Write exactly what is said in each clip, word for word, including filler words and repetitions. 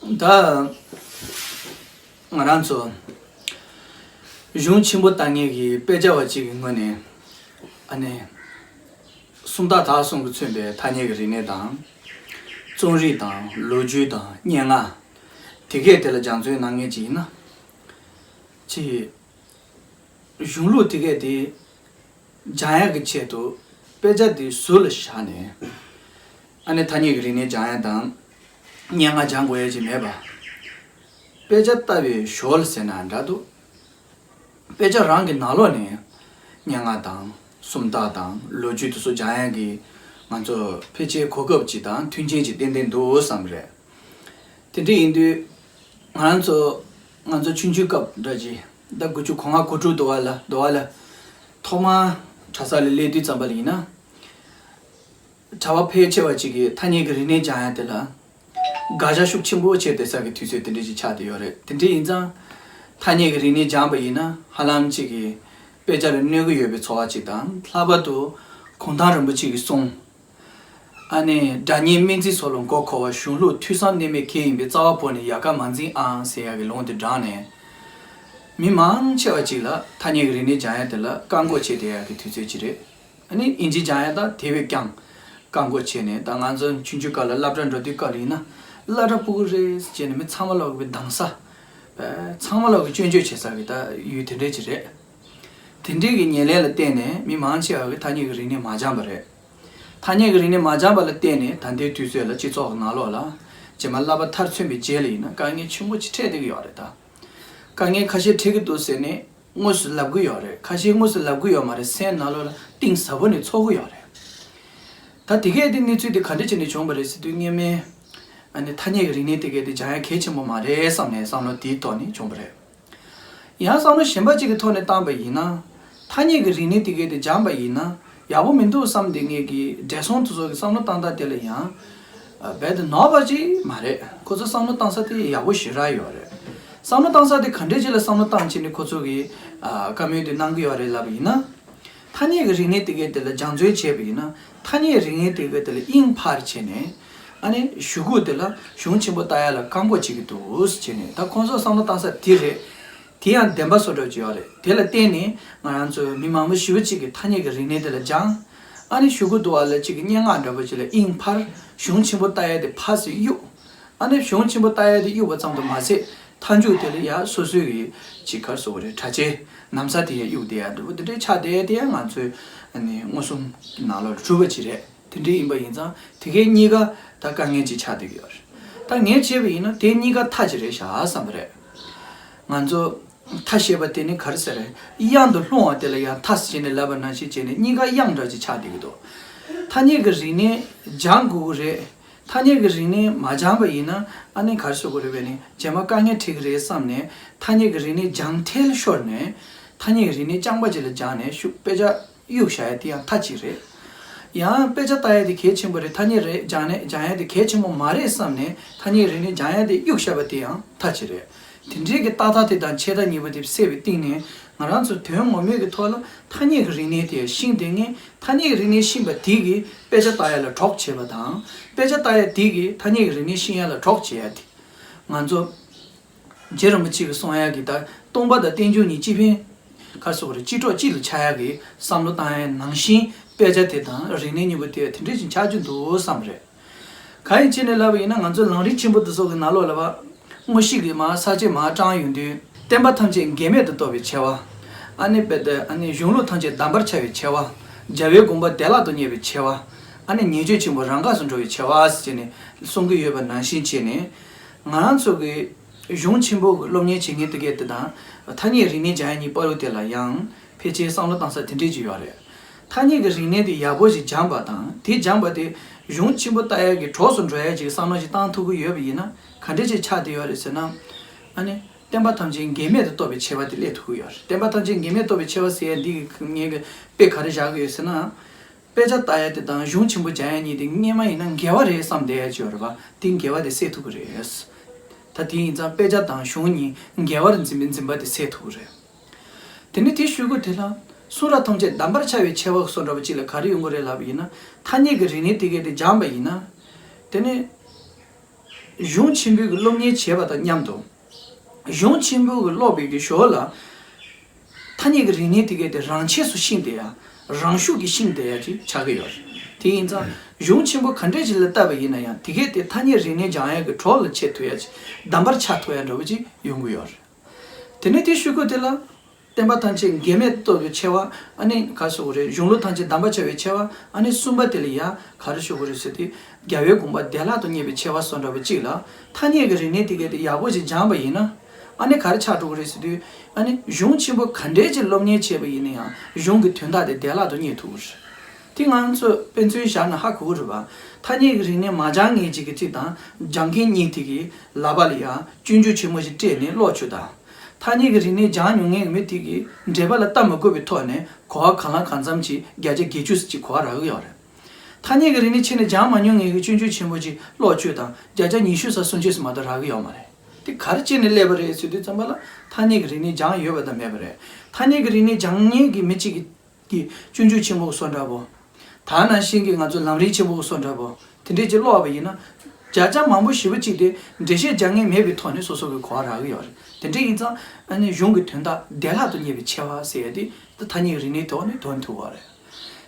ད་ང་རང་ཚོ་གཞུང་ཆེན་པོ་ལྟ་མཁན་གྱི་དཔེ་ཆ་བ་གཅིག་གི་ངོས་ནས་ཨ་ནི་སུམ་རྟགས་དག་གསུམ་གྱིས་མཚོན་པའི་ཐ་སྙད་ཀྱི་རིག་གནས་དང་། རྩོམ་རིག་དང་ལོ་རྒྱུས་དང་སྙན་ངག་དེ་གས་དེ་ལ་སྦྱང་བརྩོན་གནང་མཁན་ཅིག་ཡིན་ན། ཅིག་གཞུང་ལུགས་དེ་གས་དེ་སྦྱང་ཡག་གི་ཆེད་དུ་དཔེ་ཆ་དེ་ཟུར་ལ་བཞག་ནས། ཨ་ནི་ཐ་སྙད་ཀྱི་རིག་གནས་སྦྱང་ཡག་དང་སྙན་ངག་སྦྱང་དགོས་ཡག་ཅིག་མེད་པ། དཔེ་ཆ་ལྟ་བའི་ཞོར་ཟེར་ན་འདྲ་འདུག་དཔེ་ཆ་རང་གི་ནང་ལོགས་ནས་སྙན་ངག་དང་སུམ་རྟགས་དང་ལོ་རྒྱུས་དེ་ཚོ་སྦྱང་ཡག་གི་ང་ཚོ་ཕལ་ཆེར་གོ་སྐབས་ཅིག་དང་མཐུན་རྐྱེན་ཅིག་ཏན་ཏན་འདུག་བསམ་རེད། དེ་འདྲ་ཡིན་དུས་ང་རང་ཚོ་ང་ཚོ་ཆུང་ཆུང་སྐབས་འདྲ་ཅིག་ད་དགུ་བཅུ་གོ་ལྔ་གོ་དྲུག་འདྲ་བ་ལ་འདྲ་བ་ལ་ཐོག་མར་གྲྭ་ས་ལ་སླེབས་དུས་ཙམ་པ་ལ་ཡིན་ན། གྲྭ་པ་ཕལ་ཆེ་བ་ཅིག་གིས་ཐ་སྙད་ཀྱི་རིག་གནས་སྦྱང་ཡག་དེ་ལ་དགག་བྱ་ཤུགས་ཆེན་པོ་བྱས་བསྡད་ས་གི་དུས་ཚོད་དེ་འདྲ་ཅིག་ཆགས་བསྡད་ཡོད་རེད། དེ་འདྲ་ཡིན་ཙང་ཐ་སྙད་ཀྱི་རིག་གནས་སྦྱངས་པ་ཡིན་ན་ཧ་ལམ་ཅིག་གིས་དཔེ་ཆ་ལ་གནོད་ཀྱི་ཡོད་པའི་ཚོར་བ་ཅིག་དང་། ལྷག་པར་དུ་གུང་ཐང་རིན་པོ་ཆེ་གི་གསུང་། ཨ་ནི་སྒྲ་སྙན་སྨན་རྩིས་སོགས་ལ་མགོ་འཁོར་བ་གཞུང་ལུགས་ཐོས་བསམ་གནས་མལ་གང་ཡིན་པའི་རྩ་བ་བོར་ནས་ཡལ་ག་མ་འཛིན་ཨང་ཟེར་ཡག་གི་ལུང་དེ་དྲངས་ནས། མི་མང་ཆེ་བ་ཅིག་ལ་ཐ་སྙད་ཀྱི་རིག་གནས་སྦྱང་ཡག་དེ་ལ་བཀག་འགོག་བྱས་བསྡད་ཡག་གི་དུས་ཚོད་ཅིག་རེད། ཨ་ནི་དབྱིན་ཇི་སྦྱང་ཡག་དང་དེ་བས་ཀྱང་བཀག་འགོག་བྱས་ནས། ད་ང་ཚོ་ཆུང་ཆུང་སྐབས་ལ་སློབ་གྲྭ་འགྲོ་དུས་སྐབས་ལ་ཡིན་ན་སློབ་གྲྭ་ཕྲུ་གུ་རེད་ཟེར་ནས་མི་ཚང་མ་ལོག་གི་སྡང་ས། ཚང་མ་ལོག་གི་སྐྱོན་བརྗོད་བྱེད་ས་གི་ད་ཡུལ་དེ་འདྲས་ཅིག་རེད། དེ་འདྲས་ཀྱི་ཉེར་ལེན་ལ་བརྟེན་ནས་མི་མང་ཆེ་བ་གིས་ཐ་སྙད་ཀྱི་རིག་གནས་མ་སྦྱངས་པ་རེད། ཐ་སྙད་ཀྱི་རིག་གནས་མ་སྦྱངས་པ་ལ་བརྟེན་ནས་ད་ལྟའི་དུས་ཚོད་ལ་སྤྱི་ཚོགས་ཀྱི་ནང་ལོགས་ལ་རྗེས་མ་བསླབ་པ་མཐར་སོན་པའི་རྗེས་ལ་ཡིན་ན་དཀའ་ངལ་ཆེན་པོ་ཅིག་འཕྲད་བསྡད་ཀྱི་ཡོད་རེད་ད། དཀའ་ངལ་ཁ་ཤས་འཕྲད་ཀྱི་འདུག་ཟེར་ནས་དངོས་སུ་ལབ་ཀྱི་ཡོད་རེད། ཁ་ཤས་དངོས་སུ་ལབ་ཀྱི་ཡོད་མ་རེད། སེམས་ནང་ལོགས་ལ་གཏིང་ཟབ་པོ་ནས་ཚོར་གྱི་ཡོད་རེད། ད་དེ་གས་དེ་གནས་ཚུལ་དེ་ག་འདྲ་བྱས་ནས་བྱུང་བ་རེད་ཟེར་དུས། སྔོན་མའི་ཨ་ནི་ཐ་སྙད་ཀྱི་རིག་གནས་དེ་གས་དེ་སྦྱང་ཡག་གལ་ཆེན་པོ་མ་རེད་བསམ་ནས་བསམ་བློ་དེའི་ཐོག་ནས་བྱུང་བ་རེད། ཡང་བསམ་བློ་གཞན་པ་ཅིག་གི་ཐོག་ནས་བཏང་པ་ཡིན་ན། ཐ་སྙད་ཀྱི་རིག་གནས་དེ་གས་དེ་སྦྱངས་པ་ཡིན་ན་ཡག་པོ་མི་འདུག་བསམ་བསྡད་མཁན་གྱི་བགྲེས་སོང་དེ་ཚོ་གི་བསམ་བློ་བཏང་སྟངས་དེ་ལ་ཡང་རྦད་དེ་ནོར་བ་ཅིག་མ་རེད། ཁོ་ཚོ་བསམ་བློ་བཏང་ས་དེ་ཡག་པོ་ཞེ་དྲག་ཡོད་རེད། བསམ་བློ་བཏང་ས་དེ་ག་འདྲས་ཅིག་ལ་བསམ་བློ་བཏང་བྱས་ནས་ཁོ་ཚོ་གི་ཨ་བཀའ་མོལ་དེ་གནང་གི་ཡོད་རེད་ལབ་པ་ཡིན་ན། ཐ་སྙད་ཀྱི་རིག་གནས་དེ་གས་དེ་ལ་སྦྱང་བརྩོན་བྱས་པ་ཡིན་ན། ཐ་སྙད་རིག་གནས་དེ་གས་དེ་ལ་དབྱིངས་འཕར་བྱས་ནས། ཨ་ནི་གཞུག་གུ་དེ་ལ་གཞུང་ཆེན་པོ་ལྟ་ཡག་ལ་བཀག་འགོག་བྱེད་ཀྱི་འདུག་ཟེར་བྱས་ནས། ད་ཁོང་ཚོ་བསམ་བློ་བཏང་ས་དེ་རེད། དེ་ཡང་བདེན་པ་བཟོ་འདྲ་ཅིག་ཡོད་རེད། དེ་ལ་བརྟེན་ནས་ང་རང་ཚོ་མི་མང་པོ་ཞེ་པོ་ཅིག་གིས་ཐ་སྙད་ཀྱི་རིག་གནས་དེ་ལ་སྦྱངས། ཨ་ནི་གཞུག་གུ་དུ་བ་ལ་ཅིག་གི་སྙན་ངག་འདྲ་པོ་ཅིག་ལ་དབྱིངས་འཕར། གཞུང་ཆེན་པོ་ལྟ་ཡག་དེ་ཕར་ཚུར་གཡུག་ཨ་ནི་གཞུང་ཆེན་པོ་ལྟ་ཡག་དེ་གཡུག་པ་ཙམ་དུ་མ་ཟད། མཐའ་མཇུག་དེ་ལ་ཡ་སོ་སོའི་གི་ཅིག་ག་རེ་ཟེར་དགོས་རེད། གྲྭ་ཆས་ན་བཟའ་དེ་ཡ་གཡུག་བསྡད་ཡག་འདྲ་པོ་དེ་འདྲའི་ཆགས་བསྡད་ཡག་དེ་ཡང་ང་ཚོའི་ཨ་ནི་མངོན་སུམ་གྱི་ནང་ལོགས་ལ་གྲུབ་པ་ཅིག་རེད། དེ་འདྲ་ཡིན་པ་ཡིན་ཙང་དེ་གའི་གཉིས་ཀ་ད་དཀའ་ངལ་ཅིག་ཆགས་བསྡད་ཀྱི་ཡོད་རེད། ད་ངས་བྱས་པ་ཡིན་ན་དེ་གཉིས་ཀ་མཐའ་ཅིག་རེད་ཤག་བསམ་པ་རེད། ང་ཚོ་མཐའ་ཞེས་པ་དེ་ནི་ག་རེ་ཟེར་རེད། གཡང་དུ་ལྷུང་བ་དེ་ལ་ཡང་མཐའ་ཟེར་ནས་ལབ་པ་ནང་བཞིན་བྱས་ནས་གཉིས་ཀ་གཡང་འདྲ་ཅིག་ཆགས་བསྡད་ཀྱི་འདུག་ཐ་སྙད་ཀྱི་རིག་གནས་སྦྱང་དགོས་ཀྱི་རེད། ཐ་སྙད་ཀྱི་རིག་གནས་མ་སྦྱངས་པ་ཡིན་ན་ཨ་ནི་ག་རེ་ཟེར་དགོས་རེད་པས་ནི། རྗེས་མ་དཀའ་ངལ་འཕྲད་ཀྱི་རེད་བསམ་ནས་ཐ་སྙད་ཀྱི་རིག་གནས་སྦྱང་འཕྲལ་ཤོར་ནས། ཐ་སྙད་ཀྱི་རིག་གནས་རྐྱང་པ་ཅིག་ལ་སྦྱངས་ནས་ཤུགས་དཔེ་ཆ་གཡུག་བཞག་ཡ་དེ་ཡང་མཐའ་གཅིག་རེད། ཡང་དཔེ་ཆ་ལྟ་ཡ་དེ་གལ་ཆེན་པོ་རེད། ཐ་སྙད་རེད་སྦྱང་ནས་སྦྱང་ཡ་དེ་གལ་ཆེན་པོ་མ་རེད་བསམ་ནས་ཐ་སྙད་རིག་གནས་སྦྱང་ཡ་དེ་གཡུག་བཞག་པ་དེ་ཡང་མཐའ་གཅིག་རེད། དེ་འདྲའི་གི་ཏག་ཏག་དེ་དང་ཆད་ལྟ་གཉིས་པོ་དེ་བསྲེས་པའི་སྟེང་ནས་ང་རང་ཚོ་དོན་ངོ་མའི་གི་ཐོག་ལ་ཐ་སྙད་ཀྱི་རིག་གནས་དེ་ཤེས་བསྡད་མཁན། ཐ་སྙད་ཀྱི་རིག་གནས་ཤེས་པ་དེ་གིས་དཔེ་ཆ་ལྟ་ཡ་ལ་གྲོགས་བྱེད་པ་དང་། དཔེ་ཆ་ལྟ་ཡ་དེ་གིས་ཐ་སྙད་ཀྱི་རིག་གནས་ཤེས་ཡ་ལ་གྲོགས་བྱེད་ཡ་དེ། ང་ཚོ་རྗེ་རིན་པོ་ཆེ་གིས་གསུང་ཡག་གི་ད་སྟོང་པ་དང་རྟེན་འབྱུང་གཉིས་སྤྱི་ཕན། ག་རེ་ཟེར་དགོས་རེད། སྤྱི་གྲོགས་གཅིག་ལ་ཆགས་ཡག་གི་བསམ་བློ་བཏང་ཡག་ནང་བཞིན་དཔེ་ཆ་དེ་དང་རིག་གནས་གཉིས་པོ་དེ་དེ་འདྲ་ཞིག་ཆགས་རྒྱུ་འདུག་བསམ་རེད། གང་ཡིན་ཅེ་ནས་ལབ་པ་ཡིན་ན་ང་ཚོ་ལམ་རིམ་ཆེན་པོ་འདི་ཚོ་གི་ནང་ལོགས་ལ་བ། དངོས་གཞི་གི་མར་ས་བཅད་མར་དྲངས་ཡོང་དུས། བསྟན་པ་ཐམས་ཅད་འགལ་མེད་དུ་རྟོགས་པའི་ཆེ་བ། ཨ་ནི་དཔེ་དེ་ཨ་ནི་གཞུང་ལུགས་ཐམས་ཅད་གདམས་པར་བྱ་བའི་ཆེ་བ། རྒྱལ་བའི་དགོངས་པ་བདེ་བླག་ཏུ་རྙེད་པའི་ཆེ་བ། ཨ་ནི་ཉེས་སྤྱོད་ཆེན་པོ་རང་འགགས་སུ་འགྲོ་བའི་ཆེ་བ་ཟེར་ནས་གསུང་གི་ཡོད་པ་ནང་བཞིན་བྱས་ནས། ང་རང་ཚོ་གི་གཞུང་ཆེན་པོ་གི་སློབ་གཉེར་བྱེད་མཁན་དེ་གས་དེ་དང་། ཐ་སྙད་རིག་གནས་སྦྱང་ཡག་གཉིས་བར་དུ་དེ་ལ་ཡང་ཕལ་ཆེར་བསམ་བློ་བཏང་ས་དེ་འདྲས་ཅིག་ཡོད་རེད། ཐ་སྙད་ཀྱི་རིག་གནས་དེ་ཡག་པོ་ཞིག་སྦྱངས་པ་དང་དེ་སྦྱངས་པ་དེ་གཞུང་ཆེན་པོ་ལྟ་ཡག་གི་གྲོགས་སུ་འགྲོ་ཡག་ཅིག་བསམ་བློ་ཞིག་བཏང་ཐུབ་ཀྱི་ཡོད་པ་ཡིན་ན་ག་འདྲས་ཅིག་ཆགས་བསྡད་ཡོད་རེད་ཟེར་ན། ཨ་ནི་བསྟན་པ་ཐམས་ཅད་འགལ་མེད་དུ་རྟོགས་པའི་ཆེ་བ་དེ་སླེབས་ཐུབ་ཀྱི་ཡོད་རེད། བསྟན་པ་ཐམས་ཅད་འགལ་མེད་རྟོགས་པའི་ཆེ་བ་ཟེར་ཡག་འདི་གི་ངས་གི་དཔེ་ག་རེ་བཞག་གི་ཡོད་ཟེར་ན། དཔེ་ཆ་ལྟ་ཡག་དེ་དང་གཞུང་ཆེན་པོ་སྦྱང་ཡག་གཉིས་དེ་སྔོན་མ་ཡིན་ན་འགལ་བ་རེད་བསམ་བསྡད་ཡག་ཅིག་ཡོད་རེད་པ། དེ་འགལ་བ་དེ་སེལ་ཐུབ་ཀྱི་རེད། ད་དེ་ཡིན་ཙང་དཔེ་ཆ་དང་གཞུང་གཉིས་འགལ་བར་འཛིན་པའི་འཛིན་པ་དེ་སེལ་ཐུབ་ཀྱི་རེད། དེ་ནས་དེའི་གཞུག་གུ་དེ་ལ་གསུང་རབ་ཐམས་ཅད་གདམས་པར་བྱ་བའི་ཆེ་བ་སོགས་འདྲ་པོ་ཅིག་ལ་ག་རེ་ཡོང་གི་རེད་ལབ་པ་ཡིན་ན། ཐ་སྙད་ཀྱི་རིག་གནས་དེ་གས་དེ་སྦྱངས་པ་ཡིན་ན། དེ་ནས་ གཞུང་ཆེན་པོའི་གི་སློབ་གཉེར་བྱས་པ་དང་མཉམ་དུ། གཞུང་ཆེན་པོའི་གི་སློབ་པའི་གི་ཞོར་ལ། ཐ་སྙད་ཀྱི་རིག་གནས་དེ་གའི་དེ་རང་ཆས་སུ་ཤིང་དེ་ཡ། རང་ཤུགས་ཀྱིས་ཤིང་དེ་ཡ་ཅིག་ཆགས་ཀྱི་ཡོད་རེད། དེ་ཡིན་ཙང་གཞུང་ཆེན་པོ་ག་འདྲས་ཅིག་ལ་བལྟས་པ་ཡིན་ན་ཡང་དེ་གའི་དེ་ཐ་སྙད་རིག་གནས་སྦྱང་ཡ་གི་གྲོགས་ལ་བྱེད་ཐུབ་ཡ་ཅིག་གདམས་པར་ཆགས་ཐུབ་ཡ་འདྲ་བོ་ཅིག་ཡོང་གི་ཡོད་རེད། དེ་ནས་དེ་ཞུ་དགོས་དེ་ལ། བསྟན་པ་ཐམས་ཅད་འགལ་མེད་རྟོགས་པའི་ཆེ་བ། ཨ་ནི་ག་ཟེར་དགོས་རེད། གཞུང་ལུགས་ཐམས་ཅད་གདམས་པར་ཆགས་པའི་ཆེ་བ། ཨ་ནི་གསུམ་པ་དེ་ལ་ཡ་ག་རེ་ཞུ་དགོས་རེད་ཟེར་དུས། རྒྱལ་བའི་དགོངས་པ་བདེ་བླག་ཏུ་རྙེད་པའི་ཆེ་བ་སོགས་འདྲ་བོ་གཅིག་ལ། ཐ་སྙད་ཀྱི་རིག་གནས་དེ་གའི་དེ་ཡག་པོ་ཞིག་སྦྱངས་པ་ཡིན་ན། ཨ་ནི་ག་རེ་ཆགས་འགྲོ་གི་རེད་ཟེར་དུས། ཨ་ནི་གཞུང་ཆེན་པོ་ག་འདྲས་ཀྱི་སློབ་གཉེར་བྱས་པ་ཡིན་ན་ཡང་གཞུང་གི་དོན་དག་དེ་བདེ་བླག་ཏུ་རྙེད་ཐུབ་ཀྱི་རེད། དེ་ང་ཚོས་དཔེ་མཚོན་བཞག་ན་ཧ་གོ་གི་རེད་པ། ཐ་སྙད་ཀྱི་རིག་གནས་མ་སྦྱངས་མཁན་ཅིག་གི་ཚིག་དང་སྦྱངས་མཁན་གཉིས་དེ་གི་ལག་པ་ལ་ཡ་སྤྱོད་འཇུག་ཆེན་མོ་ཞིག་སྤྲད་ནས་ཀློག་བཅུག་དང་། ཐ་སྙད་ཀྱི་རིག་གནས་སྦྱངས་མྱོང་མཁན་གྱི་མི་དེ་གིས་འགྲེལ་པ་ལ་ལྟ་མི་དགོས་པའི་ཐོག་ནས་གོ་བ་གང་ལ་གང་འཚམ་ཅིག་བརྒྱ་ཆ་བརྒྱད་ཅུ་ཅིག་གོ་བ་རག་གི་ཡོད་རེད། ཐ་སྙད་ཀྱི་རིག་གནས་ཆེད་ནས་སྦྱངས་མ་མྱོང་མཁན་གྱིས་སྤྱོད་འཇུག་ཆེན་པོ་ཅིག་ཀློག་བཅུག་དང་བརྒྱ་ཆ་ཉི་ཤུ་ཙམ་སུམ་ཅུ་ཙམ་མ་གཏོགས་རག་གི་ཡོད་མ་རེད། དེ་ག་རེ་བྱས་ནས་སླེབས་པ་རེད་ཟེར་དུས་ཙམ་པ་ལ་ཐ་སྙད་ཀྱི་རིག་གནས་སྦྱངས་ཡོད་པ་དང་མེད་པ་རེད། ཐ་སྙད་ཀྱི་རིག་གནས་སྦྱངས་མཁན་གྱི་མི་གཅིག་གིས་གི་སྤྱོད་འཇུག་ཆེན་པོ་སོགས་འདྲ་པོ། ད་ནང་བཞིན་གྱི་ང་ཚོ་ལམ་རིམ་ཆེན་པོ་སོགས་འདྲ་པོ། དེ་འདྲས་ཅིག་ཀློག་པ་ཡིན་ན། བརྒྱ་ཆ་མང་པོ་ཞེ་པོ་ཅིག་དེ་འགྲེལ་བཤད་རྒྱག་མཁན་མེད་པའི་ཐོག་ནས་སོ་སོ་གི་གོ་བ་རག་གི་ཡོད་རེད། དེ་འདྲས་ཡིན་ཙང་ཨ་ནི་གཞུང་གི་དོན་དག་བདེ་བླག་ཏུ་རྙེད་པའི་ཆེ་བ་ཟེར་ཡ་དེ་ད་ཐ་སྙད་རིག་གནས་ཐོག་ནས་འདོན་ཐུབ་པ་རེད།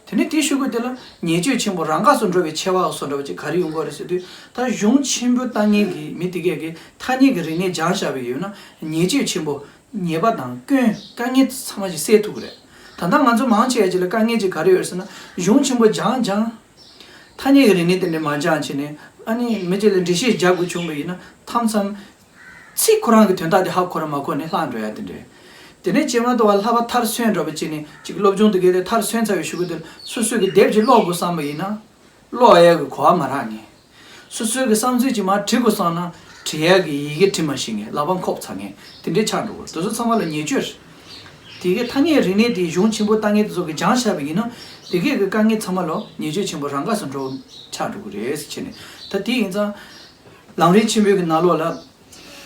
དེ་ནས་དེའི་གཞུག་གུ་དེ་ལ་ཉེས་སྤྱོད་ཆེན་པོ་རང་འགགས་སུ་འགྲོ་བའི་ཆེ་བ་སོགས་འདྲ་པོ་ཅིག་ག་རེ་ཡོང་གི་རེད་ཟེར་དུས། ད་གཞུང་ཆེན་པོ་ལྟ་མཁན་གྱི་མི་དེ་གས་ཀྱིས་ཐ་སྙད་ཀྱི་རིག་གནས་སྦྱངས་བཞག་པ་ཡོད་ན་ཉེས་སྤྱོད་ཆེན་པོ། ཉེས་པ་དང་སྐྱོན་དཀའ་ངལ་ཚང་མ་ཞིག་སེལ་ཐུབ་ཀྱི་རེད། ད་ལྟ་ང་ཚོ་མང་ཆེ་བ་ཅིག་ལ་དཀའ་ངལ་ཅིག་ག་རེ་ཡོད་ཟེར་ན། གཞུང་ཆེན་པོ་སྦྱངས་སྦྱངས། ཐ་སྙད་ཀྱི་རིག་གནས་དེ་འདྲ་མ་སྦྱངས་བྱས་ནས་ཨ་ནི་མི་གཅིག་ལ་འགྲེལ་བཤད་རྒྱག་དགོས་བྱུང་བ་ཡིན་ན་མཐའ་མཚམས། ཚིག་ཁོ་རང་གི་དོན་དག་དེ་ཧ་གོ་ར་མ་གོ་ནས་ལྷག་འགྲོ་ཡ་དེ་འདྲ། དེ་ནས་རྗེས་མ་དུ་བ་ལྷག་པ་མཐར་སོན་འགྲོ་བ་བྱས་ནས་ཅིག་སློབ་སྦྱོང་དེ་གས་དེ་མཐར་སོན་ཚར་བའི་གཞུག་གུ་དེར་སོ་སོས་ཀྱི་དེབ་ཅིག་ཀློག་དགོས་བསམ་པ་ཡིན་ན། ཀློག་ཡས་ཀྱི་གོ་བ་མ་རག་ངེས། སོ་སོའི་གི་བསམ་ཚུལ་ཅིག་མར་བྲི་དགོས་བསམ་ན་བྲི་ཡས་ཀྱི་ཡི་གེ་བྲི་མ་ཤེས་ངེས། ལག་པ་འཁོབ་ཚར་ངེས། དེ་འདྲའི་ཆགས་འགྲོ་གི་རེད། དེ་ཚོ་ཚང་མ་ལ་ཉེས་སྤྱོད་རེད། དེ་གའི་ཐ་སྙད་རིག་གནས་དེ་གཞུང་ཆེན་པོ་ལྟ་མཁན་དེ་ཚོ་གི་སྦྱངས་བཞག་པ་ཡིན་ན་དེ་གའི་གི་དཀའ་ངལ་ཚང་མ་ལ་ཉེས་སྤྱོད་ཆེན་པོ་རང་འགགས་སུ་འགྲོ་ཆགས་འགྲོ་གི་རེད་ཟེར་བྱས་ནས། ད་དེ་ཡིན་ཙང་ལམ་རིམ་ཆེན་པོའི་གི་ནང་ལོགས་ལ།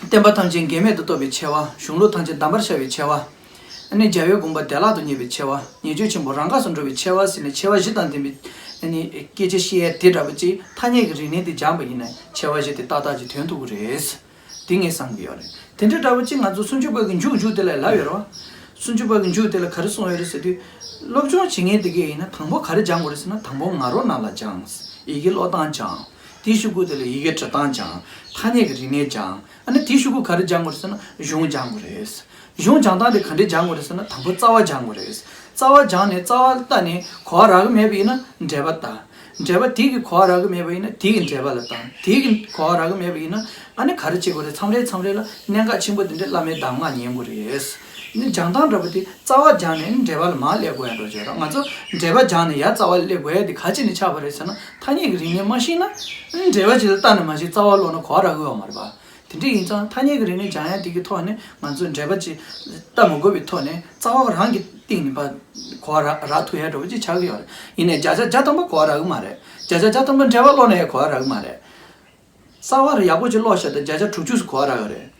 བསྟན་པ་ཐམས་ཅད་འགལ་མེད་དུ་རྟོགས་པའི་ཆེ་བ། གཞུང་ལུགས་ཐམས་ཅད་གདམས་པར་ཤར་བའི་ཆེ་བ། ཨ་ནི་རྒྱལ་བའི་དགོངས་པ་བདེ་བླག་ཏུ་རྙེད་པའི་ཆེ་བ། ཉེས་སྤྱོད་ཆེན་པོ་རང་འགགས་སུ་འགྲོ་བའི་ཆེ་བ་ཟེར་ནས་ཆེ་བ་བཞི་དང་ལྡན་པའི་ཨ་ནི་སྐད་ཆ་བཤད་ཡས་དེ་འདྲ་པོ་ཅིག་ཐ་སྙད་ཀྱི་རིག་གནས་དེ་སྦྱངས་པ་ཡིན་ན་ཆེ་བ་བཞི་དེ་ཏག་ཏག་ཅིག་འདོན་ཐུབ་ཀྱི་རེད། དེ་ངས་བསམ་གྱི་ཡོད་རེད། དེ་འདྲ་འདྲ་པོ་ཅིག་ང་ཚོ་སུམ་ཅུ་པ་གི་མཇུག་མཇུག་དེ་ལ་ལབ་ཡོད་རེད་བ། སུམ་ཅུ་པ་གི་མཇུག་དེ་ལ་ག་རེ་གསུངས་ཡོད་རེད་ཟེར་དུས། སློབ་སྦྱོང་བྱེད་མཁན་དེ་གས་ཡིན་ན་དང་པོ་ག་རེ་སྦྱང་དགོས་རེད་ཟེར་ན་དང་པོ་ང་རོ་ནང་ལ་སྦྱངས། ཡི་གེ་ཀློག་སྟངས་སྦྱངས། དེའི་གཞུག་གུ་དེ་ལ་ཡི་གེ་འབྲི་སྟངས་སྦྱངས། ཐ་སྙད་ཀྱི་རིག་གནས་སྦྱངས། ཨ་ནི་དེའི་གཞུག་གུ་ག་རེ་སྦྱང་དགོས་རེད་ཟེར་ན་གཞུང་སྦྱང་དགོས་རེད། གཞུང་སྦྱང་སྟངས་དེ་ག་འདྲས་སྦྱང་དགོས་རེད་ཟེར་ན་དང་པོ་རྩ་བ་སྦྱང་དགོས་རེད། རྩ་བ་སྦྱངས་ནས་རྩ་བ་ལྟ་ནས་གོ་བ་རག་གི་མེད་པ་ཡིན་ན་འགྲེལ་པ་ལྟ། འགྲེལ་པ་དེ་གི་གོ་བ་རག་གི་མེད་པ་ཡིན་ན་དེ་གི་འགྲེལ་པ་ལ་ལྟ། དེ་གི་གོ་བ་རག་གི་མེད་པ་ཡིན་ན་ཨ་ནི་ག་རེ་བྱེད་དགོས་རེད། མཚམས་རེ་མཚམས་རེ་ལ་གནད་འགག་ཆེན་པོ་དེ་འདྲས་བླ་མའི་གདམས་ངག་ཉན་དགོས་རེད། ནི་སྦྱང་སྟངས་འདྲ་པོ་དེ་རྩ་བ་སྦྱངས་ནས་ནི་འགྲེལ་པ་ལ་མར་སླེབས་དགོས་ཡ་འགྲོ་བྱས་ར། ང་ཚོ་འགྲེལ་པ་སྦྱངས་ནས་ཡར་རྩ་བ་ལ་སླེབས་དགོས་ཡ་དེ་ག་ཅི་ནས་ཆགས་པ་རེད་ཟེར་ན་ཐ་སྙད་ཀྱི་རིག་གནས་མ་ཤེས་ན་ནི་འགྲེལ་པ་ཅིག་ལ་ལྟ་ནས་མ་ཤེས་རྩ་བ་ཀློག་ན་གོ་བ་རག་གི་ཡོད་མ་རེད་པ། དེ་འདྲ་ཡིན་ཙང་ཐ་སྙད་ཀྱི་རིག་གནས་སྦྱང་ཡ་དེ་གི་ཐོག་ནས་ང་ཚོས་འགྲེལ་པ་ཅིག་ལྟ་མི་དགོས་པའི་ཐོག་ནས་རྩ་བ་རང་གི་སྟེང་ནས་ཕར་གོ་བ་རག་རག་ཐུབ་ཡ་འདྲ་པོ་ཅིག་ཆགས་ཀྱི་ཡོད་རེད། ཡིན་ནའི་བརྒྱ་ཆ་བརྒྱ་ཐམ་པ་གོ་བ་རག་གི་མ་རེད། བརྒྱ་ཆ་བརྒྱ་ཐམ་པ་འགྲེལ་པ་ཀློག་ན་ཡང་གོ་བ་རག་གི་མ་རེད། རྩ་བ་ར་ཡག་པོ་ཅིག་ཀློག་ཤག་དང་བརྒྱ་ཆ་དྲུག་ཅུ་ཙམ་གོ་བ་རག་གི་རེད།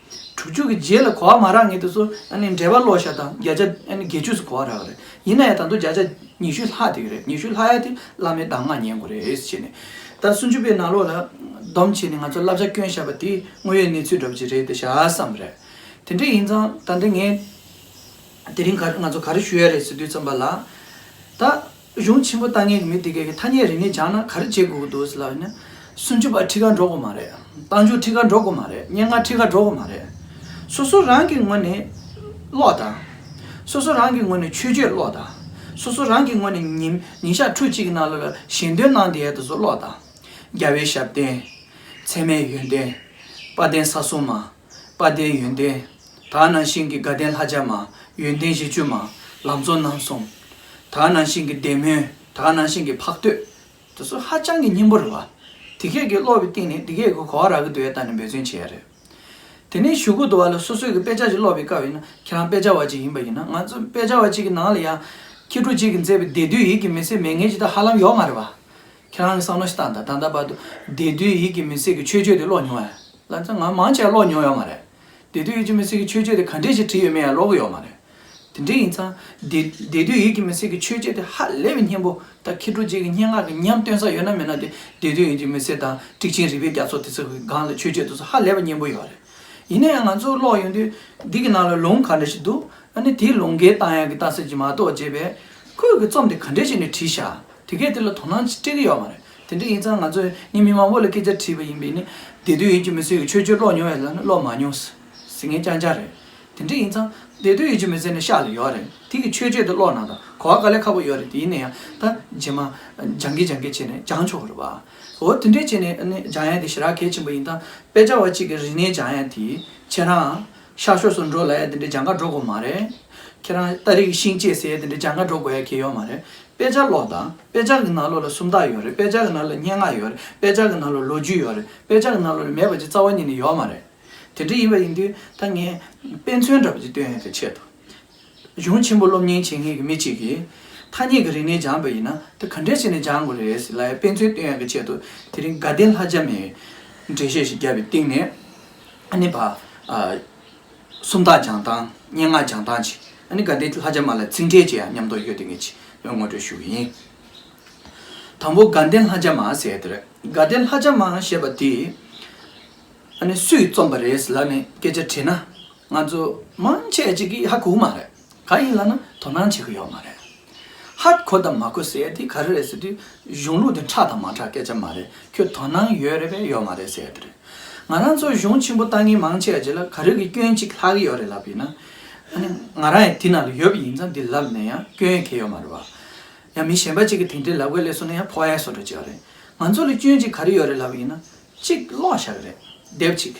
དྲུག་ཅུ་གི་རྗེས་ལ་གོ་བ་མ་རག་མཁན་དེ་ཚོ་ཨ་ནི་འགྲེལ་པ་ཀློག་ཤག་དང་བརྒྱ་ཆ་ཨ་ནི་བརྒྱད་ཅུ་ཙམ་གོ་བ་རག་གི་རེད། ཡིན་ན་ཡང་ད་དུང་བརྒྱ་ཆ་ཉི་ཤུ་ལྷག་དེ་གི་རེད། ཉི་ཤུ་ལྷག་ཡ་དེ་བླ་མའི་གདམས་ངག་ཉན་དགོས་རེད་ཟེར་ནས། ད་སུམ་ཅུ་པའི་ནང་ལོགས་ལ་སྡོམ་བྱས་ནས་ང་ཚོ་བསླབ་བྱ་བསྐྱོན་བཞག་པ་དེ་དངོས་ཡོད་གནས་ཚུལ་འདྲ་པོ་ཅིག་རེད་དེ་ཤག་བསམ་རེད། དེ་འདྲ་ཡིན་ཙང་ད་ལྟ་ངས་དེ་རིང་ག་ང་ཚོ་ག་རེ་ཞུ་ཡ་རེད་ཟེར་དུས་ཙམ་པ་ལ། ད། གཞུང་ཆེན་པོ་ལྟ་མཁན་གྱི་མི་དེ་གས་ཀྱི་ཐ་སྙད་རིག་གནས་སྦྱངས་ན་ག་རེ་བྱེད་དགོས་ཀྱི་འདུག་ཟེར་ལབ་ན། སུམ་ཅུ་པ་ཁྲིད་ག་འགྲོ་དགོས་མ་རེད། རྟགས་འཇུག་ཁྲིད་ག་འགྲོ་དགོས་མ་རེད། སྙན་ངག་ཁྲིད་ག་འགྲོ་དགོས་མ་རེད། སོ་སོ་རང་གི་ངོས་ནས་ཀློག་དང་། སོ་སོ་རང་གི་ངོས་ནས་མཆོད་བརྗོད་ཀློག་དང་། སོ་སོ་རང་གི་ངོས་ནས་ཉིན་ཉིན་ཞག་ཕྲུགས་གཅིག་གི་ནང་ལོགས་ལ་ཞལ་འདོན་གནང་བསྡད་ཡ་དེ་ཚོ་ཀློག་དང་། རྒྱལ་བའི་ཞབས་བརྟན། ཚད་མེད་ཡོན་ཏན། དཔལ་ལྡན་ས་གསུམ་མ། དཔལ་ལྡན་ཡོན་ཏན། ད་ག་ནང་བཞིན་གྱི་དགའ་ལྡན་ལྷ་བརྒྱ་མ། ཡོན་ཏན་བཞི་བཅུ་མ། ལམ་གཙོ་རྣམ་གསུམ། ད་ག་ནང་བཞིན་གྱི་བདེ་སྨོན། ད་ག་ནང་བཞིན་གྱི་འཕགས་བསྟོད། དེ་ཚོ་ཧ་ཅང་གི་སྙན་པོ་རེད་བ། དེ་གས་ཀྱི་ཀློག་པའི་སྟེང་ནས་དེ་གས་ཀྱི་གོ་བ་རག་གི་འདུག་ཡ་ལྟ་ནས་འབད་བརྩོན་བྱེད་ཡ་རེད། དེ་ནས་གཞུག་གུ་དུ་བ་ལ་སོ་སོའི་གི་དཔེ་ཆ་ཞིག་ཀློག་པའི་སྐབས་ཡིན་ན་ཁྱེད་རང་དཔེ་ཆ་བ་ཅིག་ཡིན་པ་ཡིན་ན་ང་ཚོ་དཔེ་ཆ་བ་ཅིག་གི་ནང་ལ་ཡང་མཁས་གྲུབ་ཅིག་གིས་མཛད་པའི་བདེ་སྡུག་ཡིད་ཀྱིས་མི་བཟོད་མེད་མཁན་ཅིག་ད་ཧ་ལམ་ཡོད་མ་རེད་བ། ཁྱེད་རང་གི་བསམ་བློ་ཞིག་བཏང་དང་། ད་ལྟ་བར་དུ་བདེ་སྡུག་ཡིད་ཀྱིས་མི་བཟོད་ཀྱི་མཆོད་བརྗོད་དེ་ཀློག་མྱོང་ཨ། ལབ་ཙང་ང་མང་ཆེ་བ་ཀློག་མྱོང་ཡོད་མ་རེད། བདེ་སྡུག་ཡིད་ཀྱིས་མི་བཟོད་ཀྱི་མཆོད་བརྗོད་དེ་ག་འདྲས་ཞིག་བྲིས་ཡོད་མེད་ཡང་ཀློག་གི་ཡོད་མ་རེད། དེ་འདྲ་ཡིན་ཙང་བདེ་བདེ་སྡུག་ཡིད་ཀྱི་མི་སྲིད་ཀྱི་མཆོད་བརྗོད་དེ་ཧ་ལས་པའི་སྙན་པོ། ད་མཁས་གྲུབ་རྗེ་གི་སྙན་ངག་གི་ཉམས་སྟོན་ས་ཡོད་ན་མེད་ན་དེ་བདེ་སྡུག་ཡིད་ཀྱི་མི་སྲིད་དང་ཊིག་ཆེན་རིག་པའི་རྒྱ་མཚོ་དེ་ཚོ་གི་སྒང་ལ་མཆོད་བརྗོད་དེ་ཚོ་ཧ་ལས་པའི་སྙན་པོ་ཡོད་རེད། ཡིན་ན་ཡང་ང་ཚོ་ཀློག་ཡོང་དུས་འདི་གི་ནང་ལ་ལུང་ག་འདྲ་ཞིག་འདུག་ཨ་ནི་དེའི་ལུང་འགལ་བཏང་ཡག་གི་ལྟ་ས་ཅིག་མ་གཏོགས་བྱས་པས་ཁོས་གི་རྩོམ་དེ་ག་འདྲ་བྱས་ནས་བྲིས་ཤག་དེ་གས་དེ་ལ་དོ་སྣང་ཅིག་སྤྲད་ཀྱི་ཡོད་མ་རེད། དེ་འདྲ་ཡིན་ཙང་ང་ཚོས་ནི་མི་མང་པོ་ལ་སྐད་ཆ་དྲིས་པ་ཡིན་པས་ནི་བདེ་སྡུག་ཡིད་ཀྱི་མི་སྲིད་ཀྱི་མཆོད་བརྗོད་ཀློག་མྱོང་བས་ལབ་ན་ཀློག་མ་མྱོང་ཟེར་མཁན་རྐྱང་རྐྱང་རེད། དེ་འདྲ་ཡིན་ཙང་བདེ་སྡུག་ཡིད་ཀྱི་མི་སྲིད་ནི་ཤག་ལ་ཡོད་རེད། དེ་གི་མཆོད་བརྗོད་དེ་ཀློག་ན་ད་གོ་བ་དཀའ་ལས་ཁག་པོ་ཡོད་རེད། དེ་ཡིན་ན་ཡང་ད་རྗེས་མ་སྦྱང་གི་སྦྱང་གི་བྱས་ནས་སྦྱང་ཆོག་གི་རེད་པ། འོ་དེ་འདྲས་བྱས་ནས་ནི་སྦྱང་ཡ་དེ་ཞེ་དྲག་གལ་ཆེན་པོ་ཡིན། ད་དཔེ་ཆ་བ་གཅིག་གི་རིག་གནས་སྦྱང་ཡ་དེ་ཁྱེད་རང་ཤར་ཕྱོགས་སུ་འགྲོ་ལབ་ཡ་དེ་འདྲས་སྦྱང་ག་འགྲོ་དགོས་མ་རེད། ཁྱེད་རང་ཏ་རིག་ཤིང་བཅད་ཟེར་ཡ་དེ་འདྲས་སྦྱང་ག་འགྲོ་དགོས་ཡ་གལ་ཡོད་མ་རེད། དཔེ་ཆ་ཀློག་དང་དཔེ་ཆ་གི་ནང་ལོགས་ལ་སུམ་རྟགས་ཡོད་རེད། དཔེ་ཆ་གི་ནང་ལ་སྙན་ངག་ཡོད་རེད། དཔེ་ཆ་གི་ནང་ལ་ལོ་རྒྱུས་ཡོད་རེད། དཔེ་ཆ་གི་ནང་ལོགས་ལ་མེད་པ་ཅིག་རྩ་བ་ཉིད་ནས་ཡོད་མ་རེད། དེ་འདྲ་ཡིན་པ་ཡིན་དུས་ད་ངས་དཔེ་མཚོན་འདྲ་པོ་ཅིག་སྟོན་ཡག་གི་ཆེད་དུ། གཞུང་ཆེན་པོ་སློབ་གཉེར་བྱེད་མཁན་གྱི་མི་གཅིག་གིས་ཐ་སྙད་ཀྱི་རིག་གནས་སྦྱངས་པ་ཡིན་ན་དེ་ག་འདྲས་བྱས་ནས་སྦྱང་དགོས་རེད་ཟེར་ལབ་ཡ་དཔེ་མཚོན་སྟོན་ཡག་གི་ཆེད་དུ་དེ་རིང་དགའ་ལྡན་ལྷ་རྒྱ་མའི་འགྲེལ་བཤད་ཞིག་བརྒྱབ་པའི་སྟེང་ནས་ཨ་ནི་བ། ཨ། སུམ་རྟགས་སྦྱང་སྟངས། སྙན་ངག་སྦྱང་སྟངས་ཅིག་ཨ་ནི་དགའ་ལྡན་ལྷ་རྒྱ་མ་ལ་ཚིག་འགྲེལ་བྱེད་ཡ་མཉམ་དུ་ཡོད་དེ་ངས་ཅིག་ངོ་སྤྲོད་ཞུ་གི་ཡིན། དང་པོ་དགའ་ལྡན་ལྷ་རྒྱ་མ་ཟེར་དེ་རེད། དགའ་ལྡན་ལྷ་རྒྱ་མ་ཞེས་པ་དེ་ཨ་ནི་སུས་རྩོམ་པ་རེད་ལབ་ནས་སྐད་ཆ་དྲིས་ན་ང་ཚོ་མང་ཆེ་ཅིག་གིས་ཧ་གོ་གི་མ་རེད། གང་ཡིན་ལབ་ན་དོ་སྣང་བྱེད་ཀྱི་ཡོད་མ་རེད། ཧ་གོ་དང་མ་གོ་ཟེར་ཡ་དེ་ག་རེ་རེད་ཟེར་དུས་གཞུང་ལུགས་དེ་ཁྲ་དང་མ་ཁྲ་སྐད་ཆ་མ་རེད། ཁྱོད་དོ་སྣང་ཡོད་རེད་པས་ཡོད་མ་རེད་ཟེར་ཡ་དེ་རེད། ང་རང་ཚོ་གཞུང་ཆེན་པོ་ལྟ་མཁན་མང་ཆེ་བ་ཅིག་ལ་ག་རེ་གི་སྐྱོན་གཅིག་ལྷག་གི་ཡོད་རེད་ལབ་ཡིན་ན། ཨ་ནི་ང་རང་ཡང་དེ་ནང་ལ་ཡོད་པ་ཡིན་ཙང་འདི་ལབ་ནས་ཡང་སྐྱོན་ཡང་གང་ཡང་ཡོད་མ་རེད་བ། ཡང་མི་གཞན་པ་ཅིག་གིས་དེ་འདྲའི་ལབ་ག་སླེབས་སོང་ན་ཡང་ཕོག་ཡ་བཟོ་འདྲ་ཅིག་ཡོད་རེད། ང་ཚོ་ལ་སྐྱོན་གཅིག་ག་རེ་ཡོད་རེད་ལབ་ཡིན་ན། གཅིག་ཀློག་བཞག་གི་རེད། དེབ་ཅིག་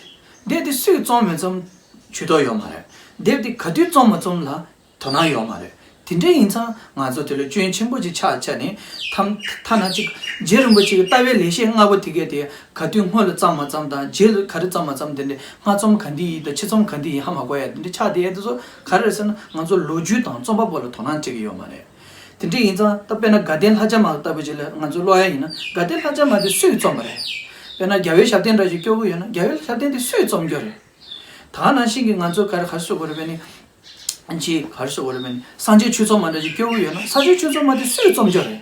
དེབ་དེ་སུས་རྩོམ་མི་རྩོམ་ཇུས་གཏོགས་ཡོད་མ་རེད། དེབ་དེ་ག་དུས་རྩོམ་མ་རྩོམ་ལ་དོ་སྣང་ཡོད་མ་རེད། དེ་འདྲ་ཡིན་ཙང་ང་ཚོ་དེ་ལ་སྐྱོན་ཆེན་པོ་ཅིག་ཆགས་ཆགས་ནས་ཐམ་ཐ་ན་ཅིག་རྗེ་རིན་པོ་ཆེ་གི་ལྟ་བའི་ལེགས་བཤད་ལྔ་པོ་དེ་གས་དེ་ག་དུས་སྔོན་ལ་བརྩམས་མ་བརྩམས་དང་རྗེས་ལ་ག་རེ་བརྩམས་མ་བརྩམས་དེ་འདྲ་སྔ་རྩོམ་ག་འདི་ཡིན་དང་ཕྱི་རྩོམ་ག་འདི་ཡིན་ཧ་མ་གོ་ཡ་དེ་འདྲ་ཆགས་བསྡད་ཡ་དེ་ཚོ་ག་རེ་རེད་ཟེར་ན་ང་ཚོ་ལོ་རྒྱུས་དང་རྩོམ་པ་པོ་ལ་དོ་སྣང་སྤྲད་ཀྱི་ཡོད་མ་རེད། དེ་འདྲ་ཡིན་ཙང་ད་དཔེར་ན་དགའ་ལྡན་ལྷ་རྒྱ་མ་ལྟ་བུ་ཅིག་ལ་ང་ཚོ་ཀློག་ཡ་ཡིན་ན་དགའ་ལྡན་ལྷ་རྒྱ་མ་དེ་སུས་རྩོམ་པ་རེད། དཔེར་ན་རྒྱལ་བའི་ཞབས་བརྟན་འདྲ་ཞིག་སྐྱོར་གི་ཡོད་ན་རྒྱལ་བའི་ཞབས་བརྟན་དེ་སུས་རྩོམ་རྒྱུ་རེད། ད་ནང་བཞིན་གྱི་ང་ཚོ་ག་རེ་ག་རེ་ཟེར་དགོས་རེད་པས་ནི། ཅིག་ག་རེ་ཟེར་དགོས་རེད་པས་ནི་སངས་རྒྱས་ཆོས་ཚོགས་མ་འདྲ་ཞིག་སྐྱོར་གི་ཡོད་ན་སངས་རྒྱས་ཆོས་ཚོགས་མ་དེ་སུས་རྩོམ་རྒྱུ་རེད།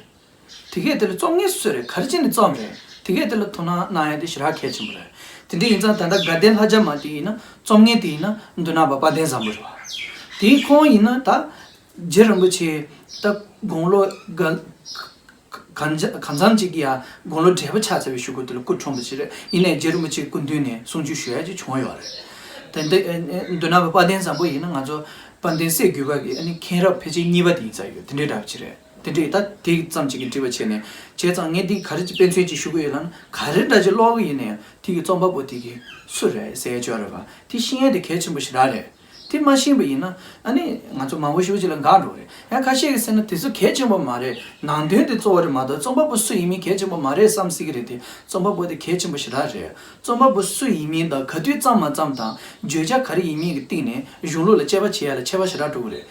དེ་གས་དེ་ལ་རྩོམ་མཁན་སུ་རེད། ག་རེ་བྱས་ནས་རྩོམ་རེད། དེ་གས་དེ་ལ་དོ་སྣང་གནང་ཡ་དེ་ཞེ་དྲག་གལ་ཆེན་པོ་རེད། དེ་འདྲ་ཡིན་ཙང་ད་ལྟ་དགའ་ལྡན་ལྷ་རྒྱ་མ་དེ་ཡིན་ན་རྩོམ་མཁན་དེ་ཡིན་ན་མདོ་སྣང་བ་དཔལ་ལྡན་བཟང་པོ་རེད་བ། དེ་ཁོང་ཡིན་ན་ད། རྗེ་རིན་པོ་ཆེ་ད་དགུང་ལོ་ག་གང་ཅི་གང་འཚམ་ཅིག་གི་ཡ་དགུང་ལོ་བགྲེས་པོ་ཆགས་ཚར་བའི་གཞུག་གུ་དེ་ལ་སྐུ་གྲོངས་པ་ཞིག་རེད། ཡིན་ནའི་རྗེ་རིན་པོ་ཆེའི་སྐུ་མདུན་ནས་གསུང་ཆོས་ཞུ་ཡ་ཅིག་བྱུང་ཡོད་རེད། དེ་འདི་མདོ་སྣང་བ་དཔལ་ལྡན་བཟང་པོ་ཡིན་ན་ང་ཚོ་དཔལ་ལྡན་སྲས་བརྒྱུད་པ་གི་ཨ་ནི་མཁན་རབས་ཕལ་ཆེར་གཉིས་པ་དེ་ཡིན་ས་ཡོད། དེ་འདྲའི་འདྲ་པོ་ཅིག་རེད། དེ་འདྲའི་ད་དེ་ཙམ་ཅིག་གི་འདྲི་བ་བྱས་ནས་བྱས་ཙང་ངས་འདི་ག་རེ་ཅིག་དཔེ་མཚོན་ཅིག་ཞུ་གི་ཡོད་ལབ་ན་ག་རེ་འདྲ་ཅིག་ཀློག་གི་ཡིན་ན་ཡང་དེ་གི་རྩོམ་པ་པོ་དེ་གི་སུ་རེད་ཟེར་ཡ་ཅིག་ཡོད་རེད་བ། དེ་ཤེས་ཡ་དེ་གལ་ཆེན་པོ་ཞེ་དྲག་རེད། དེ་མ་ཤེས་པ་ཡིན་ན་ཨ་ནི་ང་ཚོ་མང་པོ་ཞེ་པོ་ཅིག་ལ་འགག་འགྲོ་གི་རེད། ཡང་ཁ་ཤས་ཀྱིས་ཟེར་ན་དེ་ཚོ་གལ་ཆེན་པོ་མ་རེད། ནང་དོན་དེ་གཙོ་བོ་རེད་མ་གཏོགས་རྩོམ་པ་པོ་སུ་ཡིན་མིན་གལ་ཆེན་པོ་མ་རེད་བསམ་སྲིད་ཀྱི་རེད་དེ། རྩོམ་པ་པོ་དེ་གལ་ཆེན་པོ་ཞེ་དྲག་རེད། རྩོམ་པ་པོ་སུ་ཡིན་མིན་དང་ག་དུས་བརྩམས་མ་བརྩམས་དང་བརྗོད་བྱ་ག་རེ་ཡིན་མིན་གྱི་སྟེང་ནས་གཞུང་ལུགས་ལ་དཔྱད་པ་བྱེད་ཡ་ལ་ཁྱད་པར་ཞེ་དྲག་འགྲོ་གི་རེད།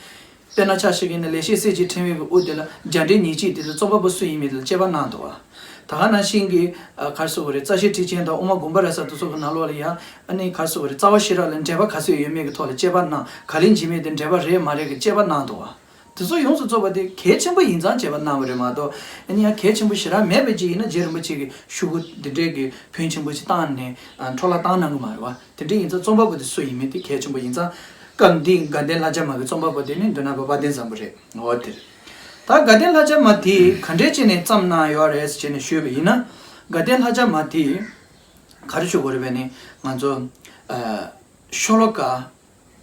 དཔེར་ན་ཆ་བཞག་གི་ཡིན་ན་ལེགས་བཤད་གསེར་གྱི་ཕྲེང་བའི་གི་དབུ་དེ་ལ་རྒྱ་འགྲེལ་ཉེར་གཅིག་དེ་ལ་རྩོམ་པ་པོ་སུ་ཡིན་མིན་དེ་ལ་དཔྱད་པ་གནང་འདུག་བ། ད་ག་ནང་བཞིན་གྱི་ཨ་ག་རེ་ཟེར་དགོས་རེད། རྩ་ཤེ་ཊཱིཀ་ཆེན་དང་དབུ་མ་དགོངས་པ་རབ་གསལ་དེ་ཚོ་གི་ནང་ལོགས་ལ་ཡང་ཨ་ནི་ག་རེ་ཟེར་དགོས་རེད། རྩ་བ་ཤེས་རབ་ལ་འགྲེལ་པ་ག་ཚོད་ཡོད་མེད་ཀྱི་ཐོག་ལ་དཔྱད་པ་གནང་། ག་ལེར་འབྱིན་མེད་དེ་འགྲེལ་པ་རེད་མ་རེད་ཀྱི་དཔྱད་པ་གནང་འདུག་བ། དེ་ཚོ་ཡོངས་སུ་རྫོགས་པ་དེ་གལ་ཆེན་པོ་ཡིན་ཙང་དཔྱད་པ་གནང་བ་རེད་མ་གཏོགས་ཨ་ནི་ཡང་གལ་ཆེན་པོ་ཞེ་དྲག་མེད་པ་ཅིག་ཡིན་ན་རྗེ་རིན་པོ་ཆེ་གི་ཤོག་གུ་འདི་འདྲས་ཀྱི་ཕོན་ཆེན་པོ་ཅིག་བཏང་ནས་ཨ་འཕྲོ་བརླག་བཏང་གནང་གི་མ་རེད་བ། དེ་འདྲ་ཡིན་ཙང་རྩོམ་པ་པོ་དེ་སུ་ཡིན་མིན་དེ་གལ་ཆེན་པོ་ཡིན་ཙང་། སྐབས་འདིའི་དགའ་ལྡན་ལྷ་རྒྱ་མ་གི་རྩོམ་པ་པོ་དེ་ནི་མདོ་སྣང་བ་དཔལ་ལྡན་བཟང་པོ་རེད། འོ་དེ་རེད། ད་དགའ་ལྡན་ལྷ་རྒྱ་མ་དེ་ག་འདྲས་བྱས་ནས་བརྩམས་གནང་ཡོད་རེད་ཟེར་བྱས་ནས་ཞུས་པ་ཡིན་ན། དགའ་ལྡན་ལྷ་རྒྱ་མ་དེ་ག་རེ་ཞུ་དགོས་རེད་པས་ནི་ང་ཚོ་ཨ་ཤོ་ལོ་ཀ་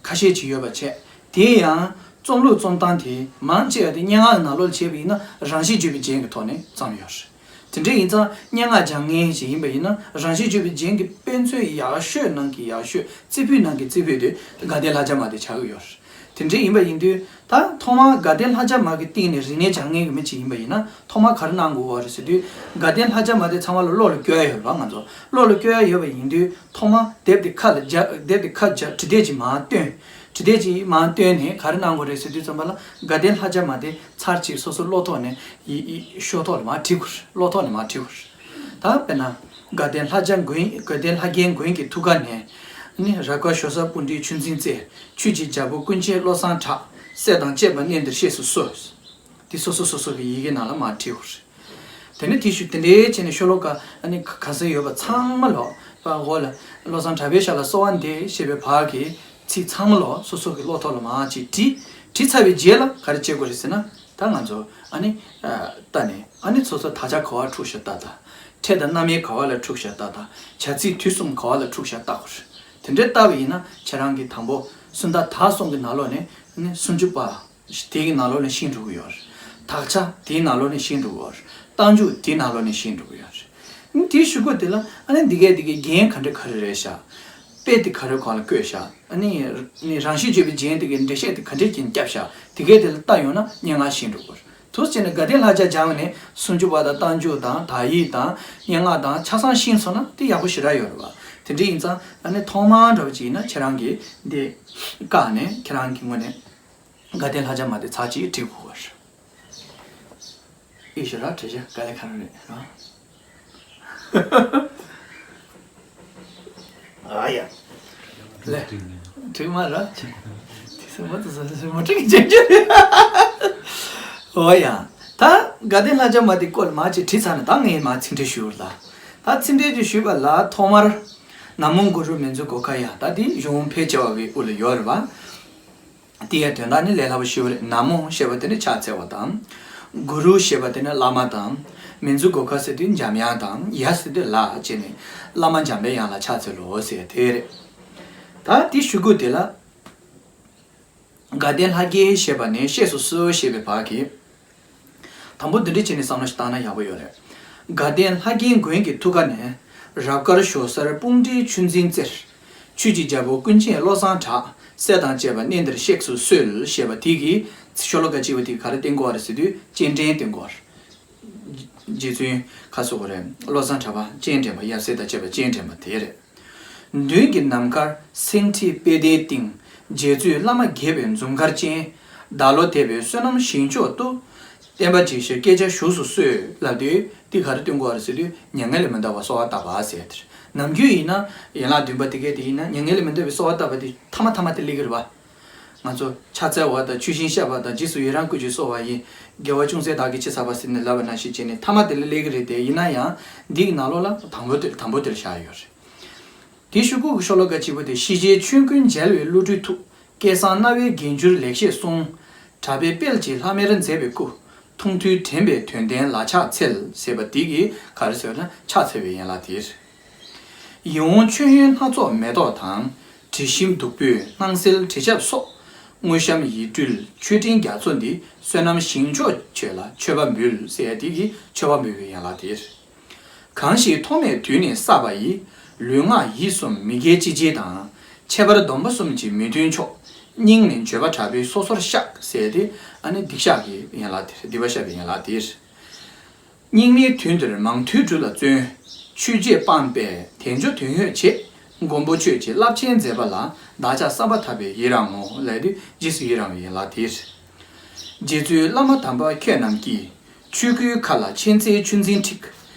ཁ་ཤས་ཅིག་ཡོད་པ་བྱས། དེ་ཡང་རྩོམ་ལུགས་རྩོམ་སྟངས་དེ་མང་ཆེ་བ་དེ་སྙན་ངག་ནང་ལོགས་བྱས་པ་ཡིན་ན་རང་བཞིན་བརྗོད་པའི་རྒྱན་གྱི་ཐོག་ནས་བརྩམས་ཡོད་རེད། དེ་འདྲ་ཡིན་ཙང་སྙན་ངག་སྦྱང་མཁན་ཞིག་ཡིན་པ་ཡིན་ན་རང་བཞིན་བརྗོད་པའི་རྒྱན་གྱི་དཔེ་མཚོན་ཡག་ཤོས་ནང་གི་ཡག་ཤོས། རྩེ་ཕུད་ནང་གི་རྩེ་ཕུད་དེ་དགའ་ལྡན་ལྷ་རྒྱ་མ་དེ་ཆགས་ཀྱི་ཡོད་རེད། དེ་འདྲ་ཡིན་པ་ཡིན་དུས་ད་ཐོག་མར་དགའ་ལྡན་ལྷ་རྒྱ་མ་གི་སྟེང་ནས་རིག་གནས་སྦྱང་མཁན་གྱི་མི་ཅིག་ཡིན་པ་ཡིན་ན་ཐོག་མར་ག་རེ་གནང་དགོས་པ་རེད་ཟེར་དུས། དགའ་ལྡན་ལྷ་རྒྱ་མ་དེ་ཚང་མ་ལ་བློ་ལ་བཀོད་ཡ་ཡོད་རེད་པ། ང་ཚོ་བློ་ལ་བཀོད་ཡ་ཡོད་པ་ཡིན་དུས་ཐོག་མར་དེབ་དེ་ཁ་ལ་སྦྱར། དེབ་དེ་ཁ་སྦྱར། བྲིས་དེབ་ཅིག་མར་བཏོན། བྲིས་དེབ་ཅིག་མར་བཏོན་ནས་ག་རེ་གནང་དགོས་རེད་ཟེར་དུས་ཙམ་པ་ལ་དགའ་ལྡན་ལྷ་རྒྱ་མ་དེ་ཚར་གཅིག་སོ་སོ་བློ་ཐོག་ནས་ཡི་ཡི་ཤོ་ཐོག་ལ་མར་བྲིས་དགོས་རེད། བློ་ཐོག་ནས་མར་བྲིས་དགོས་རེད། ད་དཔེར་ན། དགའ་ལྡན་ལྷ་རྒྱལ་མགོན། དགའ་ལྡན་ལྷ་རྒྱལ་མགོན་གྱི་ཐུགས་ཀ་ནས། ནི་རབ་དཀར་ཞོ་གསར་སྤུན་འདྲེས་ཆུ་འཛིན་རྩེར། ཆོས་ཀྱི་རྒྱལ་པོ་ཀུན་མཁྱེན་བློ་བཟང་གྲགས། སྲས་དང་བཅས་པ་གནས་འདིར་གཤེགས་སུ་གསོལ། འདི་སོ་སོ་སོ་སོ་གི་ཡི་གེ་ནང་ལ་མར་བྲིས་ཡོད་རེད། དེ་ནས་དེའི་ཤུལ་དེ་འདྲའི་བྱས་ནས་ཤོ་ལོ་ཀ་ཨ་ནི་ག་ག་ཚོད་ཡོད་པ་ཚང་མ་ལོ་པ་འོག་ལ་བློ་བཟང་གྲགས་པའི་ཞབས་ལ་གསོལ་བ་འདེབས་ཞེས་པའི་བར་གྱི་ཚིག་ཚང་མ་ལོ་སོ་སོ་གི་བློ་ཐོག་ལ་མར་ཅིག་བྲིས། བྲིས་ཚར་བའི་རྗེས་ལ་ག་རེ་བྱེད་དགོས་རེད་ཟེར་ན། ད་ང་ཚོ་ཨ་ནི་ལྟ་ནས་ཨ་ནི་སོ་སོ་དག་ཆ་ག་བ་འཁྲུགས་ཤག་ལྟ་དང་། ཕྲད་དང་རྣམ་དབྱེ་ག་བ་ལ་འཁྲུགས་ཤག་ལྟ་དང་། བྱ་ཚིག་དུས་གསུམ་ག་བ་ལ་འཁྲུགས་ཤག་ལྟ་དགོས་རེད། དེ་འདྲའི་ལྟ་བ་ཡིན་ན་ཁྱེད་རང་གིས་དང་པོ་སུམ་རྟགས་དག་གསུམ་གྱི་ནང་ལོགས་ནས་ཨ་ནི་སུམ་ཅུ་པ་དེའི་ནང་ལོགས་ནས་ཤེས་འགྲོ་གི་ཡོད་རེད། དག་ཆ་དེའི་ནང་ལོགས་ནས་ཤེས་འགྲོ་གི་ཡོད་རེད། རྟགས་འཇུག་དེའི་ནང་ལོགས་ནས་ཤེས་འགྲོ་གི་ཡོད་རེད། ཨ་ནི་དེའི་གཞུག་གུ་དེ་ལ་ཨ་ནི་འདི་གས་འདི་གས་རྒྱན་ག་འདྲ་ག་རེ་རེད་ཤག་དཔེ་དེ་ག་རེ་གང་ལ་བཀོད་ཤག་ཨ་ནི་ནི་རང་བཞིན་བརྗོད་པའི་རྒྱན་དེ་གའི་འགྲེལ་བཤད་དེ་ག་འདྲས་ཀྱིས་བརྒྱབ་ཤག་དེ་གས་དེ་ལ་ལྟ་ཡོང་ན་སྙན་ངག་ཤེས་འགྲོ་གི་རེད། དུས་ཕྱིན་ནས་དགའ་ལྡན་ལྷ་བརྒྱ་སྦྱངས་ནས་སུམ་ཅུ་པ་དང་རྟགས་འཇུག་དང་དག་ཡིག་དང་སྙན་ངག་དང་ཆ་ཚང་ཤེས་སོང་ན་དེ་ཡག་པོ་ཞེ་དྲག་ཡོད་རེད་བ། དེ་འདྲ་ཡིན་ཙང་ཨ་ནི་ཐོག་མར་འདྲ་བོ་ཅིག་ཡིན་ན་ཁྱེད་རང་གིས་འདི་བཀག་ནས་ཁྱེད་རང་གི་ངོས་ནས་དགའ་ལྡན་ལྷ་བརྒྱ་མ་དེ་ཚར་གཅིག་བྲིས་དགོས་པ་རེད། ཨི་ཤི་ར་བྲིས་བྱ་དཀའ་ལས་ཁག་རེད་ར། ཨ་ཡ། ལེ། འགྲིག་མ་ར། དེ་སེམས་པ་དེ་སེམས་པ་འགྲིག་ཅན་ཅན། ཨོ་ཡ། ད་དགའ་ལྡན་ལྷ་བརྒྱ་མ་དེ་སྐོར་མ་ཅིག་བྲིས་ཚར་ན་ད་ངས་མ་ཚིག་འགྲེལ་ཞུ་ལ། ད་ཚིག་འགྲེལ་ཅིག་ཞུས་པ་ལ་ཐོག་མར། ན་མོ་གུ་རུ་མི་འཇུག་གོ་ཁ་ཡ། ད་དེ་གཞུང་ཕལ་ཆེ་བ་གི་དབུ་ལ་ཡོད་རེད་བ། དེ་ཡ་དོན་དག་ནི་ལས་སླ་པོ་ཞིག་རེད། ན་མོ་ཞེས་པ་དེ་ནི་ཕྱག་འཚལ་བ་དང་། གུ་རུ་ཞེས་པ་དེ་ནི་བླ་མ་དང་། མི་འཇུག་གོ་ཁ་ཟེར་དུས་འཇམ་དབྱངས་དང་། ཡ་ཟེར་དུས་ལ་བྱས་ནས་བླ་མ་འཇམ་པའི་དབྱངས་ལ་ཕྱག་འཚལ་ལོ་ཟེར་དེ་རེད། ད་དེ་གཞུག་གུ་དེ་ལ། དགའ་ལྡན་ལྷ་བརྒྱའི་ཞེས་པ་ནས་གཤེགས་སུ་གསོལ་ཞེས་པའི་བར་གྱི། དང་པོ་འདི་འདྲ་བྱས་ནས་བསམ་བློ་ཞིག་བཏང་ན་ཡག་པོ་ཡོད་རེད། དགའ་ལྡན་ལྷ་བརྒྱའི་མགོན་གྱི་ཐུགས་ཀ་ནས། རབ་དཀར་ཞོ་གསར་སྤུངས་འདྲའི་ཆུ་འཛིན་རྩེར། ཆོས་ཀྱི་རྒྱལ་པོ་ཀུན་མཁྱེན་བློ་བཟང་གྲགས། སྲས་དང་བཅས་པ་གནས་འདིར་གཤེགས་སུ་གསོལ་ཞེས་པ་དེ་གི་ཤོ་ལོ་ཀ་གཅིག་པ་དེ་ག་རེ་བསྟན་གོ་བ་རེད་ཟེར་དུས་སྤྱན་འདྲེན་བསྟན་གོ་བ་རེད། རྗེ་བཙུན་ཁ་སོ་གོ་རེད། བློ་བཟང་གྲགས་པ་སྤྱན་འདྲེན་པ་ཡབ་སྲས་དང་བཅས་པ་སྤྱན་འདྲེན་པ་དེ་རེད། མདུན་གྱི་ནམ་མཁར་སེང་ཁྲི་པད་ཟླའི་སྟེང་། རྗེ་བཙུན་བླ་མ་དགྱེས་པའི་འཛུམ་དཀར་ཅན། བདག་བློ་དད་པའི་བསོད་ནམས་ཞིང་མཆོག་ཏུ། བསྟན་པ་འཇིགས་བྱེད་སྐད་ཆ་བཞུགས་སུ་གསོལ་ལབ་དུས་འདི་ག་རེ་སྟོན་དགོས་རེད་ཟེར་དུས་མྱ་ངན་ལས་མི་འདའ་བར་གསོལ་བ་བཏབ་པ་ཟེར་དེ་རེད། ནམ་རྒྱུན་ཡིན་ན་ཡན་ལག་བདུན་པ་དེ་གས་དེ་ཡིན་ན་མྱ་ངན་ལས་མི་འདའ་བའི་གསོལ་བ་བཏབ་པ་དེ་མཐའ་མ་མཐའ་མ་དེ་སླེབས་ཀྱི་རེད་བ། ང་ཚོ་ཕྱག་འཚལ་བ་དང་ཆུ་ཤིང་བཤམས་པ་དང་རྗེས་སུ་ཡི་རང་བསྐུལ་ཞིང་གསོལ་བ་ཡི། དགེ་བ་ཅུང་ཟད་བདག་གིས་ཅི་བསགས་པ་ཟེར་ནས་ལབ་པ་ནང་བཞིན་བྱས་ནས་མཐའ་མ་དེ་ལ་སླེབས་ཀྱི་རེད་དེ་ཡིན་ན་ཡང་འདི་གི་ནང་ལོགས་ལ་དང་པོ་དེ་དང་པོ་དེ་ལ་བཞག་ཡོད་རེད། དེའི་གཞུག་གུ་གི་ཤོ་ལོ་ཀ་གཅིག་པོ་དེ་ཞི་བྱེད་ཆོས་ཀུན་རྒྱལ་བའི་བློ་གྲོས་ཐུགས། སྐལ་བཟང་རྣ་བའི་རྒྱན་གྱུར་ལེགས་བཤད་གསུང་། གྲགས་པའི་དཔལ་གྱིས་ལྷམ་མེར་མཛད་པའི་སྐུ། མཐོང་ཐོས་དྲན་པའི་དོན་ལྡན་ལ་ཕྱག་འཚལ་ཟེར་བ་འདི་གིས་ག་རེ་ཟེར་བ་ན་ཕྱག་འཚལ་བའི་ཡན་ལག་དེ་རེད། ཡིད་འོང་མཆོད་ཡོན་སྣ་ཚོགས་མེ་ཏོག་དང་། དྲི་ཞིམ་བདུག་སྤོས་སྣང་གསལ་དྲི་ཆབ་སོགས། དངོས་བཤམས་ཡིད་སྤྲུལ་མཆོད་སྤྲིན་རྒྱ་མཚོ་འདི། བསོད་ནམས་ཞིང་མཆོག་ཁྱོད་ལ་མཆོད་པ་འབུལ་ཟེར་ཡ་དེ་གིས་མཆོད་པ་འབུལ་བའི་ཡན་ལག་དེ་རེད། གང་ཞིག་ཐོག་མེད་དུས་ནས་བསགས་པ་ཡི། ལུས་ངག་ཡིད་གསུམ་མི་དགེ་ཅི་བྱེད་དང་། ཁྱད་པར་སྡོམ་པ་གསུམ་གྱིས་མི་མཐུན་ཕྱོགས། སྙིང་ནི་འགྱོད་པ་དྲག་པོས་སོ་སོར་བཤགས་ཟེར་ཏེ་ཨ་ནི་སྡིག་བཤགས་ཀྱི་ཡན་ལག་དེ་རེད། སྡིག་པ་བཤགས་པའི་ཡན་ལག་དེ་རེད། སྙིགས་མའི་དུས་འདིར་མང་ཐོས་སྒྲུབ་ལ་བརྩོན། ཆོས་བརྒྱད་སྤངས་པས་དལ་འབྱོར་དོན་ཡོད་བྱེད། མགོན་པོ་ཁྱོད་ཀྱི་རླབས་ཆེན་མཛད་པ་ལ། བདག་ཅག་བསམ་པ་ཐག་པས་ཡི་རང་ངོ་ལབ་དུས་རྗེས་སུ་ཡི་རང་བའི་ཡན་ལག་དེ་རེད། རྗེ་བཙུན་བླ་མ་དམ་པ་ཁྱེད་རྣམས་ཀྱིས། ཆོས་སྐུའི་མཁའ་ལ་མཁྱེན་བརྩེའི་ཆུ་འཛིན་འཁྲིགས།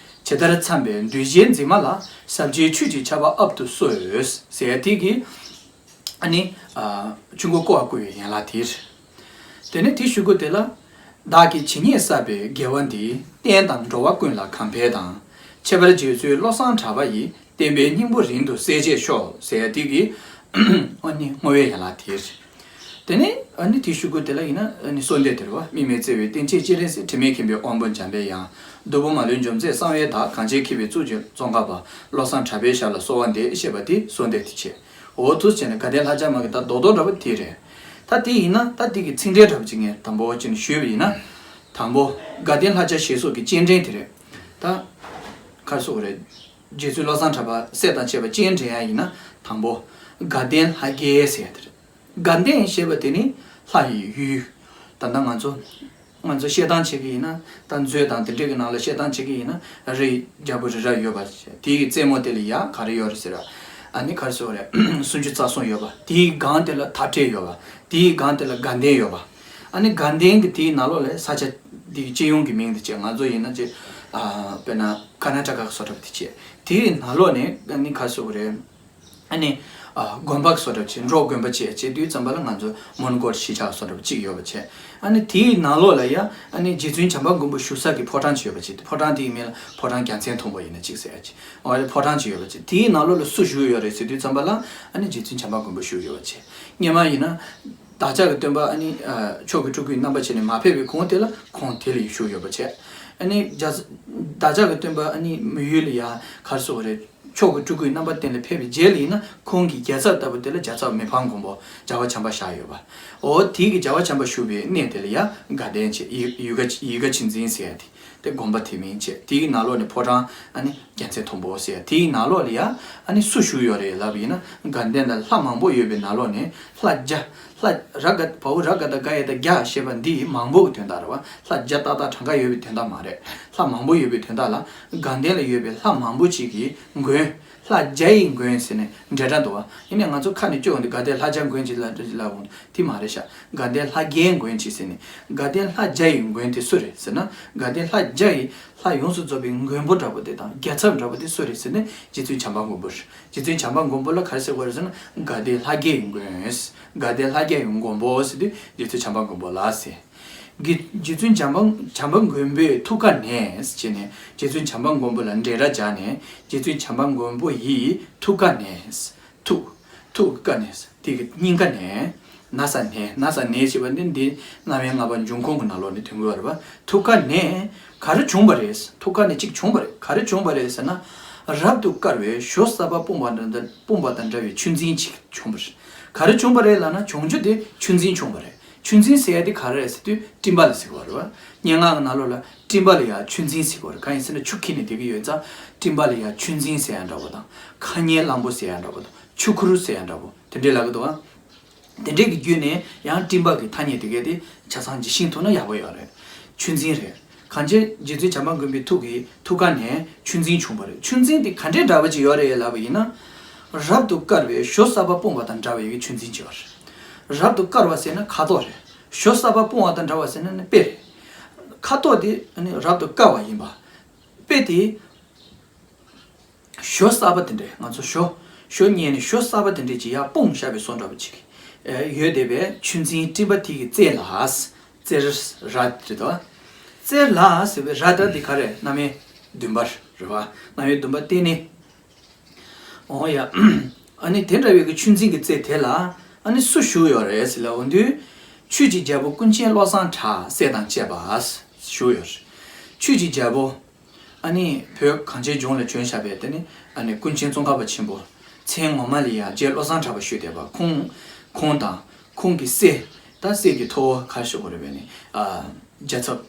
ཇི་ལྟར་འཚམས་པའི་འདུས་བྱས་འཛིན་མ་ལ། ཟབ་རྒྱས་ཆོས་ཀྱི་ཆར་པ་ཨབ་ཏུ་གསོལ། ཟེར་ཡ་དེ་གིས་ཨ་ནི་ཆུ་མགོ་ཀོ་བ་བསྐོར་བའི་ཡན་ལག་དེ་རེད། དེ་ནས་དེའི་གཞུག་གུ་དེ་ལ། བདག་གིས་ཇི་སྙེད་བསགས་པའི་དགེ་བ་འདིས། བསྟན་དང་འགྲོ་བ་ཀུན་ལ་གང་ཕན་དང་། ཁྱད་པར་རྗེ་བཙུན་བློ་བཟང་གྲགས་པ་ཡི། བསྟན་པའི་སྙིང་པོ་རིང་དུ་གསལ་བྱེད་ཤོག་ཟེར་ཡ་དེ་གིས་ཨ་ནི་བསྔོ་བའི་ཡན་ལག་དེ་རེད། དེ་ནས་ཨ་ནི་དེའི་གཞུག་གུ་དེ་ལ་ཡིན་ན་ཨ་ནི་གསོལ་འདེབས་དེ་རེད་བ། དམིགས་མེད་བརྩེ་བའི་བསྟན་བཅོས་སྤྱན་རས་གཟིགས། དྲི་མེད་མཁྱེན་པའི་དབང་པོ་འཇམ་པའི་དབྱངས། བདུད་པོ་མ་ལུས་འཇོམས་མཛད་གསང་བའི་བདག། གངས་ཅན་མཁས་པའི་གཙུག་གི་ཙོང་ཁ་པ། བློ་བཟང་གྲགས་པའི་ཞབས་ལ་གསོལ་བ་འདེབས་ཞེས་པ་དེ་གསོལ་འདེབས་དེ་བྱས། འོ་དུས་བྱས་ནས་དགའ་ལྡན་ལྷ་བརྒྱ་མ་གི་ད་རྡོག་རྡོག་འདྲ་པོ་དེ་རེད། ད་དེ་ཡིན་ན་ད་དེ་གི་ཚིག་འགྲེལ་འདྲ་པོ་ཅིག་ངས་དང་པོ་བྱས་ནས་ཞུས་པ་ཡིན་ན། དང་པོ་དགའ་ལྡན་ལྷ་བརྒྱ་ཞེས་སོགས་ཀྱི་སྤྱན་འདྲེན་དེ་རེད། ད་ག་རེ་ཟེར་དགོས་རེད། རྗེ་བཙུན་བློ་བཟང་གྲགས་པ་སྲས་དང་བཅས་པ་སྤྱན་འདྲེན་ཡ་ཡིན་ན་དང་པོ་དགའ་ལྡན་ལྷ་བརྒྱའི་ཟེར་ཡ་དེ་རེད། དགའ་ལྡན་ཞེས་པ་དེ་ནི་ལྷ་ཡི་ཡུལ། ད་ལྟ་ང་ཚོ་ང་ཚོ་བཤད་སྟངས་བྱེད་ཀྱི་ཡིན་ན་ད་མཛོད་དང་དེ་འདྲ་གི་ནང་ལ་བཤད་སྟངས་བྱེད་ཀྱི་ཡིན་ན་རི་རྒྱལ་པོ་རི་རབ་ཡོད་པ། དེའི་རྩེ་མོ་དེ་ལ་ཡ་ག་རེ་ཡོད་རེད་ཟེར་བ། ཨ་ནི་ག་རེ་ཟེར་བ་རེད། སུམ་ཅུ་རྩ་གསུམ་ཡོད་པ། དེའི་སྒང་དེ་ལ་མཐའ་བྲལ་ཡོད་པ། དེའི་སྒང་དེ་ལ་དགའ་ལྡན་ཡོད་པ། ཨ་ནི་དགའ་ལྡན་གྱི་དེའི་ནང་ལོགས་ལ་ས་ཆ་དེའི་སྤྱི་ཡོངས་ཀྱི་མིང་དེ་བྱས། ང་ཚོ་ཡིན་ན་ཅིག་ཨ་དཔེར་ན་ཀར་ན་ཊ་ཀ་སོགས་འདྲ་པོ་དེ་བྱས། དེའི་ནང་ལོགས་ནས་ཨ་ནི་ག་རེ་ཟེར་བ་རེད། ཨ་ནི། ཨ་དགོན་པ་བཟོ་འདྲ་བྱས། འབྲོག་དགོན་པ་བྱས། བྱས་དུས་ཙམ་པ་ལ་ང་ཚོ་མོན་གྷོ་གཞིས་ཆགས་བཟོ་འདྲ་གཅིག་ཡོད་པ་བྱས། ཨ་ནི་དེའི་ནང་ལོགས་ལ་ཡ་ཨ་ནི་རྗེ་བཙུན་བྱམས་པ་མགོན་པོ་བཞུགས་ས་གི་ཕོ་བྲང་ཅིག་ཡོད་པ་བྱས། ཕོ་བྲང་དེའི་མིང་ལ་ཕོ་བྲང་རྒྱལ་མཚན་མཐོན་པོ་ཡིན་ན་གཅིག་ཟེར་ཡ་ཅིག་འོ་ཨ་ནི་ཕོ་བྲང་ཅིག་ཡོད་པ་བྱས། དེའི་ནང་ལོགས་ལ་སུ་བཞུགས་ཡོད་རེད་ཟེར་དུས་ཙམ་པ་ལ་ཨ་ནི་རྗེ་བཙུན་བྱམས་པ་མགོན་པོ་བཞུགས་ཡོད་པ་བྱས། སྔོན་མ་ཡིན་ན། བདག་ཅག་གི་སྟོན་པ་ཨ་ནི་ཨ་མཆོག་གི་སྤྲུལ་སྐུའི་རྣམ་པ་བྱས་ནས་མ་ཕེབས་པའི་གོང་དེ་ལ་ཁོང་དེ་ལ་བཞུགས་ཡོད་པ་བྱས། ཨ་ནི་རྒྱ་བདག་ཅག་གི་སྟོན་པ་ཨ་ནི་མི་ཡུལ་ལ་ཡ་ག་རེ་ཟེར་དགོས་རེད། མཆོག་གི་སྤྲུལ་སྐུའི་རྣམ་པ་བསྟན་ལ་ཕེབས་པའི་རྗེས་ལ་ཡིན་ན་ཁོང་གི་རྒྱལ་ཚབ་ལྟ་བུ་དེ་ལ་རྒྱལ་ཚབ་མི་ཕམ་མགོན་པོ་རྒྱལ་བ་བྱམས་པ་བཞག་ཡོད་པ། འོ་དེ་གི་རྒྱལ་བ་བྱམས་པ་བཞུགས་པའི་གནས་དེ་ལ་ཡ་དགའ་ལྡན་བྱས། ཡུལ་ཡུལ་དགའ་ཡུལ་དགའ་ཆོས་འཛིན་ཟེར་ཡ་དེ། དེ་དགོན་པ་དེ་མིང་བྱས། དེའི་ནང་ལོགས་ནས་ཕོ་བྲང་ཨ་ནི་རྒྱལ་མཚན་མཐོན་པོ་ཟེར། དེའི་ནང་ལོགས་ལ་ཡ་ཨ་ནི་སུ་བཞུགས་ཡོད་རེད་ལབ་པ་ཡིན་ན། དགའ་ལྡན་ལ་ལྷ་མང་པོ་ཡོད་པའི་ནང་ལོགས་ནས་ལྷ་བརྒྱ། ལྷ་ར་ག་བའོ་ར་ག་བཏགས་རྒ་ཡ་བཏགས་རྒྱ་ཞེས་པ་འདི་མང་པོ་གི་དོན་དག་རེད་བ། ལྷ་བརྒྱ་ཏག་ཏག་གྲངས་ཀ་ཡོད་པའི་དོན་དག་མ་རེད། ལྷ་མང་པོ་ཡོད་པའི་དོན་དག་ལ། དགའ་ལྡན་ལ་ཡོད་པའི་ལྷ་མང་པོ་ཅིག་གི་མགོན། ལྷ་བརྒྱ་ཡི་མགོན་ཟེར་ནས་འབྲེལ་སྒྲ་འདུག་བ། ཡིན་ནའི་ང་ཚོ་ཁ་ནས་སྐྱོ་འོང་དུས་དགའ་ལྡན་ལྷ་བརྒྱ་མགོན་ཅིག་ལ་ལ་འོང་དེ་མ་རེད་ཤག་དགའ་ལྡན་ལྷ་བརྒྱའི་མགོན་ཅིག་ཟེར་ནས། དགའ་ལྡན་ལྷ་བརྒྱ་ཡི་མགོན་དེ་སུ་རེད་ཟེར་ན། དགའ་ལྡན་ལྷ་བརྒྱ་ཡི་ལྷ་ཡོངས་སུ་རྫོགས་པའི་མགོན་པོ་འདྲ་པོ་དེ་དང་རྒྱལ་ཚབ་འདྲ་པོ་དེ་སུ་རེད་ཟེར་ན། རྗེ་བཙུན་བྱམས་པ་མགོན་པོ་རེད། རྗེ་བཙུན་བྱམས་པ་མགོན་པོ་ལ་ག་རེ་ཟེར་དགོས་རེད་ཟེར་ན། དགའ་ལྡན་ལྷ་བརྒྱའི་མགོན། དགའ་ལྡན་ལྷ་བརྒྱའི་མགོན་པོ་ཟེར་དུས་རྗེ་བཙུན་བྱམས་པ་མགོན་པོ་ལ་ཟེར། རྗེ་རྗེ་བཙུན་བྱམས་པ་བྱམས་པ་མགོན་པོའི་ཐུགས་ཀ་ནས་ཟེར་ནས། རྗེ་བཙུན་བྱམས་པ་མགོན་པོ་ལ་འབྲེལ་སྒྲ་སྦྱར་ནས། རྗེ་བཙུན་བྱམས་པ་མགོན་པོ་ཡི་ཐུགས་ཀ་ནས། ཐུགས། ཐུགས་ཀ་ནས། དེ་གི་སྙིང་ག་ནས། ན་ས་ནས། ན་ས་ནས་ཞེས་པ་འདི་འདི་རྣམ་དབྱེ་ལྔ་པ་འབྱུང་ཁུངས་ཀྱི་ནང་ལོགས་ནས་ཐོན་གྱི་ཡོད་རེད་པ། ཐུགས་ཀ་ནས་ག་རེ་བྱུང་བ་རེད། ཐུགས་ཀ་ནས་གཅིག་བྱུང་བ་རེད། ག་རེ་བྱུང་བ་རེད་ཟེར་ན། རབ་ཏུ་དཀར་བའི་ཞོ་གསར་པ་སྤུངས་པ་དང་འདྲ་སྤུངས་པ་དང་འདྲ་བའི་ཆུ་འཛིན་ཅིག་བྱུང་བ་རེད། ག་རེ་བྱུང་བ་རེད་ལབ་ན། བྱུང་རྒྱུ་དེ་ཆུ་འཛིན་བྱུང་བ་རེད། ཆུ་འཛིན་ཟེར་ཡ་དེ་ག་རེ་རེད་ཟེར་དུས་སྤྲིན་པ་ལ་ཟེར་གྱི་ཡོད་རེད་པ། སྙན་ངག་གི་ནང་ལོགས་ལ་སྤྲིན་པ་ལ་ཡ་ཆུ་འཛིན་ཟེར་གྱི་ཡོད་རེད། གང་ཡིན་ཟེར་ན་ཆུ་འཁྱིལ་ནས་བསྡད་ཀྱི་ཡོད་ཙང་། སྤྲིན་པ་ལ་ཡ་ཆུ་འཛིན་ཟེར་ཡ་འདྲ་པོ་དང་། ཁ་ཉེ་གླང་པོ་ཟེར་ཡ་འདྲ་པོ་དང་། ཆུ་ཁུར་ཟེར་ཡ་འདྲ་པོ་དེ་འདྲས་ལབ་ཀྱི་འདུག་ཨ། དེ་འདྲས་ཀྱི་བརྒྱུད་ནས་ཡང་སྤྲིན་པ་གི་ཐ་སྙད་དེ་གས་དེ་ཆ་ཚང་ཇི་ཤིང་ཐུག་ན་ཡག་པོ་ཡོད་རེད། ཆུ་འཛིན་རེད། གང་ཅི་རྗེ་བཙུན་བྱམས་པ་མགོན་པོའི་ཐུགས་ཀྱི་ཐུགས་ཀ་ནས་ཆུ་འཛིན་བྱུང་བ་རེད། ཆུ་འཛིན་དེ་ག་འདྲས་འདྲ་བ་ཅིག་ཡོད་རེད་ལབ་པ་ཡིན་ན། རབ་ཏུ་དཀར་བའི་ཞོ་གསར་པ་སྤུངས་པ་དང་འདྲ་བའི་ཆུ་འཛིན་ཅིག་ཡོད་རེད། རབ་ཏུ་དཀར་བ་ཟེར་ན་ཁ་དོག་རེད། ཞོ་གསར་པ་སྤུངས་པ་དང་འདྲ་བ་ཟེར་ན་ནི་དཔེ་རེད། ཁ་དོག་དེ་ནི་རབ་ཏུ་དཀར་བ་ཡིན་པ། དཔེ་དེ། ཞོ་གསར་པ་དེ་འདྲས། ང་ཚོ་ཞོ། ཞོ་རྙེད་ནས་ཞོ་གསར་པ་དེ་འདྲས་ཀྱི་ཡར་སྤུངས་བཞག་པའི་བཟོ་འདྲ་པོ་ཅིག་ཨེ་ཡོད་བསྡད་པའི་ཆུ་འཛིན་སྤྲིན་པ་དེ་གི་རྩེ་ལ། རྩེར་ར་རེད་དོ། རྩེར་ལ་ཟེར་བའི་ར་ད་འདི་ག་རེ་རྣམ་དབྱེ་བདུན་པ་རེད་པ། རྣམ་དབྱེ་བདུན་པ་སྟེང་ནས། འོ་ཡ། ཨ་ནི་དེ་འདྲ་བའི་གི་ཆུ་འཛིན་གྱི་རྩེ་དེ་ལ་ཨ་ནི་སུ་བཞུགས་ཡོད་རེད་ཟེར་ལབ་འོང་དུས། ཆོས་ཀྱི་རྒྱལ་པོ་ཀུན་མཁྱེན་བློ་བཟང་གྲགས་སྲས་དང་བཅས་པ་བཞུགས་ཡོད་རེད། ཆོས་ཀྱི་རྒྱལ་པོ། ཨ་ནི་བོད་གངས་ཅན་ལྗོངས་ལ་བྱོན་བཞག་པའི་དེ་ནི་ཨ་ནི་ཀུན་མཁྱེན་ཙོང་ཁ་པ་ཆེན་པོ། མཚན་ངོ་མ་ལ་ཡ་རྗེ་བློ་བཟང་གྲགས་པ་ཞུས་བསྡད་པ། ཁོང་། ཁོང་དང་ཁོང་གི་སྲས། ད་སྲས་ཀྱི་ཐུ་བོ་ག་རེ་ཞུ་དགོས་རེད་པས་ནི། ཨ། རྒྱལ་ཚབ་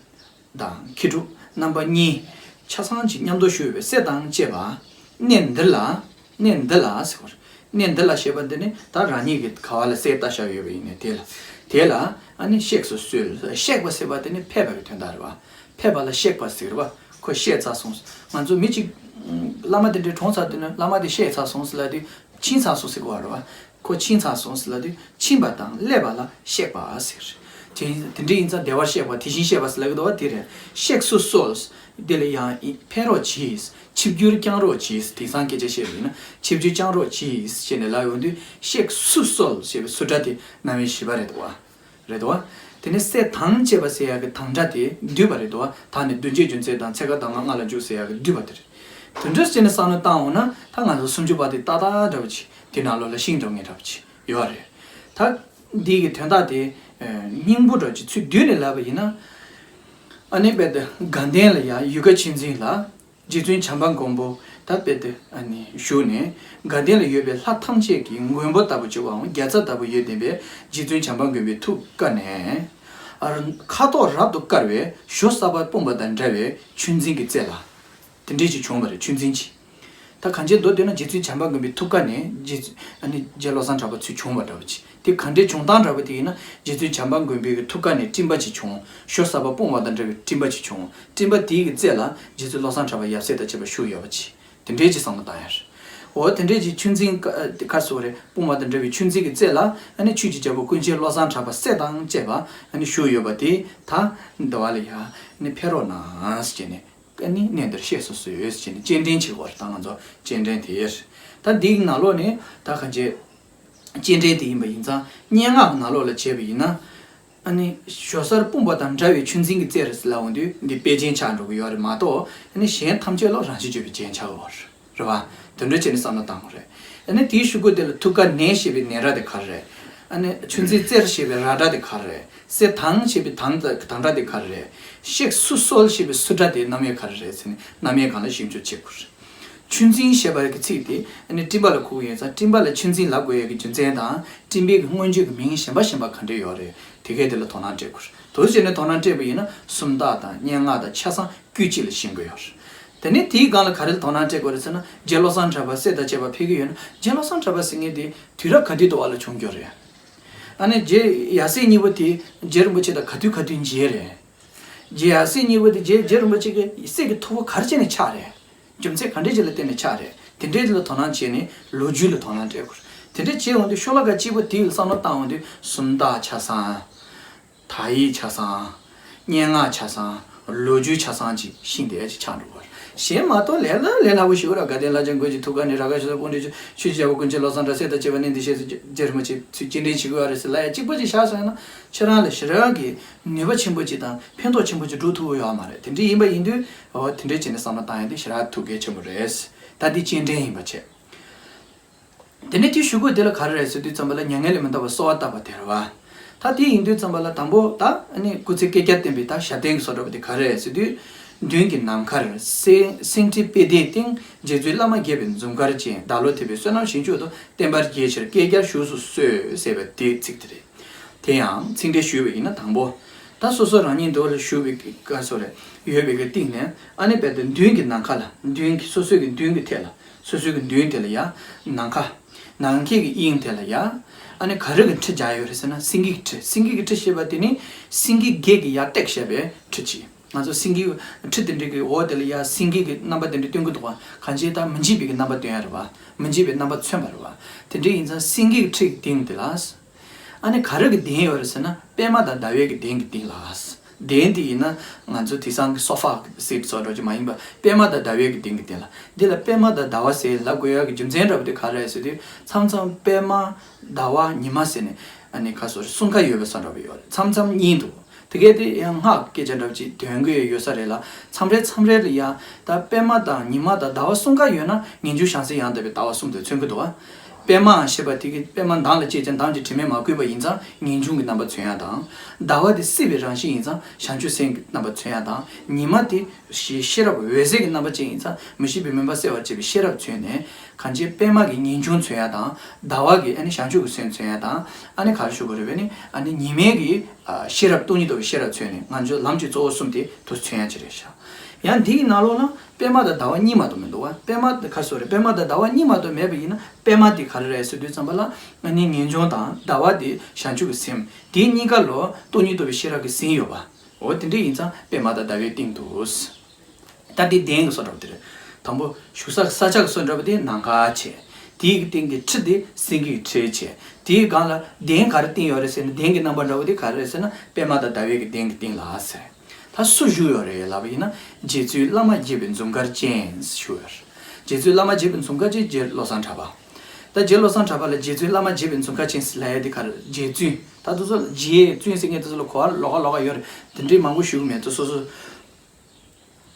དང་མཁས་གྲུབ་རྣམ་པ་གཉིས་ཆ་ཚང་གཅིག་མཉམ་དུ་བཞུགས་པའི་སྲས་དང་བཅས་པ། གནས་འདི་ལ། གནས་འདི་ལ་ཟེར་བ་རེད། གནས་འདི་ལ་ཞེས་པ་འདི་ནི་ད་རང་ཉིད་ཀྱི་ག་བ་ལ་སྲས་བཏགས་བཞག་ཡོད་པ་ཡིན་ནའི་དེ་ལ། དེ་ལ་ཨ་ནི་གཤེགས་སུ་གསོལ། གཤེགས་པ་ཟེར་བ་དེ་ནི་ཕེབས་པ་གི་དོན་དག་རེད་བ། ཕེབས་པ་ལ་གཤེགས་པ་ཟེར་བ། ཁོ་གཤེགས་ཚར་སོང་། ང་ཚོ་མི་གཅིག་བླ་མ་དེ་འདྲའི་གྲོངས་ཚར་དུས་ན་བླ་མ་དེ་གཤེགས་ཚར་སོང་ཟེར་ལབ་དུས་ཕྱིན་ཚར་སོང་ཟེར་གི་བ་རེད་བ། ཁོ་ཕྱིན་ཚར་སོང་ཟེར་ལབ་དུས་ཕྱིན་པ་དང་སླེབས་པ་ལ་གཤེགས་པ་ཟེར། དེ་དེ་འདྲ་ཡིན་ཙང་བདེ་བར་གཤེགས་པ་དེ་བཞིན་གཤེགས་པ་ཟེར་ལབ་ཀྱི་འདུག་བ། དེ་རེད། གཤེགས་སུ་གསོལ། དེ་ལ་ཡང་ཕེབས་རོགས་གྱིས། ཆིབས་བསྒྱུར་བསྐྱང་རོགས་གྱིས། དེང་སང་སྐད་ཆ་བཤད་པ་ཡིན་ན་ཆིབས་བསྒྱུར་བསྐྱང་རོགས་གྱིས་ཞེས་ནས་ལབ་ཡོང་དུས་གཤེགས་སུ་གསོལ་ཞེས་པའི་སུ་སྒྲ་དེ་རྣམ་དབྱེ་བཞི་པ་རེད་འདུག་བ། རེད་དོ། དེ་ནས་སྲས་དང་བཅས་པ་ཟེར་ཡག་གི་དང་སྒྲ་དེ་བསྡུས་པ་རེད་དོ། ད་ནི་བདུན་བརྒྱད་རྒྱུ་མཚན་དང་ཚེ་འགག་གདམས་ངག་ལྔ་ལ་འཇུག་ཟེར་ཡག་གི་བསྡུས་པ་དེ་རེད། དེ་འདྲ་བྱས་ནས་བསམ་བློ་བཏང་འོང་ན་ད་ང་ཚོ་སུམ་ཅུ་པ་དེ་ཏག་ཏག་འདྲ་བོ་ཅིག་དེ་ནང་ལོགས་ལ་ཤིང་འདྲ་བོ་ངེས་འདྲ་བོ་ཅིག་ཡོད་རེད། ད་འདི་གི་དོན་དག་དེ་སྙིང་པོ་འདྲ་བོ་ཅིག་ཚུར་བསྡུས་ནས་ལབ་པ་ཡིན་ན། ཨ་ནི་དཔེ་དེ་དགའ་ལྡན་ལ་ཡ་ཡུལ་དགའ་ཆོས་འཛིན་ལ། རྗེ་བཙུན་བྱམས་པ་མགོན་པོ་ད་དཔེ་དེ་ཨ་ནི་བཞུགས་ནས་དགའ་ལྡན་ལ་ཡོད་པའི་ལྷ་ཐམས་ཅད་ཀྱི་མགོན་པོ་ལྟ་བུ་བྱེད་པའམ་རྒྱལ་ཚབ་ལྟ་བུ་ཡོད་བསྡད་པའི་རྗེ་བཙུན་བྱམས་པ་མགོན་པོའི་ཐུགས་ཀ་ནས། ཨ་ཁ་དོག་རབ་ཏུ་དཀར་བའི་ཞོ་གསར་པ་སྤུངས་པ་དང་འདྲ་བའི་ཆུ་འཛིན་གྱི་རྩེ་ལ། དེ་འདྲས་ཅིག་བྱུང་བ་རེད། ཆུ་འཛིན་གྱི། ད་གང་ཅི་མདོར་བསྡུས་ན་རྗེ་བཙུན་བྱམས་པ་མགོན་པོའི་ཐུགས་ཀ་ནས་རྗེ་ཨ་ནི་རྗེ་བློ་བཟང་གྲགས་པ་ཚུར་བྱུང་བ་འདྲ་བ་ཅིག་དེ་གང་འདྲའི་བྱུང་སྟངས་འདྲ་བ་དེ་ཡིན་ན་རྗེ་བཙུན་བྱམས་པ་མགོན་པོའི་ཐུགས་ཀ་ནས་སྤྲིན་པ་ཅིག་བྱུང་། ཞོ་གསར་པ་སྤུངས་པ་དང་འདྲ་བའི་སྤྲིན་པ་ཅིག་བྱུང་། སྤྲིན་པ་དེའི་གི་རྩེ་ལ་རྗེ་བཙུན་བློ་བཟང་གྲགས་པ་ཡབ་སྲས་དང་བཅས་པ་བཞུགས་ཡོད་པ་ཅིག་དེ་འདྲའི་ཅིག་བསམ་བློ་བཏང་ཡ་རེད། འོ་དེ་འདྲའི་ཅིག་ཆུ་འཛིན་ཀ་ཁ་སོ་རེད། སྤུངས་པ་དང་འདྲ་བའི་ཆུ་འཛིན་གྱི་རྩེ་ལ་ཨ་ནི་ཆོས་ཀྱི་རྒྱལ་པོ་ཀུན་མཁྱེན་བློ་བཟང་གྲགས་པ་སྲས་དང་བཅས་པ་ཨ་ནི་བཞུགས་ཡོད་པ་དེ་ད་འདི་བ་ལ་ཡ་ཨ་ནི་ཕེབས་རོགས་གནང་ཟེར་ནས། ཨ་ནི་གནས་འདིར་གཤེགས་སུ་གསོལ་ཟེར་ནས་སྤྱན་འདྲེན་བྱེད་དགོས་རེད། ད་ང་ཚོ་སྤྱན་འདྲེན་དེ་ཡོད་རེད། ད་འདིའི་ནང་ལོགས་ནས་ད་གང་ཅི་ སྤྱན་འདྲེན་དེ་ཡིན་པ་ཡིན་ཙང་སྙན་ངག་གི་ནང་ལོགས་ལ་བྱས་པ་ཡིན་ན། ཨ་ནི་ཞོ་གསར་སྤུངས་པ་དང་འདྲ་བའི་ཆུ་འཛིན་གྱི་རྩེར་ལབ་འོང་དུས་འདི་དཔེ་ཅན་ཆགས་འགྲོ་གི་ཡོད་རེད་མ་གཏོགས། ཨ་ནི་གཞན་ཐམས་ཅད་ལ་རང་བཞིན་བརྗོད་པའི་རྒྱན་ཆགས་ཡོད་རེད་བ། དེ་འདྲ་བྱས་ནས་བསམ་བློ་བཏང་དགོས་རེད། ཨ་ནི་དེའི་གཞུག་གུ་དེ་ལ་ཐུགས་ཀར་ནན་ཞེས་པའི་ནན་སྒྲ་དེ་ག་རེ་རེད། ཨ་ནི་ཆུ་འཛིན་རྩེར་ཞེས་པའི་ར་སྒྲ་དེ་ག་རེ་རེད། གསེར་དང་ཞེས་པའི་དང་དང་སྒྲ་དེ་ག་རེ་རེད། གཤེགས་སུ་གསོལ་ཞེས་པའི་སུ་སྒྲ་དེ་རྣམ་དབྱེ་ག་རེ་རེད་ཟེར་ནས་རྣམ་དབྱེ་སྒང་ལ་ཞིབ་འཇུག་བྱེད་དགོས་རེད། ཆུ་འཛིན་ཞེས་པ་གི་ཚིག་དེ་ཨ་ནི་སྤྲིན་པ་ལ་གོ་གི་ཡོད་ཙང་སྤྲིན་པ་ལ་ཆུ་འཛིན་ལབ་དགོས་ཡས་ཀྱི་རྒྱུ་མཚན་དང་སྤྲིན་པའི་གི་སྔོན་བརྗོད་ཀྱི་མིང་གཞན་པ་གཞན་པ་ག་འདྲས་ཡོད་རེད། དེ་གས་དེ་ལ་དོ་སྣང་སྤྲད་དགོས་རེད། དེ་བྱས་ནས་དོ་སྣང་སྤྲད་པ་ཡིན་ན་སུམ་རྟགས་དང་སྙན་ངག་དང་ཆ་ཚང་དཀྱུས་གཅིག་ལ་ཤེས་དགོས་ཡོད་རེད། དེ་ནས་དེའི་སྒང་ལ་ག་རེ་ལ་དོ་སྣང་སྤྲད་དགོས་རེད་ཟེར་ན་རྗེ་བློ་བཟང་གྲགས་པ་སྲས་དང་བཅས་པ་ཕེབས་ཀྱི་ཡོད་ན་རྗེ་བློ་བཟང་གྲགས་པ་ཟེར་མཁན་དེ་དུས་རབས་ག་དུས་དུ་བ་ལ་བྱུང་རྒྱུ་རེད། ཨ་ནི་རྗེ་ཡབ་སྲས་གཉིས་པོ་དེ་རྗེ་རིན་པོ་ཆེ་དང་ག་དུས་ག་དུས་མཇལ་རེད། རྗེ་ཡབ་སྲས་གཉིས་པོ་དེ་རྗེ་རྗེ་རིན་པོ་ཆེ་གི་སྲས་ཀྱི་ཐུ་བོ་ག་རེ་བྱས་ནས་ཆགས་རེད། རྒྱུ་མཚན་ག་འདྲས་ཅིག་ལ་བརྟེན་ནས་ཆགས་རེད། དེ་འདྲས་ལ་དོ་སྣང་བྱས་ནས་ལོ་རྒྱུས་ལ་དོ་སྣང་སྤྲད་དགོས་རེད། དེ་འདྲས་བྱས་འོང་དུས་ཤོ་ལོ་ཀ་གཅིག་པོ་དེ་ལ་བསམ་བློ་བཏང་འོང་དུས་སུམ་རྟགས་ཆ་ཚང་། དག་ཡིག་ཆ་ཚང་། སྙན་ངག་ཆ་ཚང་། ལོ་རྒྱུས་ཆ་ཚང་ཅིག་ཤེས་བསྡད་ཡ་ཅིག་ཆགས་འགྲོ་གི་རེད། གཞན་མ་གཏོགས་ལས་ལ་ལས་སླ་པོ་ཞིག་ར། དགའ་ལྡན་ལྷ་ལྕམ་མགོན་གྱི་ཐུགས་ཀ་ནས་ར་ག་ཞོ་ས་སྤུན་འདྲེ་ཆུ་ཆུ་བྱ་བ་ཀུན་མཁྱེན་བློ་བཟང་གྲགས་སྲས་དང་བཅས་པ་གནས་འདི་ཞེས་སུ་རྗེ་རིན་པོ་ཆེ་ཚུལ་སྤྱན་འདྲེན་བྱེད་དགོས་ཡ་རེད་ཟེར་ལབ་ཡ་གཅིག་པ་ཅིག་བཞག་སོང་ཡ་ན་ཁྱེད་རང་ལ་ཞེ་དྲག་གི་ནུས་པ་ཆེན་པོ་ཅིག་དང་ཕན་ཐོགས་ཆེན་པོ་ཅིག་འགྲོ་ཐུབ་ཡོད་མ་རེད། དེ་འདྲ་ཡིན་པ་ཡིན་དུས་འོ་དེ་འདྲ་བྱས་ནས་བསམ་བློ་བཏང་ཡ་དེ་ཞེ་དྲག་ཐུགས་གལ་ཆེན་པོ་རེད། ད་འདི་སྤྱན་འདྲེན་ཡིན་པ་བྱས། དེ་ནས་དེའི་གཞུག་གུ་དེ་ལ་ག་རེ་རེད་ཟེར་དུས་ཙམ་པ་ལ་མྱ་ངན་ལས་མི་འདའ་བར་གསོལ་བ་བཏབ་པ་དེ་རེད་བ། ད་དེ་ཡིན་དུས་ཙམ་པ་ལ་དང་པོ་ད་ཨ་ནི་སྐུ་ཚེ་བསྐལ་བརྒྱར་བརྟན་པའི་ད་ཞབས་བརྟན་གྱི་བཟོ་འདྲ་པོ་དེ་ག་རེ་རེད་ཟེར་དུས། མདུན་གྱི་ནམ་མཁར་སེང་སེང་ཁྲི་པད་ཟླའི་སྟེང་རྗེ་བཙུན་བླ་མ་དགྱེས་པའི་འཛུམ་དཀར་ཅན། བདག་བློ་དད་པའི་བསོད་ནམས་ཞིང་མཆོག་ཏུ། བརྟན་པར་རྒྱས་ཕྱིར་བསྐལ་བརྒྱར་བཞུགས་སུ་གསོལ་ཟེར་བའི་དེའི་ཚིག་དེ་རེད། དེ་ཡང་ཚིག་འགྲེལ་ཞུས་པ་ཡིན་ན་དང་པོ། ད་སོ་སོ་རང་ཉིད་འདོད་ལ་ཞུ་བའི་སྐབས་སུ་རེ་ཡོད་པའི་གི་སྟེང་ནས་ཨ་ནི་རྦད་དེ་མདུན་གྱི་ནམ་མཁའ་ལ་མདུན་གྱི་སོ་སོའི་གི་མདུན་གྱི་ཐད་ལ་སོ་སོའི་གི་མདུན་དེ་ལ་ཡ་ནམ་མཁའ། ནམ་མཁའི་གི་དབྱིངས་དེ་ལ་ཡ་ཨ་ནི་ག་རེ་གི་ཁྲི་སྦྱར་ཡོད་རེད་ཟེར་ན་སེང་གེ་གི་ཁྲི། སེང་གེ་གི་ཁྲི་ཞེས་པ་དེ་ནི་སེང་གེ་བརྒྱད་ཀྱིས་ཡར་བཏེགས་བཞག་པའི་ཁྲི་ཅིག་ང་ཚོ་སེང་གེ་ཁྲི་དེ་འདྲའི་གི་འོག་དེ་ལ་ཡ་སེང་གེ་གི་རྣམ་པ་དེ་འདྲ་སྟོན་གི་འདུག་བ། གང་ཅི་ད་མི་འཇིགས་པའི་གི་རྣམ་པ་སྟོན་ཡ་རེད་བ། མི་འཇིགས་པའི་རྣམ་པ་མཚོན་པ་རེད་བ། དེ་འདྲ་ཡིན་ཙང་སེང་གེ་གི་ཁྲི་གི་སྟེང་དེ་ལ། ཨ་ནི་ག་རེ་གི་གདན་ཡོད་རེད་ཟེར་ན་པདྨ་དང་ཟླ་བའི་གི་གདན་གི་སྟེང་ལ། གདན་དེ་ཡིན་ན་ང་ཚོ་དེང་སང་གི་སོ་ཕ་སེ་ཊི་བཟོ་འདྲ་ཅིག་མ་ཡིན་པ་པདྨ་དང་ཟླ་བའི་གི་གདན་གི་སྟེང་ལ། འདི་ལ་པདྨ་དང་ཟླ་བ་ཟེར་ལབ་དགོས་ཡ་གི་རྒྱུ་མཚན་འདྲ་པོ་དེ་ག་རེ་རེད་ཟེར་དུས་མཚམས་མཚམས་པདྨ་ཟླ་བ་ཉི་མ་ཟེར་ནས་ཨ་ནི་ཁ་སོར་གསུམ་ཀ་ཡོད་པའི་ས་འདྲ་པོ་ཡོད་རེད། མཚམས་མཚམས་གཉིས་འདུག་དེ་གས་དེ་ཡང་སྔགས་སྐད་ཆ་འདྲ་པོ་ཅིག་འདོན་གི་ཡོད་ས་རེད་ལ། མཚམས་རེ་མཚམས་རེ་ལ་ཡ་ད་པདྨ་དང་ཉི་མ་དང་ཟླ་བ་གསུམ་ཀ་ཡོད་ན་ངེས་འབྱུང་བྱང་སེམས་ཡང་དག་པའི་ལྟ་བ་གསུམ་དུ་མཚོན་གི་འདུག་བ། པདྨ་ཞེས་པ་དེ་གི་པདྨ་མདངས་ལ་སྐྱེས་ཀྱང་མདངས་ཀྱི་དྲི་མས་མ་གོས་པ་ཡིན་ཙང་ངེས་འབྱུང་གི་རྣམ་པ་མཚོན་ཡ་དང་། ཟླ་བ་དེ་སྲིད་པའི་རང་བཞིན་ཡིན་ཙང་བྱང་ཆུབ་སེམས་ཀྱི་རྣམ་པ་མཚོན་ཡ་དང་། ཉི་མ་དེ་ཤེས་ཤེས་རབ་འོད་ཟེར་གྱི་རྣམ་པ་ཅན་ཡིན་ཙང་མི་ཤེས་པའི་མུན་པ་སེལ་བར་བྱེད་པའི་ཤེས་རབ་མཚོན་ནས་གང་ཅི་པདྨ་གི་ངེས་འབྱུང་མཚོན་ཡ་དང་། ཟླ་བ་གི་ཨ་ནི་བྱང་ཆུབ་ཀྱི་སེམས་མཚོན་ཡ་དང་། ཨ་ནི་ག་རེ་ཞུ་དགོས་རེད་པས་ནི་ཨ་ནི་ཉི་མའི་གི་ཤེས་རབ་སྟོང་ཉིད་རྟོགས་པའི་ཤེས་རབ་མཚོན་ནས་ང་ཚོ་ལམ་གྱི་གཙོ་བོ་གསུམ་དེ་དུ་མཚོན་ཡ་ཅིག་རེད་ཤག་ཡང་འདིའི་ནང་ལོགས་ན་པདྨ་དང་ཟླ་བ་གཉིས་མ་གཏོགས་མི་འདུག་བ། པདྨ་དེ་ག་སོ་རེད། པདྨ་དང་ཟླ་བ་གཉིས་མ་གཏོགས་མེད་པ་ཡིན་ན་པདྨ་དེ་ག་རེ་རེད་ཟེར་དུས་ཙམ་པ་ལ་ཨ་ནི་ངེས་འབྱུང་དང་ཟླ་བ་དེ་བྱང་ཆུབ་ཀྱི་སེམས་དེ་གཉིས་ཀ་ལོ་སྟོང་ཉིད་རྟོགས་པའི་ཤེས་རབ་ཀྱིས་ཟིན་ཡོད་པ། འོ་དེ་འདྲ་ཡིན་ཙང་པདྨ་དང་ཟླ་བའི་སྟེང་དུ། ད་འདི་གདན་གྱི་བཟོ་འདྲ་པོ་དེ་རེད། དང་པོ་བཞུགས་ས་ས་ཆ་གི་བཟོ་འདྲ་པོ་དེ་ནམ་མཁའ་བྱས། དེའི་གི་སྟེང་གི་ཁྲི་དེ་སེང་གེའི་ཁྲི་བྱས། དེའི་སྒང་ལ་གདན་ག་རེ་བཏིང་ཡོད་རེད་ཟེར་ན་གདན་གྱི་རྣམ་པ་འདྲ་པོ་དེ་ག་རེ་རེད་ཟེར་ན་པདྨ་དང་ཟླ་བའི་གི་གདན་གྱི་སྟེང་ལ་ཟེར། ད་སུ་བཞུགས་ཡོད་རེད་ལབ་པ་ཡིན་ན་རྗེ་བཙུན་བླ་མ་དགྱེས་པའི་འཛུམ་དཀར་ཅན་བཞུགས་ཡོད་རེད། རྗེ་བཙུན་བླ་མ་དགྱེས་པའི་འཛུམ་དཀར་ཅན་རྗེ་བློ་བཟང་གྲགས་པ། ད་རྗེ་བློ་བཟང་གྲགས་པ་ལ་རྗེ་བཙུན་བླ་མ་དགྱེས་པའི་འཛུམ་དཀར་ཅན་ཟེར་ལབ་ཡ་དེ་ག་རེ་རྗེ་བཙུན་ད་དེ་ཚོ་ལ་རྗེ་བཙུན་ཟེར་མཁན་དེ་ཚོ་ལ་གོ་བ་ལོགས་ཀ་ལོགས་ཀ་ཡོད་རེད། དེ་འདྲའི་མང་པོ་ཞུ་གི་མེད་ཚོ་སོ་སོ།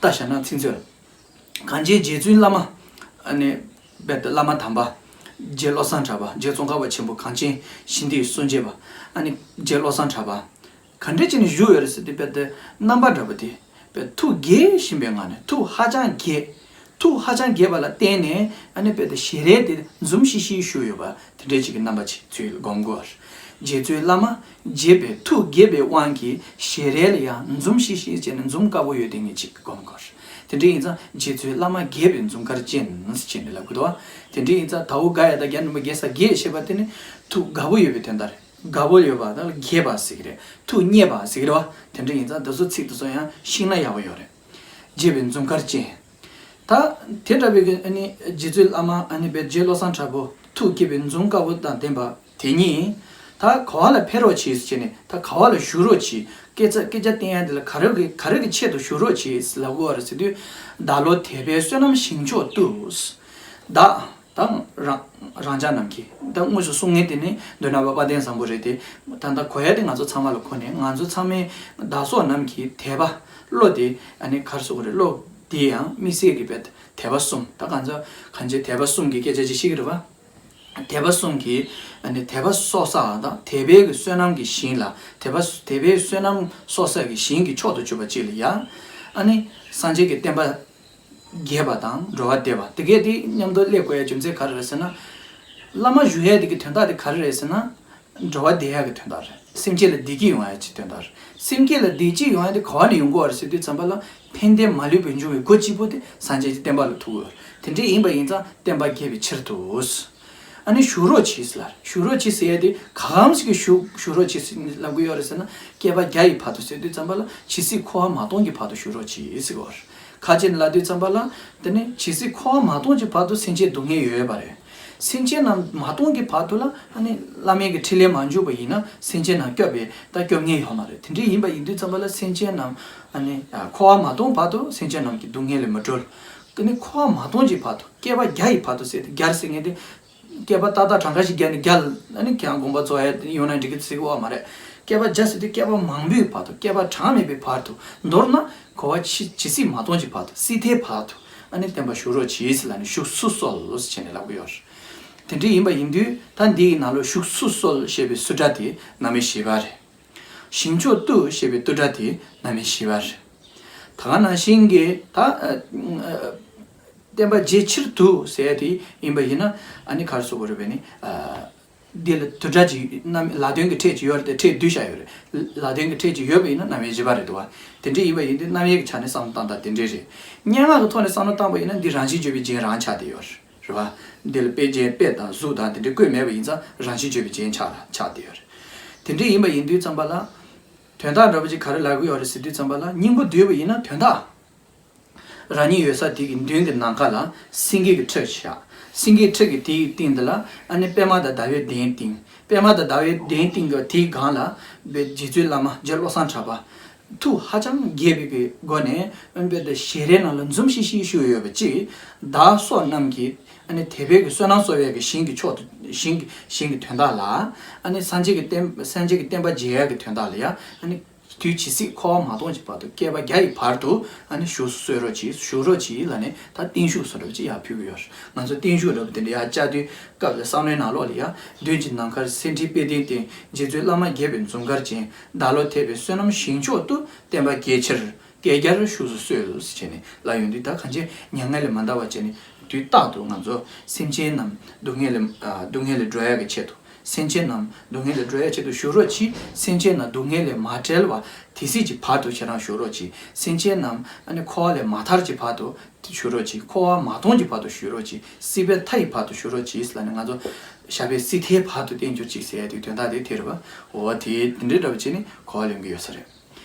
ལྟ་བཞག་ན་ཚིག་མཛོད། གངས་ཅན་རྗེ་བཙུན་བླ་མ། ཨ་ནི། རྦད་དེ་བླ་མ་དམ་པ། རྗེ་བློ་བཟང་གྲགས་པ་རྗེ་ཙོང་ཁ་པ་ཆེན་པོ་གངས་ཅན་ཞི་བདེའི་སྲུང་བྱེད་པ། ཨ་ནི། རྗེ་བློ་བཟང་གྲགས་པ། ག་འདྲ་བྱས་ནས་བཞུགས་ཡོད་རེད་ཟེར་དུས་རྦད་དེ་རྣམ་པ་འདྲ་པོ་དེ། རྦད་ཐུགས་དགྱེས་བཞིན་པའི་ངང་ནས་ཐུགས་ཧ་ཅང་དགྱེས། ཐུགས་ཧ་ཅང་དགྱེས་པ་ལ་བརྟེན་ནས་ཨ་ནི་རྦད་དེ་ཞལ་རས་དེ་འཛུམ་ཤིག་ཤིག་བཞུགས་ཡོད་པ། དེ་འདྲའི་ཅིག་གི་རྣམ་པ་ཅིག་ཚུལ་སྒོམ་དགོས། རྗེ་བཙུན་བླ་མ་དགྱེས་པའི་ཐུགས་དགྱེས་པའི་དབང་གིས་ཞལ་རས་ལ་ཡང་འཛུམ་ཤིག་ཤིག་བྱས་ནས་འཛུམ་དཀར་པོ་ཡོད་དེ་ངེས་ཅིག་སྒོམ་དགོས། དེ་འདྲ་ཡིན་ཙང་རྗེ་བཙུན་བླ་མ་དགྱེས་པའི་འཛུམ་དཀར་ཅན་ཟེར་ནས་ལབ་དགོས་དོ། དེ་འདྲ་ཡིན་ཙང་དྭོགས་དགའ་ཡ་དང་རྒྱ་འབྲིང་པོ་དགྱེས་ས་དགྱེས་ཞེས་པ་དེ་ནི་ཐུགས་དགའ་པོ་ཡོད་པའི་དོན་དག་རེད། དགའ་པོ་ཡོད་པ་དང་དགྱེས་པ་ཟེར་གི་རེད། ཐུགས་མཉེས་པ་ཟེར་གི་རེད་བ། དེ་འདྲ་ཡིན་ཙང་འདི་ཚོ་ཚིག་འདི་ཚོ་ཡང་ཤེས་ན་ཡག་པོ་ཡོད་རེད། དགྱེས་པའི་འཛུམ་དཀར་ཅན། ད། དེ་འདྲ་བའི་གི་ཨ་ནི་རྗེ་བཙུན་བླ་མ་ཨ་ནི་བའི་རྗེ་བློ་བཟང་གྲགས་པོ་ཐུགས་དགྱེས་པའི་འཛུམ་དཀར་པོ་དང་ལྡན་པ་དེ་ཉིད། ད་ག་བ་ལ་ཕེབས་རོགས་གྱིས་ཟེར་ནས་ད་ག་བ་ལ་བཞུགས་རོགས་གྱིས་སྐད་ཆ་སྐད་ཆ་བསྟན་ཡ་འདི་ལ་ག་རེ་གི་ག་རེ་གི་ཆེད་དུ་བཞུགས་རོགས་གྱིས་ལབ་དགོས་པ་རེད་ཟེར་དུས། བདག་བློ་དད་པའི་བསོད་ནམས་ཞིང་མཆོག་ཏུ། བདག་དང་རང་རང་ཅག་རྣམས་ཀྱིས། ད་དངོས་སུ་གསུང་མཁན་དེ་ནི་མདོ་སྣང་བ་དཔལ་ལྡན་བཟང་པོ་རེད་དེ། ད་ལྟ་གོ་ཡ་དེ་ང་ཚོ་ཚང་མ་ལ་གོ་ནས། ང་ཚོ་ཚང་མས་བདག་སོགས་རྣམས་ཀྱིས་དད་པ་བློ་དེ་ཨ་ནི་གར་སོགས་རེད། བློ་དེ་ཡང་དམིགས་བསལ་གྱི་བས་དད་པ་གསུམ། ད་གང་ཚ་གང་ཅི་དད་པ་གསུམ་གྱི་སྐད་ཆ་ཅིག་བཤད་ཀྱི་རེད་བ། དད་པ་གསུམ་གྱིས་ཨ་ནི་དད་པ་གསོག་ས་དང་དད་པའི་གི་བསོད་ནམས་ཀྱི་ཞིང་ལ། དད་པ་དད་པའི་བསོད་ནམས་གསོག་ས་གི་ཞིང་གི་མཆོག་ཏུ་གྱུར་པ་ཅིག་ལ་ཡ། ཨ་ནི་སངས་རྒྱས་ཀྱི་བསྟན་པ་རྒྱས་པ་དང་འགྲོ་བ་བདེ་བ་དེ་གས་དེ་མཉམ་དུ་སླེབས་དགོས་ཡ་རྒྱུ་མཚན་ག་རེ་རེད་ཟེར་ན། བླ་མ་བཞུགས་ཡ་དེ་གི་དོན་དག་དེ་ག་རེ་རེད་ཟེར་ན། འགྲོ་བ་བདེ་ཡ་གི་དོན་དག་རེད། སེམས་ཅན་ལ་བདེ་སྐྱིད་ཡོང་ཡ་གི་དོན་དག་རེད། སེམས་ཅན་ལ་བདེ་སྐྱིད་ཡོང་ཡ་དེ་ག་བ་ནས་ཡོང་དགོས་པ་རེད་ཟེར་དུས་ཙམ་པ་ལ། ཕན་བདེ་མ་ལུས་པའི་འབྱུང་བའི་སྒོ་གཅིག་པུ་དེ་སངས་རྒྱས་ཀྱི་བསྟན་པ་ལ་ཐུག་དགོས། དེ་འདྲ་ཡིན་པ་ཡིན་ཙང་བསྟན་པ་རྒྱས་པའི་ཕྱིར་དུ། ཨ་ནི་བཞུགས་རོགས་གྱིས་ལ། བཞུགས་རོགས་གྱིས་ཟེར་ཡ་དེ་ག་གམ་ཞིག་གི་བཞུགས་བཞུགས་རོགས་གྱིས་ལབ་གི་ཡོད་རེད་ཟེར་ན། བསྐལ་པ་བརྒྱ་ཡི་བར་དུ་ཟེར་དུས་ཙམ་པ་ལ་ཇི་སྲིད་འཁོར་བ་མ་སྟོངས་ཀྱི་བར་དུ་བཞུགས་རོགས་གྱིས་ཟེར་གི་ཡོད་རེད། ཁ་ཅིག་ལབ་དུས་ཙམ་པ་ལ། དེ་ནི་ཇི་སྲིད་འཁོར་བ་མ་སྟོངས་ཀྱི་བར་དུ་སེམས་ཅན་སྡུག་བསྔལ་ཡོད་པ་རེད། སེམས་ཅན་རྣམས་མ་སྟོངས་ཀྱི་བར་དུ་ལ་ཨ་ནི་བླ་མའི་གི་ཕྲིན་ལས་མ་འཇུག་པ་ཡིན་ན་སེམས་ཅན་རྣམས་སྐྱོབ་པའི་ད་སྐྱོབ་མཁན་ཡོད་མ་རེད། དེ་འདྲ་ཡིན་པ་ཡིན་དུས་ཙམ་པ་ལ་སེམས་ཅན་རྣམས་ཨ་ནི་འཁོར་བ་མ་སྟོངས་བར་དུ་སེམས་ཅན་རྣམས་ཀྱི་སྡུག་བསྔལ་ལས་མི་གྲོལ། ཨ་ནི་འཁོར་བ་མ་སྟོངས་ཀྱི་བར་དུ། བསྐལ་པ་བརྒྱ་ཡི་བར་དུ་ཟེར་ཏེ་བརྒྱ་ཟེར་མཁན་དེ། བསྐལ་པ་ཏག་ཏག་གྲངས་ཀ་ཞིག་བརྒྱབ་ནས་བརྒྱ་ཨ་ནི་ཁྱེད་རང་དགོངས་པ་རྫོགས་ཡ་ཡོང་ན་འགྲིག་གི་ཟེར་གི་ཡོད་མ་རེད། བསྐལ་པ་བརྒྱ་ཟེར་དུས་བསྐལ་པ་མང་པོའི་བར་དུ། བསྐལ་པ་གྲངས་མེད་པའི་བར་དུ། མདོར་ན་འཁོར་བ་ཇི་ཇི་སྲིད་མ་སྟོངས་ཀྱི་བར་དུ། སྲིད་མཐའི་བར་དུ་ཨ་ནི་བསྟན་པ་བཞུགས་རོགས་གྱིས་ལབ་ནས། བཞུགས་སུ་གསོལ་ཟེར་ནས་ལབ་གི་ཡོད་རེད། དེ་འདྲ་ཡིན་པ་ཡིན་དུས་ད་འདིའི་ནང་ལོགས་བཞུགས་སུ་གསོལ་ཞེས་པའི་སུ་ཏྲ་དེ་རྣམ་དབྱེ་བཞི་པ་རེད། ཞིང་མཆོག་ཏུ་ཞེས་པའི་ཏུ་ཏྲ་དེ་རྣམ་དབྱེ་བཞི་པ་རེད། ད་ག་ནང་བཞིན་གྱི་ད་ཨ་ཨ་བསྟན་པ་རྒྱས་ཕྱིར་དུ་ཟེར་ཡ་དེ་ཡིན་པ་ཡིན་ན། ཨ་ནི་ག་རེ་ཟེར་དགོས་རེད་པས་ནི། ཨ་འདི་ལ་ཏུ་ཏྲ་ཅིག་རྣམ་ལ་དོན་གྱི་ཕྲད་ཅིག་ཡོད་རེད་དེ། ཕྲད་བསྡུས་བཞག་ཡོད་རེད། ལ་དོན་གྱི་ཕྲད་ཅིག་ཡོད་པ་ཡིན་ན་རྣམ་དབྱེ་བཞི་པ་རེད་འདུག་བ། དེ་འདྲ་ཡིན་པ་ཡིན་དུས་རྣམ་དབྱེ་གི་ཆ་ནས་བསམ་བློ་བཏང་སྟངས་དེ་འདྲ་རེད། སྙན་ངག་གི་ཐོག་ནས་བསམ་བློ་བཏང་པ་ཡིན་ན་འདི་རང་བཞིན་བརྗོད་པའི་རྒྱན་རང་ཆགས་བསྡད་ཡོད་རེད། རེད་བ། འདི་ལ་དཔེ་ཅན་དཔེ་དང་གཟུགས་དང་དེ་འདྲ་བཀོད་མེད་པ་ཡིན་ཙང་རང་བཞིན་བརྗོད་པའི་རྒྱན་ཆགས་ལ་ཆགས་བསྡད་ཡོད་རེད། དེ་འདྲ་ཡིན་པ་ཡིན་དུས་ཙམ་པ་ལ། དོན་དག་འདྲ་པོ་ཅིག་ག་རེ་ལབ་ཀྱི་ཡོད་རེད་ཟེར་དུས་ཙམ་པ་ལ། སྙིང་པོ་བསྡུས་པ་ཡིན་ན་དོན་དག་རང་ཉིད་ཡོད་ས་དེ་གི་མདུན་གྱི་ནམ་མཁའ་ལ་སེང་གེ་གི་ཁྲི་བཞག་སེང་གེའི་ཁྲི་གི་དེའི་སྟེང་དེ་ལ་ཨ་ནི་པད་མ་དང་ཟླ་བའི་གདན་བཏིང་། པད་མ་དང་ཟླ་བའི་གདན་བཏིང་གི་དེའི་སྒང་ལ་རྗེ་བཙུན་བླ་མ་རྗེ་བློ་བཟང་གྲགས་པ། ཐུགས་ཧ་ཅང་དགྱེས་པའི་གི་སྒོ་ནས་དཔེ་དེ་ཞལ་རས་ནང་ལ་འཛུམ་ཤིག་ཤིག་བཞུགས་ཡོད་པ་ཅིག་བདག་སོགས་རྣམས་ཀྱིས་ཨ་ནི་དད་པའི་གི་བསོད་ནམས་གསོག་པའི་གི་ཞིང་གི་མཆོག་ཏུ་ཞིང་གི་ཞིང་གི་དོན་དག་ལ། ཨ་ནི་སངས་རྒྱས་ཀྱི་བསྟན་སངས་རྒྱས་ཀྱི་བསྟན་པ་རྒྱས་ཡག་གི་དོན་དག་ལ་ཡ། ཨ་ནི་དུས་ཇི་སྲིད་འཁོར་བ་མ་སྟོངས་ཀྱི་བར་དུ། བསྐལ་པ་བརྒྱ་ཡི་བར་དུ་ཨ་ནི་བཞུགས་སུ་གསོལ་རོགས་གྱིས། བཞུགས་རོགས་གྱིས་ལབ་ནས་ད་བརྟན་བཞུགས་སུ་འདྲ་པོ་ཅིག་ཡར་ཕུལ་གྱི་ཡོད་རེད། ང་ཚོ་བརྟན་བཞུགས་འདྲ་པོ་དེ་འདྲ་ཡར་བཅར་དུས་སྐབས་ལ་བསམ་བློའི་ནང་ལོགས་ལ་ཡ། མདུན་གྱི་ནམ་མཁར་སེང་ཁྲིའི་པད་གདན་བཏིང་། རྗེ་བཙུན་བླ་མ་དགྱེས་པའི་འཛུམ་དཀར་ཅན། བདག་བློ་ཐེག་པའི་བསོད་ནམས་ཞིང་མཆོག་ཏུ། བསྟན་པ་རྒྱས་ཕྱིར་བསྐལ་བརྒྱར་བཞུགས་སུ་གསོལ་ཟེར་བྱས་ནས་ལབ་ཡོང་དུས། ད་གང་ཅི་མྱ་ངན་ལས་མ་འདའ་བ་བྱས་ནས་དུས་རྟག་ཏུ་ང་ཚོ་སེམས་ཅན་རྣམས་སྡུག་བསྔལ་ལས་ཨ་སྡུག་བསྔལ་ལས་སྒྲོལ་ཡག་གི་ཆེད་དུ། སེམས་ཅན་རྣམས་སྡུག་བསྔལ་ལས་སྒྲོལ་ཡག་ཆེད་དུ་བཞུགས་རོགས་གྱིས། སེམས་ཅན་རྣམས་སྡུག་བསྔལ་ལས་མ་བསྒྲལ་བ་དེ་སྲིད་ཀྱི་བར་དུ་ཁྱེད་རང་བཞུགས་རོགས་གྱིས། སེམས་ཅན་རྣམས་ཨ་ནི་འཁོར་བ་ལས་མ་ཐར་གྱི་བར་དུ་བཞུགས་རོགས་གྱིས། འཁོར་བ་མ་སྟོངས་ཀྱི་བར་དུ་བཞུགས་རོགས་གྱིས། སྲིད་པའི་མཐའ་ཡི་བར་དུ་བཞུགས་རོགས་གྱིས་ལབ་ནས། ང་ཚོ་ཞབས་པད་སྲིད་མཐའི་བར་དུ་བརྟན་གྱུར་ཅིག་ཟེར་ཡ་དེ་དོན་དག་དེ་དེ་རེད་པ། འོ་དེ་དེ་འདྲའི་འདྲ་པོ་བྱས་ནས་གོ་བ་ལེན་གྱི་ཡོད་ས་རེད།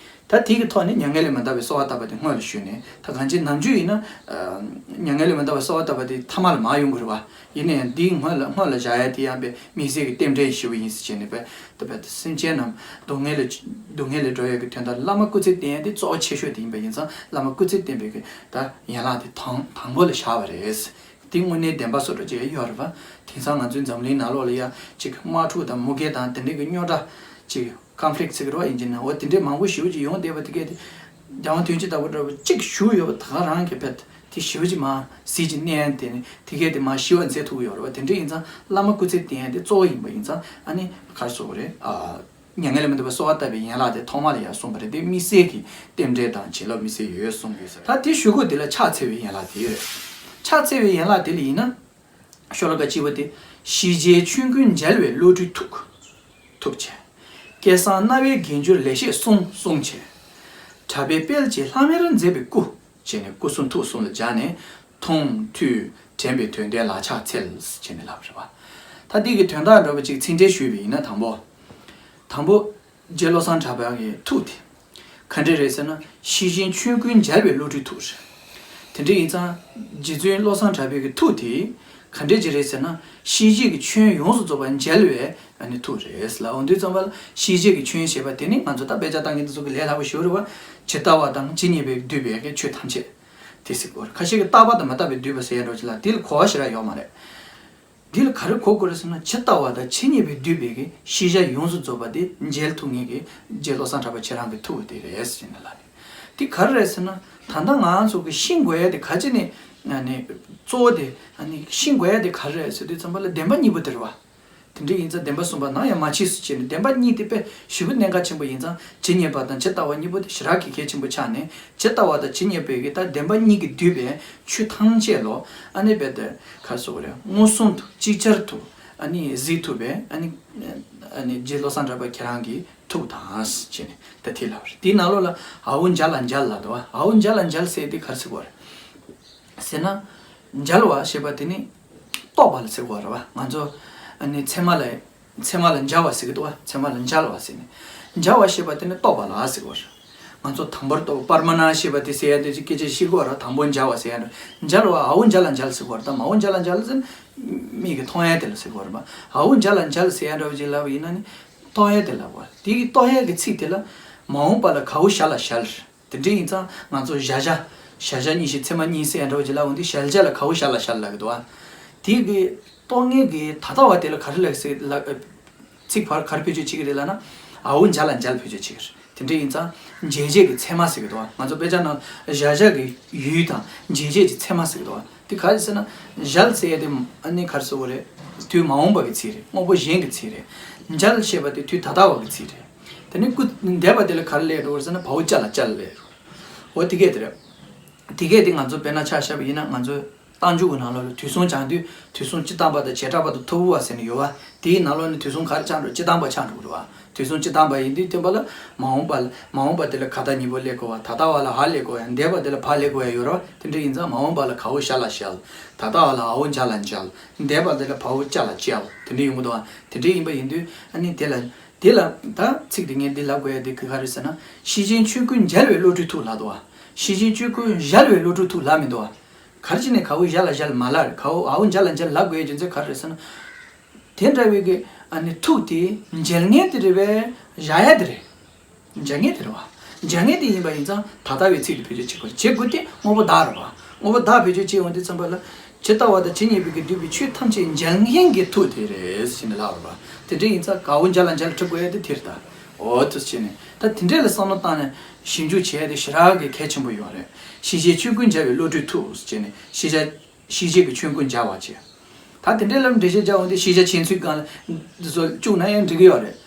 ད་དེ་གི་ཐོག་ནས་མྱ་ངན་ལས་མ་འདའ་བའི་གསོལ་བ་བཏབ་པ་དེ་སྔོན་ལ་ཞུས་ནས། ད་གང་ཅི་ནམ་རྒྱུན་ཡིན་ན་ཨ་མྱ་ངན་ལས་མ་འདའ་བའི་གསོལ་བ་བཏབ་པ་དེ་ཐ་མ་ལ་མར་ཡོང་གི་རེད་པ། ཡིན་ན་ཡང་འདིའི་སྔོན་ལ་སྔོན་ལ་བཞག་ཡ་དེ་ཡང་པའི་དམིགས་བསལ་གྱི་རྟེན་འབྲེལ་ཞེ་པོ་ཡིན་ཟེར་བྱས་ནས། པའི་ད་པའི་སེམས་ཅན་རྣམས་སྡུག་བསྔལ་ལས་སྡུག་བསྔལ་ལས་སྒྲོལ་ཡ་གི་དོན་དག་བླ་མ་སྐུ་ཚེ་བརྟན་ཡ་དེ་གཙོ་བོ་ཆེ་ཤོས་དེ་ཡིན་པ་ཡིན་ཙང་། བླ་མ་སྐུ་ཚེ་བརྟན་པའི་གི་ད་ཡན་ལག་དེ་དང་དང་པོ་ལ་བཞག་པ་རེད། དེ་དངོས་གནས་བདེན་པ་བཟོ་འདྲ་ཅིག་ཡོད་རེད་པ། དེང་སང་ང་ཚོའི་འཛམ་གླིང་ནང་ལོགས་ལ་ཡ་ཅིག་དམག་འཁྲུག་དང་མུ་གེ་དང་དེ་འདྲའི་གི་རྙོག་དྲ་ཅིག་ཀོན་ཕི་ལིག་ཟེར་གི་རེད་པ། ཡིན་གཅིག་ན་འོ་དེ་འདྲའི་མང་པོ་ཞེ་པོ་ཅིག་ཡོང་བསྡད་པ་དེ་གས་དེ། རྒྱལ་དབང་དོན་གཅིག་ལྟ་བུ་འདྲ་པོ་གཅིག་བཞུགས་ཡོད་པ་ད་ག་རང་གི་བས་དེ་ཞེ་པོ་ཅིག་མར་ཟིལ་གྱིས་གནོན་དེ་ནི་དེ་གས་དེ་མར་ཞི་བ་མཛད་ཐུབ་ཀྱི་ཡོད་རེད་པ། དེ་འདྲ་ཡིན་ཙང་བླ་མ་སྐུ་ཚེ་བརྟན་ཡ་དེ་གཙོ་བོ་ཡིན་པ་ཡིན་ཙང་། ཨ་ནི་ག་རེ་ཟེར་དགོས་རེད། ཨ་མྱ་ངན་ལས་མི་འདའ་བའི་གསོལ་བ་བཏབ་པའི་ཡན་ལག་དེ་ཐོག་མ་ལ་ཡར་གསུངས་པ་རེད། དེ་དམིགས་བསལ་གྱི་རྟེན་འབྲེལ་དང་བྱིན་རླབས་དམིགས་བསལ་ཡོད་གསུང་གི་ཡོད་ས་རེད། ད་དེ་ཞུ་སྒོ་དེ་ལ་ཕྱག་འཚལ་བའི་ཡན་ལག་དེ་རེད། ཕྱག་འཚལ་བའི་ཡན་ལག་དེ་ལ་ཡིན་ན། ཤོ་ལོ་ཀ་གཅིག་པ་དེ། ཤེས་བྱའི་ཆོས་ཀུན་མཇལ་བའི་བློ་གྲོས་ཐུགས། ཐུགས་བྱས། སྐལ་བཟང་རྣ་བའི་རྒྱན་གྱུར་ལེགས་བཤད་གསུང་གསུང་བྱས། གྲགས་པའི་དཔལ་གྱིས་ལྷམ་མེར་མཛེས་པའི་སྐུ། བྱས་ནས་སྐུ་གསུང་ཐུགས་གསུམ་ལ་སྦྱར་ནས། མཐོང་ཐོས་དྲན་པའི་དོན་ལྡན་ལ་ཕྱག་འཚལ་བྱས་ནས་ལབ་རེད་པ། ད་འདི་གི་དོན་དག་འདྲ་པོ་ཅིག་ཚིག་འགྲེལ་ཞུས་པ་ཡིན་ན། དང་པོ། དང་པོ། རྗེ་བློ་བཟང་གྲགས་པའི་ཐུགས་དེ་ག་འདྲ་རེད་ཟེར་ན། ཤེས་བྱའི་ཆོས་ཀུན་མཇལ་བའི་བློ་གྲོས་ཐུགས་རེད། དེ་འདྲ་ཡིན་ཙང་རྗེ་བཙུན་བློ་བཟང་གྲགས་པའི་གི་ཐུགས་དེ་ག་འདྲ་ཅིག་རེད་ཟེར་ན། ཤེས་བྱའི་གི་ཆོས་ཡོངས་སུ་རྫོགས་པ་མཇལ་བའི་ཨ་ནི་ཐུགས་རེད་ལབ་འོང་དུས་ཙམ་པ་ལ། ཤེས་བྱའི་གི་ཆོས་ཞེས་པ་དེ་ནི་ང་ཚོ་ད་དཔེ་ཆ་ལྟ་མཁན་དེ་ཚོ་གི་ལས་སླ་པོ་ཞེ་པོ་རེད་པ། ཇི་ལྟ་བ་དང་ཇི་སྙེད་པའི་འདུས་པའི་གི་ཆོས་ཐམས་ཅད་དེ་ཟེར་གོ། ཁ་ཤས་ཀྱིས་རྟག་པ་དང་མི་རྟག་པའི་འདུས་པ་ཟེར་ཡ་འདྲ་ཅིག་ལ་དེ་ལ་གོ་བ་ཞེ་དྲག་ཡོད་མ་རེད། འདི་ལ་ག་རེ་གོ་དགོས་རེད་ཟེར་ན། ཇི་ལྟ་བ་དང་ཇི་སྙེད་པས་བསྡུས་པའི་གི་ཤེས་བྱ་ཡོངས་སུ་རྫོགས་པ་དེ་མཇལ་ཐུབ་མཁན་གྱི་རྗེ་བློ་བཟང་གྲགས་པ་ཁྱེད་རང་གི་ཐུགས་དེ་རེད་ཟེར་ནས་ལབ་ནས། དེ་ག་རེ་རེད་ཟེར་ན། ད་ལྟ་ང་ཚོ་གི་ཤེས་དགོས་ཡ་དེ་ག་ཅི་ནས་ཨ་ནི་གཙོ་བོ་དེ་ཨ་ནི་ཤེས་དགོས་ཡ་དེ་ག་རེ་རེད་ཟེར་དུས་ཙམ་པ་ལ་བདེན་པ་གཉིས་པོ་དེ་རེད་བ། དེ་འདྲ་ཡིན་ཙང་བདེན་པ་གསུམ་པ་ནམ་ཡང་མ་མཆིས་སུ་བྱས་ནས། བདེན་པ་གཉིས་དེ་དཔེ་ཞེ་པོ་གནད་འགག་ཆེན་པོ་ཡིན་ཙང་། ཇི་སྙེད་པ་དང་ཇི་ལྟ་བ་གཉིས་པོ་དེ་ཞེ་དྲག་གི་གལ་ཆེན་པོ་ཆགས་ནས། ཇི་ལྟ་བ་དང་ཇི་སྙེད་པའི་གི་ད་བདེན་པ་གཉིས་ཀྱིས་བསྡུས་པའི་ཆོས་ཐམས་ཅད་ལོ། ཨ་ནི་རྦད་དེ་ག་རེ་ཟེར་དགོས་རེད། མངོན་སུམ་དུ་ཅིག་ཅར་དུ་ཨ་ནི་གཟིགས་ཐུབ་པའི་ཨ་ནི་ཨ་ནི་རྗེ་བློ་བཟང་གྲགས་པ་ཁྱེད་རང་གི་ཐུགས་དང་བྱས་ནས་ད་དེ་ལབ་པ་རེད། དེའི་ནང་ལོགས་ལ་ཨའོ་མཇལ་ལ་མཇལ་ལབ་འདུག་བ། ཨའོ་མཇལ་ལ་མཇལ་ཟེར་དེ་ག་རེ་ཟེར་དགོས་རེད་ཟེར་ན། མཇལ་བ་ཞེས་པ་དེ་ནི་རྟོགས་པ་ལ་ཟེར་དགོས་རེད་བ། ང་ཚོ་ཨ་ནི་ཚད་མ་ལ་ཚད་མ་ལ་མཇལ་བ་ཟེར་གི་འདུག་བ། ཚད་མ་ལ་མཇལ་བ་ཟེར་ནས། མཇལ་བ་ཞེས་པ་དེ་ནི་རྟོགས་པ་ལ་ཟེར་དགོས་རེད། ང་ཚོ་དང་པོར་རྟོགས་པ་པར་མ་ན་ཞེས་པ་དེ་ཟེར་ཡ་དེ་ཅིག་སྐད་ཆ་བཤད་དགོས་རེད། དང་པོ་མཇལ་བ་ཟེར་ཡ་འདྲ། མཇལ་བ་ཨའོ་མཇལ་ལ་མཇལ་ཟེར་དགོས་རེད། དང་ཨའོ་མཇལ་ལ་མཇལ་ཟེར་ན་མིག་གིས་མཐོང་ཡ་དེ་ལ་ཟེར་དགོས་རེད་པ། ཨའོ་མཇལ་ལ་མཇལ་ཟེར་ཡ་འདྲ་བ་ཅིག་ལབ་པ་ཡིན་ན་ནི་རྟོགས་ཡ་དེ་ལབ་དགོས། དེ་གི་རྟོགས་ཡ་གི་ཚིག་དེ་ལ་མ་འོངས་པ་ལ་ག་འོ་ཞལ་ལ་ཞལ། དེ་འདྲ་ཡིན་ཙང་ང་ཚོ་གཞལ་བྱ། གཞལ་བྱ་གཉིས་ཤིག་ཚད་མ་གཉིས་ཟེར་ཡ་འདྲ་བ་ཅིག་ལབ་འོང་དུས། གཞལ་བྱ་ལ་ག་འོ་ཞལ་ལ་ཞལ་ལབ་གི་འདུག་ཨ། དེ་གི་རྟོགས་ངེས་ཀྱི་ད་ལྟ་བ་དེ་ལ་ག་རེ་ལབ་ཟེར་ལབ། ཚིག་ཕར་ག་རེ་བེད་སྤྱོད་བྱེད་ཀྱི་རེད་ལབ་ན། ཨའོ་མཇལ་ལ་མཇལ་བེད་སྤྱོད་བྱེད་ཀྱི་རེད། དེ་འདྲ་ཡིན་ཙང་འཇལ་བྱེད་ཀྱི་ཚད་མ་ཟེར་གི་འདུག་བ། ང་ཚོ་དཔེ་ཆ་ནང་གཞལ་བྱ་གི་ཡུལ་དང་འཇལ་བྱེད་ཀྱི་ཚད་མ་ཟེར་གི་འདུག་བ། དེ་ག་རེ་ཟེར་ན། གཞལ་ཟེར་ཡ་དེ་ཨ་ནི་ག་རེ་ཟེར་དགོས་རེད། དུས་མ་འོངས་པ་གི་ཚིག་རེད། དངོས་པོ་གཞན་གྱི་ཚིག་རེད། མཇལ་ཞེས་པ་དེ་དུས་ད་ལྟ་བ་གི་ཚིག་རེད། དེ་ནི་སྐུ་འདས་པ་དེ་ལ་ག་རེ་ལབ་འགྲོ་གི་རེད་ཟེར་ན། བའོ་ཅ་ལ་མཇལ་ལབ་འགྲོ། འོ་དེ་གས་དེ་རེད། དེ་གས་དེ་ང་ཚོ་དཔེར་ན་ཆ་བཞག་པ་ཡིན་ན། ང་ཚོ་རྟགས་འཇུག་གི་ནང་ལོགས་ལ་དུས་གསུམ་སྦྱང་དུས། དུས་གསུམ་སྤྱིར་བཏང་པ་དང་བྱེ་བྲག་པ་དང་ཐོར་བུ་པ་ཟེར་ནས་ཡོད་པ། དེའི་ནང་ལོགས་ནས་དུས་གསུམ་ག་རེ་ཆགས་འགྲོ། སྤྱིར་བཏང་པ་ཆགས་འགྲོ་གི་རེད་བ། དུས་གསུམ་སྤྱིར་བཏང་པ་ཡིན་དུས་ཙམ་པ་ལ། མ་འོངས་པ་ལ། མ་འོངས་པ་དེ་ལ་ག་ད་གཉིས་པོ་སླེབས་དགོས་པ། ད་ལྟ་བ་ལ་འ་སླེབས་དགོས་ཡ། འདས་པ་དེ་ལ་བ་སླེབས་དགོས་ཡ་ཡོད་རེད་བ། དེ་འདྲ་ཡིན་ཙང་མ་འོངས་པ་ལ་ག་འོ་ཞལ་ལ་ཞལ། ད་ལྟ་བ་ལ་ཨའོ་མཇལ་ལ་མཇལ། འདས་པ་དེ་ལ་བའོ་ཅ་ལ་བཅལ། དེ་འདྲ་ཡོང་གི་འདུག་བ། དེ་འདྲ་ཡིན་པ་ཡིན་དུས་ཨ་ནི་དེ་ལ། དེ་ལ་ད་ཚིག་དེ་ངས་འདི་ལབ་དགོས་ཡ་དེ་ག་རེ་ཟེར་ན། ཤེས་བྱའི་ཆོས་ཀུན་མཇལ་བའི་བློ་གྲོས་ཐུགས་ལབ་འདུག་བ། ཤེས་བྱའི་ཆོས་ཀུན་གཞལ་བའི་བློ་གྲོས་ཐུགས་ལབ་མི་འདུག་བ། ག་རེ་བྱས་ནས་ག་འོ་ཞལ་ལ་ཞལ་མ་ལབ། ག་འོ་ཨའོ་མཇལ་ལ་མཇལ་ལབ་དགོས་ཡ་རྒྱུ་མཚན་ག་རེ་རེད་ཟེར་ན། དེ་འདྲ་བའི་གི་ཨ་ནི་ཐུགས་དེ་མཇལ་མཁན་དེ་རེད་པས། གཞལ་ཡ་དེ་རེད། མཇལ་མཁན་དེ་རེད་བ། མཇལ་མཁན་དེ་ཡིན་པ་ཡིན་ཙང་ད་ལྟ་བའི་ཚིག་དེ་བེད་སྤྱོད་བྱེད་དགོས། བྱེད་དགོས་དེ་དངོས་པོ་བདག་རེད་བ། དངོས་པོ་བདག་བེད་སྤྱོད་བྱེད་འོང་དུས་ཙམ་པ་ལ། ཇི་ལྟ་བ་དང་ཇི་སྙེད་པའི་གི་བསྡུས་པའི་ཆོས་ཐམས་ཅད་མཇལ་མཁན་གྱི་ཐུགས་དེ་རེད་ཟེར་ནས་ལབ་རེད་བ། དེ་འདྲ་ཡིན་ཙང་ག་འོ་མཇལ་ལ་མཇལ་ཁྲིད་དགོས་ཡ་དེ་དེ་རེད་ད། འོ་དེ་བྱས་ནས་ད་དེ་འདྲ་ལ་བསམ་བློ་བཏང་ནས་ཞིབ་འཇུག་བྱས་ཏེ་ཞེ་དྲག་གི་གལ་ཆེན་པོ་ཡོད་རེད། ཤེས་བྱའི་ཆོས་ཀུན་མཇལ་བའི་བློ་གྲོས་ཐུགས་ཟེར་ནས། ཤེས་བྱ། ཤེས་བྱེད་ཀྱི་ཆོས་ཀུན་མཇལ་བ་བྱས། ད་དེ་འདྲའི་ལམ་འགྲེལ་བཤད་རྒྱག་འོང་དུས་ཤེས་བྱ་ཆེན་ཚུལ་སྒང་ལ་འདི་ཚོ་བཅུག་ན་ཡང་འགྲིག་གི་ཡོད་རེད།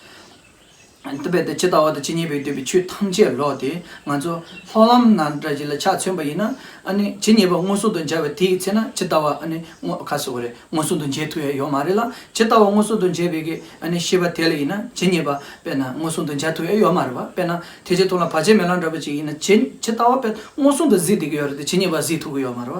དེ་བས་ཏེ་ཇི་ལྟ་བ་དང་ཇི་སྙེད་པས་བསྡུས་པའི་ཆོས་ཐམས་ཅད་ལོ། དེ་ང་ཚོ་ལྷོ་ལམ་ནང་འདྲ་ཅིག་ལ་ཆ་མཚོན་པ་ཡིན་ན། ཨ་ནི་ཇི་སྙེད་པ་མངོན་སུམ་དུ་མཇལ་བ་དེའི་ཚེ་ན་ཇི་ལྟ་བ་ཨ་ནི་མངོན་ག་ཟེར་དགོས་རེད། མངོན་སུམ་དུ་མཇལ་ཐུབ་ཡ་ཡོད་མ་རེད་ལ། ཇི་ལྟ་བ་མངོན་སུམ་དུ་མཇལ་བའི་གི་ཨ་ནི་ཤེས་པ་དེ་ལ་ཡིན་ན་ཇི་སྙེད་པ་དཔེར་ན་མངོན་སུམ་དུ་མཇལ་ཐུབ་ཡ་ཡོད་མ་རེད་བ། དཔེར་ན་ཐེག་ཆེན་མཐོང་ལམ་བར་ཆད་མེད་ལམ་འདྲ་པོ་ཅིག་ཡིན་ན་ཇི་ཇི་ལྟ་བ་དཔེར་མངོན་སུམ་དུ་གཟིགས་བསྡད་ཀྱི་ཡོད་རེད་དེ། ཇི་སྙེད་པ་གཟིགས་ཐུབ་ཀྱི་ཡོད་མ་རེད་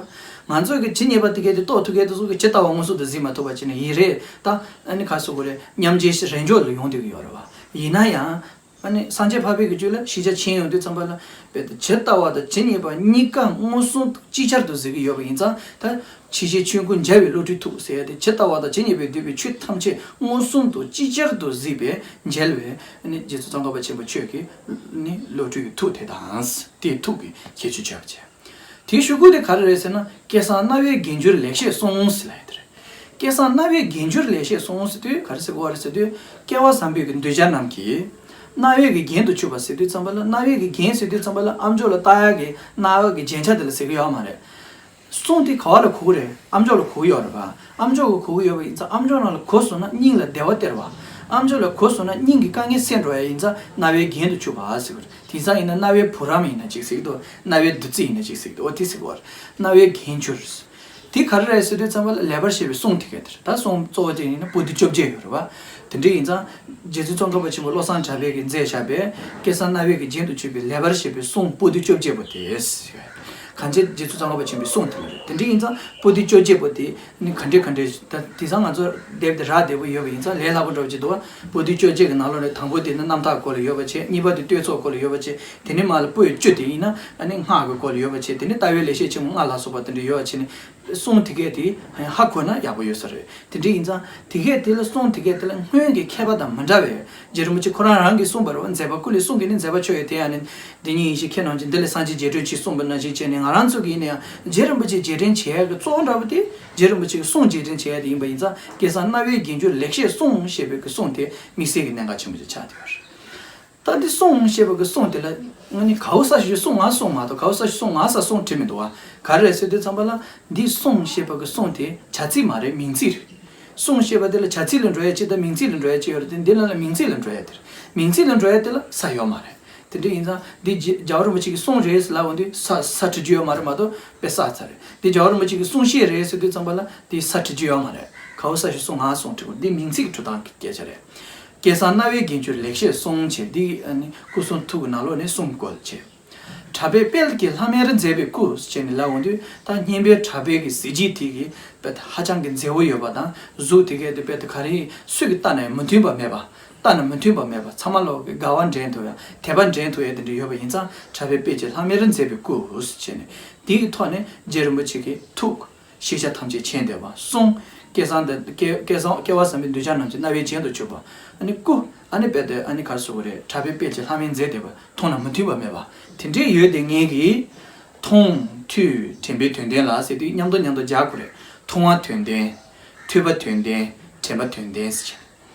བ། ང་ཚོས་ཀྱི་ཇི་སྙེད་པ་དེ་གས་དེ་རྟོགས་ཐུབ་མཁན་དེ་ཚོ་གི་ཇི་ལྟ་བ་མངོན་སུམ་དུ་གཟིགས་མ་ཐུབ་པ་བྱས་ནས་ཡིན་རེད་ད། ཨ་ནི་ག་ཟེར་དགོས་རེད། མཉམ་རྗེས་རེས་འཇོག་ལ་ཡོང་བསྡད་ཀྱི་ཡོད་རེད་བ། ཡིན་ན་ཡང་། ཨ་ནི་སངས་རྒྱས་འཕགས་པའི་གི་རྒྱུད་ལ་ཤེས་བྱ་ཆེན་ཡོང་དུས་ཙམ་པ་ལ། དཔེ་དེ་ཇི་ལྟ་བ་དང་ཇི་སྙེད་པ་གཉིས་ཀ་མངོན་སུམ་དུ་ཅིག་ཅར་དུ་གཟིགས་ཀྱི་ཡོད་པ་ཡིན་ཙང་། ད་ཤེས་བྱའི་ཆོས་ཀུན་མཇལ་བའི་བློ་གྲོས་ཐུགས་ཟེར་ཡ་དེ་ཇི་ལྟ་བ་དང་ཇི་སྙེད་པས་བསྡུས་པའི་ཆོས་ཐམས་ཅད་མངོན་སུམ་དུ་ཅིག་ཅར་དུ་གཟིགས་པའི་མཇལ་བའི་ཨ་ནི་རྗེ་བཙུན་ཙོང་ཁ་པ་ཆེན་པོ་མཆོག་གི་ཨ་ནི་བློ་གྲོས་ཀྱི་ཐུགས་དེ་དང་། དེའི་ཐུགས་ཀྱི་ཁྱད་ཆོས་བྱས་པ་བྱས། དེའི་ཤོག་གུ་དེ་ག་རེ་རེད་ཟེར་ན། སྐལ་བཟང་རྣ་བའི་རྒྱན་གྱུར་ལེགས་བཤད་གསུང་ཟེར་ལབ་ཡ་དེ་རེད། སྐལ་བཟང་རྣ་བའི་རྒྱན་གྱུར་ལེགས་བཤད་གསུང་ཟེར་དུས་ག་རེ་ཟེར་དགོས་རེད་ཟེར་དུས། སྐལ་བ་བཟང་པོའི་གི་གདུལ་བྱ་རྣམས་ཀྱིས་རྣ་བའི་གི་རྒྱན་དུ་ཆུད་པ་ཟེར་དུས་ཙམ་པ་ལ། རྣ་བའི་གི་རྒྱན་ཟེར་དུས་ཙམ་པ་ལ་ཨ་མཆོག་ལ་ལྟ་ཡ་གི་རྣ་བ་གི་རྒྱན་ཆ་དེ་ལ་ཟེར་གི་ཡོད་མ་རེད། གསུང་དེ་ག་བ་ལ་གོ་གི་རེད། ཨ་མཆོག་ལ་གོ་གི་ཡོད་རེད་པ། ཨ་མཆོག་གི་གོ་གི་ཡོད་པ་ཡིན་ཙང་། ཨ་མཆོག་རང་ལ་གོ་སོང་ན་སྙིང་ལ་བདེ་བ་སྟེར་བ། ཨ་མཆོག་ལ་གོ་སོང་ན་སྙིང་གི་དཀའ་ངལ་སེལ་འགྲོ་ཡ་ཡིན་ཙང་རྣ་བའི་རྒྱན་དུ་ཆུད་པ་ཟེར་གི་རེད། དེང་སང་ཡིན་ན་རྣ་བའི་བུ་རམ་ཡིན་ན་ཅིག་ཟེར་གི་འདུག་རྣ་བའི་བདུད་རྩི་ཡིན་ན་ཅིག་ཟེར་གི་འདུག་འོ་དེ་ཟེར་གི་རེད། རྣ་བའི་རྒྱན་གྱུར། དེ་ག་རེ་རེད་ཟེར་དུས་ཙམ་པ་ལ་ལེགས་པར་བཤད་པའི་གསུང་དེ་ག་དེ་རེད། ད་གསུང་གཙོ་བོ་དེ་ཡིན་ན་པོ་ཏི་བཅོ་བརྒྱད་ཡོད་རེད་པ། དེ་འདྲ་ཡིན་ཙང་རྗེ་བཙུན་ཙོང་ཁ་པ་ཆེན་པོ་བློ་བཟང་གྲགས་པས་ཀྱིས་མཛད་བཞག་པའི་སྐལ་བཟང་རྣ་བའི་གི་རྒྱན་དུ་ཆུད་པའི་ལེགས་པར་བཤད་པའི་གསུང་པོ་ཏི་བཅོ་བརྒྱད་པོ་དེ། གང་ཅི་རྗེ་བཙུན་ཙོང་ཁ་པ་ཆེན་པོའི་གསུང་དེ་ལ་རེད། དེ་འདྲ་ཡིན་ཙང་པོ་ཏི་བཅོ་བརྒྱད་པོ་དེ་ནི་ག་འདྲས་ག་འདྲས། ད་དེང་སང་ང་ཚོ་དེབ་དེ་རག་བདེ་པོ་ཡོད་པ་ཡིན་ཙང་ལས་སླ་པོ་འདྲ་བོ་ཅིག་འདུག་པོ་ཏི་བཅོ་བརྒྱད་ཀྱི་ནང་ལོགས་ནས་དང་པོ་དེ་ནི་རྣམ་ཐར་སྐོར་ལ་ཡོད་པ་བྱས། གཉིས་པ་དེ་བསྟོད་ཚོགས་སྐོར་ལ་ཡོད་པ་བྱས། དེ་ནས་མར་ལ་པོད་བཅུ་དེ་ཡིན་ན་ཨ་ནི་སྔགས་ཀྱི་སྐོར་ལ་ཡོད་པ་བྱས། དེ་ནས་ལྟ་བའི་ལེགས་བཤད་ཆེན་མོ་ལྔ་ལ་སོགས་པ་དེ་འདྲ་ཡོད་པ་བྱས་ནས། གསུང་དེ་གས་དེ་ཧ་གོ་ན་ཡག་པོ་ཡོད་ས་རེད། དེ་འདྲ་ཡིན་ཙང་དེ་གས་དེ་ལ་གསུང་དེ་གས་དེ་ལ་སྔོན་གྱི་མཁས་པ་དང་མི་འདྲ་བའི། རྗེ་རིན་པོ་ཆེ་ཁོ་རང་རང་གིས་གསུངས་པ་རེད་པ། མཛད་པ་ཀུན་ལས་གསུང་གི་ནི་མཛད་པ་ཆོས་ཡོད་དེ། ཡང་ནི་འདི་ཉིད་ཡེ་ཤེས་མཁྱེན་རྣམས་ཀྱིས། འདི་ལས་སངས་རྒྱས་རྒྱས་སྤྲོས་མཆིས། གསུངས་པ་ནང་བཞིན་བྱས་ནས། ང་རང་ཚོ་གི་ཡིན་ན་ཡང་རྗེ་རིན་པོ་ཆེ་རྗེས་དྲན་བྱེད་ཡ་གི་གཙོ་བོ་འདྲ་པོ་དེ་རྗེ་རིན་པོ་ཆེ་གི་གསུང་རྗེས་དྲན་བྱེད་ཡ་དེ་ཡིན་པ་ཡིན་ཙང་སྐལ་བཟང་རྣ་བའི་རྒྱན་གྱུར་ལེགས་བཤད་གསུང་ཞེས་པའི་གི་གསུང་དེ་དམིགས་བསལ་གྱི་གནད་འགག་ཆེན་པོ་ཞིག་ཆགས་བསྡད་ཡོད་རེད། ད་འདི་གསུང་ཞེས་པ་གི་གསུང་དེ་ལ་ང་ནི་གའུ་ས་ཞུ་གསུང་ང་གསུང་མ་གཏོགས་གའུ་ས་ཞུ་གསུང་ང་ས་གསུང་བྲིས་མི་འདུག་བ། ག་རེ་རེད་ཟེར་དུས་ཙམ་པ་ལ་འདི་གསུང་ཞེས་པ་གི་གསུང་དེ་བྱ་ཚིག་མ་རེད། མིང་ཚིག་རེད། གསུང་ཞེས་པ་དེ་ལ་བྱ་ཚིག་ལ་འགྲོ་ཡ་གཅིག་དང་མིང་ཚིག་ལ་འགྲོ་ཡ་གཅིག་ཡོད་རེད་དེ། འདི་ལ་ལ་མིང་ཚིག་ལ་འགྲོ་ཡ་དེ་རེད། མིང་ཚིག་ལ་འགྲོ་ཡ་དེ་ལ་ས་ཡོད་མ་རེད། དེ་འདྲ་ཡིན་ཙང་འདི་རྗེ་རྒྱལ་བ་རིན་པོ་ཆེ་གི་གསུང་རེད་ལབ་འོང་དུས་ས་ས་བྲི་རྒྱུ་ཡོད་མ་རེད་མ་གཏོགས་དཔེ་ས་ཚ་རེད། འདི་རྒྱལ་བ་རིན་པོ་ཆེ་གི་གསུང་བཤད་རེད་ཟེར་དུས་ཙམ་པ་ལ་འདི་ས་བྲི་རྒྱུ་ཡོད་མ་རེད། གའུ་ས་ཞུ་གསུང་ང་གསུང་བྲི་དགོས། འདི་མིང་ཚིག་གི་འགྲོ་སྟངས་ཀྱི་སྐད་ཆ་རེད། སྐལ་བཟང་རྣ་བའི་རྒྱན་གྱུར་ལེགས་བཤད་གསུང་བྱས། འདི་ཨ་ནི་སྐུ་གསུང་ཐུགས་ཀྱི་ནང་ལོགས་ནས་གསུང་བཀོད་བྱས། གྲགས་པའི་དཔལ་གྱི་ལྷམ་མེར་མཛེས་པའི་སྐུ་ཞེས་ནས་ལབ་འོང་དུས་ད་སྙན་པའི་གྲགས་པའི་གི་གཟི་བརྗིད་དེ་གི་དཔེ་ཧ་ཅང་གི་མཛེས་པོ་ཡོད་པ་དང་གཟུགས་དེ་གའི་དེ་དཔེ་དེ་ག་རེ་སུས་ཀྱིས་བལྟས་ནས་མི་མཐུན་པ་མེད་པ། བལྟས་ན་མི་མཐུན་པ་མེད་པ། ཚང་མ་ལོག་གི་དགའ་བ་འདྲེན་ཐུབ་ཡ། དད་པ་འདྲེན་ཐུབ་ཡ་དེ་འདྲ་ཡོད་པ་ཡིན་ཙང་གྲགས་པའི་དཔལ་གྱི་ལྷམ་མེར་མཛེས་པའི་སྐུ་ཞེས་ནས་དེ་གི་ཐོག་ནས་རྗེ་རིན་པོ་ཆེ་གི་ཐུགས། ཤེས་བྱ་ཐམས་ཅད་མཁྱེན་བསྡད་པ། གསུང་། སྐལ་བཟང་དེ་སྐལ་སྐལ་བཟང་སྐལ་བ་བཟང་པོའི་གདུལ་བྱ་རྣམས་ཀྱི་རྣ་བའི་རྒྱན་དུ་གྱུར་པ། ཨ་ནི་སྐུ། ཨ་ནི་དཔེ་དེ་ཨ་ནི་ག་རེ་ཟེར་དགོས་རེད། གྲགས་པའི་དཔལ་གྱི་ལྷམ་མེར་མཛེས་བསྡད་པ། མཐོང་ན་མི་མཐུན་པ་མེད་པ། དེ་འདྲའི་ཡོད་དེ་ངེད་ཀྱིས། མཐོང་། ཐོས། དྲན་པའི་དོན་ལྡན་ལ་ཟེར་དུས་མཉམ་དུ་མཉམ་དུ་སྦྱར་དགོས་རེད། མཐོང་བ་དོན་ལྡན། ཐོས་པ་དོན་ལྡན། དྲན་པ་དོན་ལྡན་ཟེར་བྱས།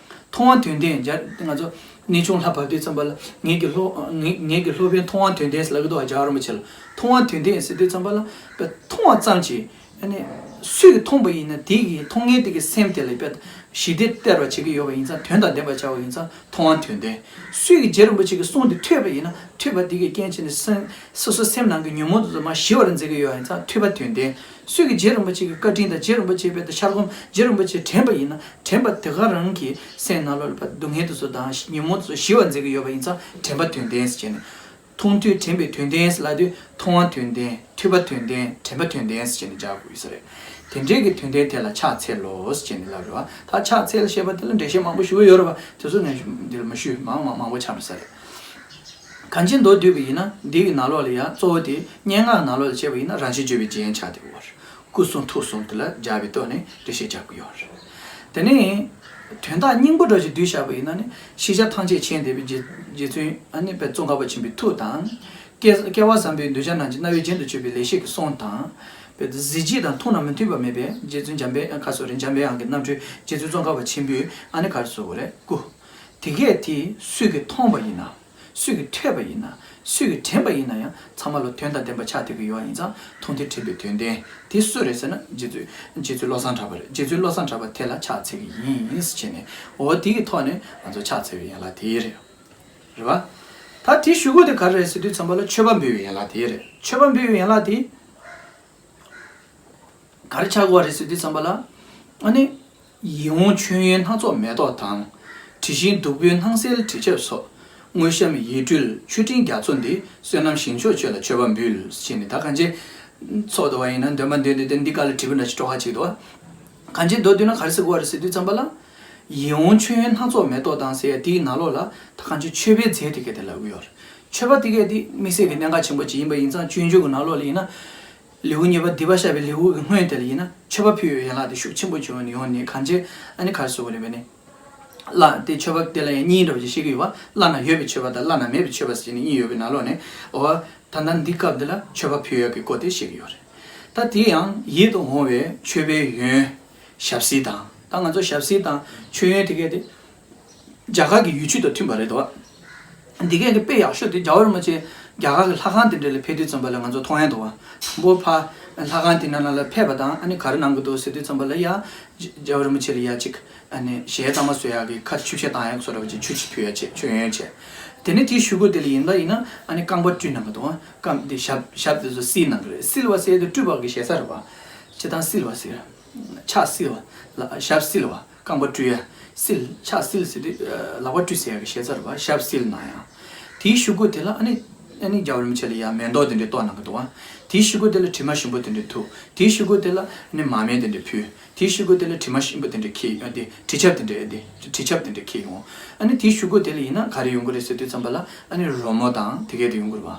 མཐོང་བ་དོན་ལྡན་སྦྱར་ང་ཚོ་གནས་ཆུང་ལྷ་བབས་དུས་ཙམ་པ་ལ་ངེད་ཀྱི་སློབ་ངེད་ངེད་ཀྱི་སློབ་དཔོན་མཐོང་བ་དོན་ལྡན་ཟེར་ལབ་ཀྱི་འདུག་བ། རྒྱལ་བ་རིན་པོ་ཆེ་ལ། མཐོང་བ་དོན་ལྡན་ཟེར་དུས་ཙམ་པ་ལ་དཔེ་མཐོང་བ་ཙམ་གྱིས། ཨ་ནི་སུས་ཀྱིས་མཐོང་པ་ཡིན་ན་དེ་གི་མཐོང་མཁན་དེ་གི་སེམས་དེ་ལ་དཔེ་ཞི་བདེ་སྟེར་བ་བྱེད་ཀྱི་ཡོད་པ་ཡིན་ཙང་དོན་དང་ལྡན་པ་ཆགས་པ་ཡིན་ཙང་མཐོང་བ་དོན་ལྡན། སུས་ཀྱིས་རྗེ་རིན་པོ་ཆེ་གི་གསུང་དེ་ཐོས་པ་ཡིན་ན་ཐོས་པ་དེ་གི་རྐྱེན་བྱས་ནས་སེམས་སོ་སོ་སེམས་ནང་གི་ཉོན་མོངས་དེ་ཚོ་མར་ཞི་བར་མཛད་ཀྱི་ཡོད་པ་ཡིན་ཙང་ཐོས་པ་དོན་ལྡན། སུས་ཀྱིས་རྗེ་རིན་པོ་ཆེ་གི་བཀའ་དྲིན་དང་རྗེ་རིན་པོ་ཆེའི་དཔེ་དེ་ཤར་སྒོམ། རྗེ་རིན་པོ་ཆེ་དྲན་པ་ཡིན་ན་དྲན་པ་དེ་ག་རང་གི་སེམས་ནང་ལོགས་ལ་སྡུག་བསྔལ་དེ་ཚོ་དང་ཉོན་མོངས་དེ་ཚོ་ཞི་བར་མཛད་ཀྱི་ཡོད་པ་ཡིན་ཙང་དྲན་པ་དོན་ལྡན་ཟེར་བྱས་ནས། མཐོང་ཐོས་དྲན་པའི་དོན་ལྡན་ཟེར་ལབ་དུས་མཐོང་བ་དོན་ལྡན། ཐོས་པ་དོན་ལྡན། དྲན་པ་དོན་ལྡན་ཟེར་བྱས་ནས་སྦྱར་དགོས་ས་རེད། དེ་འདྲའི་གི་དོན་ལྡན་དེ་ལ་ཕྱག་འཚལ་ལོ་ཟེར་བྱས་ནས་ལབ་རེད་བ། ད་ཕྱག་འཚལ་ཞེས་པ་དེ་ལ་འགྲེལ་བཤད་མང་པོ་ཞུ་གི་ཡོད་རེད་བ། དེ་ཚོ་ངས་འདིར་མ་ཞུས། མང་མང་མང་པོ་ཆགས་འགྲོ་ས་རེད། གང་ཅི་མདོར་བསྡུས་པ་ཡིན་ན་འདི་གི་ནང་ལོགས་ལ་ཡང་གཙོ་བོ་དེ་སྙན་ངག་ནང་ལོགས་ལ་བྱས་པ་ཡིན་ན་རང་བཞིན་བརྗོད་པའི་རྒྱན་ཆགས་བསྡད་ཡོད་རེད། སྐུ་གསུང་ཐུགས་གསུམ་དེ་ལ་སྦྱར་བའི་ཐོག་ནས་འགྲེལ་བཤད་རྒྱག་གི་ཡོད་རེད། དེ་ནས་དོན་དག་སྙིང་པོ་འདྲ་ཞིག་བསྡུས་བཞག་པ་ཡིན་ན་ནི་ཤེས་བྱ་ཐམས་ཅད་མཁྱེན་བསྡད་པའི་རྗེ་རྗེ་བཙུན་ཨ་ནི་དཔལ་ཙོང་ཁ་པ་ཆེན་པོའི་ཐུགས་དང་། སྐལ་སྐལ་བ་བཟང་པོའི་གདུལ་བྱ་རྣམས་ཀྱི་རྣ་བའི་རྒྱན་དུ་གྱུར་པའི་ལེགས་བཤད་ཀྱི་གསུང་དང་། དཔེ་གཟི་བརྗིད་དང་མཐོང་ན་མི་མཐུན་པ་མེད་པའི་རྗེ་བཙུན་འཇམ་དཔལ་ཁ་སོ་རེད། འཇམ་དཔལ་དབྱངས་ཀྱི་རྣམ་འཕྲུལ་རྗེ་བཙུན་ཙོང་ཁ་པ་ཆེན་པོའི་ཨ་ནི་ག་རེ་ཟེར་དགོས་རེད། སྐུ། དེ་གས་དེ་སུས་ཀྱིས་མཐོང་པ་ཡིན་ན། སུས་ཀྱིས་ཐོས་པ་ཡིན་ན། སུས་ཀྱིས་དྲན་པ་ཡིན་ན་ཡང་ཚང་མ་ལ་དོན་དང་ལྡན་པ་ཆགས་བསྡད་ཀྱི་ཡོད་པ་ཡིན་ཙང་མཐོང་ཐོས་དྲན་པའི་དོན་ལྡན། དེ་སུ་རེད་ཟེར་ན་རྗེ་བཙུན་རྗེ་བཙུན་བློ་བཟང་གྲགས་པ་རེད། རྗེ་བཙུན་བློ་བཟང་གྲགས་པ་དེ་ལ་ཕྱག་འཚལ་གྱི་ཡིན་ཟེར་བྱས་ནས། འོ་དེ་གི་ཐོག་ནས་ང་ཚོ་ཕྱག་འཚལ་བའི་ཡན་ལག་དེ་རེད། རེད་བ། ད་དེའི་གཞུག་གུ་དེ་ག་རེ་རེད་ཟེར་དུས་ཙམ་པ་ལ་མཆོད་པ་འབུལ་བའི་ཡན་ལག་དེ་རེད། མཆོད་པ་འབུལ་བའི་ཡན་ལག་དེ། ག་རེ་ཆགས་དགོས་པ་རེད་ཟེར་དུས་ཙམ་པ་ལ། ཨ་ནི། ཡིད་འོང་མཆོད་ཡོན་སྣ་ཚོགས་མེ་ཏོག་དང་། དྲི་ཞིམ་བདུག་སྤོས་སྣང་གསལ་དྲི་ཆབ་སོགས། དངོས་བཤམས་ཡིད་སྤྲུལ་མཆོད་སྤྲིན་རྒྱ་མཚོ་འདི། བསོད་ནམས་ཞིང་མཆོག་ཁྱོད་ལ་མཆོད་པ་འབུལ། ཞེས་ནས་ད་གང་ཅི། ཚོགས་འདུ་བ་ཡིན་ན་འདོན་པ་འདོན་དུས་དེ་འདི་ག་ལ་བྲིས་པ་འདྲ་ཞིག་སྤྲོ་ཁ་ཅིག་འདུག་བ། གང་ཅི་མདོར་བསྡུས་ན་ག་རེ་ཟེར་དགོས་པ་རེད་ཟེར་དུས་ཙམ་པ་ལ། ཡིད་འོང་མཆོད་ཡོན་སྣ་ཚོགས་མེ་ཏོག་དང་ཟེར་ཡ་དེའི་ནང་ལོགས་ལ་ད་གང་ཅི་མཆོད་པའི་རྫས་དེ་ག་དེ་ལ་དབུལ་ཡོད་རེད། མཆོད་པ་དེ་ག་དེ་དམིགས་བསལ་གྱི་གནད་འགག་ཆེན་པོ་ཅིག་ཡིན་པ་ཡིན་ཙང་སྤྱོད་འཇུག་གི་ནང་ལོགས་ལ་ཡིན་ན། ལེའུ་གཉིས་པ་སྡིག་པ་བཤགས་པའི་ལེའུ་གི་སྔོན་དེ་ལ་ཡིན་ན་མཆོད་པ་ཕུལ་བའི་ཡན་ལག་དེ་ཤུགས་ཆེན་པོ་བྱུང་ནས་ཡོང་ནས་གང་ཅི་ཨ་ནི་ག་རེ་ཟེར་དགོས་རེད་པས་ནི། བླ་དེ་མཆོད་པ་དེ་ལ་ཡང་གཉིས་འདྲ་བ་ཅིག་བཤད་ཀྱི་ཡོད་པ། བླ་ན་ཡོད་པའི་མཆོད་པ་དང་བླ་ན་མེད་པའི་མཆོད་པ་ཟེར་ནས་གཉིས་ཡོད་པའི་ནང་ལོགས་ནས། འོ། ད་ལྟ་འདི་སྐབས་འདི་ལ་མཆོད་པ་ཕུལ་ཡག་གི་སྐོར་དེ་བཤད་ཀྱི་ཡོད་རེད། ད་དེ་ཡང་ཡིད་དུ་འོང་བའི་མཆོད་པའི་ཡོན། ཞབས་བསིལ་དང་། ད་ང་ཚོ་ཞབས་བསིལ་དང་མཆོད་ཡོན་དེ་གས་དེ། རྒྱ་གར་གྱི་ཡུལ་ཆུ་དང་མཐུན་པ་རེད་དོ། འདི་གས་ཀྱི་དཔེ་ཡག་ཤོས་དེ་རྒྱལ་བ་རིན་པོ་ཆེ་རྒྱ་གར་གྱི་ལྷ་ཁང་དེ་འདྲ་ལ་ཕེབས་དུས་ཙམ་པ་ལ་ང་ཚོ་མཐོང་ཡ་འདུག་བ། དང་པོ་ཕ་ལྷ་ཁང་དེ་ནང་ལ་ཕེབས་པ་དང་ཨ་ནི་ག་རེ་གནང་གི་འདུག་ཟེར་དུས་ཙམ་པ་ལ་ཡ། རྒྱལ་བ་རིན་པོ་ཆེ་ལ་ཡ་གཅིག་ཨ་ནི་ཞལ་གཙང་མ་བཟོ་ཡག་གི་ཁ་ཆུ་བཤལ་བཏང་ཡག་བཟོ་འདྲ་བ་ཅིག་ཆུ་ཅིག་ཕུལ་ཡ་བྱས་མཆོད་ཡོན་བྱས། དེ་ནས་དེའི་གཞུག་གུ་དེ་ལ་ཡིན་ད་ཡིན་ན་ཨ་ནི་རྐང་པ་བཀྲུས་གནང་གི་འདུག་བ། རྐང་དེ་ཞབས་ཞབས་དེ་ཚོ་བསིལ་གནང་གི་རེད། བསིལ་བ་ཟེར་དུས་བཀྲུས་པ་གི་ཞེ་ས་རེད་བ། སྤྱིར་བཏང་བསིལ་བ་ཟེར། ཕྱག་བསིལ་བ། ལག་ཞབས་བསིལ་བ། རྐང་པ་བཀྲུ་ཡ། བསིལ། ཕྱག་བསིལ་ཟེར་དུས་ལག་པ་བཀྲུ་ཟེར་ཡ་གི་ཞེ་ས་རེད་བ། ཞབས་བསིལ་གནང་ཡ། དེའི་གཞུག་གུ་དེ་ལ་ཨ་ནི། ཨ་ནི་རྒྱལ་བ་རིན་པོ་ཆེ་ལ་ཡ་མེ་ཏོག་དེ་འདྲའི་གཏོར་གནང་གི་འདུག་བ། དེའི་གཞུག་གུ་དེ་ལ་དྲི་མ་ཞིམ་པོ་དེ་འདྲ་འཐུ། དེའི་གཞུག་གུ་དེ་ལ་ཨ་ནི་མར་མེ་དེ་འདྲ་ཕུལ། དེའི་གཞུག་གུ་དེ་ལ་དྲི་མ་ཞིམ་པོ་དེ་འདྲ་འཁྱེར་ཨ་དེ་དྲི་ཆབ་དེ་འདྲ་ཨ་དེ་དྲི་ཆབ་དེ་འདྲ་འཁྱེར་ཡོང་། ཨ་ནི་དེའི་གཞུག་གུ་དེ་ལ་ཡིན་ན་ག་རེ་ཡོང་གི་རེད་ཟེར་དུས་ཙམ་པ་ལ་ཨ་ནི་རོལ་མོ་དང་དེ་གས་དེ་ཡོང་གི་རེད་བ།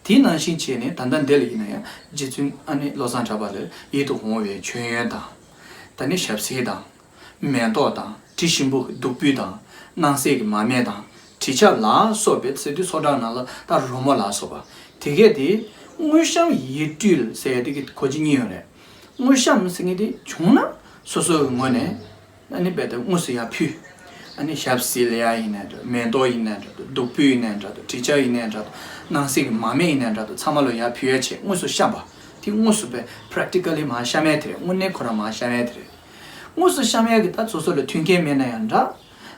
དེའི་ནང་བཞིན་བྱས་ནས་ད་ལྟ་འདི་ལ་ཡིན་ན་ཡང་རྗེ་བཙུན་ཨ་ནི་བློ་བཟང་གྲགས་པ་ལ་ཡིད་དུ་འོང་བའི་མཆོད་ཡོན་དང་། ད་ནི་ཞབས་བསིལ་དང་། མེ་ཏོག་དང་དྲི་ཞིམ་པོ་གི་བདུག་སྤོས་དང་། སྣང་གསལ་གྱི་མར་མེ་དང་། དྲི་ཆབ་ལ་སོགས་པའི་ཟེར་དུས་ཚོགས་གྲངས་ནང་ལ་ད་རོལ་མོ་ལ་སོགས་པ་དེ་གས་དེ་ དངོས་བཤམས་ཡིད་སྤྲུལ་ཟེར་ཡ་དེ་གི་གོ་རྒྱུ་གཉིས་ཡོད་རེད། དངོས་བཤམས་ཟེར་མཁན་དེ་བྱུང་ན་སོ་སོའི་ངོས་ནས་ཨ་ནི་རྦད་དེ་དངོས་སུ་ཡར་ཕུལ། ཨ་ནི་ཞབས་བསིལ་ཡ་ཡིན་ནའི་འདྲ། མེ་ཏོག་ཡིན་ནའི་འདྲ་འདུག། བདུག་སྤོས་ཡིན་ནའི་འདྲ་འདུག། དྲི་ཆབ་ཡིན་ནའི་འདྲ་འདུག། སྣང་སྲིད་ཀྱི་མར་མེ་ཡིན་ནའི་འདྲ་འདུག། ཚང་མ་ལོ་ཡར་ཕུལ་ཡ་བྱས། དངོས་སུ་བཤམས་པ་དེ་དངོས་སུ་བས་practically་མར་བཤམས་ཡ་དེ་རེད། དངོས་གནས་ཁོ་རང་མར་བཤམས་ཡ་དེ་རེད། དངོས་སུ་བཤམས་ཡ་གི་ད་སོ་སོ་ལ་མཐུན་རྐྱེན་མེད་ན་ཡང་འདྲ།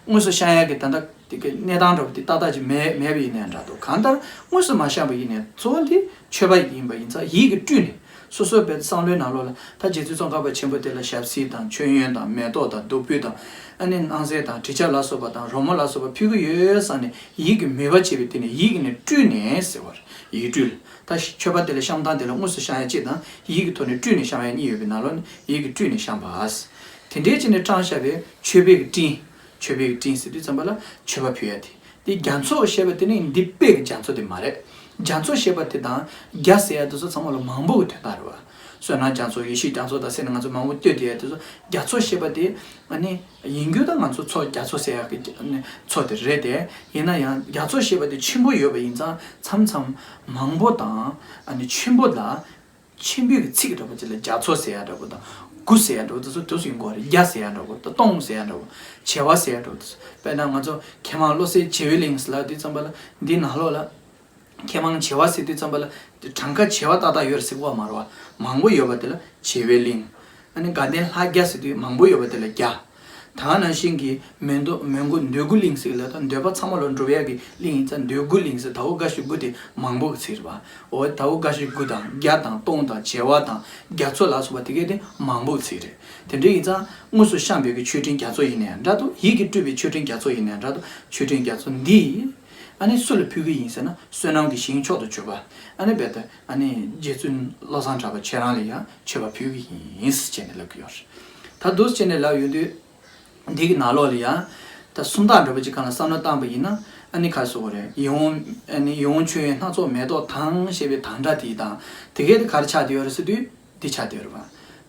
དངོས་སུ་བཤམས་ཡ་གི་ད་ལྟ་དེ་གི་གནས་སྟངས་འདྲ་པོ་དེ་ཏག་ཏག་ཅིག་མེད་མེད་པ་ཡིན་ནའི་འདྲ་འདུག། གང་ལྟར་དངོས་སུ་མ་བཤམས་པ་ཡིན་ནའི་གཙོ་བོ་དེ་མཆོད་པ་ཡིན་པ་ཡིན་ཙང་ཡིད་ཀྱིས་སྤྲུལ་ནས། སོ་སོའི་བསམ་བློའི་ནང་ལོགས་ལ་ད་རྗེ་བཙུན་ཙོང་ཁ་པ་ཆེན་པོ་དེ་ལ་ཞབས་བསིལ་དང་མཆོད་ཡོན་དང་མེ་ཏོག་དང་བདུག་སྤོས་དང་། ཨ་ནི་སྣང་གསལ་དང་དྲི་ཆབ་ལ་སོགས་པ་དང་རོལ་མོ་ལ་སོགས་པ་ཕུལ་གྱི་ཡོད་བསམ་ནས་ཡིད་ཀྱི་མོས་པ་བྱས་པའི་སྟེང་ནས་ཡིད་ཀྱིས་ནི་སྤྲུལ་ནས་ཟེར་བ་རེད། ཡིད་སྤྲུལ། ད་མཆོད་པ་དེ་ལ་བཤམས་སྟངས་དེ་ལ་དངོས་སུ་བཤམས་ཡ་གཅིག་དང་ཡིད་ཀྱི་ཐོག་ནས་སྤྲུལ་ནས་བཤམས་ཡ་གཉིས་ཡོད་པའི་ནང་ལོགས་ནས་ཡིད་ཀྱིས་སྤྲུལ་ནས་བཤམས་པ། དེ་འདྲའི་བྱས་ནས་དྲངས་བཞག་པའི་མཆོད་པའི་སྤྲིན། མཆོད་པའི་སྤྲིན་ཟེར་དུས་ཙམ་པ་ལ་མཆོད་པ་ཕུལ་ཡ་དེ། དེ་རྒྱ་མཚོ་ཞེས་པ་དེ་ནི་འདི་དཔེ་གི་རྒྱ་མཚོ་དེ་མ་རེད། རྒྱ་མཚོ་ཞེས་པ་དེ་དང་རྒྱ་ཟེར་ཡ་དེ་ཚོ་ཚང་མ་ལ་མང་པོ་གི་དོན་དག་རེད་བ། བསོད་ནམས་རྒྱ་མཚོ་ཡེ་ཤེས་རྒྱ་མཚོ་དང་ཟེར་ནས་ང་ཚོ་མང་པོ་ལྟོས་བསྡད་ཡ་དེ་ཚོ། རྒྱ་མཚོ་ཞེས་པ་དེ་ཨ་ནི་ཡིན་རྒྱུ་ད་ང་ཚོ་མཚོ་རྒྱ་མཚོ་ཟེར་ཡ་གི་ཨ་ནི་མཚོ་དེ་རེད་དེ། ཡིན་ན་ཡང་རྒྱ་མཚོ་ཞེས་པ་དེ་ཆེན་པོ་ཡོད་པ་ཡིན་ཙང་མཚམས་མཚམས་མང་པོ་དང་ཨ་ནི་ཆེན་པོ་ལ། ཆེན་པོའི་གི་ཚིག་འདྲ་པོ་ཅིག་ལ་རྒྱ་མཚོ་ཟེར་ཡ་འདྲ་པོ་དང་དགུ་ཟེར་ཡ་འདྲ་པོ་དེ་ཚོ་དུས་སུ་ཡིན་དགོས་རེད། རྒྱ་ཟེར་ཡ་འདྲ་པོ་དང་སྟོང་ཟེར་ཡ་འདྲ་པོ། བྱེ་བ་ཟེར་ཡ་འདྲ་པོ་དེ་ཚོ། དཔེར་ན་ང་ཚོ་མཁས་མང་བློ་གསལ་བྱེ་བའི་གླིང་ཟེར་ལབ་དུས་ཙམ་པ་ལ་འདི་ནང་ལོགས་ལ། མཁས་མང་བྱེ་བ་ཟེར་དུས་ཙམ་པ་ལ་དེ་གྲངས་ཀ་བྱེ་བ་ཏག་ཏག་ཡོད་རེད་ཟེར་གོ་བ་མ་རེད་བ། མང་པོ་ཡོད་པ་དེ་ལ་བྱེ་བའི་གླིང་། ཨ་ནི་དགའ་ལྡན་ལྷ་བརྒྱ་ཟེར་དུས་མང་པོ་ཡོད་པ་དེ་ལ་བརྒྱ། ད་ག་ནང་བཞིན་གྱི་མོན་མོན་གྷོ་འདོད་རྒུ་གླིང་ཟེར་ལ་ད་འདོད་པ་ཚང་མ་ལ་འགྲུབ་ཡག་གི་གླིང་ཡིན་ཙང་འདོད་རྒུ་གླིང་ཟེར། ད་འོ་དགའ་བཞི་དགུ་དེ་མང་པོ་གི་ཚིག་རེད་བ། འོ་ད་འོ་དགའ་བཞི་དགུ་དང་བརྒྱ་དང་སྟོང་དང་བྱེ་བ་དང་རྒྱ་མཚོ་ལ་སོགས་པ་དེ་གས་དེ་མང་པོ་གི་ཚིག་རེད། དེ་འདྲ་ཡིན་ཙང་དངོས་སུ་བཤམས་པའི་གི་མཆོད་སྤྲིན་རྒྱ་མཚོ་ཡིན་ནའི་འདྲ་འདུག། ཡིད་ཀྱིས་སྤྲུལ་པའི་མཆོད་སྤྲིན་རྒྱ་མཚོ་ཡིན་ནའི་འདྲ་འདུག། མཆོད་སྤྲིན་རྒྱ་མཚོ་འདི་ཨ་ནི་སུ་ལ་ཕུལ་གི་ཡིན་ཟེར་ན་བསོད་ནམས་ཀྱི་ཞིང་མཆོག་ཏུ་གྱུར་པ། ཨ་ནི་རྦད་དེ་ཨ་ནི་རྗེ་བཙུན་བློ་བཟང་གྲགས་པ་ཁྱེད་རང་ལ་ཡང་མཆོད་པ་ཕུལ་གི་ཡིན་ཟེར་བྱས་ནས་ལབ་ཀྱི་ཡོད་རེད། ད་འདུག་སེ་བྱས་ནས་ལབ་ཡོང་དུས། འདི་གི་ནང་ལོགས་ལ་ཡང་། ད་སུམ་རྟགས་འདྲ་པོ་ཅིག་སྒང་ལ་བསམ་བློ་བཏང་པ་ཡིན་ན། ཨ་ནི་ག་རེ་ཟེར་དགོས་རེད། ཡིད་འོང་། ཨ་ནི་ཡིད་འོང་མཆོད་ཡོན་སྣ་ཚོགས་མེ་ཏོག་དང་ཞེས་པའི་དང་སྒྲ་དེ་དང་དེ་གས་དེ་ག་རེ་ཆགས་བསྡད་ཡོད་རེད་ཟེར་དུས་འདི་ཆགས་བསྡད་ཡོད་རེད་བ།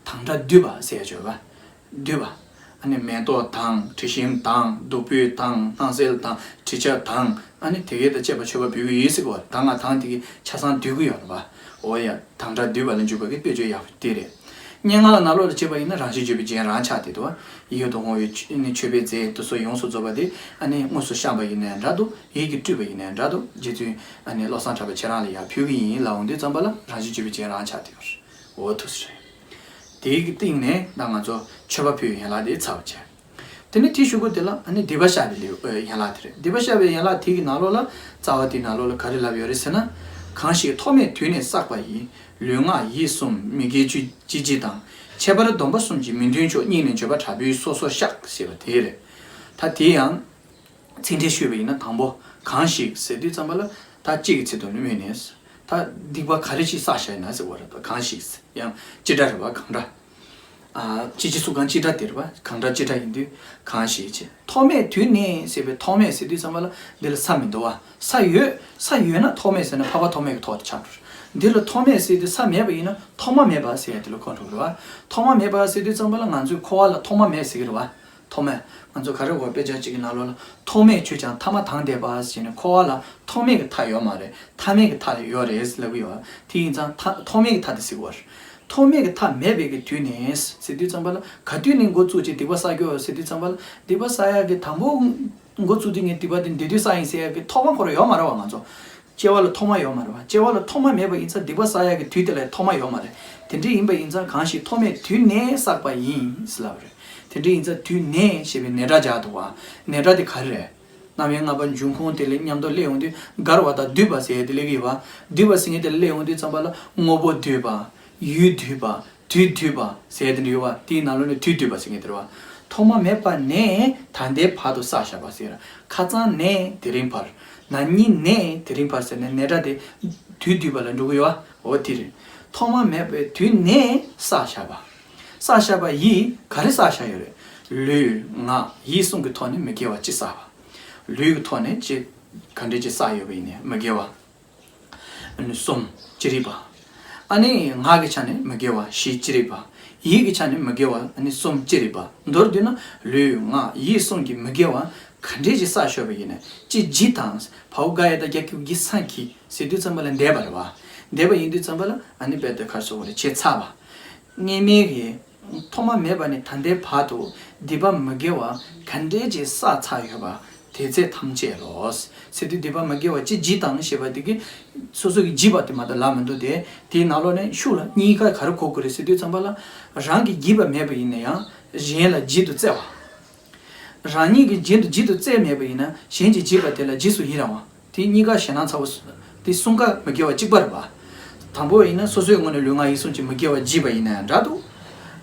དང་སྒྲ་བསྡུས་པ་ཟེར་ཡ་ཅིག་ཡོད་རེད་བ། བསྡུས་པ། ཨ་ནི་མེ་ཏོག་དང་དྲི་ཞིམ་དང་བདུག་སྤོས་དང་སྣང་གསལ་དང་དྲི་ཆབ་དང་ཨ་ནི་དེ་གས་དང་བཅས་པ་མཆོད་པ་འབུལ་གྱི་ཡོད་ཟེར་གོ། ད་ང་དང་དེ་གས་ཆ་ཚང་བསྡུས་ཀྱི་ཡོད་རེད་བ། འོ་ཡ། དང་སྒྲ་བསྡུས་པ་ལ་འཇུག་པ་གི་དཔེ་བརྗོད་ཡག་པོ་དེ་རེད། སྙན་ངག་ལ་ནང་ལོགས་ལ་བྱས་པ་ཡིན་ན་རང་བཞིན་བརྗོད་པའི་རྒྱན་རང་ཆགས་བསྡད་འདུག་བ། ཡིད་དུ་འོང་བའི་ཆོས་ནི་མཆོད་པའི་རྫས་དེ་ཚོ་ཡོངས་སུ་རྫོགས་པ་དེ་ཨ་ནི་དངོས་སུ་བཤམས་པ་ཡིན་ནའི་འདྲ་འདུག། ཡིད་ཀྱིས་སྤྲུལ་པ་ཡིན་ནའི་འདྲ་འདུག། རྗེ་བཙུན་ཨ་ནི་བློ་བཟང་གྲགས་པ་ཁྱེད་རང་ལ་ཡར་ཕུལ་གི་ཡིན་ལབ་འོང་དུས་ཙམ་པ་ལ་རང་བཞིན་བརྗོད་པའི་རྒྱན་རང་ཆགས་བསྡད་ཡོད་རེད། འོ་འདུག་སེ་རེད། དེའི་གི་སྟེང་ནས་ད་ང་ཚོ་མཆོད་པ་ཕུལ་བའི་ཡན་ལག་དེ་ཚར་བ་བྱས། དེ་ནས་དེའི་གཞུག་གུ་དེ་ལ་ཨ་ནི་སྡིག་པ་བཤགས་པའི་ལེའུ་ཨེ་ཡན་ལག་དེ་རེད། སྡིག་པ་བཤགས་པའི་ཡན་ལག་དེ་གི་ནང་ལོགས་ལ་རྩ་བ་དེའི་ནང་ལོགས་ལ་ག་རེ་ལབ་ཡོད་རེད་ཟེར་ན། གང་ཞིག་ཐོག་མེད་དུས་ནས་བསགས་པ་ཡི། ལུས་ངག་ཡིད་གསུམ་མི་དགེ་བཅུ་ཅི་བགྱིས་དང་། ཁྱད་པར་སྡོམ་པ་གསུམ་གྱིས་མི་མཐུན་ཕྱོགས། སྙིང་ནས་འགྱོད་པ་དྲག་པོས་སོ་སོར་བཤགས་ཞེས་པ་དེ་རེད། ད་དེ་ཡང་ཚིག་འགྲེལ་ཞུས་པ་ཡིན་ན་དང་པོ་གང་ཞིག་ཟེར་དུས་ཙམ་པ་ལ་ད་གཅིག་གི་ཚིག་དོན་ལ་དམིགས་ནས། ད་སྡིག་པ་ག་རེ་ཞིག་བསགས་བཞག་ཡིན་ན་ཟེར་བ་རེད། ད་གང་ཞིག་ཡང་སྤྱི་སྒྲ་རེད་བ། གང་སྒྲ། ཨ། སྤྱི་སྤྱི་སུ་གང་སྤྱི་སྒྲ་དེ་རེད་བ། གང་སྒྲ་སྤྱི་སྒྲ་ཡིན་དུས་གང་ཞིག་ཅེས། ཐོག་མེད་དུས་ནས་ཟེར་བའི་ཐོག་མེད་ཟེར་དུས་ཙམ་པ་ལ་འདི་ལ་ས་མི་འདུག་བ། ས་ཡོད། ས་ཡོད་ན་ཐོག་མེད་ཟེར་ན་འཕགས་པ་ཐོགས་མེད་ཀྱི་ཐོག་དེ་ཆགས་འགྲོ། འདི་ལ་ཐོག་མེད་ཟེར་དུས་ས་མེད་པ་ཡིན་ན་ཐོག་མ་མེད་པ་ཟེར་ཡ་དེ་ལ་གོ་འགྲོ་གི་རེད་བ། ཐོག་མ་མེད་པ་ཟེར་དུས་ཙམ་པ་ལ་ང་ཚོས་འཁོར་བ་ལ་ཐོག་མ་མེད་ཟེར་གི་རེད་བ། ཐོག་མེད། ང་ཚོ་ག་རེ་འོ་དཔེ་ཆ་གཅིག་གི་ནང་ལོགས་ལ་ཐོག་མེད་ཆོས་ཀྱང་ཐ་མ་དང་ལྡན་པ་ཟེར་ནས་འཁོར་བ་ལ་ཐོག་མེད་ཀྱི་མཐའ་ཡོད་མ་རེད། མཐའ་མེད་ཀྱི་མཐའ་ཡོད་རེད་ལབ་ཀྱི་ཡོད། དེ་ཡིན་ཙང་མཐའ་ཐོག་མེད་ཀྱི་མཐའ་དེ་ཟེར་གྱི་ཡོད་རེད། ཐོག་མེད་ཀྱི་མཐའ་མེད་པའི་གི་དུས་ནས་ཟེར་དུས་ཙམ་པ་ལ་ག་དུས་ནས་འགོ་བཙུགས་ཀྱི་སྡིག་པ་བསགས་ཀྱི་ཡོད་ཟེར་དུས་ཙམ་པ་ལ་སྡིག་པ་བསགས་ཡག་གི་དང་པོ་འགོ་བཙུགས་དུས་ངས་སྡིག་པ་དེ་འདི་དུས་བསགས་ཡིན་ཟེར་ཡག་གི་ཐོག་མ་ཁོ་རང་ཡོད་མ་རེད་བ། ང་ཚོ་སྐྱེ་བ་ལ་ཐོག་མ་ཡོད་མ་རེད་བ། སྐྱེ་བ་ལ་ཐོག་མ་མེད་པ་ཡིན་ཙང་སྡིག་པ་བསགས་ཡག་གི་དུས་དེ་ལ་ཐོག་མ་ཡོད་མ་རེད། དེ་འདྲ་ཡིན་པ་ཡིན་ཙང་གང་ཞིག་ཐོག་མེད་དུས་ནས་བསགས་པ་ཡིན་ཟེར་ལབ་པ་རེད། དེ་འདྲ་ཡིན་ཙང་དུས་ནས་ཞེས་པའི་ནས་སྒྲ་སྦྱར་འདུག་བ། ནས་སྒྲ་དེ་ག་རེ་རེད། རྣམ་དབྱེ་ལྔ་པ་འབྱུང་ཁུངས་དེ་ལ་མཉམ་དུ་སླེབས་ཡོང་དུས་འགལ་བ་དང་སྡུད་པ་ཟེར་ཡས་དེ་སླེབས་ཀྱི་ཡོད་པ། སྡུད་པ་ཟེར་མཁན་དེ་ལ་སླེབས་ཡོང་དུས་ཙམ་པ་ལ་དངོས་པོ་སྡུད་པ། ཡུལ་སྡུད་པ། དུས་སྡུད་པ་ཟེར་ཡས་དེ་འདྲ་ཡོད་པ། དེའི་ནང་ལོགས་ནས་དུས་སྡུད་པ་ཟེར་མཁན་དེ་རེད་པ། ཐོག་མ་མེད་པ་ནས་ད་ལྟའི་བར་དུ་བསགས་བཞག་པ་ཟེར། ཁ་སང་ནས་དེ་རིང་བར། ན་ནིང་ནས་དེ་རིང་བར་ཟེར་ནས་ནས་སྒྲ་དེ་དུས་སྡུད་པ་ལ་འགྲོ་གི་ཡོད་པ། འོ་དེ་རེད། ཐོག་མ་མེད་པའི་དུས་ནས་བསགས་བཞག་པ། བསགས་བཞག་པ་ཡིས་ག་རེ་བསགས་བཞག་ཡོད་རེད། ལུས་ངག་ཡིད་གསུམ་གྱི་ཐོག་ནས་མི་དགེ་བ་ཅི་བསགས་པ། ལུས་ཀྱི་ཐོག་ནས་ཅི་ག་འདྲ་ཅིག་བསགས་ཡོད་པ་ཡིན་ནའི་མི་དགེ་བ། ཨ་ནི་གསུམ་ཅི་རིགས་པ། ཨ་ནི་ངག་གི་ཆ་ནས་མི་དགེ་བ་བཞི་ཅི་རིགས་པ། ཡིད་ཀྱི་ཆ་ནས་མི་དགེ་བ་ཨ་ནི་གསུམ་ཅི་རིགས་པ། མདོར་བསྡུས་ན་ལུས་ངག་ཡིད་གསུམ་གྱི་མི་དགེ་བ་ག་འདྲ་ཅིག་བསགས་ཡོད་པ་ཡིན་ནའི་ཅི་བགྱིས་དང་། བའོ་ག་ཡ་བཏགས་རྒྱ་གི་གུ་གི་སང་གི་ཟེར་དུས་ཙམ་པ་ལ་འདས་པ་རེད་བ། བསྡད་པ་ཡིན་དུས་ཙམ་པ་ལ་ཨ་ནི་རྦད་དེ་ག་རེ་ཟེར་དགོས་རེད། བྱས་ཚར་བ། སྔོན་མའི་གི་ཐོག་མ་མེད་པ་ནས་ད་ལྟའི་བར་དུ་སྡིག་པ་མི་དགེ་བ་ག་འདྲས་ཅིག་བསགས་ཚར་ཡོད་པ། དེ་ཚེ་ཐམས་ཅད་ལོ། ཟེར་དུས་སྡིག་པ་མི་དགེ་བ་ཅི་བགྱིས་དང་ཞེས་པ་དེ་གི་སོ་སོ་གི་བགྱིས་པ་དེ་མ་གཏོགས་ལབ་མི་འདུག་སྟེ། དེའི་ནང་ལོགས་ནས་ཤུགས་ལ་གཉིས་ཀ་ག་རེ་གོ་དགོས་རེད་ཟེར་དུས་ཙམ་པ་ལ། རང་གིས་བགྱིས་པ་མེད་པ་ཡིན་ན་ཡང་གཞན་ལ་བགྱིད་དུ་བརྩེ་བ། རང་ཉིད་ཀྱིས་བགྱིད་དུ་བགྱིད་དུ་བརྩེ་མེད་པ་ཡིན་ན་གཞན་གྱིས་བགྱིས་པ་དེ་ལ་རྗེས་སུ་ཡི་རང་བ། དེ་གཉིས་ཀ་ཞེད་སྣང་ཚ་བོ། དེ་གསུམ་ཀ་མི་དགེ་བ་གཅིག་པ་རེད་པ། དང་པོ་ཡིན་ན་སོ་སོའི་ངོས་ནས་ལུས་ངག་ཡིད་གསུམ་གྱི་མི་དགེ་བ་བགྱིས་པ་ཡིན་ན་ཡང་འདྲ་འདུག་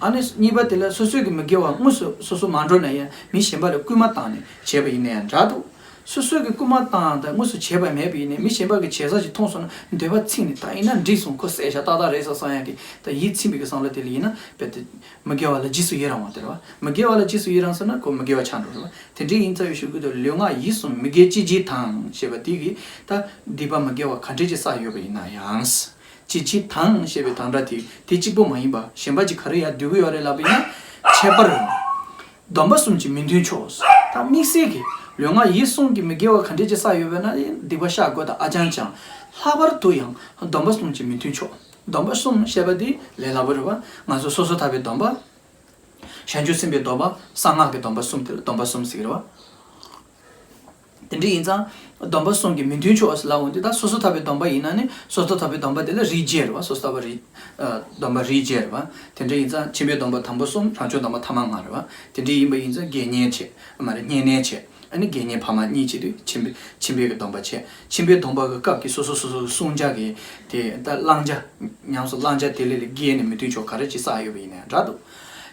ཨ་ནི་གཉིས་པ་དེ་ལ་སོ་སོའི་གི་མི་དགེ་བ་དངོས་སུ་སོ་སོ་མ་འགྲོ་ན་ཡང་མི་གཞན་པ་ལ་སྐུལ་མ་བཏང་ནས་བྱས་པ་ཡིན་ན་ཡང་འདྲ་འདུག་སོ་སོའི་གི་སྐུལ་མ་བཏང་དང་དངོས་སུ་བྱས་པ་མེད་པ་ཡིན་ནའི་མི་གཞན་པ་གི་བྱས་ས་ཞིག་མཐོང་སོང་ན་འདོད་པ་ཚིམ་ནས་ད་ཡིན་ན་འགྲིག་སོང་ཁོ་བསད་བཞག་ཏག་ཏག་རེད་བསམ་བསམ་ཡག་གི་ད་ཡིད་ཚིམ་པའི་གི་བསམ་བློ་དེ་ལ་ཡིན་ན་རྦད་དེ་མི་དགེ་བ་ལ་རྗེས་སུ་ཡི་རང་བ་དེ་རེད་བ། མི་དགེ་བ་ལ་རྗེས་སུ་ཡི་རང་སོང་ན་ཁོ་མི་དགེ་བ་ཆགས་འགྲོ་རེད་བ། དེ་འདྲའི་ཡིན་ཙང་ཡོད་ཞུ་གི་འདུག་ལུས་ངག་ཡིད་གསུམ་མི་དགེ་ཅི་བགྱིས་དང་ཞེས་པ་དེ་གིས་ད་སྡིག་པ་མི་དགེ་བ་ག་འདྲས་ཅིག་བསགས་ཡོད་པ་ཡིན་ན་ཡང་། ཅི་བགྱིས་དང་ཞེས་པའི་དང་སྒྲ་དེ་དེ་གཅིག་པོ་མ་ཡིན་པ་གཞན་པ་ཅིག་ག་རེ་ཡར་བསྡུ་གི་ཡོད་རེད་ལབ་པ་ཡིན་ན། ཁྱད་པར། སྡོམ་པ་གསུམ་གྱི་མི་མཐུན་ཕྱོགས། ད་དམིགས་བསལ་གྱི་ལུས་ངག་ཡིད་གསུམ་གྱི་མི་དགེ་བ་ག་འདྲས་ཅིག་བསགས་ཡོད་པ་ན་སྡིག་པ་བཤགས་དགོས་དང་ཨ་ཅང་ཅང་། ལྷག་པར་དུ་ཡང་སྡོམ་པ་གསུམ་གྱི་མི་མཐུན་ཕྱོགས། སྡོམ་པ་གསུམ་ཞེས་པ་དེ་ལས་སླ་པོ་རེད་བ། ང་ཚོ་སོ་སོར་ཐར་པའི་སྡོམ་པ། བྱང་ཆུབ་སེམས་དཔའི་སྡོམ་པ། གསང་སྔགས་ཀྱི་སྡོམ་པ་གསུམ་དེ་ལ་སྡོམ་པ་གསུམ་ཟེར་གྱི་རེད་བ། དེ་འདྲ་ཡིན་ཙང་། སྡོམ་པ་གསུམ་གྱི་མི་མཐུན་ཕྱོགས་ཟེར་ལབ་འོང་དུས་ད་སོ་སོར་ཐར་པའི་སྡོམ་པ་ཡིན་ན་ནི་སོ་སོར་ཐར་པའི་སྡོམ་པ་དེ་ལ་རིགས་བརྒྱད་རེད་བ། སོ་སོར་ཐར་པ་རིགས། ཨ། སྡོམ་པ་རིགས་བརྒྱད་རེད་བ། དེ་འདྲ་ཡིན་ཙང་ཆེན་པོའི་སྡོམ་པ་དང་པོ་གསུམ། རང་བྱུང་སྡོམ་པ་ཐ་མ་ལྔ་རེད་བ། དེ་འདྲ་ཡིན་པ་ཡིན་ཙང་དགེ་བསྙེན་བྱས། མ་རེད་བསྙེན་གནས་བྱས། ཨ་ནི་དགེ་བསྙེན་འཕར་མ་གཉིས་བྱེད་དུས་ཆེན་པོའི་ཆེན་པོའི་གི་སྡོམ་པ་བྱས། ཆེན་པོའི་སྡོམ་པ་གི་སྐབས་ཀྱི་སོ་སོ་སོ་སོ་གི་བསྲུང་བྱ་གི་དེ་ད་བླང་བྱ། ཉམས་སུ་བླང་བྱ་དེ་ལས་ལས་འགལ་ནས་མི་མཐུན་ཕྱོགས་ག་རེ་ཅིག་བསགས་ཡོད་པ་ཡིན་ནའི་འདྲ་འདུག་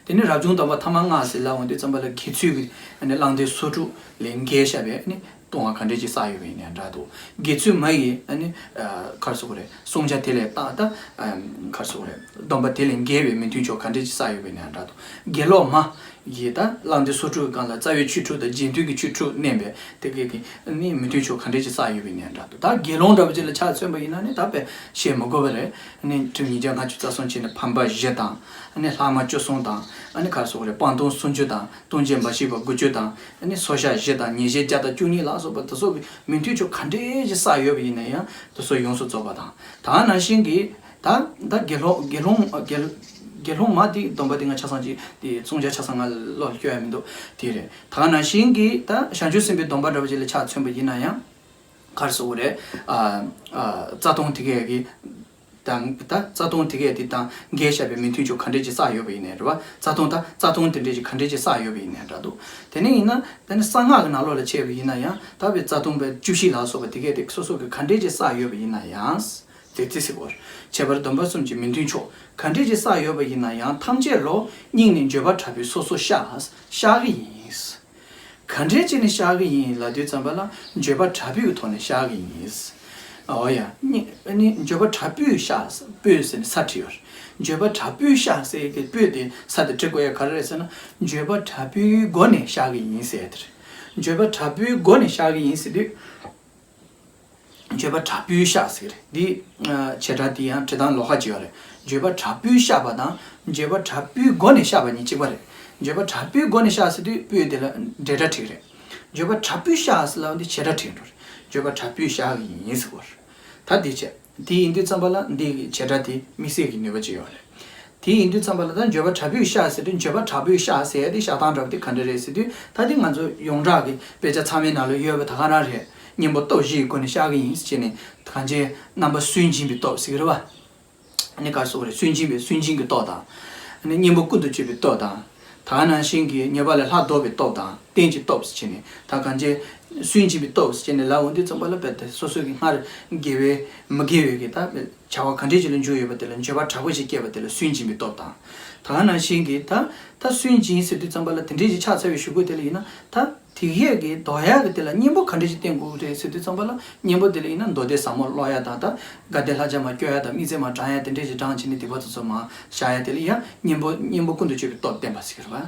དེ་ནས་རབ་བྱུང་སྡོམ་པ་ཐ་མ་ལྔ་ཟེར་ལབ་འོང་དུས་ཙམ་པ་ལ་དགེ་ཚུལ་གྱི་ཨ་ནི་བླང་དོར་སོ་དྲུག་ལས་འགལ་བཞག་པའི་ཨ་ནི་ལྟུང་བ་ག་འདྲས་ཅིག་བསགས་ཡོད་པ་ཡིན་ནའི་འདྲ་འདུག་དགེ་ཚུལ་མ་ཡི་ཨ་ནི་ཨ། ག་རེ་ཟེར་དགོས་རེད། བསྲུང་བྱ་དེ་ལས་ད་ད་ཨ། ག་རེ་ཟེར་དགོས་རེད། སྡོམ་པ་དེ་ལས་འགལ་བའི་མི་མཐུན་ཕྱོགས་ག་འདྲས་ཅིག་བསགས་ཡོད་པ་ཡིན་ནའི་འདྲ་འདུག་དགེ་སློང་མ་ཡི་ད་བླང་དོར་སོ་དྲུག་གི་སྒང་ལ་རྩ་བའི་ཆོས་དྲུག་དང་རྗེས་མཐུན་གྱི་ཆོས་དྲུག་བསྣན་པའི་དེ་གའི་གི་ནི་མི་མཐུན་ཕྱོགས་ག་འདྲས་ཅིག་བསགས་ཡོད་པ་ཡིན་ནའི་འདྲ་འདུག་ད་དགེ་སློང་འདྲ་པོ་ཅིག་ལ་ཆ་མཚོན་པ་ཡིན་ན་ནི་ད་དཔེ་བཤད་མི་དགོས་པ་རེད། ཨ་ནི་ཁྲིམས་ཉིས་བརྒྱ་ལྔ་བཅུ་རྩ་གསུམ་བྱས་ནས་ཕམ་པ་བཞི་དང་། ཨ་ནི་ལྷག་མ་བཅུ་གསུམ་དང་། ཨ་ནི་ག་རེ་ཟེར་དགོས་རེད། སྤང་ལྟུང་སུམ་ཅུ་དང་། ལྟུང་བྱེད་འབའ་ཞིག་པ་དགུ་བཅུ་དང་། ཨ་ནི་སོར་བཤགས་བཞི་དང་། ཉེས་བྱས་བརྒྱ་དང་བཅུ་གཉིས་ལ་སོགས་པ་དེ་ཚོ་གི་མི་མཐུན་ཕྱོགས་ག་འདྲས་ཅིག་བསགས་ཡོད་པ་ཡིན་ན་ཡང་དེ་ཚོ་ཡོངས་སུ་རྫོགས་པ་དང་། ད་ག་ནང་བཞིན་གྱི་ད་ད་དགེ་སློང་དགེ་སློང་དགེ་དགེ་སློང་མ་དེ་སྡོམ་པ་དེ་ང་ཆ་ཚང་ཅིག་དེ་བསྲུང་བྱ་ཆ་ཚང་ང་བློ་ལ་སྐྱོ་ཡ་མི་འདུག་དེ་རེད། ད་ག་ནང་བཞིན་གྱི་ད་བྱང་ཆུབ་སེམས་དཔའི་སྡོམ་པ་འདྲ་པོ་ཅིག་ལ་ཆ་མཚོན་པ་ཡིན་ན་ཡང་། ག་རེ་ཟེར་དགོས་རེད། ཨ། ཨ། རྩ་ལྟུང་དེ་གས་ཀྱི་དང་ད་རྩ་ལྟུང་དེ་གས་དེ་དང་འགལ་བཞག་པའི་མི་མཐུན་ཕྱོགས་ག་འདྲས་ཅིག་བསགས་ཡོད་པ་ཡིན་ནའི་རེད་བ། རྩ་ལྟུང་ད་རྩ་ལྟུང་དེ་འདྲས་ཅིག་ག་འདྲས་ཅིག་བསགས་ཡོད་པ་ཡིན་ནའི་འདྲ་འདུག་དེ་ནས་ཡིན་ན་ད་ནི་གསང་སྔགས་ཀྱི་ནང་ལོགས་ལ་བྱས་པ་ཡིན་ན་ཡང་ད་བའི་རྩ་ལྟུང་པའི་བཅུ་བཞི་ལ་སོགས་པ་དེ་གས་དེ་སོ་སོ་གི་ག་འདྲས་ཅིག་བསགས་ཡོད་པ་ཡིན་ན་ཡང་། དེ་ཙི་སི་གོར། ཁྱད་པར་སྡོམ་པ་གསུམ་གྱི་མི་མཐུན་ཕྱོགས་ག་འདྲས་ཅིག་བསགས་ཡོད་པ་ཡིན་ན་ཡང་ཐམས་ཅད་ལོ་སྙིང་ནས་འགྱོད་པ་དྲག་པོས་སོ་སོ་བཤགས་བཤགས་ཀྱི་ཡིན། ག་འདྲས་བྱས་ནས་བཤགས་ཀྱི་ཡིན་ལབ་དུས་ཙམ་པ་ལ་འགྱོད་པ་དྲག་པོའི་ཐོག་ནས་བཤགས་ཀྱི་ཡིན། འོ་ཡ། ནི་ནི་འགྱོད་པ་དྲག་པོས་བཤགས། པོས་ཟེར་ནས་ས་བྲིས་ཡོད་རེད། འགྱོད་པ་དྲག་པོས་བཤགས་ཟེར་གྱི་པོས་དེ་ས་དེ་བྲི་དགོས་ཡ་ག་རེ་རེད་ཟེར་ན། འགྱོད་པ་དྲག་པོའི་སྒོ་ནས་བཤགས་ཀྱི་ཡིན་ཟེར་ཡ་དེ་རེད། འགྱོད་པ་དྲག་པོའི་སྒོ་ནས་བཤགས་ཀྱི་ཡིན་ཟེར་དུས། འགྱོད་པ་དྲག་པོས་བཤགས་ཟེར་གྱི་རེད། འདི་བྱེད་སྒྲ་འདི་ཡང་བྲི་སྟངས་ལོགས་ཀ་ཅིག་ཡོད་རེད། འགྱོད་པ་དྲག་པོས་བཤགས་པ་དང་འགྱོད་པ་དྲག་པོའི་སྒོ་ནས་བཤགས་པ་གཉིས་གཅིག་པ་རེད། འགྱོད་པ་དྲག་པོའི་སྒོ་ནས་བཤགས་ཟེར་དུས་པོས་དེ་ལ་འབྲེལ་སྒྲ་བྲིས་ཀྱི་རེད། འགྱོད་པ་དྲག་པོས་བཤགས་ཟེར་ལབ་འདི་བྱེད་སྒྲ་བྲིས་འགྲོ་རེད། འགྱོད་པ་དྲག་པོས་བཤགས་ཀྱི་ཡིན་ཟེར་གོ་རེད། ད་འདི་བྱས། དེ་ཡིན་དུས་ཙམ་པ་ལ་འདི་གི་བྱེད་སྒྲ་དེ་དམིགས་བསལ་གྱི་ནུས་པ་ཅིག་ཡོད་རེད། དེ་ཡིན་དུས་ཙམ་པ་ལ་ད་འགྱོད་པ་དྲག་པོས་བཤགས་ཟེར་དུས་འགྱོད་པ་དྲག་པོས་བཤགས་ཟེར་ཡ་དེ་བཤགས་སྟངས་འདྲ་བ་དེ་ག་འདྲ་རེད་ཟེར་དུས་ད་དེ་ང་ཚོ་ཡོངས་གྲགས་ཀྱི་དཔེ་ཆ་ཚང་མའི་ནང་ལ་ཡོད་པ་ད་ག་རང་རེད། གཉེན་པོ་སྟོབས་བཞིའི་སྒོ་ནས་བཤགས་ཀྱི་ཡིན་ཟེར་བྱས་ནས་གང་ཅིའི་རྣམ་པ་སུན་འབྱིན་པའི་སྟོབས་ཟེར་གྱི་རེད་བ། ཨ་ནི་ག་རེ་ཟེར་དགོས་རེད། སུན་འབྱིན་པའི་སུན་འབྱིན་གྱི་སྟོབས་དང་། ཨ་ནི་གཉེན་པོ་ཀུན་ཏུ་སྤྱོད་པའི་སྟོབས་དང་། ད་ག་ནང་བཞིན་གྱི་ཉེས་པ་ལས་སླར་ལྡོག་པའི་སྟོབས་དང་རྟེན་གྱི་སྟོབས་ཟེར་བྱས་ནས་ད་གང་ཅི། སུན་འབྱིན་པའི་སྟོབས་ཟེར་བྱས་ནས་ལབ་འོང་དུས་ཙམ་པ་ལ་རྦད་དེ་སོ་སོ་གི་སྔར་དགེ་བའི་མི་དགེ་བའི་གི་ད་བྱ་བ་ག་འདྲས་ཅིག་ལ་འཇུག་ཡོད་པ་དེ་ལ་འགྱོད་པ་དྲག་པོ་ཞིག་སྐྱེས་པ་དེ་ལ་སུན་འབྱིན་པའི་སྟོབས་དང་། ད་ག་ནང་བཞིན་གྱི་ད་ད་སུན་འབྱིན་ཟེར་དུས་ཙམ་པ་ལ་དེ་འདྲས་ཅིག་ཆགས་ཚར་བའི་གཞུག་གུ་དེ་ལ་ཡིན་ན་ད། དེ་གས་ཀྱི་ལྡོག་ཡག་གི་དེ་ལ་གཉེན་པོ་ག་འདྲ་ཞིག་བསྟེན་དགོས་རེད་ཟེར་དུས་ཙམ་པ་ལ་གཉེན་པོ་དེ་ལ་ཡིན་ན་མདོ་སྡེ་ཟབ་མོ་ཀློག་ཡ་དང་ད་དགའ་བདེ་ལྷ་བརྒྱ་མར་སྐྱོར་ཡ་དང་དམིགས་བརྩེ་མར་བགྲང་ཡ་དེ་འདྲ་ཞིག་བགྲང་བྱས་ནས་སྡིག་པ་དེ་ཚོ་མར་བཤགས་ཡ་དེ་ལ་ཡང་གཉེན་པོ་གཉེན་པོ་ཀུན་ཏུ་སྤྱོད་པའི་སྟོབས་བསྟེན་པ་ཟེར་གྱི་རེད་བ།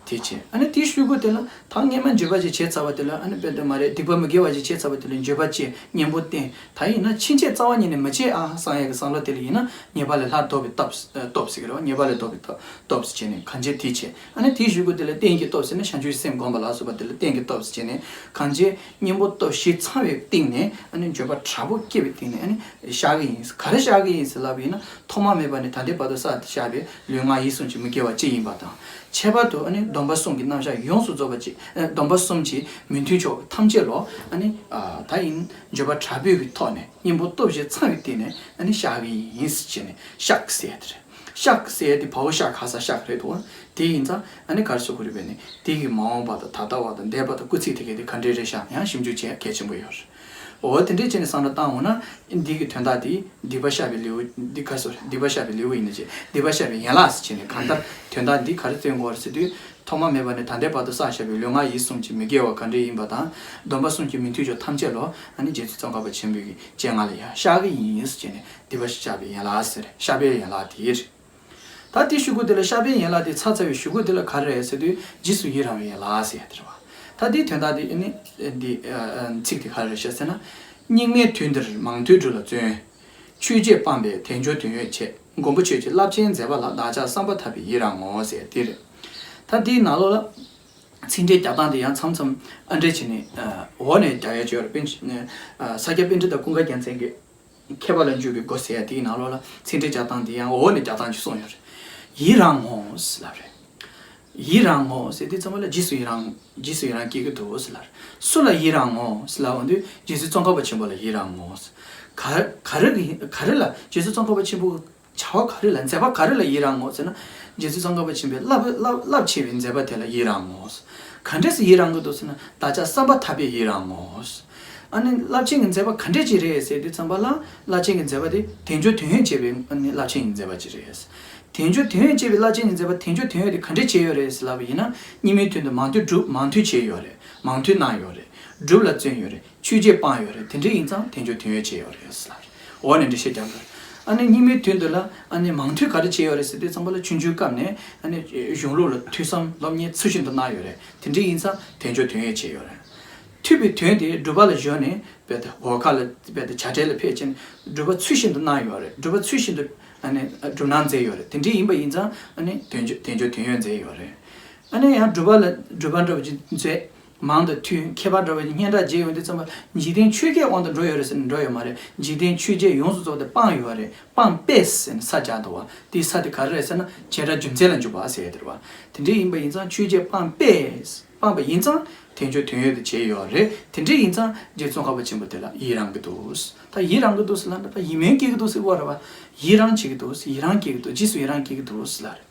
དེ་བྱས། ཨ་ནི་དེའི་ཤུལ་གུ་དེ་ལ་ད་སྔས་མ་འགྱོད་པ་ཅིག་བྱས་ཚར་བ་དེ་ལ། ཨ་ནི་དཔེ་དེ་མ་རེད། སྡིག་པ་མི་དགེ་བ་ཅིག་བྱས་ཚར་བ་དེ་ལ་འགྱོད་པ་སྐྱེ། གཉེན་པོ་བསྟེན། ད་ཡིན་ན་ཕྱིན་ཆད་རྩ་བ་ཉིད་ནས་མི་བྱེད་ཨ་བསམ་ཡག་གི་བསམ་བློ་དེ་ལ་ཡིན་ན་ཉེས་པ་ལས་སླར་ལྡོག་པའི་སྟོབས། ཨ། སྟོབས་ཟེར་གི་རེད་བ། ཉེས་པ་ལས་ལྡོག་པའི་སྟོབས། སྟོབས་ཟེར་བྱས་ནས་གང་བྱེད་དེ་བྱེད། ཨ་ནི་དེའི་ཤུལ་གུ་དེ་ལ་རྟེན་གྱི་སྟོབས་ཟེར་ན་བྱང་ཆུབ་སེམས་བསྒོམ་པ་ལ་སོགས་པ་དེ་ལ་རྟེན་གྱི་སྟོབས་ཟེར་བྱས་ནས་གང་བྱེད་གཉེན་པོ་སྟོབས་བཞི་ཚང་བའི་སྟེང་ནས། ཨ་ནི་འགྱོད་པ་དྲག་པོ་སྐྱེ་བའི་སྟེང་ནས། ཨ་ནི་བཤགས་ཀྱི་ཡིན། ག་རེ་བཤགས་ཀྱི་ཡིན་ཟེར་ལབ་པ་ཡིན་ན། ཐོག་མ་མེད་པ་ནས་ད་ལྟའི་བར་དུ་བསགས་ཏེ་བཞག་པའི་ལུས་ངག་ཡིད་གསུམ་གྱི་མི་དགེ་བ་ཅི་ཡིན་པ་དང་། ཁྱད་པར་དུ་ཨ་ནི་སྡོམ་པ་གསུམ་གྱི་རྣམ་གཞག་ཡོངས་སུ་རྫོགས་པ་ཅིག་ཨ། སྡོམ་པ་གསུམ་གྱི་མི་མཐུན་ཕྱོགས་ཐམས་ཅད་ལ། ཨ་ནི། ཨ། ད་ཡིན་འགྱོད་པ་དྲག་པོའི་གི་ཐོག་ནས་གཉེན་པོ་སྟོབས་བཞི་ཚང་བའི་སྟེང་ནས། ཨ་ནི་བཤགས་ཀྱི་ཡིན་ཟེར་བྱས་ནས་བཤགས་ཟེར་ཡ་དེ་རེད། བཤགས་ཟེར་ཡ་དེ་བའོ་བཤགས་ག་ས་བཤགས་རེད་འདུག་དེ་ཡིན་ཙང་ཨ་ནི་ག་རེ་ཟེར་དགོས་རེད་པས་ནི། དེ་གི་མ་འོངས་པ་དང་ད་ལྟ་བ་དང་འདས་པ་དང་སྐུལ་ཚིག་དེ་གའི་དེ་ག་འདྲས་རེད་ཤག་ཡང་ཞིབ་འཇུག་བྱེད་ཡ་གལ་ཆེན་པོ་ཡོད་རེད། འོ་དེ་འདྲས་བྱས་ནས་བསམ་བློ་བཏང་འོང་ན། འདི་གི་དོན་དག་དེ་སྡིག་པ་བཤགས་པའི་ལེའུ། འདི་ག་རེ་ཟེར། སྡིག་པ་བཤགས་པའི་ལེའུ་ཡིན་ན་བྱས། སྡིག་པ་བཤགས་པའི་ཡན་ལག་ཟེར་བྱས་ནས་གང་ལྟར་དོན་དག་འདི་ག་རེ་སྟོན་དགོས་རེད་ཟེར་དུས། ཐོག་མ་མེད་པ་ནས་ད་ལྟའི་བར་དུ་བསགས་བཞག་པའི་ལུས་ངག་ཡིད་གསུམ་གྱི་མི་དགེ་བ་ག་འདྲས་ཡིན་པ་དང་། སྡོམ་པ་གསུམ་གྱི་མི་མཐུན་ཕྱོགས་ཐམས་ཅད་ལ། ཨ་ནི་རྗེ་བཙུན་ཙོང་ཁ་པ་ཆེན་པོའི་གི་སྤྱན་སྔ་ལ་ཡ་བཤགས་ཀྱི་ཡིན་ཟེར་བྱས་ནས་སྡིག་པ་བཤགས་པའི་ཡན་ལག་ཟེར། བཤགས་པའི་ཡན་ལག་དེ་རེད། ད་དེའི་ཤུལ་གུ་དེ་ལ། བཤགས་པའི་ཡན་ལག་དེ་ཚར་ཚར་བའི་ཤུལ་གུ་དེ་ལ་ག་རེ་རེད་ཟེར་དུས། རྗེས་སུ་ཡི་རང་བའི་ཡན་ལག་ཟེར་ཡ་དེ་རེད་བ། ད་དེའི་དོན་དག་དེ་ནི་འདི། ཨ། ཚིག་དེ་ག་རེ་རེད་ཤག་ཟེར་ན། སྙིགས་མའི་དུས་འདིར་མང་ཐོས་སྒྲུབ་ལ་བརྩོན། ཆོས་བརྒྱད་སྤངས་པས་དལ་འབྱོར་དོན་ཡོད་བྱེད། མགོན་པོ་ཁྱོད་ཀྱི་རླབས་ཆེན་མཛད་པ་ལ། བདག་ཅག་བསམ་པ་ཐག་པས་ཡི་རང་ངོ་ཟེར་ཡ་དེ་རེད། ད་དེའི་ནང་ལོགས་ལ་ཚིག་འགྲེལ་རྒྱག་སྟངས་དེ་ཡང་མཚམས་མཚམས་ཨ་འདྲས་བྱས་ནས། ཨ། འོག་ནས་རྒྱག་ཡ་ཅིག་ཡོད་རེད། པཎ། ཨ། ས་སྐྱ་པཎྜི་ཏ་ཀུན་དགའ་རྒྱལ་མཚན་གྱི་མཁས་པ་ལ་འཇུག་པའི་སྒོ་ཟེར་ཡ་དེའི་ནང་ལོགས་ལ་ཚིག་འགྲེལ་རྒྱག་སྟངས་དེ་ཡང་འོག་ནས་རྒྱག་སྟངས་ཅིག་གསུངས་ཡོད་རེད། ཡི་རང་ངོ་ཟེར་ལབ་རེད། ཡི་རང་ངོ་ཟེར་དུས་ཙམ་པ་ལ་རྗེས་སུ་ཡི་རང་། རྗེས་སུ་ཡི་རང་སྐྱེ་གི་འདུག་ཟེར་ལབ་རེད། སུ་ལ་ཡི་རང་ངོ་ཟེར་ལབ་འོང་དུས། རྗེ་བཙུན་ཙོང་ཁ་པ་ཆེན་པོ་ལ་ཡི་རང་ངོ་ཟེར། ག། ག་རེ་གི། ག་རེ་ལ། རྗེ་བཙུན་ཙོང་ཁ་པ་ཆེན་པོ་བྱ་བ་ག་རེ་ལ། མཛད་པ་ག་རེ་ལ་ཡི་རང་ངོ་ཟེར་ན། རྗེ་བཙུན་ཙོང་ཁ་པ་ཆེན་པོའི་རླབས། རླབས། རླབས་ཆེ་བའི་མཛད་པ་དེ་ལ་ཡི་རང་ངོ་། ག་འདྲས་སེ་ཡི་རང་གི་འདུག་ཟེར་ན། བདག་ཅག་བསམ་པ་ཐག་པས་ཡི་རང་ངོ་། ཨ་ནི་རླབས་ཆེན་གྱི་མཛད་པ་ག་འདྲས་ཅིག་རེད་ཟེར་དུས་ཙམ་པ་ལ། རླབས་ཆེན་གྱི་མཛད་པ་དེ་དལ་འབྱོར་དོན་ཡོད་བྱེད་པའི། ཨ་ནི་རླབས་ཆེན་གྱི་མཛད་པ་ཅིག་རེད། དལ་འབྱོར་དོན་ཡོད་བྱེད་པའི་རླབས་ཆེན་གྱི་མཛད་པ། དལ་འབྱོར་དོན་ཡོད་དེ་ག་འདྲས་བྱས་ཡོད་རེད་ཟེར་ལབ་པ་ཡིན་ན། སྙིགས་མའི་དུས་འདིར་མང་ཐོས་སྒྲུབ། མང་ཐོས་བྱས་ཡོད་རེད། མང་ཐོས་གནང་ཡོད་རེད། སྒྲུབ་ལ་བརྩོན་ཡོད་རེད། ཆོས་བརྒྱད་སྤངས་ཡོད་རེད། དེ་འདྲ་ཡིན་ཙང་དལ་འབྱོར་དོན་ཡོད་བྱས་ཡོད་རེད་ཟེར་ལབ་རེད། འོག་ནས་འགྲེལ་བཤད་རྒྱག་དགོས། ཨ་ནི་སྙིགས་མའི་དུས་འདི་ལ་ཨ་ནི་མང་ཐོས་ག་རེ་བྱས་ཡོད་རེད་ཟེར་དུས་ཙམ་པ་ལ། ཆུང་ཆུང་སྐབས་ནས་ཨ་ནི་གཞུང་ལུགས་ལ་ཐོས་བསམ་སློབ་གཉེར་ཚུལ་བཞིན་དུ་གནང་ཡོད་རེད། དེ་འདྲ་ཡིན་ཙང་དལ་འབྱོར་དོན་ཡོད་བྱས་ཡོད་རེད། ཐོས་པའི་དོན་དེ་སྒྲུབ་པ་ལ་གཞོལ་ནས། རྦད་དེ་འོལ་ཁ་ལ་རྦད་དེ་བྱ་བྲལ་ལ་ཕེབས་ཕྱིན། སྒྲུབ་པ་ཚུལ་བཞིན་དུ་གནང་ཡོད་རེད། སྒྲུབ་པ་ཚུལ་བཞིན་དུ་ཨ་ནི་སྒྲུབ་གནང་མཛད་ཡོད་རེད། དེ་འདྲ་ཡིན་པ་ཡིན་ཙང་ཨ་ནི་དལ་འབྱོར། དལ་འབྱོར་དོན་ཡོད་མཛད་ཡོད་རེད། ཨ་ནི་ཡང་སྒྲུབ་པ་ལ། སྒྲུབ་པ་འདྲ་བ་ཅིག་མཛད། མང་དུ་ཐོས། མཁས་པ་འདྲ་བ་ཅིག་སྙན་གྲགས་རྒྱས་ཡོང་དུས་ཙམ་པ། འཇིག་རྟེན་ཆོས་བརྒྱད་དབང་དུ་འགྲོ་ཡོད་རེད་ཟེར་ན་འགྲོ་ཡོད་མ་རེད། འཇིག་རྟེན་ཆོས་བརྒྱད་ཡོངས་སུ་རྫོགས་ཏེ་སྤངས་ཡོད་རེད། སྤངས་པས་ཟེར་ནས་ས་སྦྱར་འདུག་བ། དེའི་ས་དེ་ག་རེ་རེད་ཟེར་ན། བྱེ་བྲག་རྒྱུ་མཚན་ལ་འཇུག་པ་ཟེར་ཡ་དེ་རེད་བ། དེ་འདྲ་ཡིན་པ་ཡིན་ཙང་ཆོས་བརྒྱད་སྤངས་པས། སྤངས་པ་ཡིན་ཙང་དལ་འབྱོར་དོན་ཡོད་དུ་བྱས་ཡོད་རེད། དེ་འདྲ་ཡིན་ཙང་རྗེ་ཙོང་ཁ་པ་ཆེན་པོ་དེ་ལ་ཡི་རང་གི་འདུག། ད་ཡི་རང་གི་འདུག་ཟེར་ལབ་ན། ད་ཡིད་སྨོན་སྐྱེ་གི་འདུག་ཟེར་བ་རེད་བ། ཡི་རང་བྱེད་ཀྱི་འདུག། ཡི་རང་སྐྱེ་གི་འདུག། རྗེས་སུ་ཡི་རང་སྐྱེ་གི་འདུག་ཟེར་ལབ་རེད།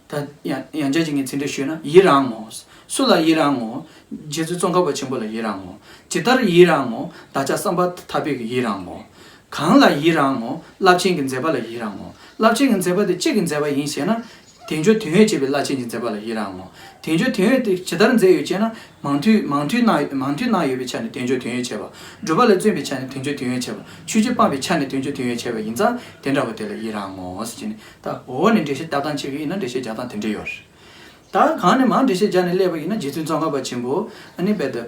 ད་ཡང་ཡང་བསྐྱར་ཅིག་ངས་ཚིག་འགྲེལ་ཞུས་ན། ཡི་རང་ངོ་། སུ་ལ་ཡི་རང་ངོ་། རྗེ་བཙུན་ཙོང་ཁ་པ་ཆེན་པོ་ལ་ཡི་རང་ངོ་། ཇི་ལྟར་ཡི་རང་ངོ་། བདག་ཅག་བསམ་པ་ཐག་པས་ཀྱི་ཡི་རང་ངོ་། གང་ལ་ཡི་རང་ངོ་། རླབས་ཆེན་གྱི་མཛད་པ་ལ་ཡི་རང་ངོ་། རླབས་ཆེན་གྱི་མཛད་པ་དེ་ཅི་གི་མཛད་པ་ཡིན་ཞེ་ན། དལ་འབྱོར་དོན་ཡོད་བྱེད་པའི་རླབས་ཆེན་གྱི་མཛད་པ་ལ་ཡི་རང་ངོ་། དལ་འབྱོར་དོན་ཡོད་དེ་ཇི་ལྟར་མཛད་ཡོད་ཅེ་ན། མང་ཐོས། མང་ཐོས་གནང་། མང་ཐོས་གནང་ཡོད་པའི་ཆ་ནས་དལ་འབྱོར་དོན་ཡོད་བྱས་པ། སྒྲུབ་པ་ལ་བརྩོན་པའི་ཆ་ནས་དལ་འབྱོར་དོན་ཡོད་བྱས་པ། ཆོས་བརྒྱད་སྤངས་པའི་ཆ་ནས་དལ་འབྱོར་དོན་ཡོད་བྱས་པ་ཡིན་ཙང་། དེ་འདྲ་བ་དེ་ལ་ཡི་རང་ངོ་ཟེར་གྱི་ནི། ད་འོག་ནས་འགྲེལ་བཤད་རྒྱག་སྟངས་བྱེད་ཀྱི་ཡིན་ན་འགྲེལ་བཤད་རྒྱག་སྟངས་དེ་འདྲ་ཡོད་རེད། ད་གང་ནས་མང་འགྲེལ་བཤད་རྒྱག་ནས་སླེབས་པ་ཡིན་ན། རྗེ་བཙུན་ཙོང་ཁ་པ་ཆེན་པོ། ཨ་ནི་རྦད་དེ།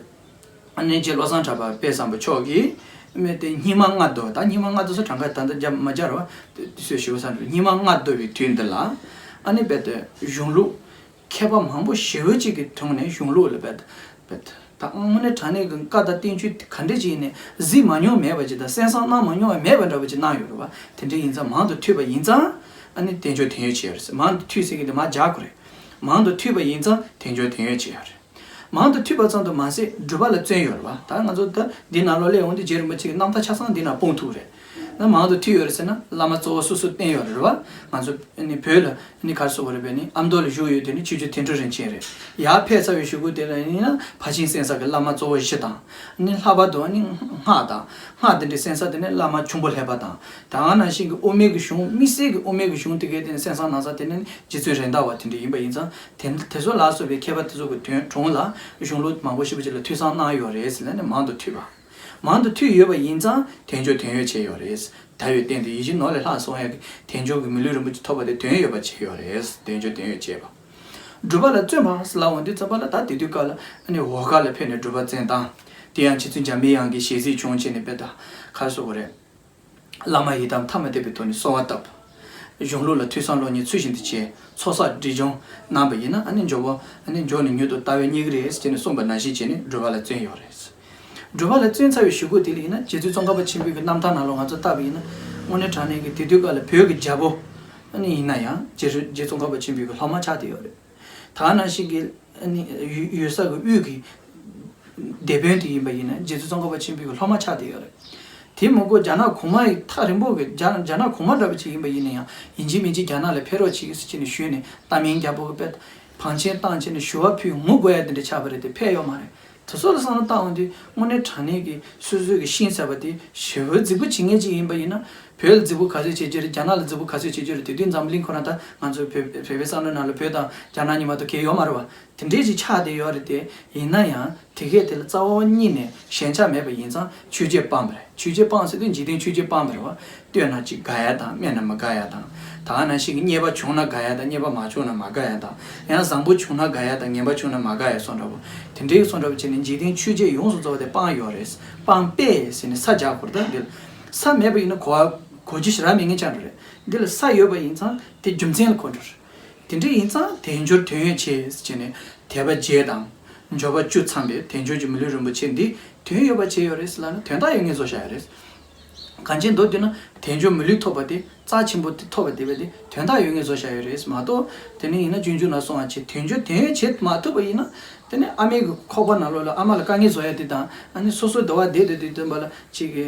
ཨ་ནི་རྗེ་བློ་བཟང་གྲགས་པ་དཔལ་བཟང་པོ་མཆོག་གིས། མེད་དེ་སྙིགས་མ་ལྔ་བདོ། ད་སྙིགས་མ་ལྔ་བདོ་ས་གྲངས་ཀ་ད་ལྟ་རྒྱབ་མ་རྒྱག་ར་བ། དུས་ཚོད་ཞེ་པོ་ས་འགྲོ། སྙིགས་མ་ལྔ་བདོ་བའི་དུས་འདི་ལ། ཨ་ནི་རྦད་དེ་གཞུང་ལུགས་མཁས་པ་མང་པོ་ཞེ་པོ་ཅིག་གི་དྲུང་ནས་གཞུང་ལུགས་ལ་རྦད་དེ། རྦད་དེ་ད་དངོས་གནས་དྲང་གནས་ཀྱི་བཀའ་དང་བསྟན་བཅོས་ག་འདྲ་ཅིག་ཡིན་ནའི་གཟིགས་མ་མྱོང་མེད་པ་ཅིག་དང་། གསན་བསམ་གནང་མ་མྱོང་བ་མེད་པ་འདྲ་བོ་ཅིག་གནང་ཡོད་རེད་བ། དེ་འདྲ་ཡིན་ཙང་མང་དུ་ཐོས་པ་ཡིན་ཙང་། ཨ་ནི་དལ་འབྱོར་དོན་ཡོད་བྱས་ཡོད་རེད། མང་དུ་ཐོས་ཟེར་གྱི་འདི་མར་སྦྱར་དགོས་རེད། མང་དུ་ཐོས་པ་ཡིན་ཙང་དལ་འབྱོར་དོན་ཡོད་བྱས་ཡོད་རེད། མང་དུ་ཐོས་པ་ཙམ་དུ་མ་ཟད་སྒྲུབ་པ་ལ་བརྩོན་ཡོད་རེད་བ། ད་ང་ཚོ་ད་འདི་ནང་ལོགས་སླེབས་འོང་དུས་རྗེ་རིན་པོ་ཆེ་གི་རྣམ་ཐར་ཆ་ཚང་འདི་ནང་སྤུངས་ཐུབ་རེད། ན་མང་དུ་ཐོས་ཡོད་རེད་ཟེར་ན། བླ་མ་གཙོ་བོ་སོ་སོ་བསྟེན་ཡོད་རེད་བ། ང་ཚོ་ནི་བོད་ལ་ནི་ག་རེ་ཟེར་དགོས་རེད་པས་ནི། ཨ་མདོ་ལ་བཞུགས་ཡོད་དེ་ནི་ཆོས་རྗེ་དོན་གྲུབ་རིན་ཆེན་རེད། ཡར་ཕེབས་ཚར་བའི་གཞུག་གུ་དེ་ལ་ཡིན་ན་ཕར་ཕྱིན་གསན་ས་གི་བླ་མ་གཙོ་བོ་བཞི་དང་། ནི་ལྷག་པར་དུ་ནི་སྔགས་དང་། སྔགས་དེ་འདྲའི་གསན་ས་དེ་ནི་བླ་མ་ཁྱུང་པོ་ལྷས་པ་དང་། ད་ག་ནང་བཞིན་གྱི་དབུ་མའི་གི་གཞུང་། དམིགས་བསལ་གྱི་དབུ་མའི་གི་གཞུང་དེ་གའི་དེ་ནི་གསན་བསམ་གནང་ས་དེ་ནི་རྗེ་བཙུན་རེད་མདའ་བ་དེ་འདྲ་ཡིན་པ་ཡིན་ཙང་། དེ་དེ་ཚོ་ལ་སོགས་པའི་མཁས་པ་དེ་ཚོ་གི་དོན་དྲུང་ལ་གཞུང་ལུགས་མང་པོ་ཞེ་པོ་ཅིག་ལ་ཐོས་བསམ་གནང་ཡོད་རེད་ཟེར་ལབ་ནས་མང་དུ་ཐོས་པ། མང་དུ་ཐོས་ཡོད་པ་ཡིན་ཙང་དལ་འབྱོར་དོན་ཡོད་བྱས་ཡོད་རེད། དལ་བའི་རྟེན་དེ་ཡིད་བཞིན་ནོར་ལས་ལྷག་གསུང་ཡག་གི་དལ་འབྱོར་གྱི་མི་ལུས་རིན་པོ་ཆེ་ཐོབ་པ་དེ་དོན་ཡོད་པ་བྱས་ཡོད་རེད། དལ་འབྱོར་དོན་ཡོད་བྱས་པ། སྒྲུབ་པ་ལ་བརྩོན་པ་ཟེར་ལབ་འོང་དུས་ཙམ་པ་ལ། ད་དེ་དུས་སྐབས་ལ་ཨ་ནི་འོལ་ཁ་ལ་ཕེབས་ནས་སྒྲུབ་པ་བརྩོན་སྟངས་དེ་ཡང་རྗེ་བཙུན་འཇམ་པའི་དབྱངས་ཀྱི་ཞལ་གཟིགས་བྱུང་བྱས་ནས། དཔེ་ད་ག་རེ་ཟེར་དགོས་རེད། བླ་མ་ཡི་དམ་ཐ་མ་དད་པའི་ཐོག་ནས་གསོལ་བ་བཏབ། གཞུང་ལུགས་ལ་ཐོས་བསམ་སློབ་གཉེར་ཚུལ་བཞིན་དུ་བྱས། ཚོགས་བསགས་སྒྲིབ་སྦྱོང་གནང་བ་ཡིན་ན། ཨ་ནི་མགྱོགས་པོ་ཨ་ནི་མགྱོགས་ནས་མྱུར་དུ་ལྟ་བའི་རྙེད་ཀྱི་རེད་ཟེར་ནས་གསུངས་པ་ནང་བཞིན་བྱས་ནས་སྒྲུབ་པ་ལ་བརྩོན་ཡོད་རེད། སྒྲུབ་པ་ལ་བརྩོན་ཚར་བའི་གཞུག་གུ་དེ་ལ་ཡིན་ན། རྗེ་བཙུན་ཙོང་ཁ་པ་ཆེན་པོའི་གི་རྣམ་ཐར་ནང་ལོགས་ང་ཚོ་བལྟས་པ་ཡིན་ན། དངོས་གནས་དྲང་གནས་ཀྱི་དེ་དུས་སྐབས་ལ་བོད་ཀྱི་རྒྱལ་པོ་ཨ་ནི་ཡིན་ན་ཡང་རྗེ་རྗེ་ཙོང་ཁ་པ་ཆེན་པོའི་གི་སློབ་མ་ཆགས་བསྡད་ཡོད་རེད། ད་ག་ནང་བཞིན་གྱི་ཨ་ནི་ཡུལ་ཡུལ་ས་གི་དབུས་ཀྱི་སྡེ་དཔོན་དེ་ཡིན་པ་ཡིན་ན། རྗེ་བཙུན་ཙོང་ཁ་པ་ཆེན་པོའི་གི་སློབ་མ་ཆགས་བསྡད་ཡོད་རེད། དེ་མ་གཏོགས་རྒྱ་ནག་གོང་མ་ཡི་ཐག་རིང་པོ་གི་རྒྱ་རྒྱ་ནག་གོང་མ་འདྲ་པོ་ཅིག་ཡིན་པ་ཡིན་ན་ཡང་། ཡིན་གཅིག་མིན་གཅིག་རྒྱ་ནག་ལ་ཕེབས་རོགས་བྱེད་ཟེར་བྱས་ནས་ཞུས་ནས། ཏཱ་མིང་རྒྱལ་པོ་གི་དཔེ་བང་ཆེན་བཏང་བྱས་ནས་ཞུ་བ་ཕུལ་ངུ་དགོས་ཡ་དེ་འདྲ་ཆགས་པ་རེད་དེ། ཕེབས་ཡོད་མ་རེད། དེ་ཚོ་ལ་བསམ་བློ་བཏང་འོང་དུས། དངོས་གནས་དྲང་གནས་ཀྱི་སོ་སོའི་གི་ཤེས་ཚར་བ་དེ་ཞེ་པོ་རྫིག་པོ་བྱེད་མཁན་ཅིག་ཡིན་པ་ཡིན་ན། བོད་ལ་རྫིག་པོ་ག་ཚོད་བྱེད་རྒྱུ་རེད། རྒྱ་ནག་ལ་རྫིག་པོ་ག་ཚོད་བྱེད་རྒྱུ་རེད། དེ་དུས་འཛམ་གླིང་ཁོ་རང་ད་ང་ཚོ་བོད་བོད་པའི་བསམ་བློ་ནང་ལ་བོད་དང་རྒྱ་ནག་གཉིས་མ་གཏོགས་གང་ཡང་ཡོད་མ་རེད་བ། དེ་འདྲས་ཅིག་ཆགས་བསྡད་ཡོད་རེད་དེ། ཡིན་ན་ཡང་དེ་གས་དེ་ལ་རྩ་བ་ཉིད་ནས་ཞེན་ཆགས་མེད་པ་ཡིན་ཙང་ཆོས་བརྒྱུད་སྤངས་པ་རེད། ཆོས་བརྒྱུད་སྤངས་ཟེར་དུས་འཇིག་རྟེན་ཆོས་བརྒྱུད་སྤངས་པ་རེད་བ། སྟོན་ན་ཅིག་དགའ་ཡ་དང་། སྨད་ན་མི་དགའ་ཡ་དང་། ད་ག་ནང་བཞིན་གྱི་རྙེད་པ་བྱུང་ན་དགའ་ཡ་དང་། རྙེད་པ་མ་བྱུང་ན་མ་དགའ་ཡ་དང་། ཡང་བཟང་པོ་བྱུང་ན་དགའ་ཡ་དང་། ངན་པ་བྱུང་ན་མ་དགའ་ཡ་སོགས་འདྲ་པོ། དེ་འདྲའི་སོགས་འདྲ་པོ་བྱས་ནས་འཇིག་རྟེན་ཆོས་བརྒྱད་ཡོངས་སུ་རྫོགས་པ་དེ་སྤངས་ཡོད་རེད། སྤངས་པས་ཟེར་ནས་ས་རྒྱག་དགོས་རེད། ད་འདི་ལ་ས་མེད་པ་ཡིན་ན་གོ་བ་གོ་རྒྱུ་ཞེ་དྲག་མེད་མཁན་ཆགས་འགྲོ་རེད། འདི་ལ་ས་ཡོད་པ་ཡིན་ཙང་དེ་རྒྱུ་མཚན་ལ་གོ་འགྲོ་རེད། དེ་འདྲ་ཡིན་ཙང་དལ་འབྱོར་དོན་ཡོད་ཆེ་ཟེར་བྱས་ནས། དད་པ་བརྒྱད་དང་འབྱོར་པ་བཅུ་འཚམས་པའི་དལ་འབྱོར་གྱི་མི་ལུས་རིན་པོ་ཆེ་འདི་དོན་ཡོད་པ་བྱས་ཡོད་རེད་ཟེར་ལབ་ན། དོན་དག་ཡོད་ངེས་བཟོ་བཞག་ཡོད་རེད། གང་ཅི་མདོར་བསྡུས་ན་དལ་འབྱོར་མི་ལུས་ཐོབ་པ་དེ། རྩ་ཆེན་པོ་དེ་ཐོབ་པ་དེ་བས་དེ་དོན་དག་ཡོད་ངེས་བཟོ་བཞག་ཡོད་རེད་མ་གཏོགས། དེ་ནས་ཡིན་ན་སྤྱོད་འཇུག་ནང་གསུངས་པ་བྱས་དལ་འབྱོར་དོན་ཡོད་བྱེད་མ་ཐུབ་པ་ཡིན་ན། དེ་ནས་ཨ་མའི་གི་ཁོག་པ་ནང་ལོགས་ལ་ཨ་མ་ལ་དཀའ་ངལ་བཟོ་ཡ་དེ་དང་། ཨ་ནི་སོ་སོའི་འདོད་པ་བདེ་བདེ་བདེ་བདེ་བ་ལ་ཅིག་གི་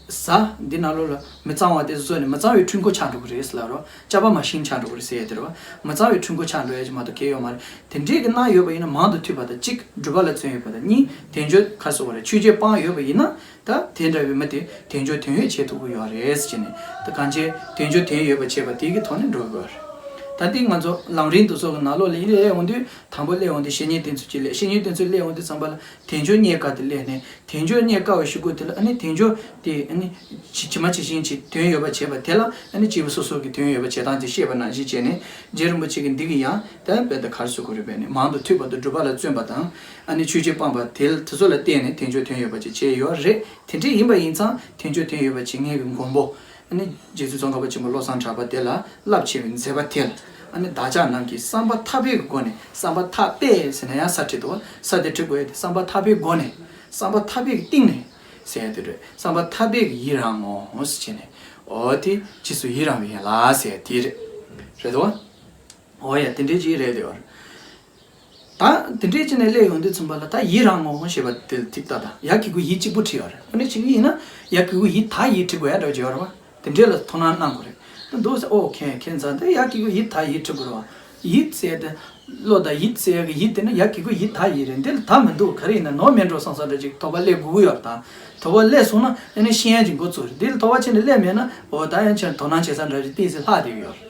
ཟ་འདི་ནང་ལོགས་ལ་མི་གཙང་བ་དེ་བཟོས་ནས་མི་གཙང་བའི་འཕྲུལ་འཁོར་ཆགས་འགྲོ་གི་རེད་ཟེར་ལབ་རོགས། ཅ་པ་མ་ཤིན་ཆགས་འགྲོ་གི་རེད་ཟེར་ཡ་དེ་རེད་བ། མི་གཙང་བའི་འཕྲུལ་འཁོར་ཆགས་འགྲོ་ཡ་ཅིག་མ་གཏོགས་གང་ཡོད་མ་རེད། དེ་འདྲའི་གི་གནང་ཡོད་པ་ཡིན་ན་མང་དུ་ཐོས་པ་དང་གཅིག་སྒྲུབ་པ་ལ་བརྩོན་ཡོད་པ་དང་གཉིས་དལ་འབྱོར་ཁ་གསོ་བ་རེད། ཆོས་བརྒྱད་སྤངས་ཡོད་པ་ཡིན་ན། ད་དེ་འདྲ་བའི་མི་དེ་དལ་འབྱོར་དོན་ཡོད་བྱེད་ཐུབ་ཀྱི་ཡོད་རེད་ཟེར་ནས། ད་གང་ཅི་དལ་འབྱོར་དོན་ཡོད་པ་བྱེད་པ་དེ་གི་ཐོག་ནས་འགྲོ་དགོས་རེད། ད་འདི་ང་ཚོ་ལམ་རིམ་དེ་ཚོ་གི་ནང་ལོགས་ལ་ཡིན་སླེབས་འོང་དུས། དང་པོ་སླེབས་འོང་དུས་བཤེས་གཉེན་བསྟེན་ཚུལ་གཅིག་སླེབས། བཤེས་གཉེན་བསྟེན་ཚུལ་སླེབས་འོང་དུས་ཙམ་པ་ལ་དལ་འབྱོར་རྙེད་དཀའ་དེ་སླེབས་ནས། དལ་འབྱོར་རྙེད་དཀའ་བའི་གཞུག་གུ་དེ་ལ་ཨ་ནི་དལ་འབྱོར་དེ་ཨ་ནི་ཇི་ཇི་མ་ཇི་བཞིན་གྱི་དོན་ཡོད་པ་བྱེད་པ་དེ་ལ། ཨ་ནི་སྐྱེས་བུ་སོ་སོ་གི་དོན་ཡོད་པ་བྱེད་སྟངས་དེ་བཤད་པ་ནང་བཞིན་བྱས་ནས། རྗེ་རིན་པོ་ཆེ་གིས་འདི་གི་ཡང་ད་དཔེ་ད་ག་རེ་ཟེར་དགོས་རེད། དཔེ་ནི་མང་དུ་ཐོས་པ་དང་སྒྲུབ་པ་ལ་བརྩོན་པ་དང་། ཨ་ནི་ཆོས་བརྒྱད་སྤངས་པ་དེ་དེ་ཚོ་ལ་བརྟེན་ནས་དལ་འབྱོར་དོན་ཡོད་པ་ཅིག་བྱས་ཡོད་རེད། དེ་འདྲ་ཡིན་པ་ཡིན་ཙང་དལ་འབྱོར་དོན་ཡོད་པ་བྱེད་མཁན་གྱི་མགོན་པོ་ཨ་ནི་རྗེ་བཙུན་ཙོང་ཁ་པ་ཆེན་པོ་བློ་བཟང་གྲགས་པ་དེ་ལ་རླབས་ཆེ་བའི་མཛད་པ་དེ་ལ། ཨ་ནི་བདག་ཅག་རྣམས་ཀྱིས་བསམ་པ་ཐག་པའི་སྒོ་ནས། བསམ་པ་ཐག་པས་ཟེར་ན་ཡང་ས་བྲིས་འདུག་བ། ས་དེ་བྲི་དགོས་ཡ་དེ་བསམ་པ་ཐག་པའི་སྒོ་ནས། བསམ་པ་ཐག་པའི་གཏིང་ནས་ཟེར་ཡ་དེ་རེད། བསམ་པ་ཐག་པས་ཡི་རང་ངོ་ཟེར་བྱས་ནས། འོ་དེ་རྗེས་སུ་ཡི་རང་བའི་ཡན་ལག་ཟེར་ཡ་དེ་རེད། རེད་དོ། འོ་ཡ་དེ་འདྲའི་ཅིག་རེད་དེ། ད་དེ་འདྲའི་ཅིག་ནས་སླེབས་ཡོང་དུས་ཙམ་པ་ལ། ད་ཡི་རང་ངོ་ཞེས་པ་དེ་ལ་ཐིག་ལྟ་དང་། ཡ་གི་གུ་ཡི་གཅིག་པུ་བྲིས་ཡོད་རེད། འོ་ན་ཅིག་ཡིན་ན་ཡ་གི་གུ་ཡི་ད་ཡི་བྲི་དགོས་ཡ་འདྲ་བོ་ཅིག་ཡོད་རེད་བ། དེ་འདྲས་ལ་དོ་སྣང་གནང་དགོས་རེད། ད་འདུག་ཟེར། ཨོ་ཁེ་ཁེ་ཚང་དེ་ཡ་གི་གུ་ཡི་ད་ཡི་བྲི་དགོས་རེད་བ། ཡི་ཟེར་དེ་བློ་དང་ཡིད་ཟེར་ཡ་གི་ཡི་དེ་ནི་ཡ་གི་གུ་ཡི་ད་ཡི་རེད། འདི་ལ་ད་མི་འདུག་ག་རེ་ཡིན་ན་ནོར་མེད་འགྲོ་བསམ་བསམ་འདྲ་ཅིག་དོགས་པ་སླེབས་དགོས་ཀྱི་ཡོད་རེད། ད་དོགས་པ་སླེབས་སོང་ན་ཨ་ནི་ཤེས་ཡ་ཅིག་འགོ་ཚུགས་རེད། འདི་ལ་དོགས་པ་བྱས་ནས་སླེབས་མེད་ན། འོ་ད་ཡང་ཁྱེད་དོ་སྣང་བྱེད་ས་འདྲ་ཅིག་ཏོག་ཙམ་ལྷག་བསྡད་ཀྱི་ཡོད་རེད།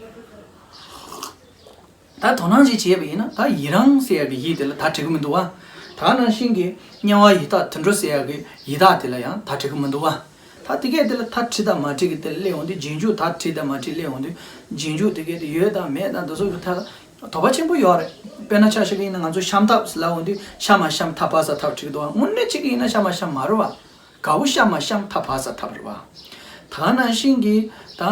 ད་དོ་སྣང་ཞིག་བྱས་པ་ཡིན་ན། ད་ཡི་རང་ཟེར་ཡ་གི་ཡི་དེ་ལ་ད་བྲི་གི་མི་འདུག་བ། ད་ནང་བཞིན་གྱི་དམྱལ་བ་ཡི་དྭགས་དུད་འགྲོ་ཟེར་ཡ་གི་ཡི་དྭགས་དེ་ལ་ཡང་ད་བྲི་གི་མི་འདུག་བ། ད་དེ་གས་དེ་ལ་ད་བྲིས་དང་མ་བྲིས་ཀྱི་དེ་ལ་སླེབས་འོང་དུས། རྗེས་འཇུག་ད་བྲིས་དང་མ་བྲིས་སླེབས་འོང་དུས། རྗེས་འཇུག་དེ་གས་དེ་ཡོད་དང་མེད་དང་དེ་ཚོ་གི་ཐད་ལ་དོགས་པ་ཆེན་པོ་ཡོད་རེད། དཔེར་ན་ཆ་བཞག་གི་ཡིན་ན་ང་ཚོ་ཤམ་ཐབས་ལབ་འོང་དུས། ཤ་མ་ཤམ་ཐ་བ་ས་ཐབས་བྲིས་ཀྱི་འདུག་བ། དངོས་གནས་བྱེད་ཀྱི་ཡིན་ན་ཤ་མ་ཤམ་མ་རེད་བ། གའུ་ཤ་མ་ཤམ་ཐ་བ་ས་ཐབས་རེད་བ། ད་ནང་བཞིན་གྱི་ད་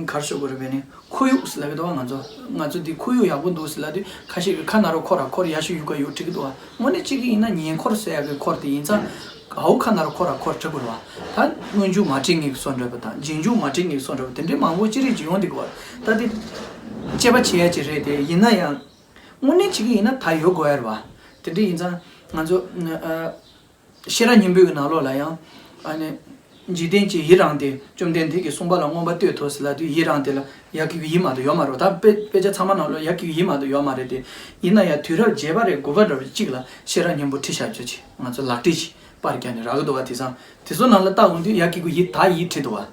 ག་རེ་ཞུ་དགོས་རེད། བས་ནི་ཁོར་ཡུག་ཟེར་ལབ་ཀྱི་འདུག་བ། ང་ཚོ་ང་ཚོ་འདི་ཁོར་ཡུག་ཡག་པོ་འདུག་ཟེར་ལབ་དུས། ཁ་ཤས་ཀྱིས་ཁ་ན་རོ་ཁོ་ར་ཁོར་ཡ་ཤུ་ཡུ་ག་ཡུ་བྲིས་ཀྱི་འདུག་བ། དངོས་གནས་བྱེད་ཀྱི་ཡིན་ན་ཉེ་འཁོར་ཟེར་ཡག་གི་འཁོར་དེ་ཡིན་ཙང་། གའུ་ཁ་ན་རོ་ཁོ་ར་ཁོར་བྲི་དགོས་རེད་བ། ད་སྔོན་འཇུག་མ་བྲིས་ངེས་ཀྱི་སོ་འདྲ་པོ་དང་། རྗེས་འཇུག་མ་བྲིས་ངེས་ཀྱི་སོ་འདྲ་པོ་དེ་འདྲའི་མང་པོ་ཅི་རིགས་ཅིག་ཡོང་བསྡད་ཀྱི་བ། ད་དེ་དཔྱད་པ་བྱེད་ཡ་ཅིག་རེད་དེ། ཡིན་ན་ཡང་དངོས་གནས་བྱེད་ཀྱི་ཡིན་ན་ད་ཡོད་དགོས་ཡ་རེད་བ། དེ་འདྲ་ཡིན་ཙང་ང་ཚོ་ཨ། ཤེས་རབ་སྙིང་པོའི་གི་ནང་ལོགས་ལ་ཡང་། ཨ་ནི། འཇིག་རྟེན་གྱི་ཡི་རང་སྟེ། བཅོམ་ལྡན་འདས་ཀྱིས་གསུངས་པ་ལ་མངོན་པར་བསྟོད་དོ་ཟེར་ལབ་དུས། ཡི་རང་དེ་ལ་ཡ་གི་གུ་ཡི་མ་གཏོགས་ཡོད་མ་རེད། ད་དཔེ་དཔེ་ཆ་ཚང་མ་ནང་ལོགས་ཡ་གི་གུ་ཡི་མ་གཏོགས་ཡོད་མ་རེད་དེ། ཡིན་ན་ཡང་དུས་རབས་བརྒྱད་པ་རེད། དགུ་པ་འདྲ་བོ་གཅིག་ལ་ཤེས་རབ་སྙིང་པོ་བྲིས་བཞག་རྒྱུ་ཅིག་ང་ཚོ་ལག་བྲིས་ཅིག་པར་བརྒྱབ་ནས་རག་གི་འདུག་བ། དེང་སང་དེ་ཚོ་ནང་ལ་བལྟ་འོང་དུས་ཡ་གི་གུ་ཡི་ད་ཡི་བྲིས་འདུག་བ།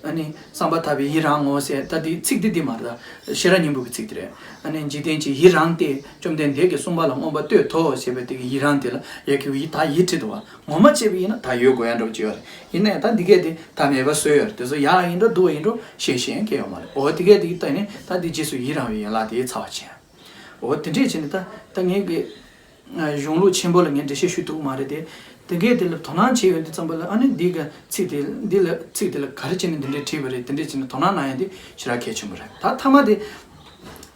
ཨ་ནི་བསམ་པ་ཐག་པས་ཡི་རང་ངོ་ཟེར། ད་འདི་ཚིག་འདི་འདི་མ་རེད། ད་ཤེས་རབ་སྙིང་པོ་གི་ཚིག་འདི་རེད། ཨ་ནི་འཇིག་རྟེན་གྱི་ཡི་རང་སྟེ། བཅོམ་ལྡན་འདས་ཀྱིས་གསུངས་པ་ལ་མངོན་པར་བསྟོད་དོ་ཞེས་པའི་དེ་གི་ཡི་རང་དེ་ལ་ཡ་གི་གུ་ཡི་ད་ཡི་བྲིས་འདུག་བ། ངོ་མ་བྱས་པ་ཡིན་ན་ད་ཡོད་དགོས་ཡ་འདྲ་བོ་ཅིག་ཡོད་རེད། ཡིན་ནའི་ད་འདི་གས་དེ་ད་མེད་པ་བཟོས་ཡོད་རེད། དེ་ཚོ་ཡག་ཡིན་འགྲོ་སྡུག་ཡིན་འགྲོ་ཤེས་ཤེས་ཡང་གང་ཡང་ཡོད་མ་རེད། འོ་དེ་གས་དེ་གི་ལྟ་ནས་ད་འདི་རྗེས་སུ་ཡི་རང་བའི་ཡན་ལག་དེ་ཚར་བ་བྱས། འོ་དེ་འདྲས་བྱས་ནས་ད་ད་ངས་གི་གཞུང་ལུགས་ཆེན་པོ་ལ་ངས་འགྲེལ་བཤད་ཞུ་ཐུབ་ཀྱི་མ་རེད་དེ། དེ་གས་དེ་ལ་དོ་སྣང་བྱས་ཡོང་དུས་ཙམ་པ་ལ་ཨ་ནི་འདི་ག་ཚིག་དེ་འདི་ལ་ཚིག་དེ་ལ་ག་རེ་བྱས་ནས་འདི་འདྲས་བྲིས་པ་རེད། དེ་འདྲས་བྱས་ནས་དོ་སྣང་གནང་ཡ་འདི་ཞེ་དྲག་གལ་ཆེན་པོ་རེད། ད་མཐའ་མ་དེ་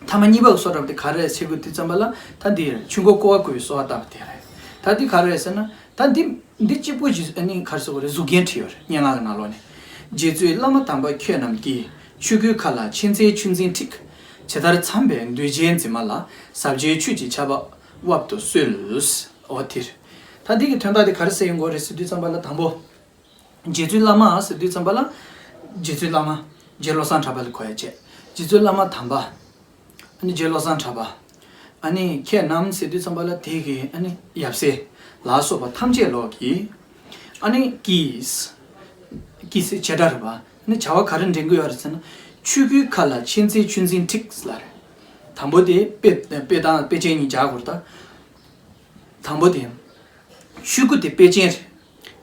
མཐའ་མ་གཉིས་པ་གི་གསོལ་རས་དེ་ག་རེ་རེད་ཟེར་དུས་ཙམ་པ་ལ་ད་འདི་རེད། ཆོས་འཁོར་བསྐོར་བ་བསྐུལ་བའི་གསོལ་བ་བཏབ་པ་དེ་རེད། ད་འདི་ག་རེ་རེད་ཟེར་ན། ད་འདི་འདི་གཅིག་པོ་ཞིག་ཨ་ནི་ག་རེ་ཟེར་དགོས་རེད། གཟུགས་རྒྱན་བྲིས་ཡོད་རེད། སྙན་ངག་གི་ནང་ལོགས་ནས། རྗེ་བཙུན་བླ་མ་དམ་པ་ཁྱོད་རྣམས་ཀྱིས། ཆོས་སྐུའི་མཁའ་ལ་མཁྱེན་བརྩེའི་ཆུ་འཛིན་འཁྲིགས། ཇི་ལྟར་འཚམས་པའི་འདུས་བྱས་འཛིན་མ་ལ། ཟབ་རྒྱས་ཆོས་ཀྱི་ཆར་པ་དབབ་ཏུ་གསོལ། འོ་དེ་རེད། ད་འདི་གི་དོན་དག་དེ་ག་རེ་ཟེར་ཡོང་དགོས་རེད་ཟེར་དུས་ཙམ་པ་ལ་དང་པོ། རྗེ་བཙུན་བླ་མ་ཟེར་དུས་ཙམ་པ་ལ། རྗེ་བཙུན་བླ་མ། རྗེ་བློ་བཟང་གྲགས་པ་ལ་གོ་ཡ་བྱས། རྗེ་བཙུན་བླ་མ་དམ་པ། ཨ་ནི་རྗེ་བློ་བཟང་གྲགས་པ། ཨ་ནི་ཁྱེད་རྣམས་ཟེར་དུས་ཙམ་པ་ལ་དེ་གི་ཨ་ནི་ཡབ་སྲས་ལ་སོགས་པ་ཐམས་ཅད་ལོག་གིས། ཨ་ནི་ཀྱིས། ཀྱིས་ཟེར་བྱེད་སྒྲ་རེད་པ། ཨ་ནི་བྱ་བ་ག་རེ་འདྲེན་གི་ཡོད་རེད་ཟེར་ན། ཆོས་སྐུའི་མཁའ་ལ་མཁྱེན་བརྩེའི་ཆུ་འཛིན་འཁྲིགས་ལ་རེད། དང་པོ་དེ་དཔེ་དཔེ་དང་དཔེ་ཅན་གཉིས་སྦྱར་དགོས་རེད་ད། དང་པོ་དེ། ཆོས་སྐུ་དེ་དཔེ་ཅན་རེད།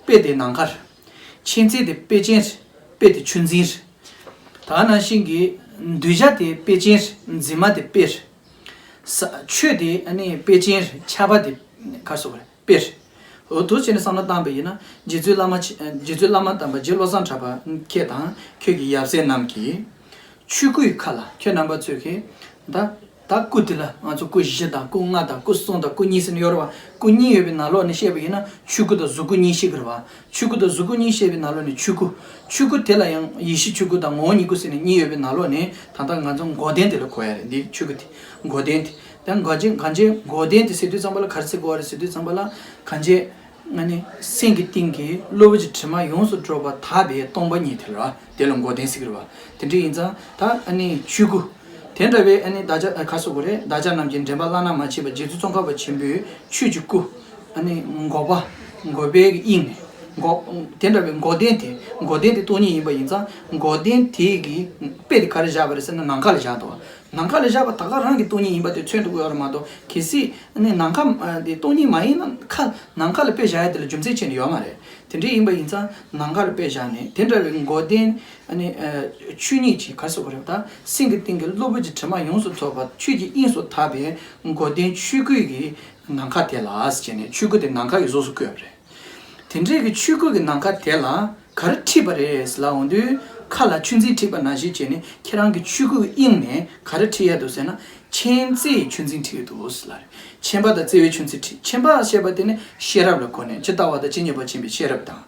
དཔེ་དེ་ནམ་མཁའ་རེད། མཁྱེན་བརྩེ་དེ་དཔེ་ཅན་རེད། དཔེ་དེ་ཆུ་འཛིན་རེད། ད་ནང་བཞིན་གྱི་གདུལ་བྱ་དེ་དཔེ་ཅན་རེད། འཛིན་མ་དེ་དཔེ་རེད། ས་ཆོས་དེ་ཨ་ནི་དཔེ་ཅན་རེད། ཆར་པ་དེ་ག་རེ་ཟེར་དགོས་རེད། དཔེ་རེད། འོ་དེ་བྱས་ནས་བསམ་བློ་བཏང་པ་ཡིན་ན། རྗེ་བཙུན་བླ་མ་ཆེ་རྗེ་བཙུན་བླ་མ་དམ་པ་རྗེ་བློ་བཟང་གྲགས་པ་ཁྱེད་དང་ཁྱོད་ཀྱི་ཡབ་སྲས་རྣམས་ཀྱིས། ཆོས་སྐུའི་མཁའ་ལ་ཁྱོད་རྣམ་པ་ཚོས་ཀྱིས། ད་ད་སྐུ་དེ་ལ་ང་ཚོ་སྐུ་བཞི་དང་སྐུ་ལྔ་དང་སྐུ་གསུམ་དང་སྐུ་གཉིས་ཟེར་ནས་ཡོད་རེད་པ། སྐུ་གཉིས་ཡོད་པའི་ནང་ལོགས་ནས་བཤད་པ་ཡིན་ན་ཆོས་སྐུ་དང་གཟུགས་སྐུ་གཉིས་བཤད་ཀྱི་རེད་པ། ཆོས་སྐུ་དང་གཟུགས་སྐུ་གཉིས་བཤད་པའི་ནང་ལོགས་ནས་ཆོས་སྐུ། ཆོས་སྐུ་དེ་ལ་ཡང་ཡེ་ཤེས་ཆོས་སྐུ་དང་ངོ་བོ་ཉིད་སྐུ་ཟེར་ནས་གཉིས་ཡོད་པའི་ནང་ལོགས་ནས་ད་ལྟ་ང་ཚོ་འགོག་བདེན་དེ་ལ་གོ་ཡ་རེད། འདི་ཆོས་སྐུ་དེ་འགོག་བདེན་དེ། ད་གང་ཅི་གང་ཅི་འགོག་བདེན་དེ་ཟེར་དུས་ཙམ་པ་ལ་ག་རེ་ཟེར་དགོས་རེད་ཟེར་དུས་ཙམ་པ་ལ། གང་ཅི་ཨ་ནི་སེམས་ཀྱི་གཏིང་གི་གློ་བུར་གྱི་དྲི་མ་ཡོངས་སུ་གྲོལ་བར་དག་པའི་སྟོང་པ་ཉིད་དེ་ལ་དེ་ལ་འགོག་བདེན་ཟེར་གྱི་རེད་པ། དེ་འདྲ་ཡིན་ཙང་ད་ཨ་ནི་ཆོས་སྐུ། དེ་འདྲ་བའི་ཨ་ནི་བདག་ཅག་ག་རེ་ཟེར་དགོས་རེད། བདག་ཅག་རྣམས་ཀྱི་འདྲེན་པ་བླ་ན་མ་མཆིས་པ་རྗེ་བཙུན་ཙོང་ཁ་པ་ཆེན་པོའི་ཆོས་ཀྱི་སྐུ། ཨ་ནི་འགོག་པ། འགོག་པའི་དབྱིངས་ནས་འགོག་དེ་འདྲ་བའི་འགོག་བདེན་དེ། འགོག་བདེན་དེ་སྟོང་ཉིད་ཡིན་པ་ཡིན་ཙང་འགོག་བདེན་དེ་གི་དཔེ་དེ་ག་རེ་བཞག་པ་རེད་ཟེར་ན་ནམ་མཁའ་ལ་བཞག་འདུག་ནམ་མཁའ་ལ་བཞག་པ་ད་ག་རང་གི་སྟོང་ཉིད་ཡིན་པ་དེ་མཚོན་ཐུབ་ཀྱི་ཡོད་རེད་མ་གཏོགས། གལ་སྲིད་ནི་ནམ་མཁའ་དེ་སྟོང་ཉིད་མ་ཡིན་ན་མཁའ་ནམ་མཁའ་ལ་དཔེ་བཞག་ཡ་དེ་ལ་རྒྱུ་མཚན་ཆེ་ནི་ཡོད་མ་རེད། དེ་འདྲ་ཡིན་པ་ཡིན་ཙང་ནམ་མཁའ་ལ་དཔེ་བཞག་ནས་དེ་འདྲ་བའི་འགོག་བདེན་ནི་ཆོས་ཉིད་ཀྱི་ག་རེ་ཟེར་དགོས་རེད། ད་སེམས་ཀྱི་གཏིང་གི་གློ་བུར་གྱི་དྲི་མ་ཡོངས་སུ་རྫོགས་པ་ཆོས་ཀྱི་དབྱིངས་སུ་དག་པའི་འགོག་བདེན་ཆོས་སྐུ་གི་ནམ་མཁའ་དེ་ལ་ཟེར་ནས་ཆོས་སྐུ་དེ་ནམ་མཁའ་གི་གཟུགས་སུ་བཀོད་པ་རེད། དེ་འདྲའི་གི་ཆོས་སྐུ་གི་ནམ་མཁའ་དེ་ལ་ག་རེ་འཁྲིད་པ་རེད་ཟེར་ལབ་འོང་དུས། མཁའ་ལ་ཆུ་འཛིན་འཁྲིགས་པ་ནང་བཞིན་བྱས་ནས་ཁྱེད་རང་གི་ཆོས་སྐུ་གི་དབྱིངས་ནས་ག་རེ་འཁྲིད་ཡ་འདུག་ཟེར་ན། མཁྱེན་བརྩེའི་ཆུ་འཛིན་འཁྲིད་ཀྱི་འདུག་ཟེར་ལབ་རེད། མཁྱེན་པ་དང་བརྩེ་བའི་ཆུ་འཛིན་འཁྲིད། མཁྱེན་པ་ཞེས་པ་དེ་ནི་ཤེས་རབ་ལ་གོ་ནས་ཇི་ལྟ་བ་དང་ཇི་སྙེད་པ་མཁྱེན་པའི་ཤེས་རབ་དང་།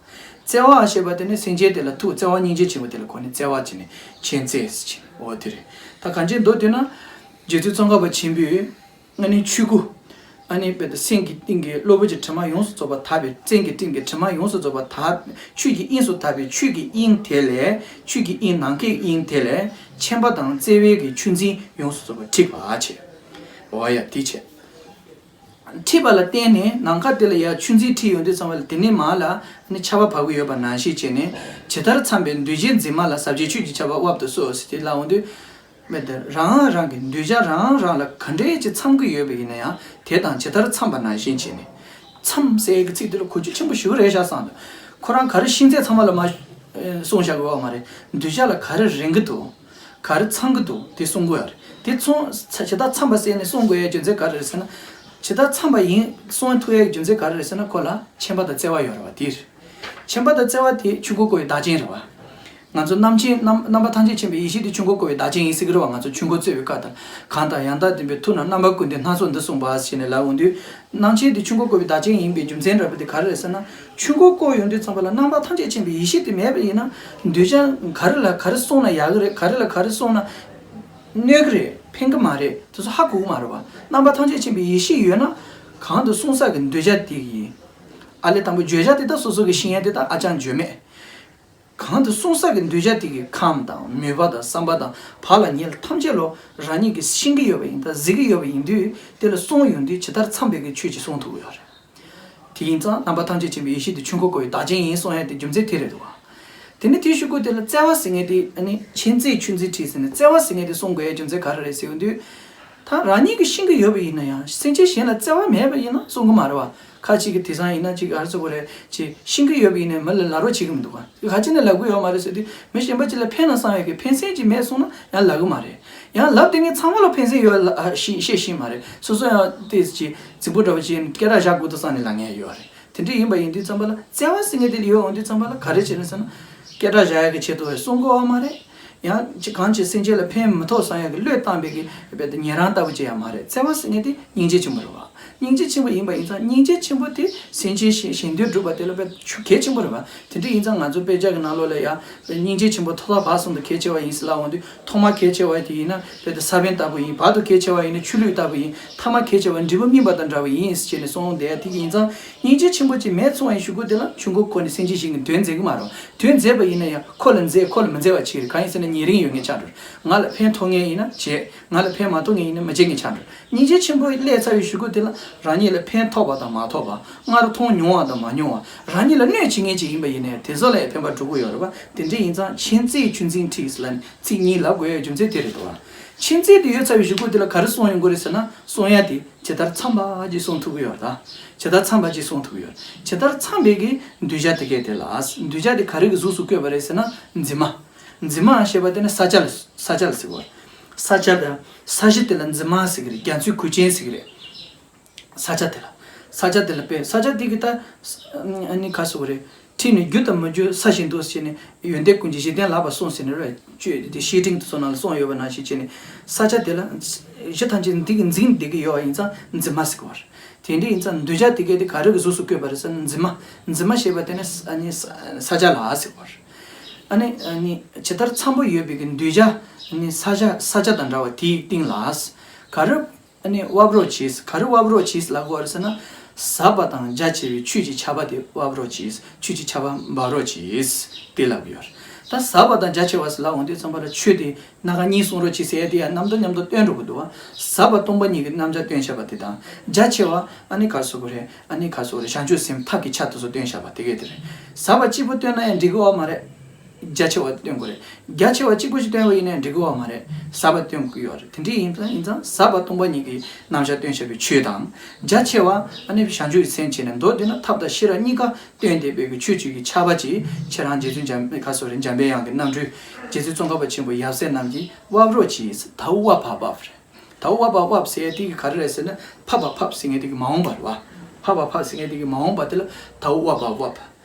བརྩེ་བ་ཞེས་པ་དེ་ནི་སེམས་ཅན་དེ་ལ་ཐུགས་བརྩེ་བ་སྙིང་རྗེ་ཆེན་པོ་དེ་ལ་གོ་ནས་བརྩེ་བ་བྱས་ནས་མཁྱེན་བརྩེ་ཟེར་གྱི། འོ་དེ་རེད། ད་གང་ཅི་འདུག་དེ་ན། རྗེ་བཙུན་ཙོང་ཁ་པ་ཆེན་པོས། ཨ་ནི་ཆོས་སྐུ། ཨ་ནི་དཔེ་དེ་སེམས་ཀྱི་གཏིང་གི་གློ་བུར་གྱི་དྲི་མ་ཡོངས་སུ་རྫོགས་པ་དག་པའི། སེམས་ཀྱི་གཏིང་གི་དྲི་མ་ཡོངས་སུ་རྫོགས་པ་དག་ཆོས་ཀྱི་དབྱིངས་སུ་དག་པའི་ཆོས་ཀྱི་དབྱིངས་དེ་ལས། ཆོས་ཀྱི་དབྱིངས་ནམ་མཁའི་དབྱིངས་དེ་ལས་མཁྱེན་པ་དང་བརྩེ་བའི་གི་ཆུ་འཛིན་ཡོངས་སུ་རྫོགས་པ་འཁྲིགས་པ་བྱས། འོ་ཡ་དེ་བྱས། འཁྲིགས་པ་ལ་བརྟེན་ནས་ནམ་མཁའ་དེ་ལ་ཡ་ཆུ་འཛིན་འཁྲིགས་ཡོང་དུས་ཙམ་པ་ལ་དེ་ནས་མར་ལ་ནི་ཆར་པ་བབས་ཀྱི་ཡོད་པ་ནང་བཞིན་བྱས་ནས། ཇི་ལྟར་འཚམས་པའི་འདུས་བྱས་འཛིན་མ་ལ། ཟབ་རྒྱས་ཆོས་ཀྱི་ཆར་པ་དབབ་ཏུ་གསོལ་ཟེར་དེ་ལབ་འོང་དུས། མེད་དེ་རང་རང་གི་གདུལ་བྱ་རང་རང་ལ་ག་འདྲས་ཅིག་འཚམ་གྱི་ཡོད་པ་ཡིན་ན་ཡང་དེ་དང་ཇི་ལྟར་འཚམས་པ་ནང་བཞིན་བྱས་ནས། འཚམས་ཟེར་གྱི་ཚིག་དེ་ལ་གོ་རྒྱུ་ཆེན་པོ་ཞེ་པོ་རེད་ཤག་བསམ་འདུག་ཁོ་རང་ག་རེ་ཤེས་ཚད་ཚང་མ་ལ་མ་གསུངས་བཞག་གི་ཡོད་མ་རེད། གདུལ་བྱ་ལ་ག་རེ་རན་གྱི་འདུག་ག་རེ་འཚམ་གྱི་འདུག་དེ་གསུང་དགོས་ཡ་རེད། དེ་ཚོ་ཇི་ལྟར་འཚམས་པ་ཟེར་ནས་གསུང་དགོས་ཡའི་རྒྱུ་མཚན་ག་རེ་རེད་ཟེར་ན། ཇི་ལྟར་འཚམས་པ་ཡིན་གསུང་ཐུབ་ཡའི་རྒྱུ་མཚན་ག་རེ་རེད་ཟེར་ན། ཁོ་ལ་མཁྱེན་པ་དང་བརྩེ་བ་ཡོད་རེད་པ། དེ་རེད། མཁྱེན་པ་དང་བརྩེ་བ་དེ་ཆོས་འཁོར་བསྐོར་བའི་བདག་རྐྱེན་རེད་པ། ང་ཚོ་རྣམ་མཁྱེན་རྣམ་རྣམ་པ་ཐམས་ཅད་མཁྱེན་པའི་ཡེ་ཤེས་དེ་ཆོས་འཁོར་བསྐོར་བའི་བདག་རྐྱེན་ཡིན་ཟེར་གྱི་རེད་པ། ང་ཚོ་ཆོས་འཁོར་རྩོད་པའི་བཀའ་ལྟར། གང་དང་ཡང་དག་ལྡན་པའི་ཐུགས་རྣམས་རྣམ་པ་ཀུན་ལྡན་སྣ་ཚོགས་འདི་གསུངས་པ་ཞེས་ནས་ལབ་འོང་དུས། རྣམ་མཁྱེན་དེ་ཆོས་འཁོར་བསྐོར་བའི་བདག་རྐྱེན་ཡིན་པའི་རྒྱུ་མཚན་རེད་པ། དེ་ག་རེ་རེད་ཟེར་ན། ཆོས་འཁོར་བསྐོར་ཡོང་དུས་ཙམ་པ་ལ་རྣམ་པ་ཐམས་ཅད་མཁྱེན་པའི་ཡེ་ཤེས་དེ་མེད་པ་ཡིན་ན། གདུལ་བྱ་ག་རེ་ལ་ག་རེ་གསུངས་ན་ཡག་གི་རེད། ག་རེ་ལ་ག་རེ་གསུངས་ན་གནོད་གི་རེད། ཕན་གི་མ་རེད། དེ་ཚོ་ཧ་གོ་གི་མ་རེད་པ། རྣམ་པ་ཐམས་ཅད་མཁྱེན་པའི་ཡེ་ཤེས་ཡོད་ན། གང་དུ་གསུངས་ས་གི་གདུལ་བྱ་དེ་གི་ཨ་ལས་དང་པོ་བརྗོད་བྱ་དེ་དག་སོ་སོ་གི་ཤེས་ཡོན་དེ་དག་ཨ་ཅང་བརྗོད་མེད། གང་དུ་གསུངས་ས་གི་གདུལ་བྱ་དེ་གི་ཁམས་དང་མོས་པ་དང་བསམ་པ་དང་བག་ལ་ཉལ་ཐམས་ཅད་ལོ་རང་ཉིད་ཀྱིས་ཤེས་ཀྱི་ཡོད་པ་ཡིན་དང་གཟིགས་ཀྱི་ཡོད་པ་ཡིན་དུས། དེ་ལ་གསུངས་ཡོང་དུས་ཇི་ལྟར་འཚམས་པའི་གི་ཆོས་ཅིག་གསུང་ཐུབ་ཀྱི་ཡོད་རེད། དེ་ཡིན་ཙང་རྣམ་པ་ཐམས་ཅད་མཁྱེན་པའི་ཡེ་ཤེས་དེ་ཆོས་འཁོར་བསྐོར་བའི་བདག་རྐྱེན་ཡིན་གསུང་ཡ་དེ་རྒྱུ་མཚན་དེ་རེད་འདུག་བ། དེ་ནས་དེའི་གཞུག་གུ་དེ་ལ་བརྩེ་བ་ཟེར་མཁན་དེ་ཨ་ནི་མཁྱེན་བརྩེའི་ཆུ་འཛིན་འཁྲིགས་ཟེར་ནས་བརྩེ་བ་ཟེར་མཁན་དེ་གསུང་དགོས་ཡ་རྒྱུ་མཚན་ག་རེ་རེད་ཟེར་ཡོང་དུས། ད་རང་ཉིད་ཀྱིས་ཤེས་ཀྱི་ཡོད་པ་ཡིན་ན་ཡང་སེམས་ཅན་གཞན་ལ་བརྩེ་བ་མེད་པ་ཡིན་ན་གསུང་གི་མ་རེད་བ། ཁ་ཅིག་གིས་དེང་སང་ཡིན་ན་ཅིག་ཨ་རེ་ཟེར་དགོས་རེད། ཅིག་ཤེས་ཀྱི་ཡོད་པ་ཡིན་ན་མི་ལ་ལབ་རོགས་བྱེད་ཀྱི་མི་འདུག་ག་ག་ཅི་ནས་ལབ་གི་ཡོད་མ་རེད་ཟེར་དུས། མི་གཞན་པ་ཅིག་ལ་ཕན་ན་བསམ་ཡག་གི་ཕན་སེམས་ཅིག་མེད་སོང་ན་ཡང་ལབ་གི་མ་རེད། ཡང་ལབ་དེ་ངས་ཚང་མ་ལ་ཕན་སེམས་ཡོད་ལ་ཤེས་ཤེས་ཤེས་མ་རེད། སོ་སོ་ཡང་དེ་ཅི་རྫིང་བུ་འདྲ་བོ་ཅིག་སྐད་གྲགས་བཞག་དགོས་དུས་ཙང་ནས་ལབ་མཁན་ཡོད་རེད། དེ་འདྲ་ཡིན་པ་ཡིན་དུས་ཙམ་པ་ལ་བརྩེ་བ་ཟེར་མཁན་དེ་ཡོད་འོང་དུས་ཙམ་པ་ལ་ག་རེ་བྱེད་ན་ཟེར་ན། སྐད་གྲགས་བཞག་ཡག་གི་ཆེད་དུ་གསུང་དགོས་པ་མ་རེད། ཡང་ཅི་གང་ཅི་སེམས་ཅན་ལ་ཕན་མི་ཐོགས་བསམ་ཡག་གི་བློས་བཏང་བའི་གི་རྦད་དེ་ཉན་རང་ལྟ་བུ་ཅིག་ཡང་མ་རེད། བརྩེ་བ་ཟེར་མཁན་དེ་སྙིང་རྗེ་ཆེན་པོ་རེད་བ། སྙིང་རྗེ་ཆེན་པོ་ཡིན་པ་ཡིན་ཙང་སྙིང་རྗེ་ཆེན་པོ་དེ་སེམས་ཅན་གཞན་གཞན་དོན་སྒྲུབ་པ་དེ་ལ་དཔེ་ཆུ་གལ་ཆེན་པོ་རེད་བ། དེ་འདྲ་ཡིན་ཙང་ང་ཚོ་དཔེ་ཆ་གི་ནང་ལོགས་ལ་ཡང་སྙིང་རྗེ་ཆེན་པོ་ཐོག་མཐའ་བར་གསུམ་དུ་གལ་ཆེ་བ་ཡིན་ཟེར་ལབ་འོང་དུས་ཐོག་མ་གལ་ཆེ་བ་དེ་ཡིན་ན་དཔེ་དེ་ས་བོན་ལྟ་བུ་ཡིན། བར་དུ་གལ་ཆེ་བ་ཡིན་ན་ཆུ་ལུད་ལྟ་བུ་ཡིན། ཐ་མ་གལ་ཆེ་བ་འབྲས་བུ་སྨིན་པ་དང་འདྲ་བ་ཡིན་ཟེར་བྱས་ནས་གསུངས་འོང་དེ་དེ་ཡིན་ཙང་སྙིང་རྗེ་ཆེན་པོ་ཅིག་མེད་སོང་བའི་གཞུག་གུ་དེ་ལ་ཆུ་མགོ་བསྐོར་ནས་སེམས་ཅན་གཞན་གྱི་དོན་མཛད་གི་མ་རེད། དོན་མཛད་པ་ཡིན་ན་ཡང་ཁོ་ལ་མཛད་ཁོ་ལ་མི་མཛད་པ་ཅིག་རེད། གང་ཡིན་ཟེར་ན་ཉེ་རིང་ཡོད་མཁན་ཆགས་འགྲོ། ང་ལ་ཕན་ཐོགས་མཁན་ཡིན་ན་བྱེད། ང་ལ་ཕན་མ་ཐོགས་མཁན་ཡིན་ན་མི་བྱེད་མཁན་ཆགས་འགྲོ། སྙིང་རྗེ་ཆེན་པོ་སླེབས་ཚར་བའི་གཞུག་གུ་དེ་ལ་རང་ཉིད་ལ་ཕན་ཐོགས་པ་དང་མ་ཐོགས་པ། སྔར་མཐོང་མྱོང་བ་དང་མ་མྱོང་བ། རང་ཉིད་ལ་གནོད་བྱེད་མཁན་ཅིག་ཡིན་པ་ཡིན་ནའི་དེ་ཚོ་ལ་ཡང་ཕན་པ་འགྲོ་གི་ཡོད་རེད་པ། དེ་འདྲ་ཡིན་ཙང་མཁྱེན་བརྩེས་ཆུ་འཛིན་འཁྲིས་ལ་ནི་ཚིག་གཉིས་ལབ་དགོས་ཡའི་རྒྱུ་མཚན་དེ་རེད་འདུག་བ། མཁྱེན་བརྩེ་དེ་ཡོད་ཚར་བའི་གཞུག་གུ་དེ་ལ་ག་རེ་གསུང་ཡོང་གི་རེད་ཟེར་ན། གསུང་ཡ་དེ་ཇི་ལྟར་འཚམས་པ་ཅིག་གསུང་ཐུབ་ཀྱི་ཡོད་རེད་ད། ཇི་ལྟར་འཚམས་པ་ཅིག་གསུང་ཐུབ་ཀྱི་ཡོད་རེད། ཇི་ལྟར་འཚམས་པའི་གི་གདུལ་བྱ་དེ་གས་དེ་ལ། གདུལ་བྱ་དེ་ག་རེ་གི་གཟུགས་སུ་བཀོད་པ་རེད་ཟེར་ན། འཛིན་མ། འཛིན་མ་ཞེས་པ་དེ་ནི་ས་ཆ་ལ་ས་ཆ་ལ་ཟེར་བ། ས་ཆ་དང་ས་གཞི་དེ་ལ་འཛིན་མ་ཟེར་གི་རེད། རྒྱ་མཚོའི་གོས་ཆེན་ཟེར་གི་རེད། ས་ཆ་དེ་ལ། ས་ཆ་དེ་ལ་དཔེ་ས་ཆ་དེ་གི་ད་ཨ་ནི་ག་ཟེར་བ་རེད། ཁྲིད་ནས་རྒྱུ་དང་མི་རྒྱུ་ས་བཞིན་དུ་ཟེར་ནས་ཡོན་ཏན་ཀུན་གྱི་གཞི་རྟེན་ལགས་པར་གསུངས་ཟེར་ནས་རེད། བཅོས་དེ་བཤེས་སྤྲིང་དུ་སོང་ན་ལ་གསུངས་ཡོད་པ་ནང་བཞིན་བྱས་ནས་ས་ཆ་དེ་ལ་གཞི་ཐམས་ཅད་འདི་གི་འཛིན་བསྡད་ཀྱི་ཡོད་པ་ཡིན་ཙང་འཛིན་མ་ཟེར་གི་བ་རེད། དེ་འདྲ་ཡིན་ཙང་གདུལ་བྱ་དེ་གས་དེ་ག་རེ་གི་གཟུགས་སུ་བཀོད་པ་རེད་ཟེར་ན་འཛིན་མ། འཛིན་མ་ཞེས་པ་དེ་ནི་ས་ཨ་ནི་ས་ས་ཆ་ལ་ཟེར་གི་བ་རེད། ཨ་ནི་ཨ་ནི་ཇི་ལྟར་འཚམས་པོ་ཡོད་པའི་གི་གདུལ་བྱ་ཨ་ནི་ས་ཆ་ས་ཆ་དང་འདྲ་བ་དེའི་སྟེང་ལ། ག་རེ། ཨ་ནི་དབབ་རོགས་གྱིས། ག་རེ་དབབ་རོགས་གྱིས་ལབ་དགོས་རེད་ཟེར་ན། ཟབ་པ་དང་རྒྱ་ཆེ་བའི་ཆོས་ཀྱི་ཆར་པ་དེ་དབབ་རོགས་གྱིས། ཆོས་ཀྱི་ཆར་པ་འབབ་རོགས་གྱིས། དེ་ལབ་ཀྱི་ཡོད་རེད། ད་ཟབ་པ་དང་རྒྱ་ཆེ་བ་ཟེར་ལབ་འོང་དུས་ཙམ་པ་ལ་ཆོས་དེ་སྣ་ཁ་གཉིས་གསུང་རོགས་གྱིས་ཟེར་ཡ་དེ་ཡང་རྣམ་དག་མཉམ་དུ་སྟོན་འགྲོ་གི་འདུག་བ། ཟབ་པ་སྟོང་པ་ཉིད་ཀྱི་རྣམ་གཞག་སྟོན་བྱ་བ་དེ་དང་། རྒྱ་ཆེ་བ་ཨ་ནི་ག་རེ་ཟེར་དགོས་རེད། ཨ་ནི་ག་རེ་ཟེར་དགོས་རེད། བྱང་ཆུབ་སེམས་ཐབས་ཀྱི་ཆ་དེ་ཚོ་སྟོན་བྱ་བ་དེ་གས་དེ་རེད། ཟབ་པ་གཅིག་པུ་སྟོན་ན་ཡང་འགྲིག་གི་ཡོད་མ་རེད། རྒྱ་ཆེ་བ་སྟོན་དགོས་རེད། རྒྱ་ཆེ་བ་གཅིག་པུ་ཞིག་སྟོན་པ་ཡིན་ན་འགྲིག་གི་ཡོད་མ་རེད། ཟབ་པ་སྟོན་དགོས་ཡོད་རེད། དེ་འདྲ་ཡིན་ཙང་ཡིན་ཙང་ཟབ་པ་སྟོང་པ་ཉིད་ཀྱི་རྣམ་གཞག་སྟོན་བྱ་བའི་ཆོས་དང་། རྒྱ་ཆེ་བ་ཨ་ནི་བྱང་ཆུབ་ཀྱི་སེམས་བྱས་ནས་མདོར་བསྡུས་ན་ཐབས་དང་ཤེས་རབ་གཉིས་ཀ་སྟོན་བསྡད་པའི་གི་ཆོས་བཅུ་གི་ཆར་པ་ཅིག་ཁྱེད་རང་རྗེ་བཙུན་འཇམ་ག་རེ་ཟེར་དགོས་རེད། འཇམ་དཔལ་དབྱངས་ཀྱི་རྣམ་འཕྲུལ། རྗེ་བཙུན་ཙོང་ཁ་པ་ཆེན་པོ་ཡབ་སྲས་རྣམས་ཀྱིས་དབབ་རོགས་གྱིས། ད་དབབ་པ་དབབ་རེད། ད་དབབ་པ་དབབ་ཟེར་ཡ་དེ་གི་ག་རེ་རེད་ཟེར་ན། ཕབ་པ་ཕབ་ཟེར་མཁན་དེ་གི་མ་འོངས་པ་རེད་བ། ཕབ་པ་ཕབ་ཟེར་མཁན་དེ་གི་མ་འོངས་པ་དེ་ལ་ད་དབབ་པ་དབབ།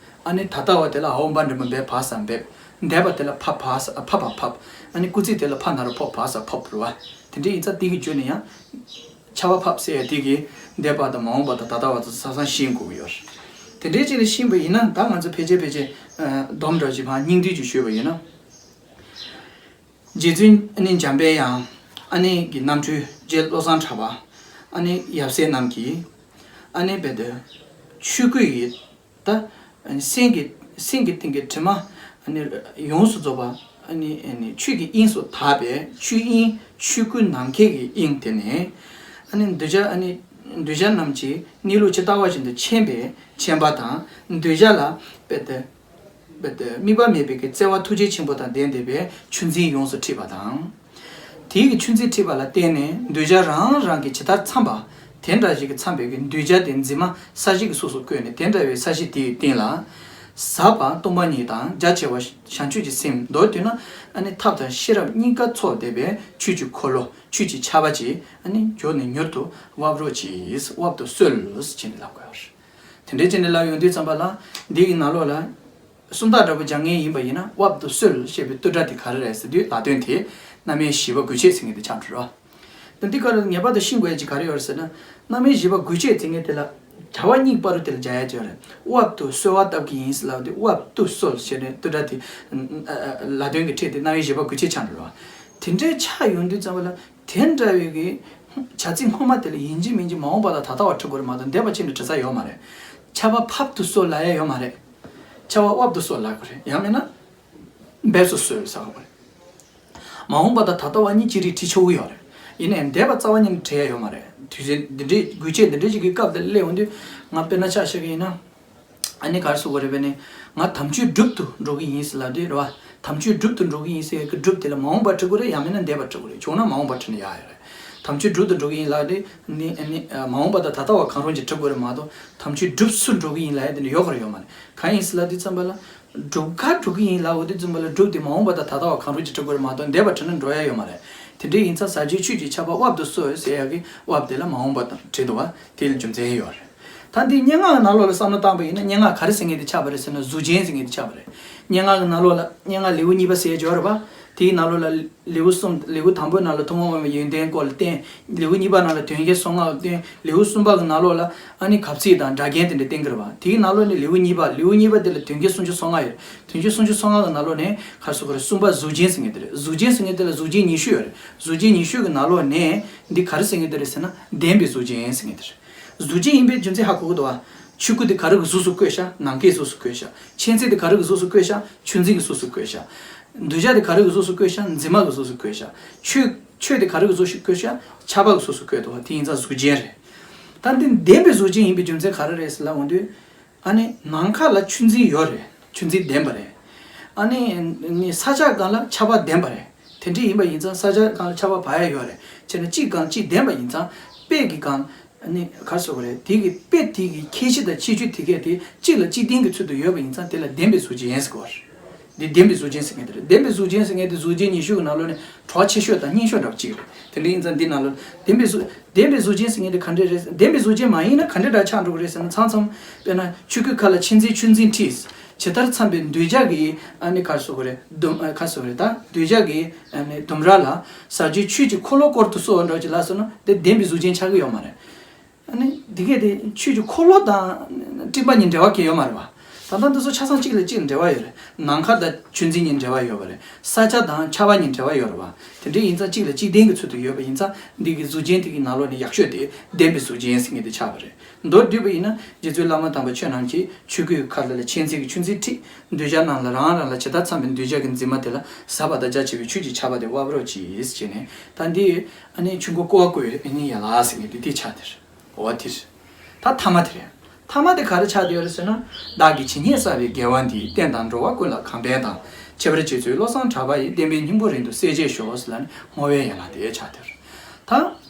ཨ་ནི་ད་ལྟ་བ་དེ་ལ་འའོ་འབའ་འགྲེང་བུ་འབད་བ་ས་འབེབས། འདས་པ་དེ་ལ་ཕ་བ་ས་ཕ་བ་ཕབ། ཨ་ནི་སྐུལ་ཚིག་དེ་ལ་ཕ་ན་རོ་ཕོ་བ་ས་ཕོབ་རེད་བ། དེ་འདྲ་ཡིན་ཙང་དེ་གི་བརྗོད་ནས་ཡང་ཆར་པ་ཕབ་ཟེར་ཡ་དེ་གི་འདས་པ་དང་མ་འོངས་པ་དང་ད་ལྟ་བ་དེ་ཚོ་ས་སང་ཤེས་དགོས་ཀྱི་ཡོད་རེད། དེ་འདྲའི་ཅིག་ལ་ཤེས་པ་ཡིན་ན་ད་ང་ཚོ་ཕལ་ཆེར་ཕལ་ཆེར་སྡོམ་འདྲ་ཅིག་ཕར་སྙིང་བསྡུས་ཅིག་ཞུས་པ་ཡིན་ན། རྗེ་བཙུན་ཨ་ནི་འཇམ་དཔལ་དབྱངས་ཨ་ནི་གི་རྣམ་འཕྲུལ་རྗེ་བློ་བཟང་གྲགས་པ་ཨ་ནི་ཡབ་སྲས་རྣམས་ཀྱིས་ཨ་ནི་རྦད་དེ་ཆོས་སྐུ་ཡི་ད་ཨ་ནི་སེམས་ཀྱི་སེམས་ཀྱི་སྟེང་གི་དྲི་མ་ཨ་ནི་ཡོངས་སུ་རྫོགས་པ་ཨ་ནི་ཨ་ནི་ཆོས་ཀྱི་དབྱིངས་སུ་དག་པའི་ཆོས་དབྱིངས་ཆོས་སྐུ་ནམ་མཁའི་གི་དབྱིངས་དེ་ནས་ཨ་ནི་གདུལ་བྱ་ཨ་ནི་གདུལ་བྱ་རྣམས་ཀྱི་གནས་ལུགས་ཇི་ལྟ་བ་བཞིན་དུ་མཁྱེན་པའི་མཁྱེན་པ་དང་གདུལ་བྱ་ལ་རྦད་དེ། རྦད་དེ་དམིགས་པ་མེད་པའི་གི་བརྩེ་བ་ཐུགས་རྗེ་ཆེན་པོ་དང་ལྡན་བསྡད་པའི་ཆུ་འཛིན་ཡོངས་སུ་འཁྲིགས་པ་དང་། དེའི་གི་ཆུ་འཛིན་འཁྲིགས་པ་ལ་བརྟེན་ནས་གདུལ་བྱ་རང་རང་གི་ཇི་ལྟར་འཚམས་པ་དེ་འདྲ་ཞིག་གི་འཚམས་པའི་གི་གདུལ་བྱ་དེ་འཛིན་མ་ས་གཞི་གི་གཟུགས་སུ་བཀོད་ནས་དེ་འདྲ་བའི་ས་གཞི་དེའི་སྟེང་ལ། ཟབ་པ་སྟོང་པ་ཉིད་དང་རྒྱ་ཆེ་བ་བྱང་ཆུབ་ཀྱི་སེམས་མདོར་བསྡུས་ན་ཨ་ནི་ཐབས་དང་ཤེས་རབ་གཉིས་ཀ་ཚོགས་བསྡད་པའི་ཆོས་ཀྱི་འཁོར་ལོ་ཆོས་ཀྱི་ཆར་པ་ཅིག་ཨ་ནི་མྱུར་ནས་མྱུར་དུ་དབབ་རོགས་གྱིས། དབབ་ཏུ་གསོལ་ཞེས་ནས་ལབ་དགོས་པ་རེད། དེ་འདྲའི་བྱས་ནས་ལབ་ཡོང་དུས་ཙམ་པ་ལ་འདི་གི་ནང་ལོགས་ལ་སུམ་རྟགས་འདྲ་པོ་སྦྱང་མཁན་ཡིན་པ་ཡིན་ན་དབབ་ཏུ་གསོལ་ཞེས་པའི་བསྡུས་གྲྭ་དེ་ག་རེ་རེད་ཟེར་དུས་ལ་དོན་དེ་རྣམ་དབྱེ་བཞི་པ་དགོས་ཆེད་ཟེར་མཁན་དེ་ཆགས་འགྲོ་ར། ད་འདི་ག་རེ་ངེས་པར་དུ་ཤེས་དགོས་ཡ་ཅིག་ག་རེ་ཡོད་རེད་ཟེར་ན། རྣམ་དབྱེ་བཞི་པ་དགོས་ཆེད་ཟེར་མཁན་དེ་ལ་གྲྭ་པ་གཉིས་བར་དུ་དེ་ལ་སྦྱར་ཡ་ཅིག་ཡོད་རེད། དབབ་ཏུ་གསོལ་བ་བཏབ་ཀྱི་ཡིན་ཟེར་ལབ་དུས་དབབ་ཏུ་གསོལ་ཞེས་ནས་བསྡུས་གྲྭ་དེ་ལ་དོན་གྱི་ཕྲད་དེ་རྣམ་དབྱེ་བཞི་པ་དགོས་ཆེད་ཆགས་འགྲོ་ར། དེ་འདྲའི་ཆགས་ཡོང་དུས་ཙམ་པ་ལ། དེ་འདྲ་བའི་གི་བྱ་ཚིག་སྔོན་མ་དེ་ལ་ཡིན་གཅིག་མིན་གཅིག་མ་འོངས་པ་དང་ད་ལྟ་བ་འབྲི་དགོས་རེད་མ་གཏོགས་འདས་པ་ཕྱིན་ནས་འབྲི་ས་ཡོད་མ་རེད། ཆར་པ་ཕབ་ཏུ་གསོལ་ལབ་ཡ་ཡོད་མ་རེད། ཆར་པ་དབབ་ཏུ་གསོལ་ལབ་དགོས་རེད། ཡང་མིན་ན་འབེབས་སུ་གསོལ་ཟེར་དགོས་རེད། མ་འོངས་པ་དང་ད་ལྟ་བ་གཉིས་ཅི་རིགས་འབྲི་ཆོག་གི་ཡོད་རེད། ཡིན་ནའི་འདས་པ་རྩ་བ་ཉིད་ནས་འབྲི་ཡ་ཡོད་མ་རེད། དུས་ཚོད་འདི་འདྲའི་དགོས་ཆེད་འདི་འདྲའི་ཅིག་གི་སྐབས་དེ་སླེབས་ཡོང་དུས་ང་དཔེར་ན་ཆ་བཞག་གི་ཡིན་ན། ཨ་ནི་ག་རེ་ཟེར་དགོས་རེད་པས་ནི། ང་དམ་ཆོས་སྒྲུབ་ཏུ་འགྲོ་གི་ཡིན་ཟེར་ལབ་དུས་རེད་བ། དམ་ཆོས་སྒྲུབ་ཏུ་འགྲོ་གི་ཡིན་ཟེར་གི་སྒྲུབ་དེ་ལ་མ་འོངས་པ་འབྲི་དགོས་རེད། ཡང་མིན་ན་འདས་པ་འབྲི་དགོས་རེད། བྱུང་ན་མ་འོངས་པ་བྲིས་ན་ཡག་ཡོད་རེད། དམ་ཆོས་སྒྲུབ་ཏུ་འགྲོ་གི་ཡིན་ལབ་དུས་ནི་ཨ་ནི་མ་འོངས་པ་དང་ད་ལྟ་བ་གང་རུང་གྱིས་འབྲི་དགོས་རེད་མ་གཏོགས་དམ་ཆོས་སྒྲུབ་སུ་འགྲོ་གི་ཡིན་ལབ་ཡ་དེ་འདྲ་ཡོད་ག་རེ་ཡོད་མ་རེད། གང་ཡིན་ཟེར་ལབ་དུས་ཙམ་པ་ལ། སྒྲུབ་ག་འགྲོ་གི་ཡིན་ལབ་འོ་དུས་ཙམ་པ་ལ་སྒྲུབ་དེ་མ་འོངས་པ་དང་ད་ལྟ་བ་གང་རུང་གྱིས་འབྲི་དགོས་རེད་མ་གཏོགས་འདས་པ་བྲིས་ན་འགྲོ་ཡ་ཡོད་མ་རེད། དེ་འདྲ་ཡིན་ཙང་ཟབ་ཆོས་ཆོས་ཀྱི་ཆར་པ་དབབ་ཏུ་གསོལ་ཟེར་ཡག་གི་དབབ་དེ་ལ་མ་འོངས་པ་དང་བྲིས་འདུག་བ། དེ་ལ་རྒྱུ་མཚན་ཡོད་རེད། ད་འདི་སྙན་ངག་གི་ནང་ལོགས་ལ་བསམ་བློ་བཏང་པ་ཡིན་ན། སྙན་ངག་ག་རེ་ཟེར་མཁན་དེ་ཆགས་པ་རེད་ཟེར་ན། གཟུགས་ཅན་ཟེར་མཁན་དེ་ཆགས་པ་རེད། སྙན་ངག་གི་ནང་ལོགས་ལ་སྙན་ངག་ལེའུ་གཉིས་པ་ཟེར་ཡག་ཅིག་ཡོད་རེད་བ། དེའི་ནང་ལོགས་ལ་ལེའུ་གསུམ། ལེའུ་དང་པོའི་ནང་ལ་ཐུན་མོང་མ་ཡིན་པའི་ཡོན་ཏན་སྐོར་ལ་བསྟན། ལེའུ་གཉིས་པ་ནང་ལ་དོན་གྱི་གསང་སྔགས་བསྟན། ལེའུ་གསུམ་པ་གི་ནང་ལོགས་ལ་ཨ་ནི་གབ་ཚིག་དང་སྒྲ་རྒྱན་དེ་འདྲ་བསྟན་གྱི་རེད་བ། དེའི་ནང་ལོགས་ནས་ལེའུ་གཉིས་པ། ལེའུ་གཉིས་པ་དེ་ལ་དོན་གྱི་སུམ་ཅུ་སོ་ལྔ་ཡོད་རེད། དོན་གྱི་སུམ་ཅུ་སོ་ལྔ་གི་ནང་ལོགས་ནས་ག་རེ་ཟེར་དགོས་རེད། གསུམ་པ་གཟུགས་ཅན་ཟེར་མཁན་དེ་རེད། གཟུགས་ཅན་ཟེར་མཁན་དེ་ལ་གཟུགས་ཅན་ཉི་ཤུ་ཡོད་རེད། གཟུགས་ཅན་ཉི་ཤུ་གི་ནང་ལོགས་ནས་འདི་ག་རེ་ཟེར་མཁན་དེ་རེད་ཟེར་ན། ལྡན་པའི་གཟུགས་ཅན་ཟེར་མཁན་དེ་རེད། གཟུགས་ཅན་ཡིན་པའི་རྒྱུ་མཚན་ཧ་གོ་གི་འདུག་བ། ཆོས་སྐུ་དེ་ག་རེ་གི་གཟུགས་སུ་བཀོད་ཤག་ནམ་མཁའི་གཟུགས་སུ་བཀོད་ཤག་མཁྱེན་བརྩེ་དེ་ག་རེ་གི་གཟུགས་སུ་བཀོད་ཤག་ཆུ་འཛིན་གྱི་གཟུགས་སུ་བཀོད་ཤག་འདུས་བྱས་དེ་ག་རེ་གི་གཟུགས་སུ་བཀོད་ཤག་འཛིན་མ་གི་གཟུགས་སུ་བཀོད་ཤག་ཆོས་ཆོས་དེ་ག་རེ་གི་གཟུགས་སུ་བཀོད་ཤག་ཆར་པ་གི་གཟུགས་སུ་བཀོད་འདུག་བ། དེ་ཡིན་ཙང་གཟུགས་ཅན་རེད། ད་འདི་ལྡན་པའི་གཟུགས་ཅན་ཡིན་པའི་རྒྱུ་མཚན་ག་རེ་རེད་ཟེར་ལབ་འོང་དུས། ཨ་ནི་ནམ་མཁའ་ལ་ཆུ་འཛིན་ཡོད་རེད། ཆུ་འཛིན་ལྡན་པ་རེད། ཨ་ནི་ནི་ས་ཆ་སྒང་ལ་ཆར་པ་ལྡན་པ་རེད། དེ་འདྲ་ཡིན་པ་ཡིན་ཙང་ས་ཆ་སྒང་ལ་ཆར་པ་བབས་ཡག་ཡོད་རེད། བྱས་ན་གཅིག་སྒང་གཅིག་ལྡན་པ་ཡིན་ཙང་དཔེ་གི་སྒང་ཨ་ནི་ག་རེ་ཟེར་དགོས་རེད། དེ་གི་དཔེ་དེ་གི་ཁྱད་གཞི་དང་ཁྱད་ཆོས་དེ་གས་དེ་གཅིག་ལ་གཅིག་བརྟེན་གྱི་ཚུལ་དུ་ཡོད་པ་ཡིན་ཙང་དེ་ལ་ལྡན་པའི་གཟུགས་ཅན་ཟེར་གྱི་ཡོད་རེད། འདི་ལྡན་པའི་གཟུགས་ཅན་ཟེར་མཁན་དེ་རེད། ལྡན་པའི་གཟུགས་ཅན་ཟེར་མཁན་དེ་གཟུགས་ཅན་ཉི་ཤུ་གི་ནང་ལོགས་ནས་གྲོགས་ཆེ་ཤོས་དང་སྙན་ཤོས་འདྲ་པོ་གཅིག་རེད། དེ་འདྲ་ཡིན་ཙང་འདི་ནང་ལོགས་ལྡན་པའི་གཟུགས་ལྡན་པའི་གཟུགས་ཅན་ཟེར་མཁན་དེ་ག་འདྲས་རེད། ལྡན་པའི་གཟུགས་ཅན་མ་ཡིན་ན་ག་འདྲས་འདྲ་ཆགས་འགྲོ་གི་རེད་ཟེར་ན། མཚམས་མཚམས་དཔེར་ན་ཆོས་སྐུའི་མཁའ་ལ་མཁྱེན་བརྩེའི་ཆུ་འཛིན་འཁྲིགས། ཇི་ལྟར་འཚམས་པའི་འདུས་བྱས་ཀྱི་ཨ་ནི་ག་རེ་ཟེར་དགོས་རེད། ལྡུམ་ཨ་ག་རེ་ཟེར་དགོས་རེད། ད་འདུས་བྱས་ཀྱི་ཨ་ནི་ལྡུམ་ར་ལ་ཟབ་ཆོས་ཆོས་ཀྱི་འཁོར་ལོ་བསྐོར་དུ་གསོལ་བ་འདྲ་པོ་ཅིག་ལབ་སོང་ན་དེ་ལྡན་པའི་གཟུགས་ཅན་ཆགས་ཀྱི་ཡོད་མ་རེད། ཨ་ནི་འདི་གས་དེ་ཆོས་ཀྱི་འཁོར་ལོ་དང་སྤྲིན་པ་གཉིས་འབྲེལ་བ་གང་ཡང་ཡོད་མ་རེད་བ། ད་ལྟ་འདི་ཚོ་ཆ་ཚང་གཅིག་ལ་གཅིག་འབྲེལ་བ་ཡོད་རེད། ནམ་མཁའ་དང་ཆུ་འཛིན་གཉིས་འབྲེལ་བ་ཡོད་པ་རེད། ས་ཆ་དང་ཆར་པ་གཉིས་འབྲེལ་བ་ཡོད་རེད་བ། དེ་འདྲ་ཡིན་ཙང་གཅིག་ལ་གཅིག་བརྟེན་གྱི་ཚུལ་དུ་ཡོད་པ་ཡིན་ཙང་འདི་གི་གཟུགས་ཅན་དེ་གི་ནང་ལོགས་ནས་ཡག་ཤོས་དེ་ལྡན་པའི་གཟུགས་ཅན་ཟེར་མཁན་དེ་ཆགས་པ་རེད། མདོར་བསྡུས་པ་ཡིན་ན་རྗེ་བཙུན་བླ་མ་དམ་པ་ཆོས་རྣམས་ཀྱི་ཆོས་སྐུའི་མཁའ་ལ་མཁྱེན་བརྩེ་གི་ཆུ་འཛིན་འཁྲིགས། འདུས་བྱས་རྣམས་ལ་རང་རང་ལ་ཇི་ལྟར་འཚམས་པའི་འདུས་བྱས་ཀྱི་འཛིན་མ་དེ་ལ་ཟབ་པ་དང་རྒྱ་ཆེ་བའི་ཆོས་ཀྱི་ཆར་པ་དེ་དབབ་རོགས་གྱིས་ཟེར་ནས། ད་འདི་ཨ་ནི་ཆོས་འཁོར་བསྐོར་བ་བསྐོར་བའི་ཨ་ནི་ཡན་ལག་ཟེར་མཁན་དེ་དེ་ཆགས་དེ་རེད། འོ་དེ་རེད། ད་ཐ་མ་དེ་རེད། ཐ་མ་དེ་ག་རེ་ཆགས་བསྡད་ཡོད་རེད་ཟེར་ན། བདག་གིས་ཇི་སྙེད་བསགས་པའི་དགེ་བ་འདིས། བསྟན་དང་འགྲོ་བ་ཀུན་ལ་གང་ཕན་དང་། ཁྱད་པར་རྗེ་བཙུན་བློ་བཟང་གྲགས་པ་ཡི། བསྟན་པའི་སྙིང་པོ་རིང་དུ་གསལ་བྱེད་ཤོག་ཟེར་ལབ་ནས་བསྔོ་བའི་ཡན་ལག་དེ་ཆགས་བསྡད་ཡོད་རེད།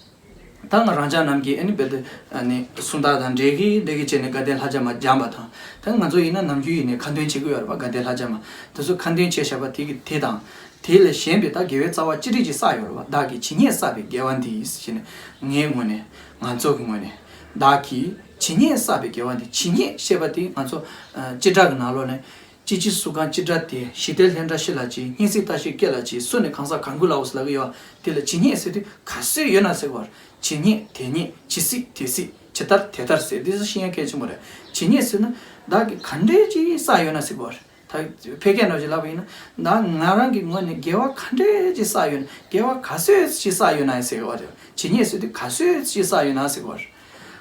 ད་ད་ང་རང་ཅག་རྣམས་ཀྱིས་ཨ་ནི་བེད་ཨ་ནི་སུམ་རྟགས་དང་འབྲས་ཀྱི་འདི་གི་བྱས་ནས་དགའ་ལྡན་ལྷ་བརྒྱ་མ་སྦྱངས་པ་དང་། ད་ང་ཚོ་ཡིན་ན་ནམ་རྒྱུན་ཡིན་ནས་ཁ་འདོན་བྱེད་ཀྱི་ཡོད་རེད་པ། དགའ་ལྡན་ལྷ་བརྒྱ་མ་དེ་ཚོ་ཁ་འདོན་བྱས་བཞག་པ་དེ་གི་དེ་དང་། དེ་ལས་གཞན་པའི་ད་དགེ་བའི་རྩ་བ་ཅི་རིགས་ཅིག་བསགས་ཡོད་རེད་པ། བདག་གིས་ཇི་སྙེད་བསགས་པའི་དགེ་བ་འདིས་ཟེར་ནས་ངའི་ངོས་ནས། ང་ཚོ་གི་ངོས་ནས། བདག་གིས་ཇི་སྙེད་བསགས་པའི་དགེ་བ་འདིས། ཇི་སྙེད་ཞེས་པ་དེ་ང་ཚོ་ཨ་སྤྱི་སྒྲ་གི་ནང་ལོགས་ནས་ཅི་ཕྱིར་སུ་གང་སྤྱི་སྒྲ་སྟེ། ཞི་བདེ་ལྷན་སྐྲག་ཤི་ལ་ཇི། སྙེད་སྲིད་ལྟ་ཞིག་སྐྱེ་ལ་ཇི། སུ་ནི་གང་ཟག་གང་སྐུ་ལའོ་ཟེར་ལབ་ཀྱི་ཡོད། དེ་ལ་ཇི་སྙེད་ཟེར་དུས་ག་ཚོད་ཡོད་ན་ཟེར་གི་བར། ཇི་སྙེད་དེ་སྙེད་ཇི་སྲིད་དེ་སྲིད་ཇི་ལྟར་དེ་ལྟར་ཟེར་འདི་ཚོ་ཤེས་ཡ་གལ་ཆེན་པོ་རེད། ཇི་སྙེད་ཟེར་ན་བདག་གིས་ག་འདྲས་ཅིག་བསགས་ཡོད་ན་ཟེར་གི་བར། ད་ཕལ་སྐད་ནང་བཞིན་ལབ་པ་ཡིན་ན། ད་ང་རང་གི་ངོས་ནས་དགེ་བ་ག་འདྲས་ཅིག་བསགས་ཡོད་ན། དགེ་བ་ག་ཚོད་ཅིག་བསགས་ཡོད་ན་ཟེར་གི་བར། ཇི་སྙེད་ཟེར་དུས་ག་ཚོད་ཅིག་བསགས་ཡོད་ན་ཟེར་གི་བར།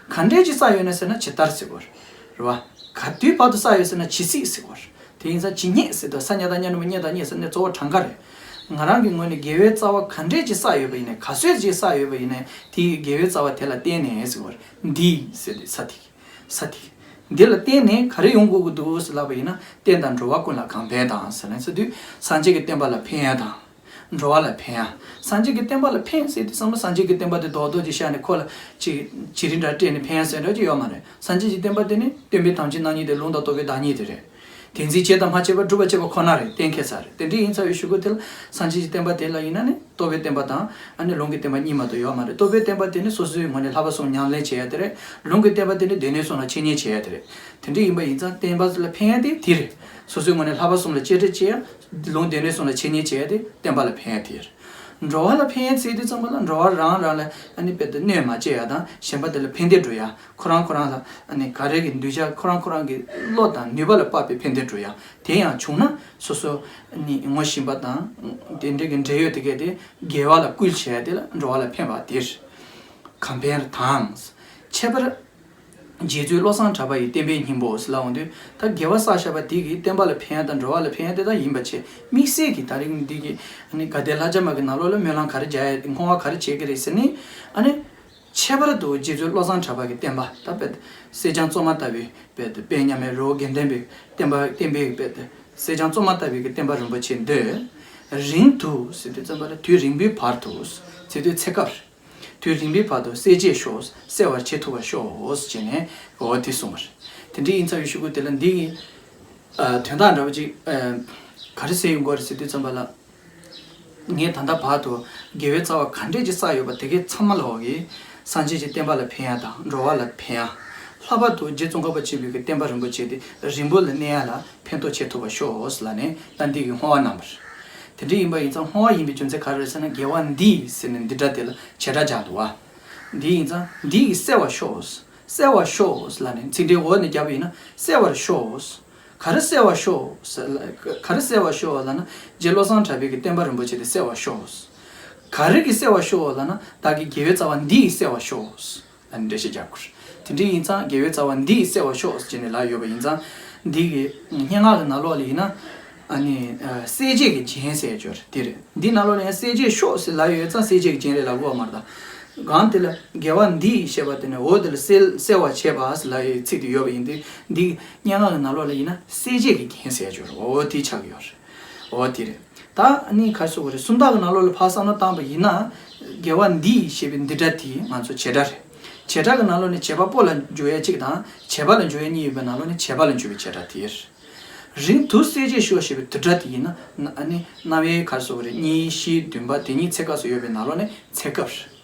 ག་འདྲས་ཅིག་བསགས་ཡོད་ན་ཟེར་ན་ཇི་ལྟར་ཟེར་གི་བར། རེད་བ། ག་དུས་བར་དུ་བསགས་ཡོད་ཟེར་ན་ཇི་སྲིད་ཟེར་གི་བར། དེ་ཡིན་ཙང་ཇི་སྙེད་ཟེར་དུས་ས་སྙེད་བཏགས་སྙ་གྲུ་མོ་སྙེད་བཏགས་སྙེད་ཟེར་ནས་གཙོ་བོ་གྲངས་ཀ་རེད། ང་རང་གི་ངོས་ནས་དགེ་བའི་རྩ་བ་ག་འདྲས་ཅིག་བསགས་ཡོད་པ་ཡིན་ནའི། ག་ཚོད་ཅིག་བསགས་ཡོད་པ་ཡིན་ནའི། དེའི་དགེ་བའི་རྩ་བ་དེ་ལ་བརྟེན་ནས་ཟེར་གི་བར། འདི་ཟེར་དུས་ས་དེ། ས་དེ། འདི་ལ་བརྟེན་ནས་ག་རེ་ཡོང་དགོས་ཀྱི་འདུག་ཟེར་ལབ་པ་ཡིན་ན། བསྟན་དང་འགྲོ་བ་ཀུན་ལ་གང་ཕན་དང་ཟེར་ནས་ཟེར་དུས་སངས་རྒྱས་ཀྱི་བསྟན་པ་ལ་ཕན་ཡ་དང་། འགྲོ་བ་ལ་ཕན་ཡ། སངས་རྒྱས་ཀྱི་བསྟན་པ་ལ་ཕན་ཟེར་དུས་ཙམ་པ་སངས་རྒྱས་ཀྱི་བསྟན་པ་དེ་རྡོག་རྡོག་ཅིག་བཞག་ནས་ཁོ་ལ་ཅིག་བྱི་རིལ་འདྲ་སྤྲད་ནས་ཕན་ཡ་ཟེར་འདྲ་ཅིག་ཡོད་མ་རེད། སངས་རྒྱས་ཀྱི་བསྟན་པ་དེ་ནི་སྟོན་པའི་དམ་ཆོས་རྣམ་གཉིས་དེ་ལུང་དང་རྟོགས་པའི་བདག་ཉིད་དེ་རེད། དེ་འཛིན་བྱས་དང་མ་བྱས་པ་སྒྲུབ་པ་བྱས་པ་ཁོ་ན་རེད། གཏན་འཁེལ་ཚར་རེད། དེ་འདྲ་ཡིན་ཚར་བའི་གཞུག་གུ་དེ་ལ་སངས་རྒྱས་ཀྱི་བསྟན་པ་དེ་ལ་ཡིན་ན་ནི། རྟོགས་པའི་བསྟན་པ་དང་ཨ་ནི་ལུང་གི་བསྟན་པ་གཉིས་མ་གཏོགས་ཡོད་མ་རེད། རྟོགས་པའི་བསྟན་པ་དེ་ནི་སོ་སོའི་ངོས་ནས་བསླབ་པ་གསུམ་ཉམས་ལེན་བྱེད་ཡ་དེ་རེད། ལུང་གི་བསྟན་པ་དེ་ནི་སྡེ་སྣོད་གསུམ་ལ་འཆད་ཉན་བྱེད་ཡ་དེ་རེད། དེ་འདྲ་ཡིན་པ་ཡིན་ཙང་བསྟན་པ་ལ་ཕན་ཡ་དེ་དེ་རེད། སོ་སོའི་ངོས་ནས་བསླབ་པ་གསུམ་ལ་གཅེས་སྤྲས་བྱེད་ཡ། ལུང་སྡེ་སྣོད་གསུམ་ལ་འཆད་ཉན་བྱེད་ཡ་དེ་བསྟན་པ་ལ་ཕན་ཡ་དེ་རེད། འགྲོ་བ་ལ་ཕན་ཡ་ཟེར་དུས་ཙམ་པ་ལ་འགྲོ་བ་རང་རང་ལ་ཨ་ནི་དཔེ་དེ་གནོད་མ་བྱེད་ཡ་དང་། གཞན་པ་དེ་ལ་ཕན་བདེ་འགྲོ་ཡ། ཁོ་རང་ཁོ་རང་ལ་ཨ་ནི་ག་རེ་གི་འདུས་བྱས་ཁོ་རང་ཁོ་རང་གི་བློ་དང་ནུས་པ་ལ་དཔག་པའི་ཕན་བདེ་འགྲོ་ཡ། དེ་ཡང་བྱུང་ན་སོ་སོ་ནི་ངོ་ཤེས་པ་དང་དེ་འདྲ་གི་འབྲེལ་ཡོད་དེ་གས་དེ་དགེ་བ་ལ་བསྐུལ་བྱས་དེ་ལ་འགྲོ་བ་ལ་ཕན་པ་དེ་རེད། གང་ཕན་དང་། ཁྱད་པར་རྗེ་བཙུན་བློ་བཟང་གྲགས་པ་ཡི་བསྟན་པའི་སྙིང་པོ་ཟེར་ལབ་འོང་དུས། ད་དགེ་བ་བསགས་བཞག་པ་དེ་གིས་བསྟན་པ་ལ་ཕན་ཡ་དང་འགྲོ་བ་ལ་ཕན་ཡ་དེ་དག་ཡིན་པ་བྱས། དམིགས་བསལ་གྱི་ད་རིང་འདི་གི་ཨ་ནི་དགའ་ལྡན་ལྷ་བརྒྱ་མ་གི་ནང་ལོགས་ལ་སྨོན་ལམ་ག་རེ་རྒྱག་ཡ། བསྔོ་བ་ག་རེ་བྱེད་ཀྱི་རེད་ཟེར་ནི། ཨ་ནི། ཁྱད་པར་དུ་རྗེ་བཙུན་བློ་བཟང་གྲགས་པ་གི་བསྟན་པ་ད་དཔེ་སེར་སྦྱངས་བཙོ་མ་ལྟ་བུའི་དཔེ་དཔེ་མཉམ་མེད་རི་བོ་དགེ་ལྡན་པའི་བསྟན་པ་བསྟན་པའི་དཔེ་སེར་སྦྱངས་བཙོ་མ་ལྟ་བུའི་གི་བསྟན་པ་རིན་པོ་ཆེ་འདི། རིང་དུ་ཟེར་དུས་ཙམ་པ་ལ་དུས་རིང་པོའི་བར་དུ། ཟེར་དུས་ཚེ་སྐབས། དུས་རིང་པོའི་བར་དུ་གསལ་བྱེད་ཤོག་གསལ་བར་བྱེད་ཐུབ་པར་ཤོག་ཟེར་ནས་འོ་དེ་གསུངས་པ་རེད། དེ་འདྲ་ཡིན་ཚར་བའི་གཞུག་གུ་དེ་ལ་འདི་གི་ཨ་དོན་དག་འདྲ་པོ་ཅིག་ཨ་ག་རེ་ཟེར་ཡོང་དགོས་རེད་ཟེར་དུས་ཙམ་པ་ལ། ངས་ད་ལྟ་བར་དུ་དགེ་བའི་རྩ་བ་ག་འདྲས་ཅིག་བསགས་ཡོད་པ་དེ་གའི་ཚང་མ་ལོག་གིས་སངས་རྒྱས་ཀྱི་བསྟན་པ་ལ་ཕན་ཡ་དང་འགྲོ་བ་ལ་ཕན་ཡ། ལྷག་པར་དུ་རྗེ་ཙོང་ཁ་པ་ཆེན་པོའི་གི་བསྟན་པ་རིན་པོ་ཆེ་དེ་རིང་པོ་ལ་གནས་ཡ་ལ་ཕན་ཐོགས་བྱེད་ཐུབ་པ་ཤོག་ལབ་ནས་ད་འདི་གི་བསྔོ་བ་གནང་བ་རེད། དེ་འདྲ་ཡིན་པ་ཡིན་ཙང་བསྔོ་བ་ཡིན་པའི་རྒྱུ་མཚན་ག་རེ་རེད་ཟེར་ན། དགེ་བ་འདིས་ཟེར་ནས་འདི་སྒྲ་དེ་ལ་བྱེད་སྒྲ་སྦྱར་འདུག་བ། འདི་ཡིན་ཙང་འདི་གིས་གསལ་བར་ཤོག་གསལ་བར་ཤོག་ལབ་ནས་ཚིག་འགྲེལ་འོག་ནས་བརྒྱབ་པ་ཡིན་ན་གསལ་བར་ཤོག་ག་རེ་གསལ་བར་ཤོག་ག་རེ་གསལ་བར་ཤོག་ལབ་ན། རྗེ་བློ་བཟང་གྲགས་པའི་གི་བསྟན་པ་རིན་པོ་ཆེ་དེ་གསལ་བར་ཤོག་ག་རེ་གིས་གསལ་བར་ཤོག་ལབ་ན། བདག་གི་དགེ་བའི་རྩ་བ་འདི་ཡིས་གསལ་བར་ཤོག་ལབ་ནས་འགྲེལ་བཤད་རྒྱག་དགོས། དེ་འདྲ་ཡིན་ཙང་དགེ་བའི་རྩ་བ་འདི་ཡིས་གསལ་བར་ཤོག་ཅེས་ནས་ལབ་ཡོད་པ་ཡིན་ཙང་། འདི་གི་སྙན་ངག་གི་ནང་ལོགས་ལ་ཡིན་ན། ཨ་ནི་ཨ་གསལ་བྱེད་ཀྱི་རྒྱན་ཟེར་ཡ་ཅིག་ཡོད་རེད། དེ་རེད། འདི་ནང་ལོགས་ལ་ཡང་གསལ་བྱེད་ཤོག་ཟེར་ལབ་ཡོད་ཙང་གསལ་བྱེད་ཀྱི་རྒྱན་རེད་ལབ་དགོས་པ་མ་རེད་ད། གང་དེ་ལ་དགེ་བ་འདི་ཡིས་ཞེས་པ་དེ་ནས་འོ་དེ་ལ་གསལ་གསལ་བར་བྱེད་པ་ཟེར་ལབ་ཡའི་ཚིག་དེ་ཡོད་པ་ཡིན་དུས། འདི་སྙན་ངག་གི་ནང་ལོགས་ལ་ཡིན་ན་གསལ་བྱེད་ཀྱི་རྒྱན་ཟེར་ཡ་ཅིག་ཡོད་རེད། འོ་དེ་ཆགས་ཀྱི་ཡོད་རེད། འོ་དེ་རེད། ད་ཨ་ནི་ག་རེ་ཟེར་དགོས་རེད། སུམ་རྟགས་ཀྱི་ནང་ལོགས་ལ་ཕར་བསམ་བློ་བཏང་བ་ཡིན་ན། དགེ་བ་འདི་ཡིས་ཞེས་པའི་འདི་སྒྲ་དེ་ང་ཚོ་བྱེད་སྒྲ་རེད། བྱེད་སྒྲ་གི་ནང་ལོགས་ནས་བྱེད་པ་པོ་ལ་འཇུག་ཡ་གཅིག་དང་བྱེད་པ་ལ་འཇུག་ཡ་གཉིས་ཡོད་པའི་ནང་ལོགས་ནས་བྱེད་པ་ལ་འཇུག་པའི་བྱེད་སྒྲ་དེ་རེད། རིང་དུ་གསལ་བྱེད་ཤོག་ཞེས་པའི་དུ་སྒྲ་དེ་ཡིན་ན། ཨ་ནི་རྣམ་དབྱེ་ག་རེ་ཟེར་དགོས་རེད། གཉིས་བཞི་བདུན་པ་དེ་གཉིས་ཚེ་སྐབས་སུ་ཡོད་པའི་ནང་ལོགས་ནས་ཚེ་སྐབས་རེད།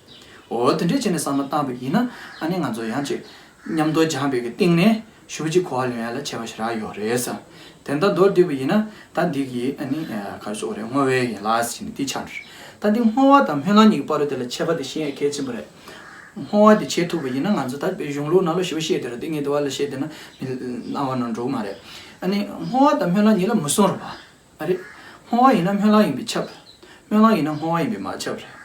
འོ་དེ་འདྲས་བྱས་ནས་བསམ་བློ་བཏང་བ་ཡིན་ན། ཨ་ནི་ང་ཚོ་ཡང་ཅིག་མཉམ་དུ་སྦྱངས་པའི་གི་སྟེང་ནས་ཞེ་པོ་ཅིག་གོ་བ་ལོན་ཡ་ལ་བྱེད་པ་ཞེ་དྲག་ཡོད་རེད་ཟེར། དེ་འདྲ་མདོར་བསྡུས་པ་ཡིན་ན་ད་འདི་གི་ཨ་ནི་ག་རེ་ཟེར་དགོས་རེད། བསྔོ་བའི་ཡན་ལག་ཟེར་ནས་འདི་ཆགས་འགྲོ། ད་འདི་བསྔོ་བ་དང་སྨོན་ལམ་གཉིས་ཀྱི་བར་དུ་དེ་ལ་ཁྱད་པར་དེ་ཤེས་ཡ་གལ་ཆེན་པོ་རེད། བསྔོ་བ་དེ་བྱེད་ཐུབ་པ་ཡིན་ན། ང་ཚོ་ད་གཞུང་ལུགས་ནང་ལ་ཞེ་པོ་བཤད་དེ་རེད། དེ་ངས་དེ་བ་ལ་བཤད་དེ་ན་མི་སྣང་བ་ནང་འགྲོ་གི་མ་རེད། ཨ་ནི་བསྔོ་བ་དང་སྨོན་ལམ་གཉིས་ལ་མུ་གསུམ་རེད་པ། ཨ་རེད། བསྔོ་བ་ཡིན་ན་སྨོན་ལམ་ཡིན་པས་ཁྱབ། སྨོན་ལམ་ཡིན་ན་བསྔོ་བ་ཡིན་པས་མ་ཁྱབ་རེད།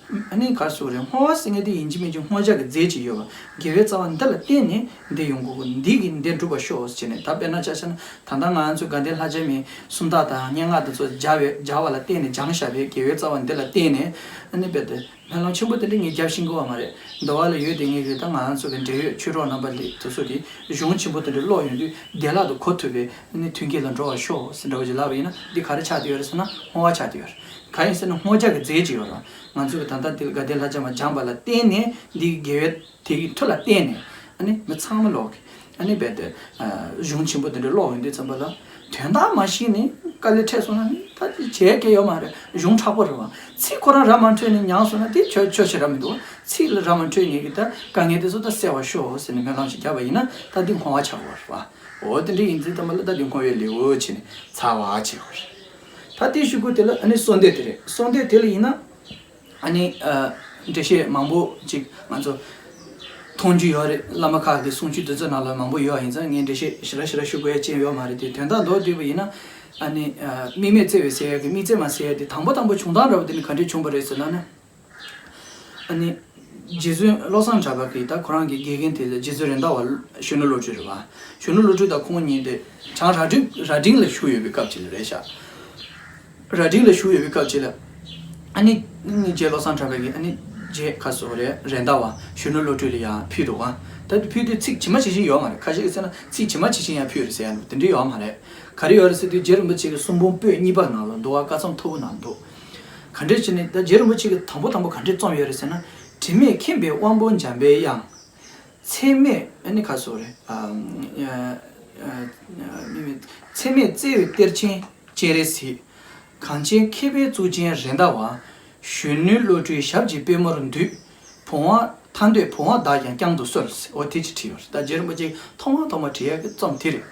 ཨ་ནི་ག་རེ་ཟེར་དགོས་རེད། བསྔོ་བ་ཟེར་མཁན་དེ་ཡིན་གཅིག་མིན་གཅིག་བསྔོ་བྱ་གི་རྫས་ཅིག་ཡོད་པ། དགེ་བའི་རྩ་བ་འདི་ལ་བརྟེན་ནས་འདི་ཡོང་དགོས། འདི་གིས་འདི་འགྲུབ་པར་ཤོག་ཟེར་ནས། ད་དཔེར་ན་ཆ་བཞག་ན་ད་ལྟ་ང་ཚོས་དགའ་ལྡན་ལྷ་བརྒྱ་མའི་སུམ་རྟགས་དང་སྙན་ངག་དེ་ཚོ་སྦྱར་བའི་སྦྱར་བ་ལ་བརྟེན་ནས་སྦྱངས་བཞག་པའི་དགེ་བའི་རྩ་བ་འདི་ལ་བརྟེན་ནས། ཨ་ནི་དཔེ་དེ་སྨོན་ལམ་ཆེན་པོ་དེ་འདྲ་ངས་རྒྱབ་ཤེས་ཀྱི་ཡོད་མ་རེད། འདི་བ་ལ་ཡོད་དེ་ངས་གི་ད་ང་ཚོ་གི་འབྲེལ་ཡོད་ཆོས་གྲོགས་རྣམ་པ་ལ་དེ་ཚོ་གི་གཞུང་ཆེན་པོ་དེ་འདྲ་ཀློག་ཡོང་དུས་བདེ་བླག་ཏུ་གོ་ཐུབ་པའི་ཨ་ནི་མཐུན་རྐྱེན་ལ་འགྲོ་བར་ཤོག་ཟེར་འདྲ་བོ་ཅིག་ལབ་པ་ཡིན་ན། འདི་ག་རེ་ཆགས་བསྡད་ཡོད་རེད་ཟེར་ན་བསྔོ་བ་ཆགས་བསྡད་ཡོད་རེད། གང་ཡིན་ཟེར་ན་བསྔོ་བྱ་གི་རྫས་ཅིག་ཡོད་རེད། ང་ཚོ་གི་ད་ལྟ་འདི་དགའ་ལྡན་ལྷ་བརྒྱ་མ་སྦྱངས་པ་ལ་བརྟེན་ནས་འདི་གི་དགེ་བའི་དེ་གི་མཐུ་ལ་བརྟེན་ནས་ཨ་ནི་མི་ཚང་མ་ལོག་གི་ཨ་ནི་རྦད་དེ་གཞུང་ཆེན་པོ་དེ་འདྲ་ཀློག་ཡོང་དུས་ཙམ་པ་ལ། དོན་དག་མ་ཤེས་ནས་དཀའ་ལས་འཕྲད་སོང་ན་ནི་ད་ཅི་བྱེད་ཀྱི་ཡོད་མ་རེད། གཞུང་མཁྲེགས་པོ་རེད་པ། ཚིག་ཁོ་རང་ར་མ་འཕྲོད་ནས་མྱངས་སོང་ན་དེ་ཆོ་ཆོ་ཞེ་དྲག་མི་འདུག་ཚིག་ལ་ར་མ་འཕྲོད་ནས་གི་ད་དཀའ་ངལ་དེ་ཚོ་ད་སེལ་བར་ཤོག་ཟེར་ནས་སྨོན་ལམ་ཞིག་བརྒྱབ་པ་ཡིན་ན་ད་འདི་བསྔོ་བ་ཆགས་པ་རེད་པ། འོ་དེ་འདྲ་ཡིན་དུས་ཙམ་པ་ལ་ད་འདི་བསྔོ་བའི་ལེའུ་བྱས་ནས་ཚར་བ་བྱེད་དགོས་རེད། ད་དེའི་གཞུག་གུ་དེ་ལ་ཨ་ནི་གསོལ་འདེབས་དེ་རེད། གསོལ་འདེབས་དེ་ལ་ཡིན་ན། ཨ་ནི་ཨ་འགྲེལ་བཤད་མང་པོ་ཅིག་ང་ཚོ་མཐོང་རྒྱུ་ཡོད་རེད། བླ་མ་ཁག་གི་གསུང་ཆོས་དེ་ཚོ་ནང་ལ་མང་པོ་ཡོད་པ་ཡིན་ཙང་ངས་འགྲེལ་བཤད་ཞེ་དྲག་ཞེ་དྲག་ཞུ་དགོས་ཡ་ཅི་ཡང་ཡོད་མ་རེད་དེ། དོན་དག་མདོར་བསྡུས་པ་ཡིན་ན། ཨ་ནི་ཨ་དམིགས་མེད་བརྩེ་བའི་ཟེར་ཡ་གི་དམིགས་བརྩེ་མ་ཟེར་ཡ་དེ་དང་པོ་དང་པོ་བྱུང་སྟངས་འདྲ་བོ་དེ་ནི་ག་འདྲས་བྱུང་བ་རེད་ཟེར་ན་ནི། ཨ་ནི་རྗེ་བཙུན་བློ་བཟང་གྲགས་པ་གིས་ད་ཁོ་རང་གི་དགེ་རྒན་དེ་ལ་རྗེ་བཙུན་རེད་མདའ་བ་གཞོན་ནུ་བློ་གྲོས་རེད་པ། གཞོན་ནུ་བློ་གྲོས་དང་ཁོང་གཉིས་དེ་བྱང་རྭ་སྒྲེང་རྭ་སྒྲེང་ལ་བཞུགས་ཡོད་པའི་སྐབས་ཅིག་ལ་རེད་ཤག་རྭ་སྒྲེང་ལ་བཞུགས་ཡོད་པའི་སྐབས་ཅིག་ལ། ཨ་ནི་ཨ་ནི་རྗེ་བློ་བཟང་གྲགས་པ་གིས་ཨ་ནི་རྗེ་ག་རེ་ཟེར་དགོས་རེད། རེད་མདའ་བ་གཞོན་ནུ་བློ་གྲོས་ལ་ཡང་ཕུལ་འདུག་ག་ད་དེ་ཕུལ་དུས་ཚིག་ཇི་མ་ཇི་བཞིན་ཡོད་མ་རེད། ཁ་ཤས་ཀྱིས་ཟེར་ན་ཚིག་ཇི་མ་ཇི་བཞིན་ཡང་ཕུལ་རེད་ཟེར་ཡ་འདུག་དེ་འདྲ་ཡོད་མ་རེད། ག་རེ་ཡོད་རེད་ཟེར་དུས་རྗེ་རིན་པོ་ཆེ་གི་གསུང་འབུམ་པོད་གཉིས་པ་ནང་ལ་འདུག་ག་བཀའ་མཚམས་མཐོ་པོ་ནང་འདུག་ག་འདྲས་བྱས་ནས་ད་རྗེ་རིན་པོ་ཆེ་གིས་དང་པོ་དང་པོ་ག་འདྲས་རྩོམ་ཡོད་རེད་ཟེར་ན། དྲི་མེད་མཁྱེན་པའི་དབང་པོ་འཇམ་པའི་དབྱངས། ཚད་མེད་ཨ་ནི་ག་རེ་ཟེར་དགོས་རེད། ཨ་ཨ་ཨ་མི་མེད་ཚད་མེད་བརྩེ་བའི་གཏེར་ཆེན་སྤྱན་རས་གཟིགས། གངས་ཅན་མཁས་པའི་གཙུག་རྒྱན་རེད་མདའ་བ། གཞོན་ནུའི་བློ་གྲོས་ཞབས་ཀྱི་པད་མོར་འདུད། བུང་བ་ཐར་འདོད་བུང་བ་བདག་ཀྱང་བསྐྱང་དུ་གསོལ། འོ་དེ་ཅིག་བྲིས་ཡོད་རེད། ད་རྗེ་རིན་པོ་ཆེས་ཐོག་མ་ཐོག་མ་བྲིས་ཡག་གི་རྩོམ་དེ་རེད།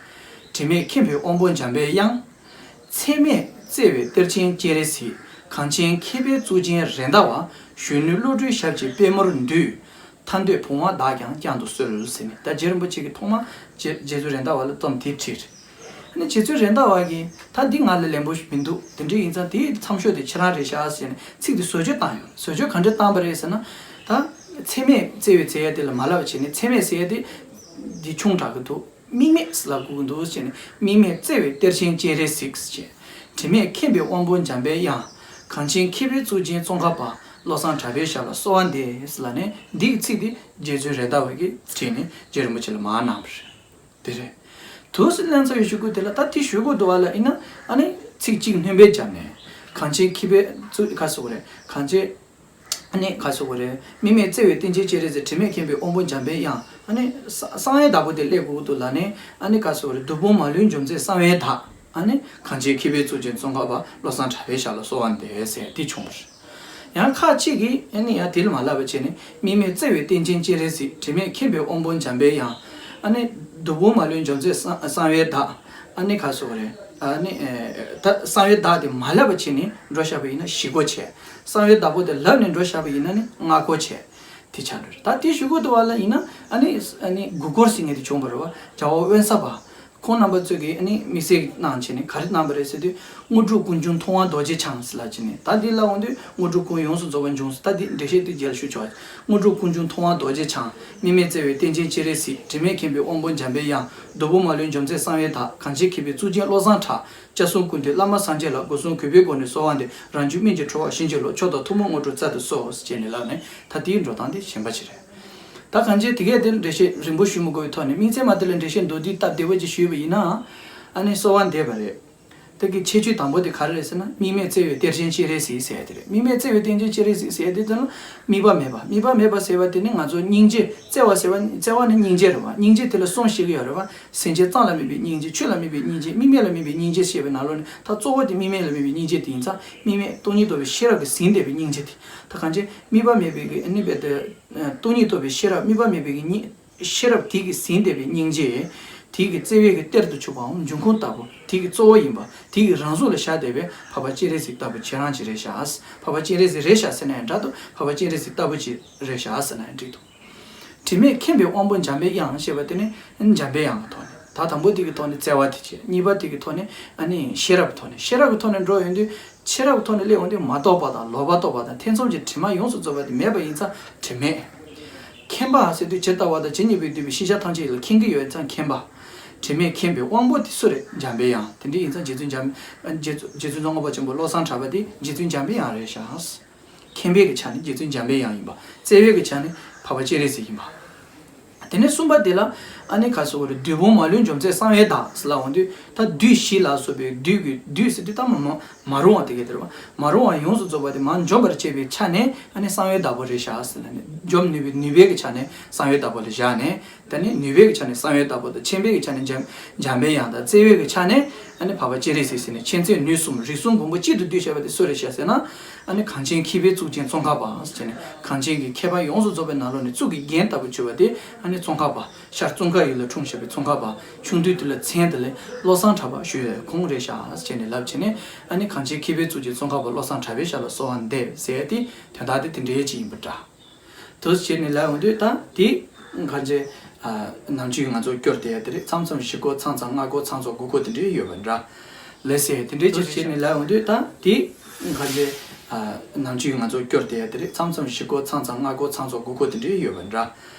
དྲི་མེད་མཁྱེན་པའི་དབང་པོ་འཇམ་པའི་དབྱངས། ཚད་མེད་བརྩེ་བའི་གཏེར་ཆེན་སྤྱན་རས་གཟིགས། གངས་ཅན་མཁས་པའི་གཙུག་རྒྱན་རེད་མདའ་བ། གཞོན་ནུའི་བློ་གྲོས་ཞབས་ཀྱི་པད་མོར་འདུད། ཐར་འདོད་བུང་བ་བདག་ཀྱང་བསྐྱང་དུ་གསོལ་ཟེར་ནས། ད་རྗེ་རིན་པོ་ཆེ་གིས་ཐོག་མ་རྗེ་རྗེ་བཙུན་རེད་མདའ་བ་ལ་རྩོམ་དེ་བྲིས་རེད། ཨ་ནི་རྗེ་བཙུན་རེད་མདའ་བ་གིས་ད་འདི་ང་ལ་ལན་པོ་མི་འདུག་དེ་འདྲ་ཡིན་ཙང་དེའི་མཚམས་ཤོག་དེ་ཁྱེད་རང་རེད་ཤག་ཟེར་ནས་ཚིག་དེ་བཟོ་བཅོས་བཏང་ཡོད། བཟོ་བཅོས་ག་འདྲ་བཏང་པ་རེད་ཟེར་ན། ད་ཚད་མེད་བརྩེ་བའི་ཟེར་ཡ་དེ་ལ་མ་ལབ་བྱས་ནས་ཚད་མེད་ཟེར་ཡ་དེ་འདི་ཆུང་དྲགས་ཀྱི་འདུག་དམིགས་མེད་ལ་གོ་གི་འདུག་ཟེར་ནས། དམིགས་མེད་བརྩེ་བའི་གཏེར་ཆེན་སྤྱན་རས་གཟིགས་ཟེར། དྲི་མེད་མཁྱེན་པའི་དབང་པོ་འཇམ་པའི་དབྱངས། གངས་ཅན་མཁས་པའི་གཙུག་རྒྱན་ཙོང་ཁ་པ། བློ་བཟང་གྲགས་པའི་ཞབས་ལ་གསོལ་བ་འདེབས་ལབ་ནས་འདི་གི་ཚིག་དེ་རྗེ་བཙུན་རེད་མདའ་བ་གིས་བྲིས་ནས་རྗེ་རིན་པོ་ཆེ་ལ་མར་གནང་བ་རེད། དེ་རེད། དུས་སུ་ལན་ཚ་བའི་ཞུ་སྐུལ་དེ་ལ་ད་དེ་ཞུ་དགོས་འདུག་བ་ལ་ཡིན་ན། ཨ་ནི་ཚིག་གཅིག་སྣོན་པ་བརྒྱབ་ནས། གངས་ཅན་མཁས་པའི་གཙུག་ག་རེ་ཟེར་དགོས་རེད། གངས་ཅན། ཨ་ནི་ག་རེ་ཟེར་དགོས་རེད། དམིགས་མེད་བརྩེ་བའི་གཏེར་ཆེན་སྤྱན་རས་གཟིགས། དྲི་མེད་མཁྱེན་པའི་དབང་པོ་འཇམ་པའི་དབྱངས། ཨ་ནི་གསང་གསང་བའི་བདག་པོ་དེ་སླེབས་དགོས་འདུག་ལབ་ནས། ཨ་ནི་ག་རེ་ཟེར་དགོས་རེད། བདུད་དཔུང་མ་ལུས་འཇོམས་མཛད་གསང་བའི་བདག་ཨ་ནི་གངས་ཅན་མཁས་པའི་གཙུག་རྒྱན་ཙོང་ཁ་པ་བློ་བཟང་གྲགས་པའི་ཞབས་ལ་གསོལ་བ་འདེབས་ཟེར་དེ་བྱུང་བ་རེད། ཡང་ཁ་ཅིག་གིས་ཨ་ནི་ཡང་དེ་ལ་མ་བསླབ་པ་བྱས་ནས་དམིགས་མེད་བརྩེ་བའི་རྟེན་ཅན་སྤྱན་རས་གཟིགས། དྲི་མེད་མཁྱེན་པའི་དབང་པོ་འཇམ་པའི་དབྱངས། ཨ་ནི་བདུད་དཔུང་མ་ལུས་འཇོམས་མཛད་གསང་གསང་བའི་བདག། ཨ་ནི་ཁ་སོགས་རེད། ཨ་ནི་ད་གསང་བའི་བདག་དེ་མ་བསླབ་པ་བྱས་ནས་འགྲོ་བཞག་པ་ཡིན་ན་ཞེ་དགོས་ཆེ། གསང་བའི་བདག་པོ་དེ་བསླབས་ནས་འགྲོ་བཞག་པ་ཡིན་ན་ནི་སྔ་དགོས་ཆེ། དེ་ཆགས་འགྲོ་རེད། ད་དེ་ཞུ་དགོས་འདུག་བ་ལ་ཡིན་ན་ཨ་ནི་ཨ་ནི་མགུ་སྐོར་ཟེར་མཁན་དེ་བྱུང་བ་རེད་བ། རྒྱལ་བ་དབེན་ས་པ། ཁོང་རྣམ་པ་ཚོས་ཀྱིས་ཨ་ནི་དམིགས་བསལ་གནང་བྱས་ནས་ག་རེ་གནང་བ་རེད་ཟེར་དུས། དངོས་གྲུབ་ཀུན་འབྱུང་མཐོང་བ་རྡོ་རྗེ་འཆང་ཟེར་ལབ་བྱས་ནས་ད་འདི་ལབ་འོང་དུས་དངོས་གྲུབ་ཀུན་ཡོངས་སུ་རྫོགས་པ་འབྱུང་ཟེར། ད་འདི་འགྲེལ་བཤད་འདི་རྒྱལ་ཞུ་ཆོག་དངོས་གྲུབ་ཀུན་འབྱུང་མཐོང་བ་རྡོ་རྗེ་འཆང་། དམིགས་མེད་བརྩེ་བའི་རྟེན་ཅན་སྤྱན་རས་གཟིགས། དྲི་མེད་མཁྱེན་པའི་དབང་པོ་འཇམ་པའི་དབྱངས། བདུད་དཔུང་མ་ལུས་འཇོམས་མཛད་གསང་བའི་བདག། གངས་ཅན་མཁས་པའི་གཙུག་རྒྱན་བློ་བཟང་གྲགས། སྐྱབས་གསུམ་ཀུན་འདུས་བླ་མ་སངས་རྒྱས་ལ། སྒོ་གསུམ་གུས་པས་མགོ་ནས་གསོལ་བ་འདེབས། རང་རྒྱུད་སྨིན་ཅིང་གྲོལ་བར་བྱིན་གྱིས་རློབས། མཆོག་དང་ཐུན་མོང་དངོས་གྲུབ་སྩལ་དུ་གསོལ་ཟེར་བྱས་ནས་ལབ་ནས་ད་དེའི་འགྲོ་སྟངས་དེ་གཞན་པ་ཞིག་རེད། ད་གང་ཅི་དེ་གས་དེ་འགྲེལ་བཤད་རིང་པོ་ཞུ་མི་དགོས་པའི་ཐོག་ནས་དམིགས་བརྩེ་མ་དེ་ལ་འགྲེལ་བཤད་མདོར་བསྡུས་སྟབས་བདེ་བ་ཅིག་ཞུས་པ་ཡིན་ན། ཨ་ནི་གསོལ་བ་འདེབས་པ་རེད། དེ་གི་ཁྱད་ཆོས་དང་པོ་དེ་ག་རེ་རེད་ཟེར་ན་དམིགས་མེད་བརྩེ་བའི་གཏེར་ཆེན་སྤྱན་རས་གཟིགས་ཟེར་ཡ་དེ་རེད། དམིགས་མེད་བརྩེ་བའི་གཏེར་ཆེན་སྤྱན་རས་གཟིགས་ཟེར་ཡ་དེ་དོན་ལ་དམིགས་པ་མེད་པ། དམིགས་པ་མེད་པ་ཟེར་བ་དེ་ནི་ང་ཚོ་སྙིང་རྗེ་བརྩེ་བ་ཟེར་བ། བརྩེ་བ་ནི་སྙིང་རྗེ་རེད་བ། སྙིང་རྗེ་དེ་ལ་གསུམ་བཤད་ཀྱི་ཡོད་རེད་བ། སེམས་ཅན་གཙང་ལ་དམིགས་པའི་སྙིང་རྗེ། ཆོས་ལ་དམིགས་པའི་སྙིང་རྗེ། དམིགས་མེད་ལ་དམིགས་པའི་སྙིང་རྗེ་ཞེས་པའི་ནང་ལོགས་ནས་ད་གཙོ་བོ་དེ་དམིགས་མེད་ལ་དམིགས་པའི་སྙིང་རྗེ་དེ་ཡིན་ཙང་དམིགས་མེད་སྟོང་ཉིད་རྟོགས་པའི་ཤེས་རབ་ཀྱིས་ཟིན་བསྡད་པའི་སྙིང་རྗེ་དེ། ད་གང་ཅི་དམིགས་པ་མེད་པའི་གི་ཨ་ནི་བས་དེ་སྟོང་ཉིད་རྟོགས་པའི་ཤེས་རབ། དམིགས་པ་མེད་པའི་གི་སྙིང་། ཤེས་རབ་དེ་གིས་ཟིན་བསྡད་པའི་སྙིང་རྗེ། དེ་གི་བརྩེ་བའི་གི་གཏེར་དུ་གྱུར་པའམ་འབྱུང་ཁུངས་ལྟ་བུ། དེ་གི་གཙོ་བོ་ཡིན་པ། དེ་གི་རང་གཟུགས་ལ་བཞག་བསྡད་པའི་འཕགས་པ་སྤྱན་རས་གཟིགས་ལྟ་བུ་ཁྱེད་རང་ཅིག་རེད་ཤག་འཕགས་པ་སྤྱན་རས་གཟིགས་རེད་ཤག་ཟེར་ན་ཡང་འདྲ་འདུག་འཕགས་པ་སྤྱན་རས་གཟིགས་ལྟ་བུ་ཅིག་རེད་ཤག་ཟེར་ན་ཡང་འགྲིག་འདུག་དྲི་མེད་མཁྱེན་པའི་དབང་པོ་འཇམ་པའི་དབྱངས་ཞེས་པ་དེ་ནི་འཇམ་པའི་དབྱངས་ཀྱི་ཐོག་ནས། ད་དང་པོ་དེ་གི་ཐོག་ནས་བརྩེ་བ་དེ་བྱས། གཉིས་པ་དེ་གི་ཐོག་ནས་ཨ་ནི་ཤེས་རབ་ཀྱི་ཐོག་ནས། ཤེས་རབ་ཀྱི་ཐོག་ནས་འགྲོ་ཡོང་དུས། ཤེས་རབ་ཀྱི་ཐོག་ནས་སླེབས་ཡོང་དུས་མ་རྟོགས་པ་དང་ལོག་པར་རྟོག་པ་དང་ཐེ་ཚོམ་གྱི་དྲི་མ་ཡོངས་སུ་རྫོགས་པ་དེ་མེད་པ་ཡིན་ཙང་དྲི་མེད། མཁྱེན་པ་ཟེར་དུས་ཇི་ལྟ་བ་དང་ཇི་སྙེད་པའི་འདུས་པའི་ཤེས་བྱ་ཐམས་ཅད་ལ་མཁྱེན་གྱི་ཡོད་ཙང་མཁྱེན་པ། དྲི་མེད་མཁྱེན་པའི་དབང་པོ་དེ་སུ་རེད། འཇམ་པའི་དབྱངས། དེ་འདྲ་ཡིན་ཙང་རྗེ་བཙུན་འཇམ། རྗེ་བཙུན་རྗེ་བཙུན་ཙོང་ཁ་པ་ཆེན་པོ་བློ་བཟང་གྲགས་པ་དེ་རྗེ་བཙུན་འཇམ་པའི་དབྱངས་རེད་ཤག་མཁྱེན་པའི་གི་ཆ་ནས་རྗེ་བཙུན་འཇམ་པའི་དབྱངས་ཡིན་པ། བརྩེ་བའི་གི་ཆ་ནས་འཕགས་པ་སྤྱན་རས་གཟིགས་ཡིན་པ། དེ་ནས་གསུམ་པ་དེ་ལ་ཨ་ནི་ག་ཟེར་བ་རེད། བདུད་དཔུང་མ་ལུས་འཇོམས་མཛད་གསང་བའི་བདག་ཟེར་ལབ་འོང་དུས། ད་བདུད་བཞི་ལ་སོགས་པའི་བདུད་ཀྱི། བདུད་ཟེར་དུས་ད་མ་མ་མ་རུངས་པ་དེ་ག་དེ་རེད་བ། མ་རུངས་པ་ཡོངས་སུ་རྫོགས་པ་དེ་མར་འཇོམས་པར་བྱེད་པའི་ཆ་ནས་ཨ་ནི་གསང་བའི་བདག་པོ་རེད་ཤག་ཟེར་ནས་འཇོམས་ནུས་པའི། ནུས་པའི་གི་ཆ་ནས་གསང་བའི་བདག་པོ་ལ་བཞག་ནས། ད་ནི་ནུས་པའི་གི་ཆ་ནས་གསང་བའི་བདག་པོ་དང་། མཁྱེན་པའི་གི་ཆ་ནས་འཇམ་འཇམ་པའི་དབྱངས་དང་། བརྩེ་བའི་གི་ཆ་ནས་ཨ་ནི་འཕགས་པ་སྤྱན་རས་གཟིགས་ཟེར་ནས་མཁྱེན་བརྩེ་ནུས་གསུམ་རིགས་གསུམ་མགོན་པོ་གཅིག་ཏུ་བསྡུས་བྱས་པ་དེ་སུ་རེད་ཤག་ཟེར་ན། ཨ་ནི་གངས་ཅན་མཁས་པའི་གཙུག་རྒྱན་ཙོང་ཁ་པ་ཟེར་ནས་གངས་ཅན་གྱི་མཁས་པ་ཡོངས་སུ་རྫོགས་པའི་ནང་ལོགས་ནས་གཙུག་གི་རྒྱན་ལྟ་བུ་གྱུར་པ་དེ་ཨ་ནི་ཙོང་ཁ་པ། ཤར་ཙོང་ཁ་ཡུལ་ལ་འཁྲུངས་བཞག་པའི་ཙོང་ཁ་པ། ཆུང་དུས་དེ་ལ་མཚན་དེ་ལ་བློ་བཟང་གྲགས་པ་ཞུ་ཡས་ཁོང་རེད་ཤག་ཟེར་ནས་ལབ་བྱས་ནས། ཨ་ནི་གངས་ཅན་མཁས་པའི་གཙུག་རྒྱན་ཙོང་ཁ་པ་བློ་བཟང་གྲགས་པའི་ཞབས་ལ་གསོལ་བ་འདེབས་ཟེར་ཡས་དེ་དོན་དག་དེ་དེ་འདྲའི་ཅིག་ཡིན་པ་འདྲ། དུ་བྱས་ནས་ལབ་ཡོང་དུས་ད་དེ་ག་ཚོད་ཨ་ནམ་རྒྱུན་ང་ཚོ་སྐྱོར་བསྡད་ཡ་དེ་རེད། མཚམས་མཚམས་བཞི་སྐོར། མཚམས་མཚམས་ལྔ་སྐོར། མཚམས་མཚམས་དགུ་སྐོར་དེ་འདྲའི་ཡོད་པ་འདྲ། ལགས་སེ། དེ་འདྲའི་ཅིག་བྱས་ནས་ལབ་ཡོང་དུས་ད་དེ་ག་ཚོད་ཨ་ནམ་རྒྱུན་ང་ཚོ་སྐྱོར་བསྡད་ཡ་དེ་རེད། མཚམས་མཚམས་བཞི་སྐོར། མཚམས་མཚམས་ལྔ་སྐོར། མཚམས་མཚམས་དགུ་སྐོར་དེ་འདྲའི་ཡོད་པ་འདྲ།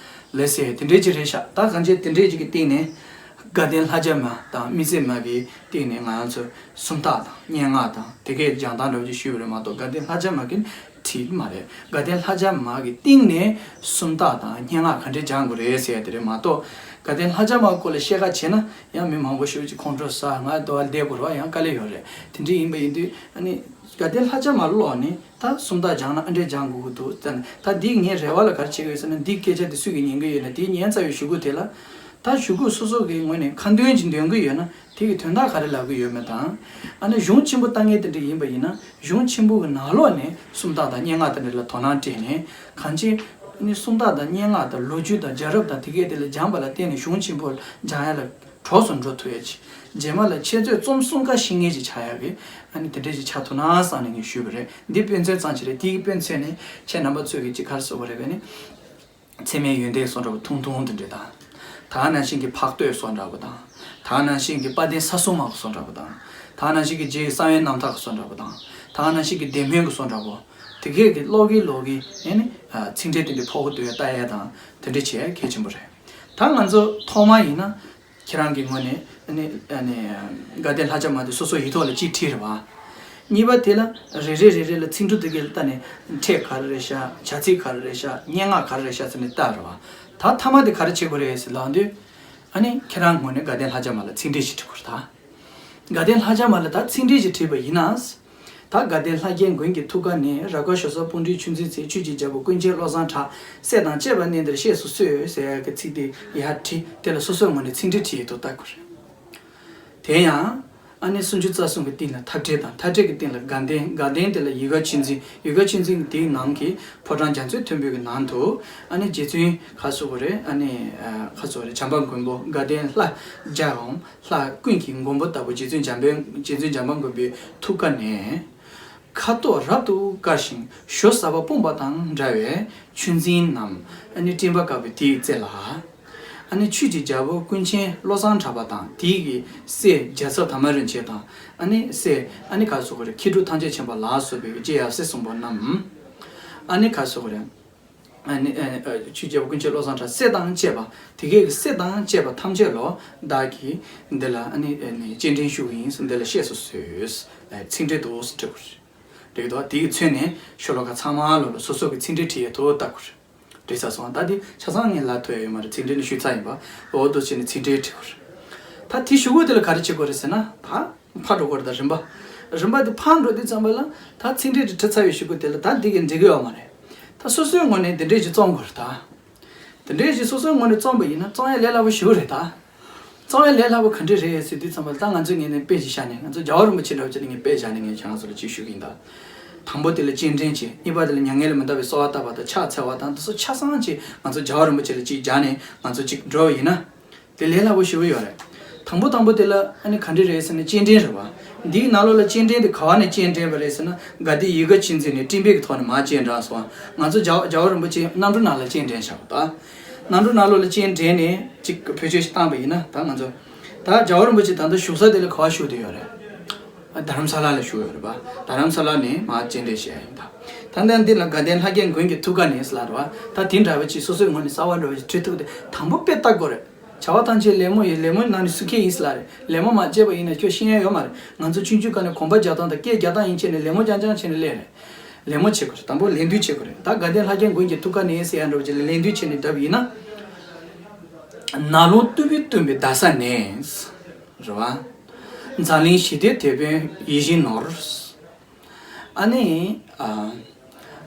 ལགས་སེ། དེ་འདྲའི་ཅིག་རེད་ཤག་ད་གང་ཅི་དེ་འདྲའི་ཅིག་གི་སྟེང་ནས་དགའ་ལྡན་ལྷ་བརྒྱ་མ་དང་དམིགས་བརྩེ་མ་གི་སྟེང་ནས་ང་རང་ཚོ་སུམ་རྟགས་དང་སྙན་ངག་དང་དེ་གའི་སྦྱང་སྟངས་འདྲ་བོ་ཅིག་ཞུས་པ་རེད་མ་གཏོགས། དགའ་ལྡན་ལྷ་བརྒྱ་མ་གི་བྲིས་མ་རེད། དགའ་ལྡན་ལྷ་བརྒྱ་མ་གི་སྟེང་ནས་སུམ་རྟགས་དང་སྙན་ངག་ག་འདྲས་སྦྱང་དགོས་རེད་ཟེར་ཡ་དེ་རེད་མ་གཏོགས། དགའ་ལྡན་ལྷ་བརྒྱ་མ་སྐོར་ལ་བཤད་ཁ་བྱས་ན་ཡང་མི་མང་པོ་ཞིག་ཅིག་ཁོང་ཁྲོ་ཟ། ང་དོ་བ་བསྡད་དགོས་རེད་བ། ཡང་དཀའ་ལས་ཡོད་རེད། དེ་འདྲ་ཡིན་པ་ཡིན་དུས་ཨ་ནི་དགའ་ལྡན་ལྷ་བརྒྱ་མ་ཀློག་ནས་ད་སུམ་རྟགས་སྦྱང་ན་ཨ་འདྲས་སྦྱང་དགོས་ཀྱི་འདུག་ཟེར་ནས། ད་འདི་ངའི་རེ་བ་ལ་ག་རེ་བྱེད་ཀྱི་ཡོད་ཟེར་ན། འདི་སྐད་ཆ་འདི་སུས་ཀྱིས་ཉན་གྱི་ཡོད་ན། དེ་ཉན་ཚར་བའི་གཞུག་གུ་དེ་ལ། ད་གཞུག་གུ་སོ་སོ་གི་ངོས་ནས་ཁ་འདོན་ཅིག་འདོན་གྱི་ཡོད་ན། དེ་གི་དོན་དག་ག་རེ་ལབ་ཀྱི་ཡོད་མེད་དང་། ཨ་ནི་གཞུང་ཆེན་པོ་ལྟ་མཁན་དེ་འདྲ་ཡིན་པ་ཡིན་ན། གཞུང་ཆེན་པོ་གི་ནང་ལོགས་ནས་སུམ་རྟགས་དང་སྙན་ངག་དེ་འདྲ་ལ་དོ་སྣང་སྤྲད་ནས། གང་ཅི་ཨ་ནི་སུམ་རྟགས་དང་སྙན་ངག་དང་ལོ་རྒྱུས་དང་རྒྱལ་རབས་དང་དེ་གས་དེ་ལ་སྦྱངས་པ་ལ་བརྟེན་ནས་གཞུང་ཆེན་པོ་སྦྱང་ཡ་ལ་གྲོགས་སུ་འགྲོ་ཐུབ་ཡ་ཅིག་རྗེས་མ་ལ་འཆད་རྩོད་རྩོམ་གསུམ་ཀ་ཤེས་མཁན་ཅིག་ཆགས་ཡ་གི་ཨ་ནི་དེ་འདྲ་ཅིག་ཆགས་ཐུབ་ན་བསམ་ནས་ངས་ཞུས་པ་རེད། འདི་དཔེ་མཚོན་ཙམ་ཅིག་རེད། དེའི་དཔེ་མཚོན་ནས་ཁྱེད་རྣམ་པ་ཚོས་ཀྱི་ཅིག་ག་རེ་ཟེར་དགོས་རེད་པས་ནི། ཚད་མའི་ཡོན་ཏན་གསུང་འདྲ་པོ་ཐུང་ཐུང་དེ་འདྲ་དང་། ད་ག་ནང་བཞིན་གྱི་འཕགས་བསྟོད་གསུང་འདྲ་པོ་དང་། ད་ག་ནང་བཞིན་གྱི་དཔལ་ལྡན་ས་གསུམ་མ་གི་གསུང་འདྲ་པོ་དང་། ད་ག་ནང་བཞིན་གྱི་རྗེ་གསང་བའི་རྣམ་ཐར་གྱི་གསུང་འདྲ་པོ་དང་། ད་ག་ནང་བཞིན་གྱི་བདེ་སྨོན་གྱི་གསུང་འདྲ་པོ། དེ་གས་ཀྱི་ཀློག་གིན་ཀློག་གིན་ཨེ་ནི་ཚིག་འགྲེལ་དེ་འདྲ་ཕོག་གི་འདུག་ཡ་ལྟ་ཡ་དང་དེ་འདྲ་བྱེད་ཡ་གལ་ཆེན་པོ་རེད། ད་ང་ཚོ་ཐོག་མ་ཡིན་ན། ཁྱེད་རང་གི་ངོས་ནས་ཨ་ནི་ཨ་ནི་དགའ་ལྡན་ལྷ་བརྒྱ་མ་དེ་སོ་སོ་ཡིག་ཐོག་ལ་གཅིག་བྲིས་རེད་བ། གཉིས་པ་དེ་ལ་རེ་རེ་རེ་རེ་ལ་ཚིག་འབྲུ་དེ་གས་ལ་ལྟ་ནས་ཕྲད་ག་རེ་རེད་ཤག་བྱ་ཚིག་ག་རེ་རེད་ཤག་སྙན་ངག་ག་རེ་རེད་ཤག་ཟེར་ནས་ལྟ་རེད་བ། ད་མཐའ་མ་དེ་ག་རེ་བྱེད་དགོས་རེད་ཟེར་ལབ་དུས། ཨ་ནི་ཁྱེད་རང་ངོས་ནས་དགའ་ལྡན་ལྷ་བརྒྱ་མ་ལ་ཚིག་འགྲེལ་ཞིག་བྲིས་དགོས་རེད་ད། དགའ་ལྡན་ལྷ་བརྒྱ་མ་ལ་ད་ཚིག་འགྲེལ་ཞིག་བྲིས་པ་ཡིན་ན། ད་དགའ་ལྡན་ལྷ་རྒྱལ་མགོན་གྱི་ཐུགས་ཀ་ནས། རབ་དཀར་ཞོ་ཟ་སྤུངས་འདྲའི་ཆུ་འཛིན་ཚལ། ཆོས་ཀྱི་རྒྱལ་པོ་ཀུན་མཁྱེན་བློ་བཟང་གྲགས། སྲས་དང་བཅས་པ་གནས་འདིར་གཤེགས་སུ་གསོལ་ཟེར་ཡ་གི་ཚིག་དེ་ཡར་བྲིས། དེ་ལ་སོ་སོའི་ངོས་ནས་ཚིག་འགྲེལ་བྲིས་ཡོད་དོ་ལྟ་དགོས་རེད། དེ་ཡང་ ཨ་ནི་སུམ་ཅུ་རྩ་གསུམ་གྱི་སྟེང་ལ་འཐབ་བྲལ་དང་། འཐབ་བྲལ་གྱི་སྟེང་ལ་དགའ་ལྡན། དགའ་ལྡན་དེ་ལ་ཡིད་དགའ་ཆོས་འཛིན། ཡིད་དགའ་ཆོས་འཛིན་གྱི་དེའི་ནང་གི་ཕོ་བྲང་རྒྱ་མཚོའི་མཐོན་པོའི་གི་ནང་དུ། ཨ་ནི་རྗེ་བཙུན་ག་སོགས་པ་རེད། ཨ་ནི་ཨ་ག་སོགས་རེད། བྱམས་པ་མགོན་པོ། དགའ་ལྡན་ལྷ་བརྒྱའམ་ལྷ་ཀུན་གྱི་མགོན་པོ་ལྟ་བུ་རྗེ་བཙུན་འཇམ་དཔལ། རྗེ་བཙུན་བྱམས་པ་མགོན་པོའི་ཐུགས་ཀ་ནས། ཁ་དོག་རབ་ཏུ་དཀར་ཞིང་ཞོ་ཟབ་པ་སྤུངས་པ་དང་འདྲ་བའི་ཆོས་འཛིན་ནམ། ཨ་ནི་སྤྲིན་པ་དཀར་པོའི་དེའི་རྩེ་ལ། ཨ་ནི་ཆོས་ཀྱི་རྒྱལ་པོ་ཀུན་མཁྱེན་བློ་བཟང་གྲགས་པ་དང་། དེའི་གི་སྲས་རྒྱལ་ཚབ་དར་མ་རིན་ཆེན་དང་། ཨ་ནི་སྲས་ཨ་ནི་ག་སོགས་རེད། མཁས་གྲུབ་ཐམས་ཅད་མཁྱེན་པ་ལ་སོགས་པའི་རྗེ་ཡབ་སྲས་གསུམ་པོ་རྣམས། ཨ་ནི་ག་སོགས་རེད། ཨ་ནི་ཨ་ཨ་ཆོས་རྒྱལ་པོ་ཀུན་མཁྱེན་བློ་བཟང་གྲགས་སྲས་དང་བཅས་པ། དེ་གའི་གི་སྲས་དང་བཅས་པ་ཐམས་ཅད་ལོ་བདག་གིས་འདི་ལ་ཨ་ནི་ཨ་ནི་སྤྱན་འདྲེན་ཞུ་གི་ཡིན་ཟེར། འདི་ལ་གཤེགས་སུ་གསོལ་ཟེར་ཚིག་འགྲེལ་དུ་འབྲི་དགོས་རེད། འགྲིག་འདུག་དེ་གི་ཚུན་ནས་ཤོ་ལོ་ཀ་ཚང་མ་ལོ་ལ་སོ་སོ་གི་ཚིག་འགྲེལ་བྲིས་ཡས་ཐོག་བལྟ་དགོས་རེད། འགྲིག་ས་སོང་། ད་དེ་ཆ་ཚང་ངས་ལབ་ཐུབ་ཡ་ཡོད་མ་རེད། ཚིག་འགྲེལ་ནི་ཞུས་ཚར་ཡིན་པ། འོ་འདུག་བྱས་ནས་ཚིག་འགྲེལ་བྲིས་དགོས་རེད། ད་དེ་ཞུ་དགོས་དེ་ལ་ག་རེ་བྱེད་དགོས་རེད་ཟེར་ན། ད་ཕར་འགྲོ་དགོས་རེད། ད་རིམ་པ་རིམ་པ་དེ་ཕར་འགྲོ་དུས་ཙམ་པ་ལ་ད་ཚིག་འགྲེལ་དེ་བྲིས་ཚར་བའི་གཞུག་གུ་དེ་ལ་ད་འདི་གི་འགྲིག་གི་ཡོད་མ་རེད། ད་སོ་སོའི་ངོས་ནས་འདི་འདྲས་ཞིག་རྩོམ་དགོས་རེད་ད། དེ་འདྲའི་ཞིག་སོ་སོའི་ངོས་ནས་རྩོམ་པ་ཡིན་ན་རྩོམ་ཡ་ལས་སླ་པོ་ཞེ་པོ་རེད་ད། རྩོམ་ཡ་ལས་སླ་པོ་ག་འདྲ་རེད་ཟེར་དུས་ཙམ་པ་ལ། ད་ང་ཚོའི་ངོས་ནས་དཔེ་ཞིག་བཞག་ནས། ང་ཚོ་རྒྱལ་བ་རིན་པོ་ཆེ་འདྲ་བོ་ཅིག་ལ་ངས་དཔེ་བཞག་ནས་ངས་ཁྱེད་རང་ཚོ་ལ་ཅིག་ཞུ་གི་ཡིན་ད། དང་པོ་དེ་ལ་སྤྱན་འདྲེན་བྱེད། གཉིས་པ་དེ་ལ་མྱ་ངན་ལས་མི་འདའ་བའི་གསོལ་བ་བཏབ་པ་དང་ཕྱག་འཚལ་བ་དང་། དེ་ཚོ་ཆ་ཚང་ཅིག་ང་ཚོ་རྒྱལ་བ་རིན་པོ་ཆེ་ལ་ཅིག་སྦྱར་ནས་ང་ཚོ་ཅིག་འགྲོ་བ་ཡིན་ན། དེ་ལས་སླ་པོ་ཞེ་པོ་ཡོད་རེད། དང་པོ་དང་པོ་དེ་ལ་ཨ་ནི་ག་འདྲ་རེད་ཟེར་ན་སྤྱན་འདྲེན་རེད་བ། འདིའི་ནང་ལོགས་ལ་སྤྱན་འདྲེན་དེ་ག་བ་ནས་སྤྱན་འདྲེན་པ་རེད་ཟེར་ན། དགའ་ལྡན་ཡིད་དགའ་ཆོས་འཛིན་ནས་སྤྲིན་པའི་གི་ཐོག་ནས་མར་སྤྱན་དྲངས་སོང་། ང་ཚོ་རྒྱལ་རྒྱལ་བ་རིན་པོ་ཆེ་གནམ་གྲུ་ནང་ལ་སྤྱན་འདྲེན་བཞག་པ་དང་། གནམ་གྲུ་ནང་ལོགས་ལ་སྤྱན་འདྲེན་ནས་ཅིག་བེད་སྤྱོད་ཞིག་བཏང་པ་ཡིན་ན། ད་ང་ཚོ་ད་རྒྱལ་བ་རིན་པོ་ཆེ་ད་ལྟ་བཞུགས་ས་དེ་ལ་ག་བ་བཞུགས་བསྡད་ཡོད་རེད། རྡ་རམ་ས་ལ་ལ་བཞུགས་ཡོད་རེད་པ། རྡ་རམ་ས་ལ་ནས་མར་སྤྱན་འདྲེན་བྱས་ཡིན་ད། ད་ལྟ་འདི་ལ་དགའ་ལྡན་ལྷ་རྒྱལ་མགོན་གྱི་ཐུགས་ཀ་ནས་ཟེར་ལབ་རེད་བ། ད་དེ་འདྲ་བ་ཅིག་སོ་སོའི་ངོས་ནས་གསར་བ་འདྲ་བ་ཞིག་བྲིས་ཐུབ་དེ་དང་པོ་དཔེ་ལྟ་དགོས་རེད། བྱ་བ་ཐམས་ཅད་ལད་མོ་ཡིན། ལད་མོ་ནང་ནས་སུ་མཁས་ཡིན་ཟེར་ལབ་རེད། ལད་མོ་མ་བྱས་པ་ཡིན་ན་ཁྱོད་ཤེས་ཡ་ཡོད་མ་རེད། ང་ཚོ་ཆུང་ཆུང་སྒང་ནས་གོམ་པ་རྒྱག་སྟངས་དང་སྐད་རྒྱག་སྟངས་ཡིན་བྱས་ནས་ལད་མོ་རྐྱང་རྐྱང་བྱས་ནས་སླེབས་རེད། ལད་མོ་བྱེད་དགོས་རེད། དང་པོ་ལད་ཟློས་བྱེད་དགོས་རེད། ད་དགའ་ལྡན་ལྷ་རྒྱལ་མགོན་གྱི་ཐུགས་ཀ་ནས་ཟེར་ཡ་འདྲ་བོ་ཅིག་ལ་ལད་ཟློས་བྱས་ནས་བསྡད་པ་ཡིན་ན། ནགས་ཀློང་རྟུལ་པོས་བཏོན་པའི་རྡ་ས་ནས། རེད་བ། འཛམ་གླིང་ཞི་བདེའི་དེད་དཔོན་ཡིད་བཞིན་ནོར། ཨ་ནི་ཨ་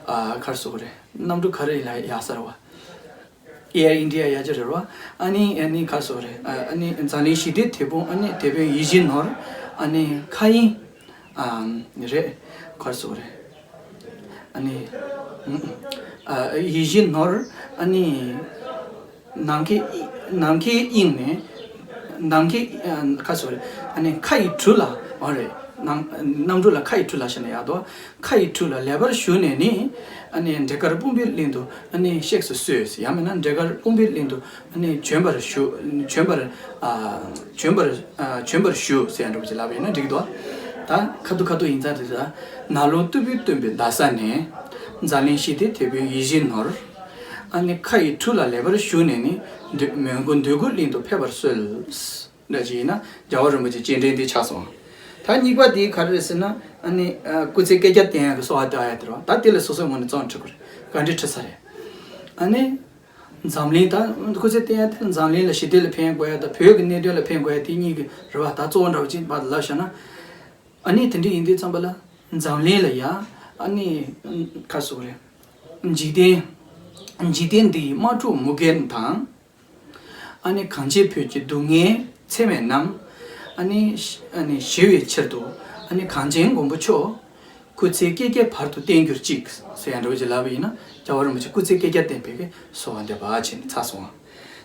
ཨ་ག་རེ་ཟེར་དགོས་རེད། གནམ་གྲུ་ག་རེ་ལ་ཡག་ས་རེད་བ། ཨེར་ཨིན་ཌི་ཡ་ཡག་ཅིག་རེད་བ། ཨ་ནི་ཨ་ནི་ག་རེ་ཟེར་དགོས་རེད། ཨ་ཨ་ནི་འཛམ་གླིང་ཞི་བདེའི་དེད་དཔོན། ཨ་ནི་དེད་དཔོན་ཡིད་བཞིན་ནོར། ཨ་ནི་མཁའ་དབྱིངས། ཨ་རེད། ག་རེ་ཟེར་དགོས་རེད། ཨ་ནི་ཨ་ཡིད་བཞིན་ནོར། ཨ་ནི། ནམ་མཁའི་ནམ་མཁའི་དབྱིངས་ནས། ནམ་མཁའི་ཨ་ག་རེ་ཟེར་དགོས་རེད། ཨ་ནི་མཁའ་ཡི་གྲུ་ལ། འོ་རེད། གནམ་གནམ་གྲུ་ལ་མཁའ་ཡི་གྲུ་ལ་ཞེས་ན་ཡག་འདུག་མཁའ་ཡི་གྲུ་ལ་ལེགས་པར་ཞུགས་ནས་ནི། ཨ་ནི་འབྲས་དཀར་སྤུངས་པའི་གླིང་དུ་ཨ་ནི་གཤེགས་སུ་གསོལ། ཡང་མིན་ན་འབྲས་དཀར་སྤུངས་པའི་གླིང་དུ་ཨ་ནི་བྱོན་པར་ཞུ། བྱོན་པར་ཨ་བྱོན་པར་ཨ་བྱོན་པར་ཞུ་ཟེར་ཡ་འདྲ་བོ་ཅིག་ལབ་པ་ཡིན་ན་འགྲིག་འདུག་ད་ཁ་ཐུག་ཁ་ཐུག་ཡིན་ཙང་རེད་ད། ནགས་ཀློང་རྟུལ་པོས་བཏོན་པའི་རྡ་ས་ནས། འཛམ་གླིང་ཞི་བདེའི་དེད་དཔོན་ཡིད་བཞིན་ནོར། ཨ་ནི་མཁའ་ཡི་གྲུ་ལ་ལེགས་པར་ཞུགས་ནས་ནི། འདོད་མོས་གུས་འདོད་དགུའི་གླིང་དུ་ཕེབས་པར་གསོལ། འདྲ་ཅིག་ཡིན་ན་རྒྱལ་བ་རིན་པོ་ཆེ་སྤྱན་འདྲེན་འདི་ཆགས་སོང་། ད་གཉིས་པ་དེ་ག་རེ་རེད་ཟེར་ན། ཨ་ནི་ཨ་སྐུ་ཚེ་བསྐལ་བརྒྱར་བརྟན་ཡག་གི་གསོལ་བ་བཏབ་ཡ་དེ་རེད་བ། ད་དེ་ལ་སོ་སོའི་ངོས་ནས་རྩོམ་བྲིས་དགོས་རེད། ག་འདྲས་བྲིས་ས་རེད། ཨ་ནི་འཛམ་གླིང་ད་སྐུ་ཚེ་བརྟན་ཡ་དེ་ལ་འཛམ་གླིང་ལ་ཞི་བདེ་ལ་ཕན་དགོས་ཡ་དང་བོད་ཀྱི་གནད་དོན་ལ་ཕན་དགོས་ཡ་དེ་གཉིས་ཀྱི་རེད་བ། ད་གཙོ་བོ་འདྲ་བོ་ཅིག་བར་དུ་ལབ་བཞག་ན། ཨ་ནི་དེ་འདྲས་ཡིན་དུས་ཙམ་པ་ལ་འཛམ་གླིང་ལ་ཡ། ཨ་ནི་ག་རེ་ཟེར་དགོས་རེད། འཇིག་རྟེན་འཇིག་རྟེན་འདི་ཡི་དམག་འཁྲུག་མུ་གེ་དང་། ཨ་ནི་གངས་ཅན་བོད་ཀྱི་སྡུག་བསྔལ་ཚད་མེད་རྣམས། ཨ་ནི་ཨ་ནི་ཞི་བའི་ཕྱིར་དུ། ཨ་ནི་གངས་ཅན་མགོན་པོ་མཆོག་སྐུ་ཚེ་བསྐལ་བརྒྱའི་བར་དུ་བརྟན་གྱུར་ཅིག་ཟེར་ཡ་འདྲ་བོ་ཅིག་ལབ་པ་ཡིན་ན། རྒྱལ་བ་རིན་པོ་ཆེ་སྐུ་ཚེ་བསྐལ་བརྒྱར་བརྟན་པའི་གི་གསོལ་བ་འདེབས་པ་བྱས་ནས་ཚར་སོང་།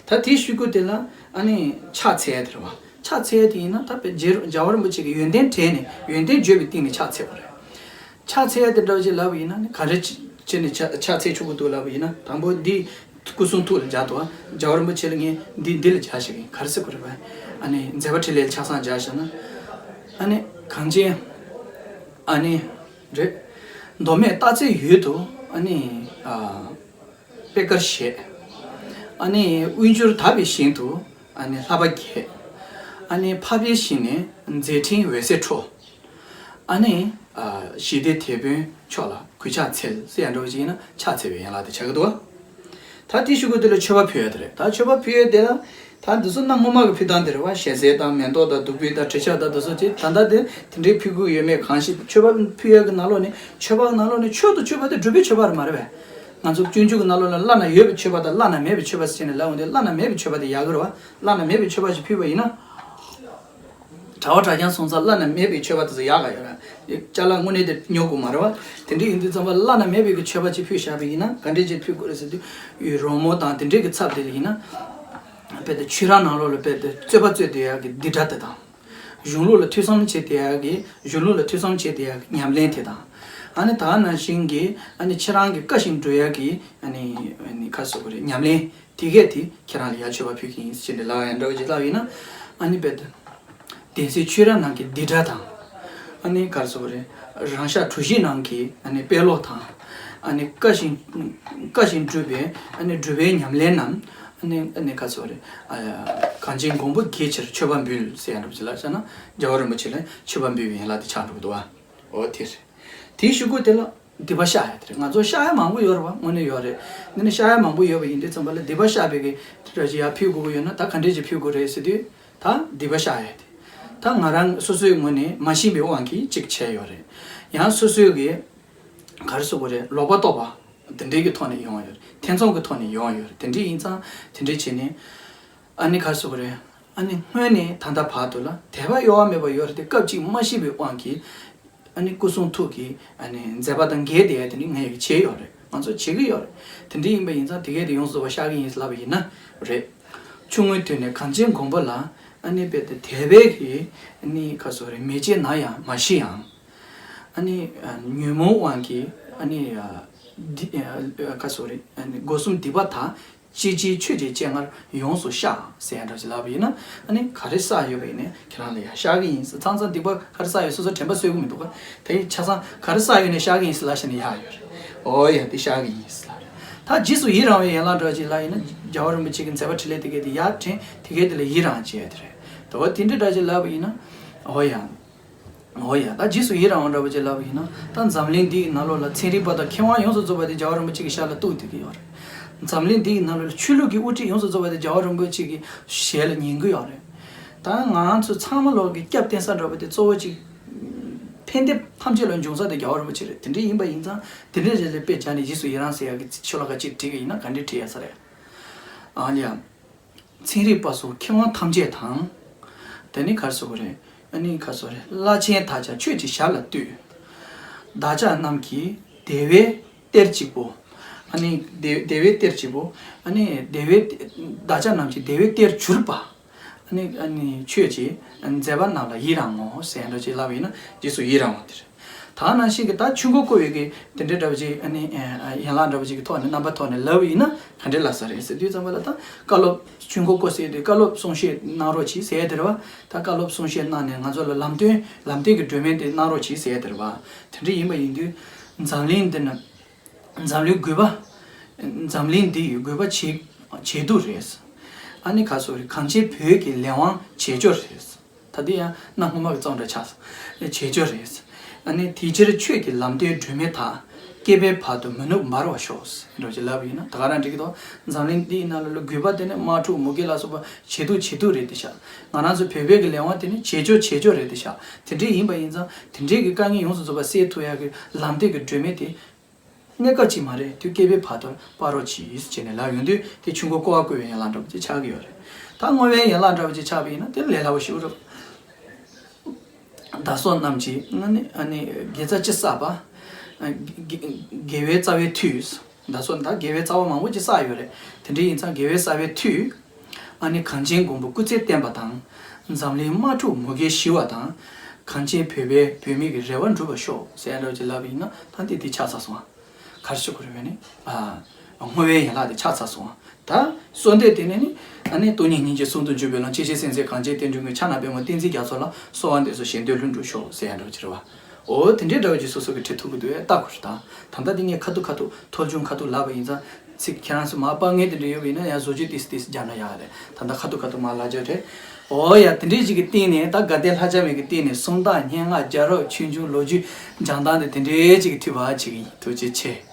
ད་དེའི་གཞུག་གུ་དེ་ལ་ཨ་ནི་ཕྱག་འཚལ་ཡ་དེ་རེད་བ། ཕྱག་འཚལ་ཡ་དེ་ཡིན་ན་ད་དཔེ་རྗེ་རྒྱལ་བ་རིན་པོ་ཆེ་གི་ཡོན་ཏན་དྲན་ནས། ཡོན་ཏན་བརྗོད་པའི་སྟེང་ནས་ཕྱག་འཚལ་བ་རེད། ཕྱག་འཚལ་ཡ་དེ་འདྲ་བ་ཅིག་ལབ་པ་ཡིན་ན་ནི་ག་རེ་བྱས་ནས་ཕྱག་ཕྱག་འཚལ་ཆོག་གི་འདུག་ལབ་པ་ཡིན་ན། དང་པོ་འདི་སྐུ་གསུང་ཐུགས་ལ་སྦྱར་དུས། རྒྱལ་བ་རིན་པོ་ཆེ་ལ་ངས་འདི་འདི་ལ་སྦྱར་བཞག་གི་ཡིན། ག་རེ་ཟེར་དགོས་རེད་བ། ཨ་ནི་མཛད་པ་འཕྲིན་ལས་ཆ་ཚང་སྦྱར་བཞག་ན། ཨ་ནི་གངས་ཅན། ཨ་ནི་རེད། མདོ་སྨད་སྟག་རྩེའི་ཡུལ་དུ། ཨ་ནི་ཨ་པད་དཀར་བཞད། ཨ་ནི་དབུས་འགྱུར་དག་པའི་ཞིང་དུ། ཨ་ནི་ལྷ་པ་རྒྱས། ཨ་ནི་འཕགས་པའི་ཞིང་ནས་མཛད་འཕྲིན་འོད་ཟེར་འཕྲོ། ཨ་ནི་ཨ་ཞི་བདེའི་དེད་དཔོན་མཆོག་ལ་གུས་ཕྱག་འཚལ་ཟེར་ཡ་འདྲ་བོ་ཅིག་ཡིན་ན་ཕྱག་འཚལ་བའི་ཡན་ལག་དེ་ཆགས་ཀྱི་འདུག་ད་དེའི་གཞུག་གུ་དེ་ལ་མཆོད་པ་ཕུལ་ཡ་དེ་རེད། ད་མཆོད་པ་ཕུལ་ཡ་དེ་ལ། ད་འདི་ཚོ་གནའ་སྔོན་མ་གི་ཕུལ་སྟངས་དེ་རེད་བ། ཞལ་ཟས་དང་མེ་ཏོག་དང་བདུག་སྤོས་དང་དྲི་ཆབ་དང་འདི་ཚོ་ཅིག་ད་ལྟ་དེ་དེ་འདྲའི་ཕུལ་དགོས་ཡོད་མེད་གང་ཤེས། མཆོད་པ་ཕུལ་ཡ་གི་ནང་ལོགས་ནས། མཆོད་པ་གི་ནང་ལོགས་ནས་མཆོག་ཏུ་མཆོད་པ་དེ་སྒྲུབ་པའི་མཆོད་པ་རེད་མ་རེད་བས། ང་ཚོ་སྤྱོད་འཇུག་གི་ནང་ལོགས་ལ་བླ་ན་ཡོད་པའི་མཆོད་པ་དང་བླ་ན་མེད་པའི་མཆོད་པ་ཟེར་ནས་ལབ་འོང་དུས། བླ་ན་མེད་པའི་མཆོད་པ་དེ་ཡག་གི་རེད་བ། བླ་ན་མེད་པའི་མཆོད་པ་ཞིག་ཕུལ་བ་ཡིན་ན། གྲྭ་བ་གྲྭ་རྐྱང་སོང་ཙང་བླ་ན་མེད་པའི་མཆོད་པ་དེ་ཚོ་ཡག་ག་ཡོད་ར། ཅ་ལག་དངོས་གནས་དེ་ཉོ་དགོས་མ་རེད་བ། དེ་འདྲ་ཡིན་དུས་ཙམ་པ་བླ་ན་མེད་པའི་གི་མཆོད་པ་ཅིག་ཕུལ་བཞག་པ་ཡིན་ན་ག་འདྲས་ཅིག་ཕུལ་དགོས་རེད་ཟེར་དུས། རོལ་མོ་དང་དེ་འདྲས་ཀྱི་ཚབ་དེ་ལ་ཡིན་ན། རྦད་དེ་ཆོས་ར་ནང་ལོགས་ལ་རྦད་དེ་རྩོད་པ་རྩོད་བསྡད་ཡག་གི་འདི་འདྲ་དེ་དང་། གཞུང་ལུགས་ལ་ཐོས་བསམ་བྱེད་བསྡད་ཡག་གི་གཞུང་ལུགས་ལ་ཐོས་བསམ་བྱེད་བསྡད་ཡག་གི་ཉམས་ལེན་དེ་དང་། ཨ་ནི་ད་ག་ནང་བཞིན་གྱི་ཨ་ནི་ཁྱེད་རང་གི་བཀའ་བཞིན་སྒྲུབ་ཡག་གི་ཨ་ནི་ཨ་ནི་ག་རེ་ཟེར་དགོས་རེད། ཉམས་ལེན་དེ་གས་དེ་ཁྱེད་རང་ལ་ཡར་མཆོད་པ་ཕུལ་གྱི་ཡིན་ཟེར་ནས་ལབ་ཡ་འདྲ་བོ་ཅིག་ལབ་ཡིན་ན། ཨ་ནི་རྦད་དེ་གདན་སའི་ཆོས་ར་ནང་གི་འདི་འདྲ་དང་། ཨ་ནི་ག་རེ་ཟེར་དགོས་རེད། རང་ཤག་གྲུ་བཞི་ནང་གི་ཨ་ནི་དཔེ་ཀློག་དང་། ཨ་ནི་བཀའ་བཞིན་བཀའ་བཞིན་སྒྲུབ་པའི་ཨ་ནི་སྒྲུབ་པའི་ཉམས་ལེན་ནམ། ཨ་ནི་ཨ་ནི་ག་རེ་ཟེར་དགོས་རེད། ཨ་གངས་ཅན་མགོན་པོ་དགྱེས་ཕྱིར་མཆོད་པ་འབུལ་ཟེར་ཡ་འདྲ་པོ་ཅིག་ལབ་བྱས་ན། རྒྱལ་བ་རིན་པོ་ཆེ་ལ་མཆོད་པ་འབུལ་བའི་ཡན་ལག་དེ་ཆགས་འགྲོ་གི་འདུག་བ། འོ་དེ་རེད། དེའི་གཞུག་གུ་དེ་ལ་སྡིག་པ་བཤགས་ཡ་དེ་རེད། ང་ཚོ་བཤགས་ཡ་མང་པོ་ཡོད་རེད་བ། དངོས་གནས་ཡོད་རེད། འདི་ནི་བཤགས་ཡ་མང་པོ་ཡོད་པ་ཡིན་དུས་ཙམ་པ་ལ་སྡིག་པ་བཤགས་པའི་གི་འདྲ་ཅིག་ཡར་ཕུལ་དགོས་ཀྱི་ཡོད་ན་ད་ག་འདྲས་ཅིག་ཕུལ་དགོས་ཀྱི་ཡོད་ན། ད་སྡིག་པ་བཤགས་ཡ་དེ། ད་ང་རང་སོ་སོའི་ངོས་ནས་མ་ཤེས་པའི་དབང་གིས་གཅིག་བྱས་ཡོད་རེད། ཡང་སོ་སོའི་གི་ག་རེ་ཟེར་དགོས་རེད། ལོག་པ་རྟོག་པ་དེ་འདྲའི་གི་ཐོག་ནས་ཡོང་ཡོད་རེད། ཐེ་ཚོམ་གི་ཐོག་ནས་ཡོང་ཡོད་རེད། དེ་འདྲ་ཡིན་ཙང་དེ་འདྲ་བྱས་ནས་ཨ་ནི་ག་རེ་ཟེར་དགོས་རེད། ཨ་ནི་སྔོན་ནས་ད་ལྟ་བར་དུ་ལ་དད་པ་གཡོ་བ་མེད་པ་ཡོད་རེད་དེ། སྐབས་གཅིག་མ་ཤེས་པའི་དབང་གིས་ཨ་ནི་སྐུ་གསུང་ཐུགས་ཀྱི་ཨ་ནི་མཛད་པ་དང་འགལ་བསྡད་ཡ་དེ་ནི་ངས་བྱས་ཡོད་རེད། ང་ཚོ་བྱེད་ཀྱི་ཡོད་རེད། དེ་འདྲ་ཡིན་པ་ཡིན་ཙང་དེ་གས་དེ་ཡོངས་སུ་རྫོགས་པ་བཤགས་ཀྱི་ཡིན་ལབ་པ་ཡིན་ན་རེད། ཆུང་ངུའི་དུས་ནས་གངས་ཅན་མགོན་པོ་ལ་ཨ་ནི་རྦད་དེ་དད་པའི་གི་ཨ་ནི་ག་རེ་ཟེར་དགོས་རེད། མེ་ལྕེ་ན་ཡང་མ་ཤི་ཡང་། ཨ་ནི་ཉོན་མོངས་དབང་གིས་ཨ་ནི་འདི་ག་རེ་ཟེར་དགོས་རེད། ཨ་ནི་སྒོ་གསུམ་སྡིག་པ་དག་ཅི་ཕྱིར་ཆོས་ཀྱི་སྤྱན་སྔར་ཡོངས་སུ་བཤགས་ཟེར་ཡ་འདྲ་ཞིག་ལབ་པ་ཡིན་ན། ཨ་ནི་ག་རེ་བསགས་ཡོད་པ་ཡིན་ནའི་ཁྱེད་རང་ལ་ཡང་བཤགས་ཀྱི་ཡིན་ཟེར། ཚང་ཚང་སྡིག་པ་ག་རེ་བསགས་ཡོད་སོ་སོ་དྲན་པ་གསོས་ཀྱི་མི་འདུག་ག་དེ་ཆ་ཚང་ག་རེ་བསགས་ཡོད་ནའི་བཤགས་ཀྱི་ཡིན་ཟེར་ལབ་བཞག་ནས་ཡག་ཡོད་རེད། འོ་ཡ་དེ་བཤགས་ཀྱི་ཡིན་ཟེར་ལབ་རེད། ད་རྗེས་སུ་ཡི་རང་བའི་ཡན་ལག་འདྲ་ཅིག་ལབ་ཡིན་ན། རྒྱལ་བ་རིན་པོ་ཆེ་གི་མཛད་པ་འཕྲིན་ལས་དེ་གས་དེ་ཡར་དྲན། དེ་གས་དེ་ལ་ཡི་རང་བྱས་དེ་རེད། དེ་བ་དེ་འདྲ་འདྲ་ཅིག་ལབ་པ་ཡིན་ན། འོ་ཡ། འོ་ཡ། ད་རྗེས་སུ་ཡི་རང་བ་འདྲ་པོ་ཅིག་ལབ་པ་ཡིན་ན། ད་འཛམ་གླིང་འདིའི་ནང་ལོགས་ལ་ཚན་རིག་པ་དང་མཁས་དབང་ཡོངས་སུ་རྫོགས་པ་དེ་རྒྱལ་བ་རིན་པོ་ཆེ་གི་ཞབས་ལ་གཏུགས་བསྡད་ཀྱི་ཡོད་རེད། འཛམ་གླིང་འདིའི་ནང་ལོགས་ལ་ཆོས་ལུགས་ཀྱི་དབུ་ཁྲིད་ཡོངས་སུ་རྫོགས་པ་དེ་རྒྱལ་བ་རིན་པོ་ཆེ་གི་ཞལ་ལ་ཉན་གྱི་ཡོད་རེད། ད་ང་ཚོ་ཚང་མ་ལོག་གི་སྐྱབས་བསྟེན་ས་འདྲ་པོ་དེ་གཙོ་བོ་གཅིག་ཕན་བདེ་ཐམས་ཅད་ལ་འབྱུང་ས་དེ་རྒྱལ་བ་རིན་པོ་ཆེ་རེད། དེ་འདྲ་ཡིན་པ་ཡིན་ཙང་དེ་འདྲ་ཞིག་ལ་དཔེ་བྱས་ནས་རྗེས་སུ་ཡི་རང་ཟེར་ཡག་གི་ཤོ་ལོ་ཀ་གཅིག་བྲིས་ཀྱི་ཡིན་ན་ག་འདྲས་བྲིས་ཡ་ས་རེད། ཨ་ལ་ཡ། ཚན་རིག་པ་སོགས་མཁས་དབང་ཐམས་ཅད་དང་། དེ་ནི་ག་རེ་ཟེར་དགོས་རེད། ཨ་ནི་ག་རེ་ཟེར་དགོས་རེད། བླ་ཆེན་དག་ཀྱང་ཆོས་ཀྱི་ཞབས་ལ་གཏུགས། བདག་ཅག་རྣམས་ཀྱི་བདེ་བའི་གཏེར་གཅིག་པུ། ཨ་ནི་བདེ་བདེ་བའི་གཏེར་གཅིག་པུ། ཨ་ནི་བདེ་བའི་བདག་ཅག་རྣམས་ཀྱི་བདེ་བའི་གཏེར་གྱུར་པ། ཨ་ནི་ཨ་ནི་ཆོས་ཀྱི་མཛད་པ་རྣམས་ལ་ཡི་རང་ངོ་ཟེར་འདྲ་ཅིག་ལབ་པ་ཡིན་ན་རྗེས་སུ་ཡི་རང་བ་དེ་རེད། ད་ནང་བཞིན་གྱི་ད་ཆོས་འཁོར་བསྐོར་བའི་གི་དེ་འདྲའི་འདྲ་བ་ཅིག་ཨ་ནི་ཡན་ལག་འདྲ་བ་ཅིག་གི་ཐོག་ནས་རྣམ་པ་ཐོག་ནས་ལབ་པ་ཡིན་ན་ག་འདྲའི་ལབ་ས་རེད་ཟེར་དུས་ཙམ་པ་ལ། ད་བཀའ་སློབ་ཆོས་འཁོར་བསྐོར་ཟེར་དུས་བཀའ་སློབ་གསུང་བཤད་གནང་རོགས་གྱིས་ཟེར་ཡ་དེ་རེད་བ། ད་བཀའ་སློབ་གསུང་བཤད་གནང་ནས་ང་ཚོ་ལ་ལམ་སྟོན་ལམ་སྟོན་གྱི་སྒྲོན་མེ་དེ་གནང་རོགས་གྱིས་ཟེར་ཡ་དེ་རེད་བ། དེ་འདྲ་ཡིན་པ་ཡིན་དུས་འཛམ་གླིང་འདི་ན། འཛམ་གླིང་རྒུད་པ། འཛམ་གླིང་འདི་ཡི་རྒུད་པ་ཇེ་ཇེ་སྡུག་རེད། ཨ་ནི་ག་རེ་ཟེར་དགོས་རེད། གངས་ཅན་བོད་ཀྱི་ལས་དབང་ཇེ་སྐྱོ་རེད། ད་འདི་ཡང་གནའ་སྔོན་མ་གི་རྩོམ་འདྲ་ཆགས་སོང་། ཇེ་སྐྱོ་རེད། ཨ་ནི་དེ་ཕྱིར་ཆོས་ཀྱི་ལམ་སྟོན་སྒྲོན་མེ་དག་བསྐལ་པའི་བར་དུ་མི་ནུབ་འབར་བར་ཤོག་ཟེར་འདྲ་ཅིག་ལབ་པ་ཡིན་ན་ད་ག་རང་འགྲིག་གི་འདུག་འཛམ་གླིང་འདིའི་ནང་ལ་རྒུད་པ་དེ་ནི་དམག་འཁྲུག་མུ་གེ་ལ་སོགས་པ་ཇེ་སྡུག་ཇེ་སྡུག་རེད་དེ་ཤག་ང་རང་ཚོ་བོད་པའི་གི་ལས་དབང་དེ་ནི་ཇེ་སྐྱོ་ཇེ་སྐྱོ་རེད་དེ་ཤག་དེ་འདྲ་ཡིན་པ་ཡིན་ཙང་དེ་འདྲའི་གི་དཀའ་ངལ་ཡོངས་སུ་རྫོགས་པ་སེལ་ཐུབ་ཡག་གི་ལམ་སྟོན་གྱི་སྒྲོན་མེ་དེ། གནས་སྐབས་གཅིག་མ་རེད། དུས་བསྐལ་པའི་བར་དུ་སྤར་རོགས་གྱིས་ཟེར་ནས་ལབ་ཡོང་དུས་དེ་ཆོས་འཁོར་བསྐོར་བ་བསྐུལ་བའི་ཡན་ལག་འདྲ་པོ་ཅིག་ཆགས་ཀྱི་ཡོད་རེད། ད་བསྔོ་བའི་ཡན་ལག་འདྲ་པོ་ཅིག་ཆགས་པ་ཡིན་ན་དེ་ལས་སླ་པོ་ཞིག་རེད། བདག་སོགས་རྣམས་ཀྱིས་ཨ་ནི་ཨ་ནི་དགེ་རྩ་ཅི་བསགས་པ། དགེ་དགེ་བའི་རྩ་བའི་མཐུས། བདག་སོགས་ད་དགེ་བའི་རྩ་བ་མང་པོ་ཅིག་བསགས་ཡོད་རེད། དེ་འདྲ་ཡིན་ཙང་དགེ་བའི་རྩ་བའི་མཐུས། ཨ་ནི་གངས་ཅན་མགོན་པོ་སྐུ་ཚེ་བརྟན་པ་དང་། འཛམ་གླིང་དམག་འཁྲུག་མུ་གེ་ཞི་བ་དང་། གངས་ཅན་བོད་པའི་བོད་མི་གི་རེ་བ་འགྲུབ་པར་ཤོག་ཟེར་ཡ་འདྲ་ཅིག་ལབ་པ་ཡིན་ན་ད་འདི་འདི་ཆགས་ཚར་སོང་ང་། ག་རེ་ཞུ་དགོས་རེད་པས་ནི། ཨ། བསྔོ་བའི་ཡན་ལག་དེ་ཆགས་ཚར་སོང་ང་། ད་གསོལ་འདེབས་དེ་ནས་ནི། ཨ་ནི་སྟོང་ཉིད་སྙིང་རྗེ་ཟུང་དུ་འཇུག་པའི་ལམ། སྐྱེ་འཆི་སེམས་ཟད་གངས་ཅན་བསྟན་འགྲོའི་མགོན། ཕྱག་ན་པདྨོ་བསྟན་འཛིན་རྒྱ་མཚོ་ལ། གསོལ་བ་འདེབས་སོ་གཞན་དོན་ལྷུན་གྲུབ་ཤོག་ཟེར་ཡ་འདྲ་ཅིག་རེད་བ། འོ་དེ་འདྲའི་འདྲ་བ་ཅིག་སོ་སོ་གི་བྲིས་ཐུབ་ཀྱི་འདུག་ཨེ། ལྟ་དགོས་རེད་ད། ད་ལྟ་འདི་ངས་ཁ་ཐུག་ཁ་ཐུག་ཐོལ་བྱུང་ཁ་ཐུག་ལབ་པ་ཡིན་ཙང་། ཚིག་ཁྱེད་རང་ཚོ་མར་དཔང་ངེས་དེ་འདྲ་ཡོད་པ་ཡིན་ན་ཡང་བཟོ་བཅོས་ཏིས་ཏིས་རྒྱག་ན་ཡག་རེད། ད་ལྟ་ཁ་ཐུག་ཁ་ཐུག་མར་ལབ་རྒྱུ་རེད། འོ་ཡ། དེ་འདྲའི་ཅིག་གི་སྟེང་ནས་ད་དགའ་ལྡན་ལྷ་བྱམས་མའི་གི་སྟེང་ནས་སུམ་རྟགས་སྙན་ངག་རྒྱལ་རབས་ཆོས་འབྱུང་ལོ་རྒྱུས་སྦྱང་སྟངས་དེ་དེ་འདྲའི་ཅིག་གི་ཐུག་པ་བྱེད་ཀྱི་ཡིན། ཐུགས་རྗེ་ཆེ།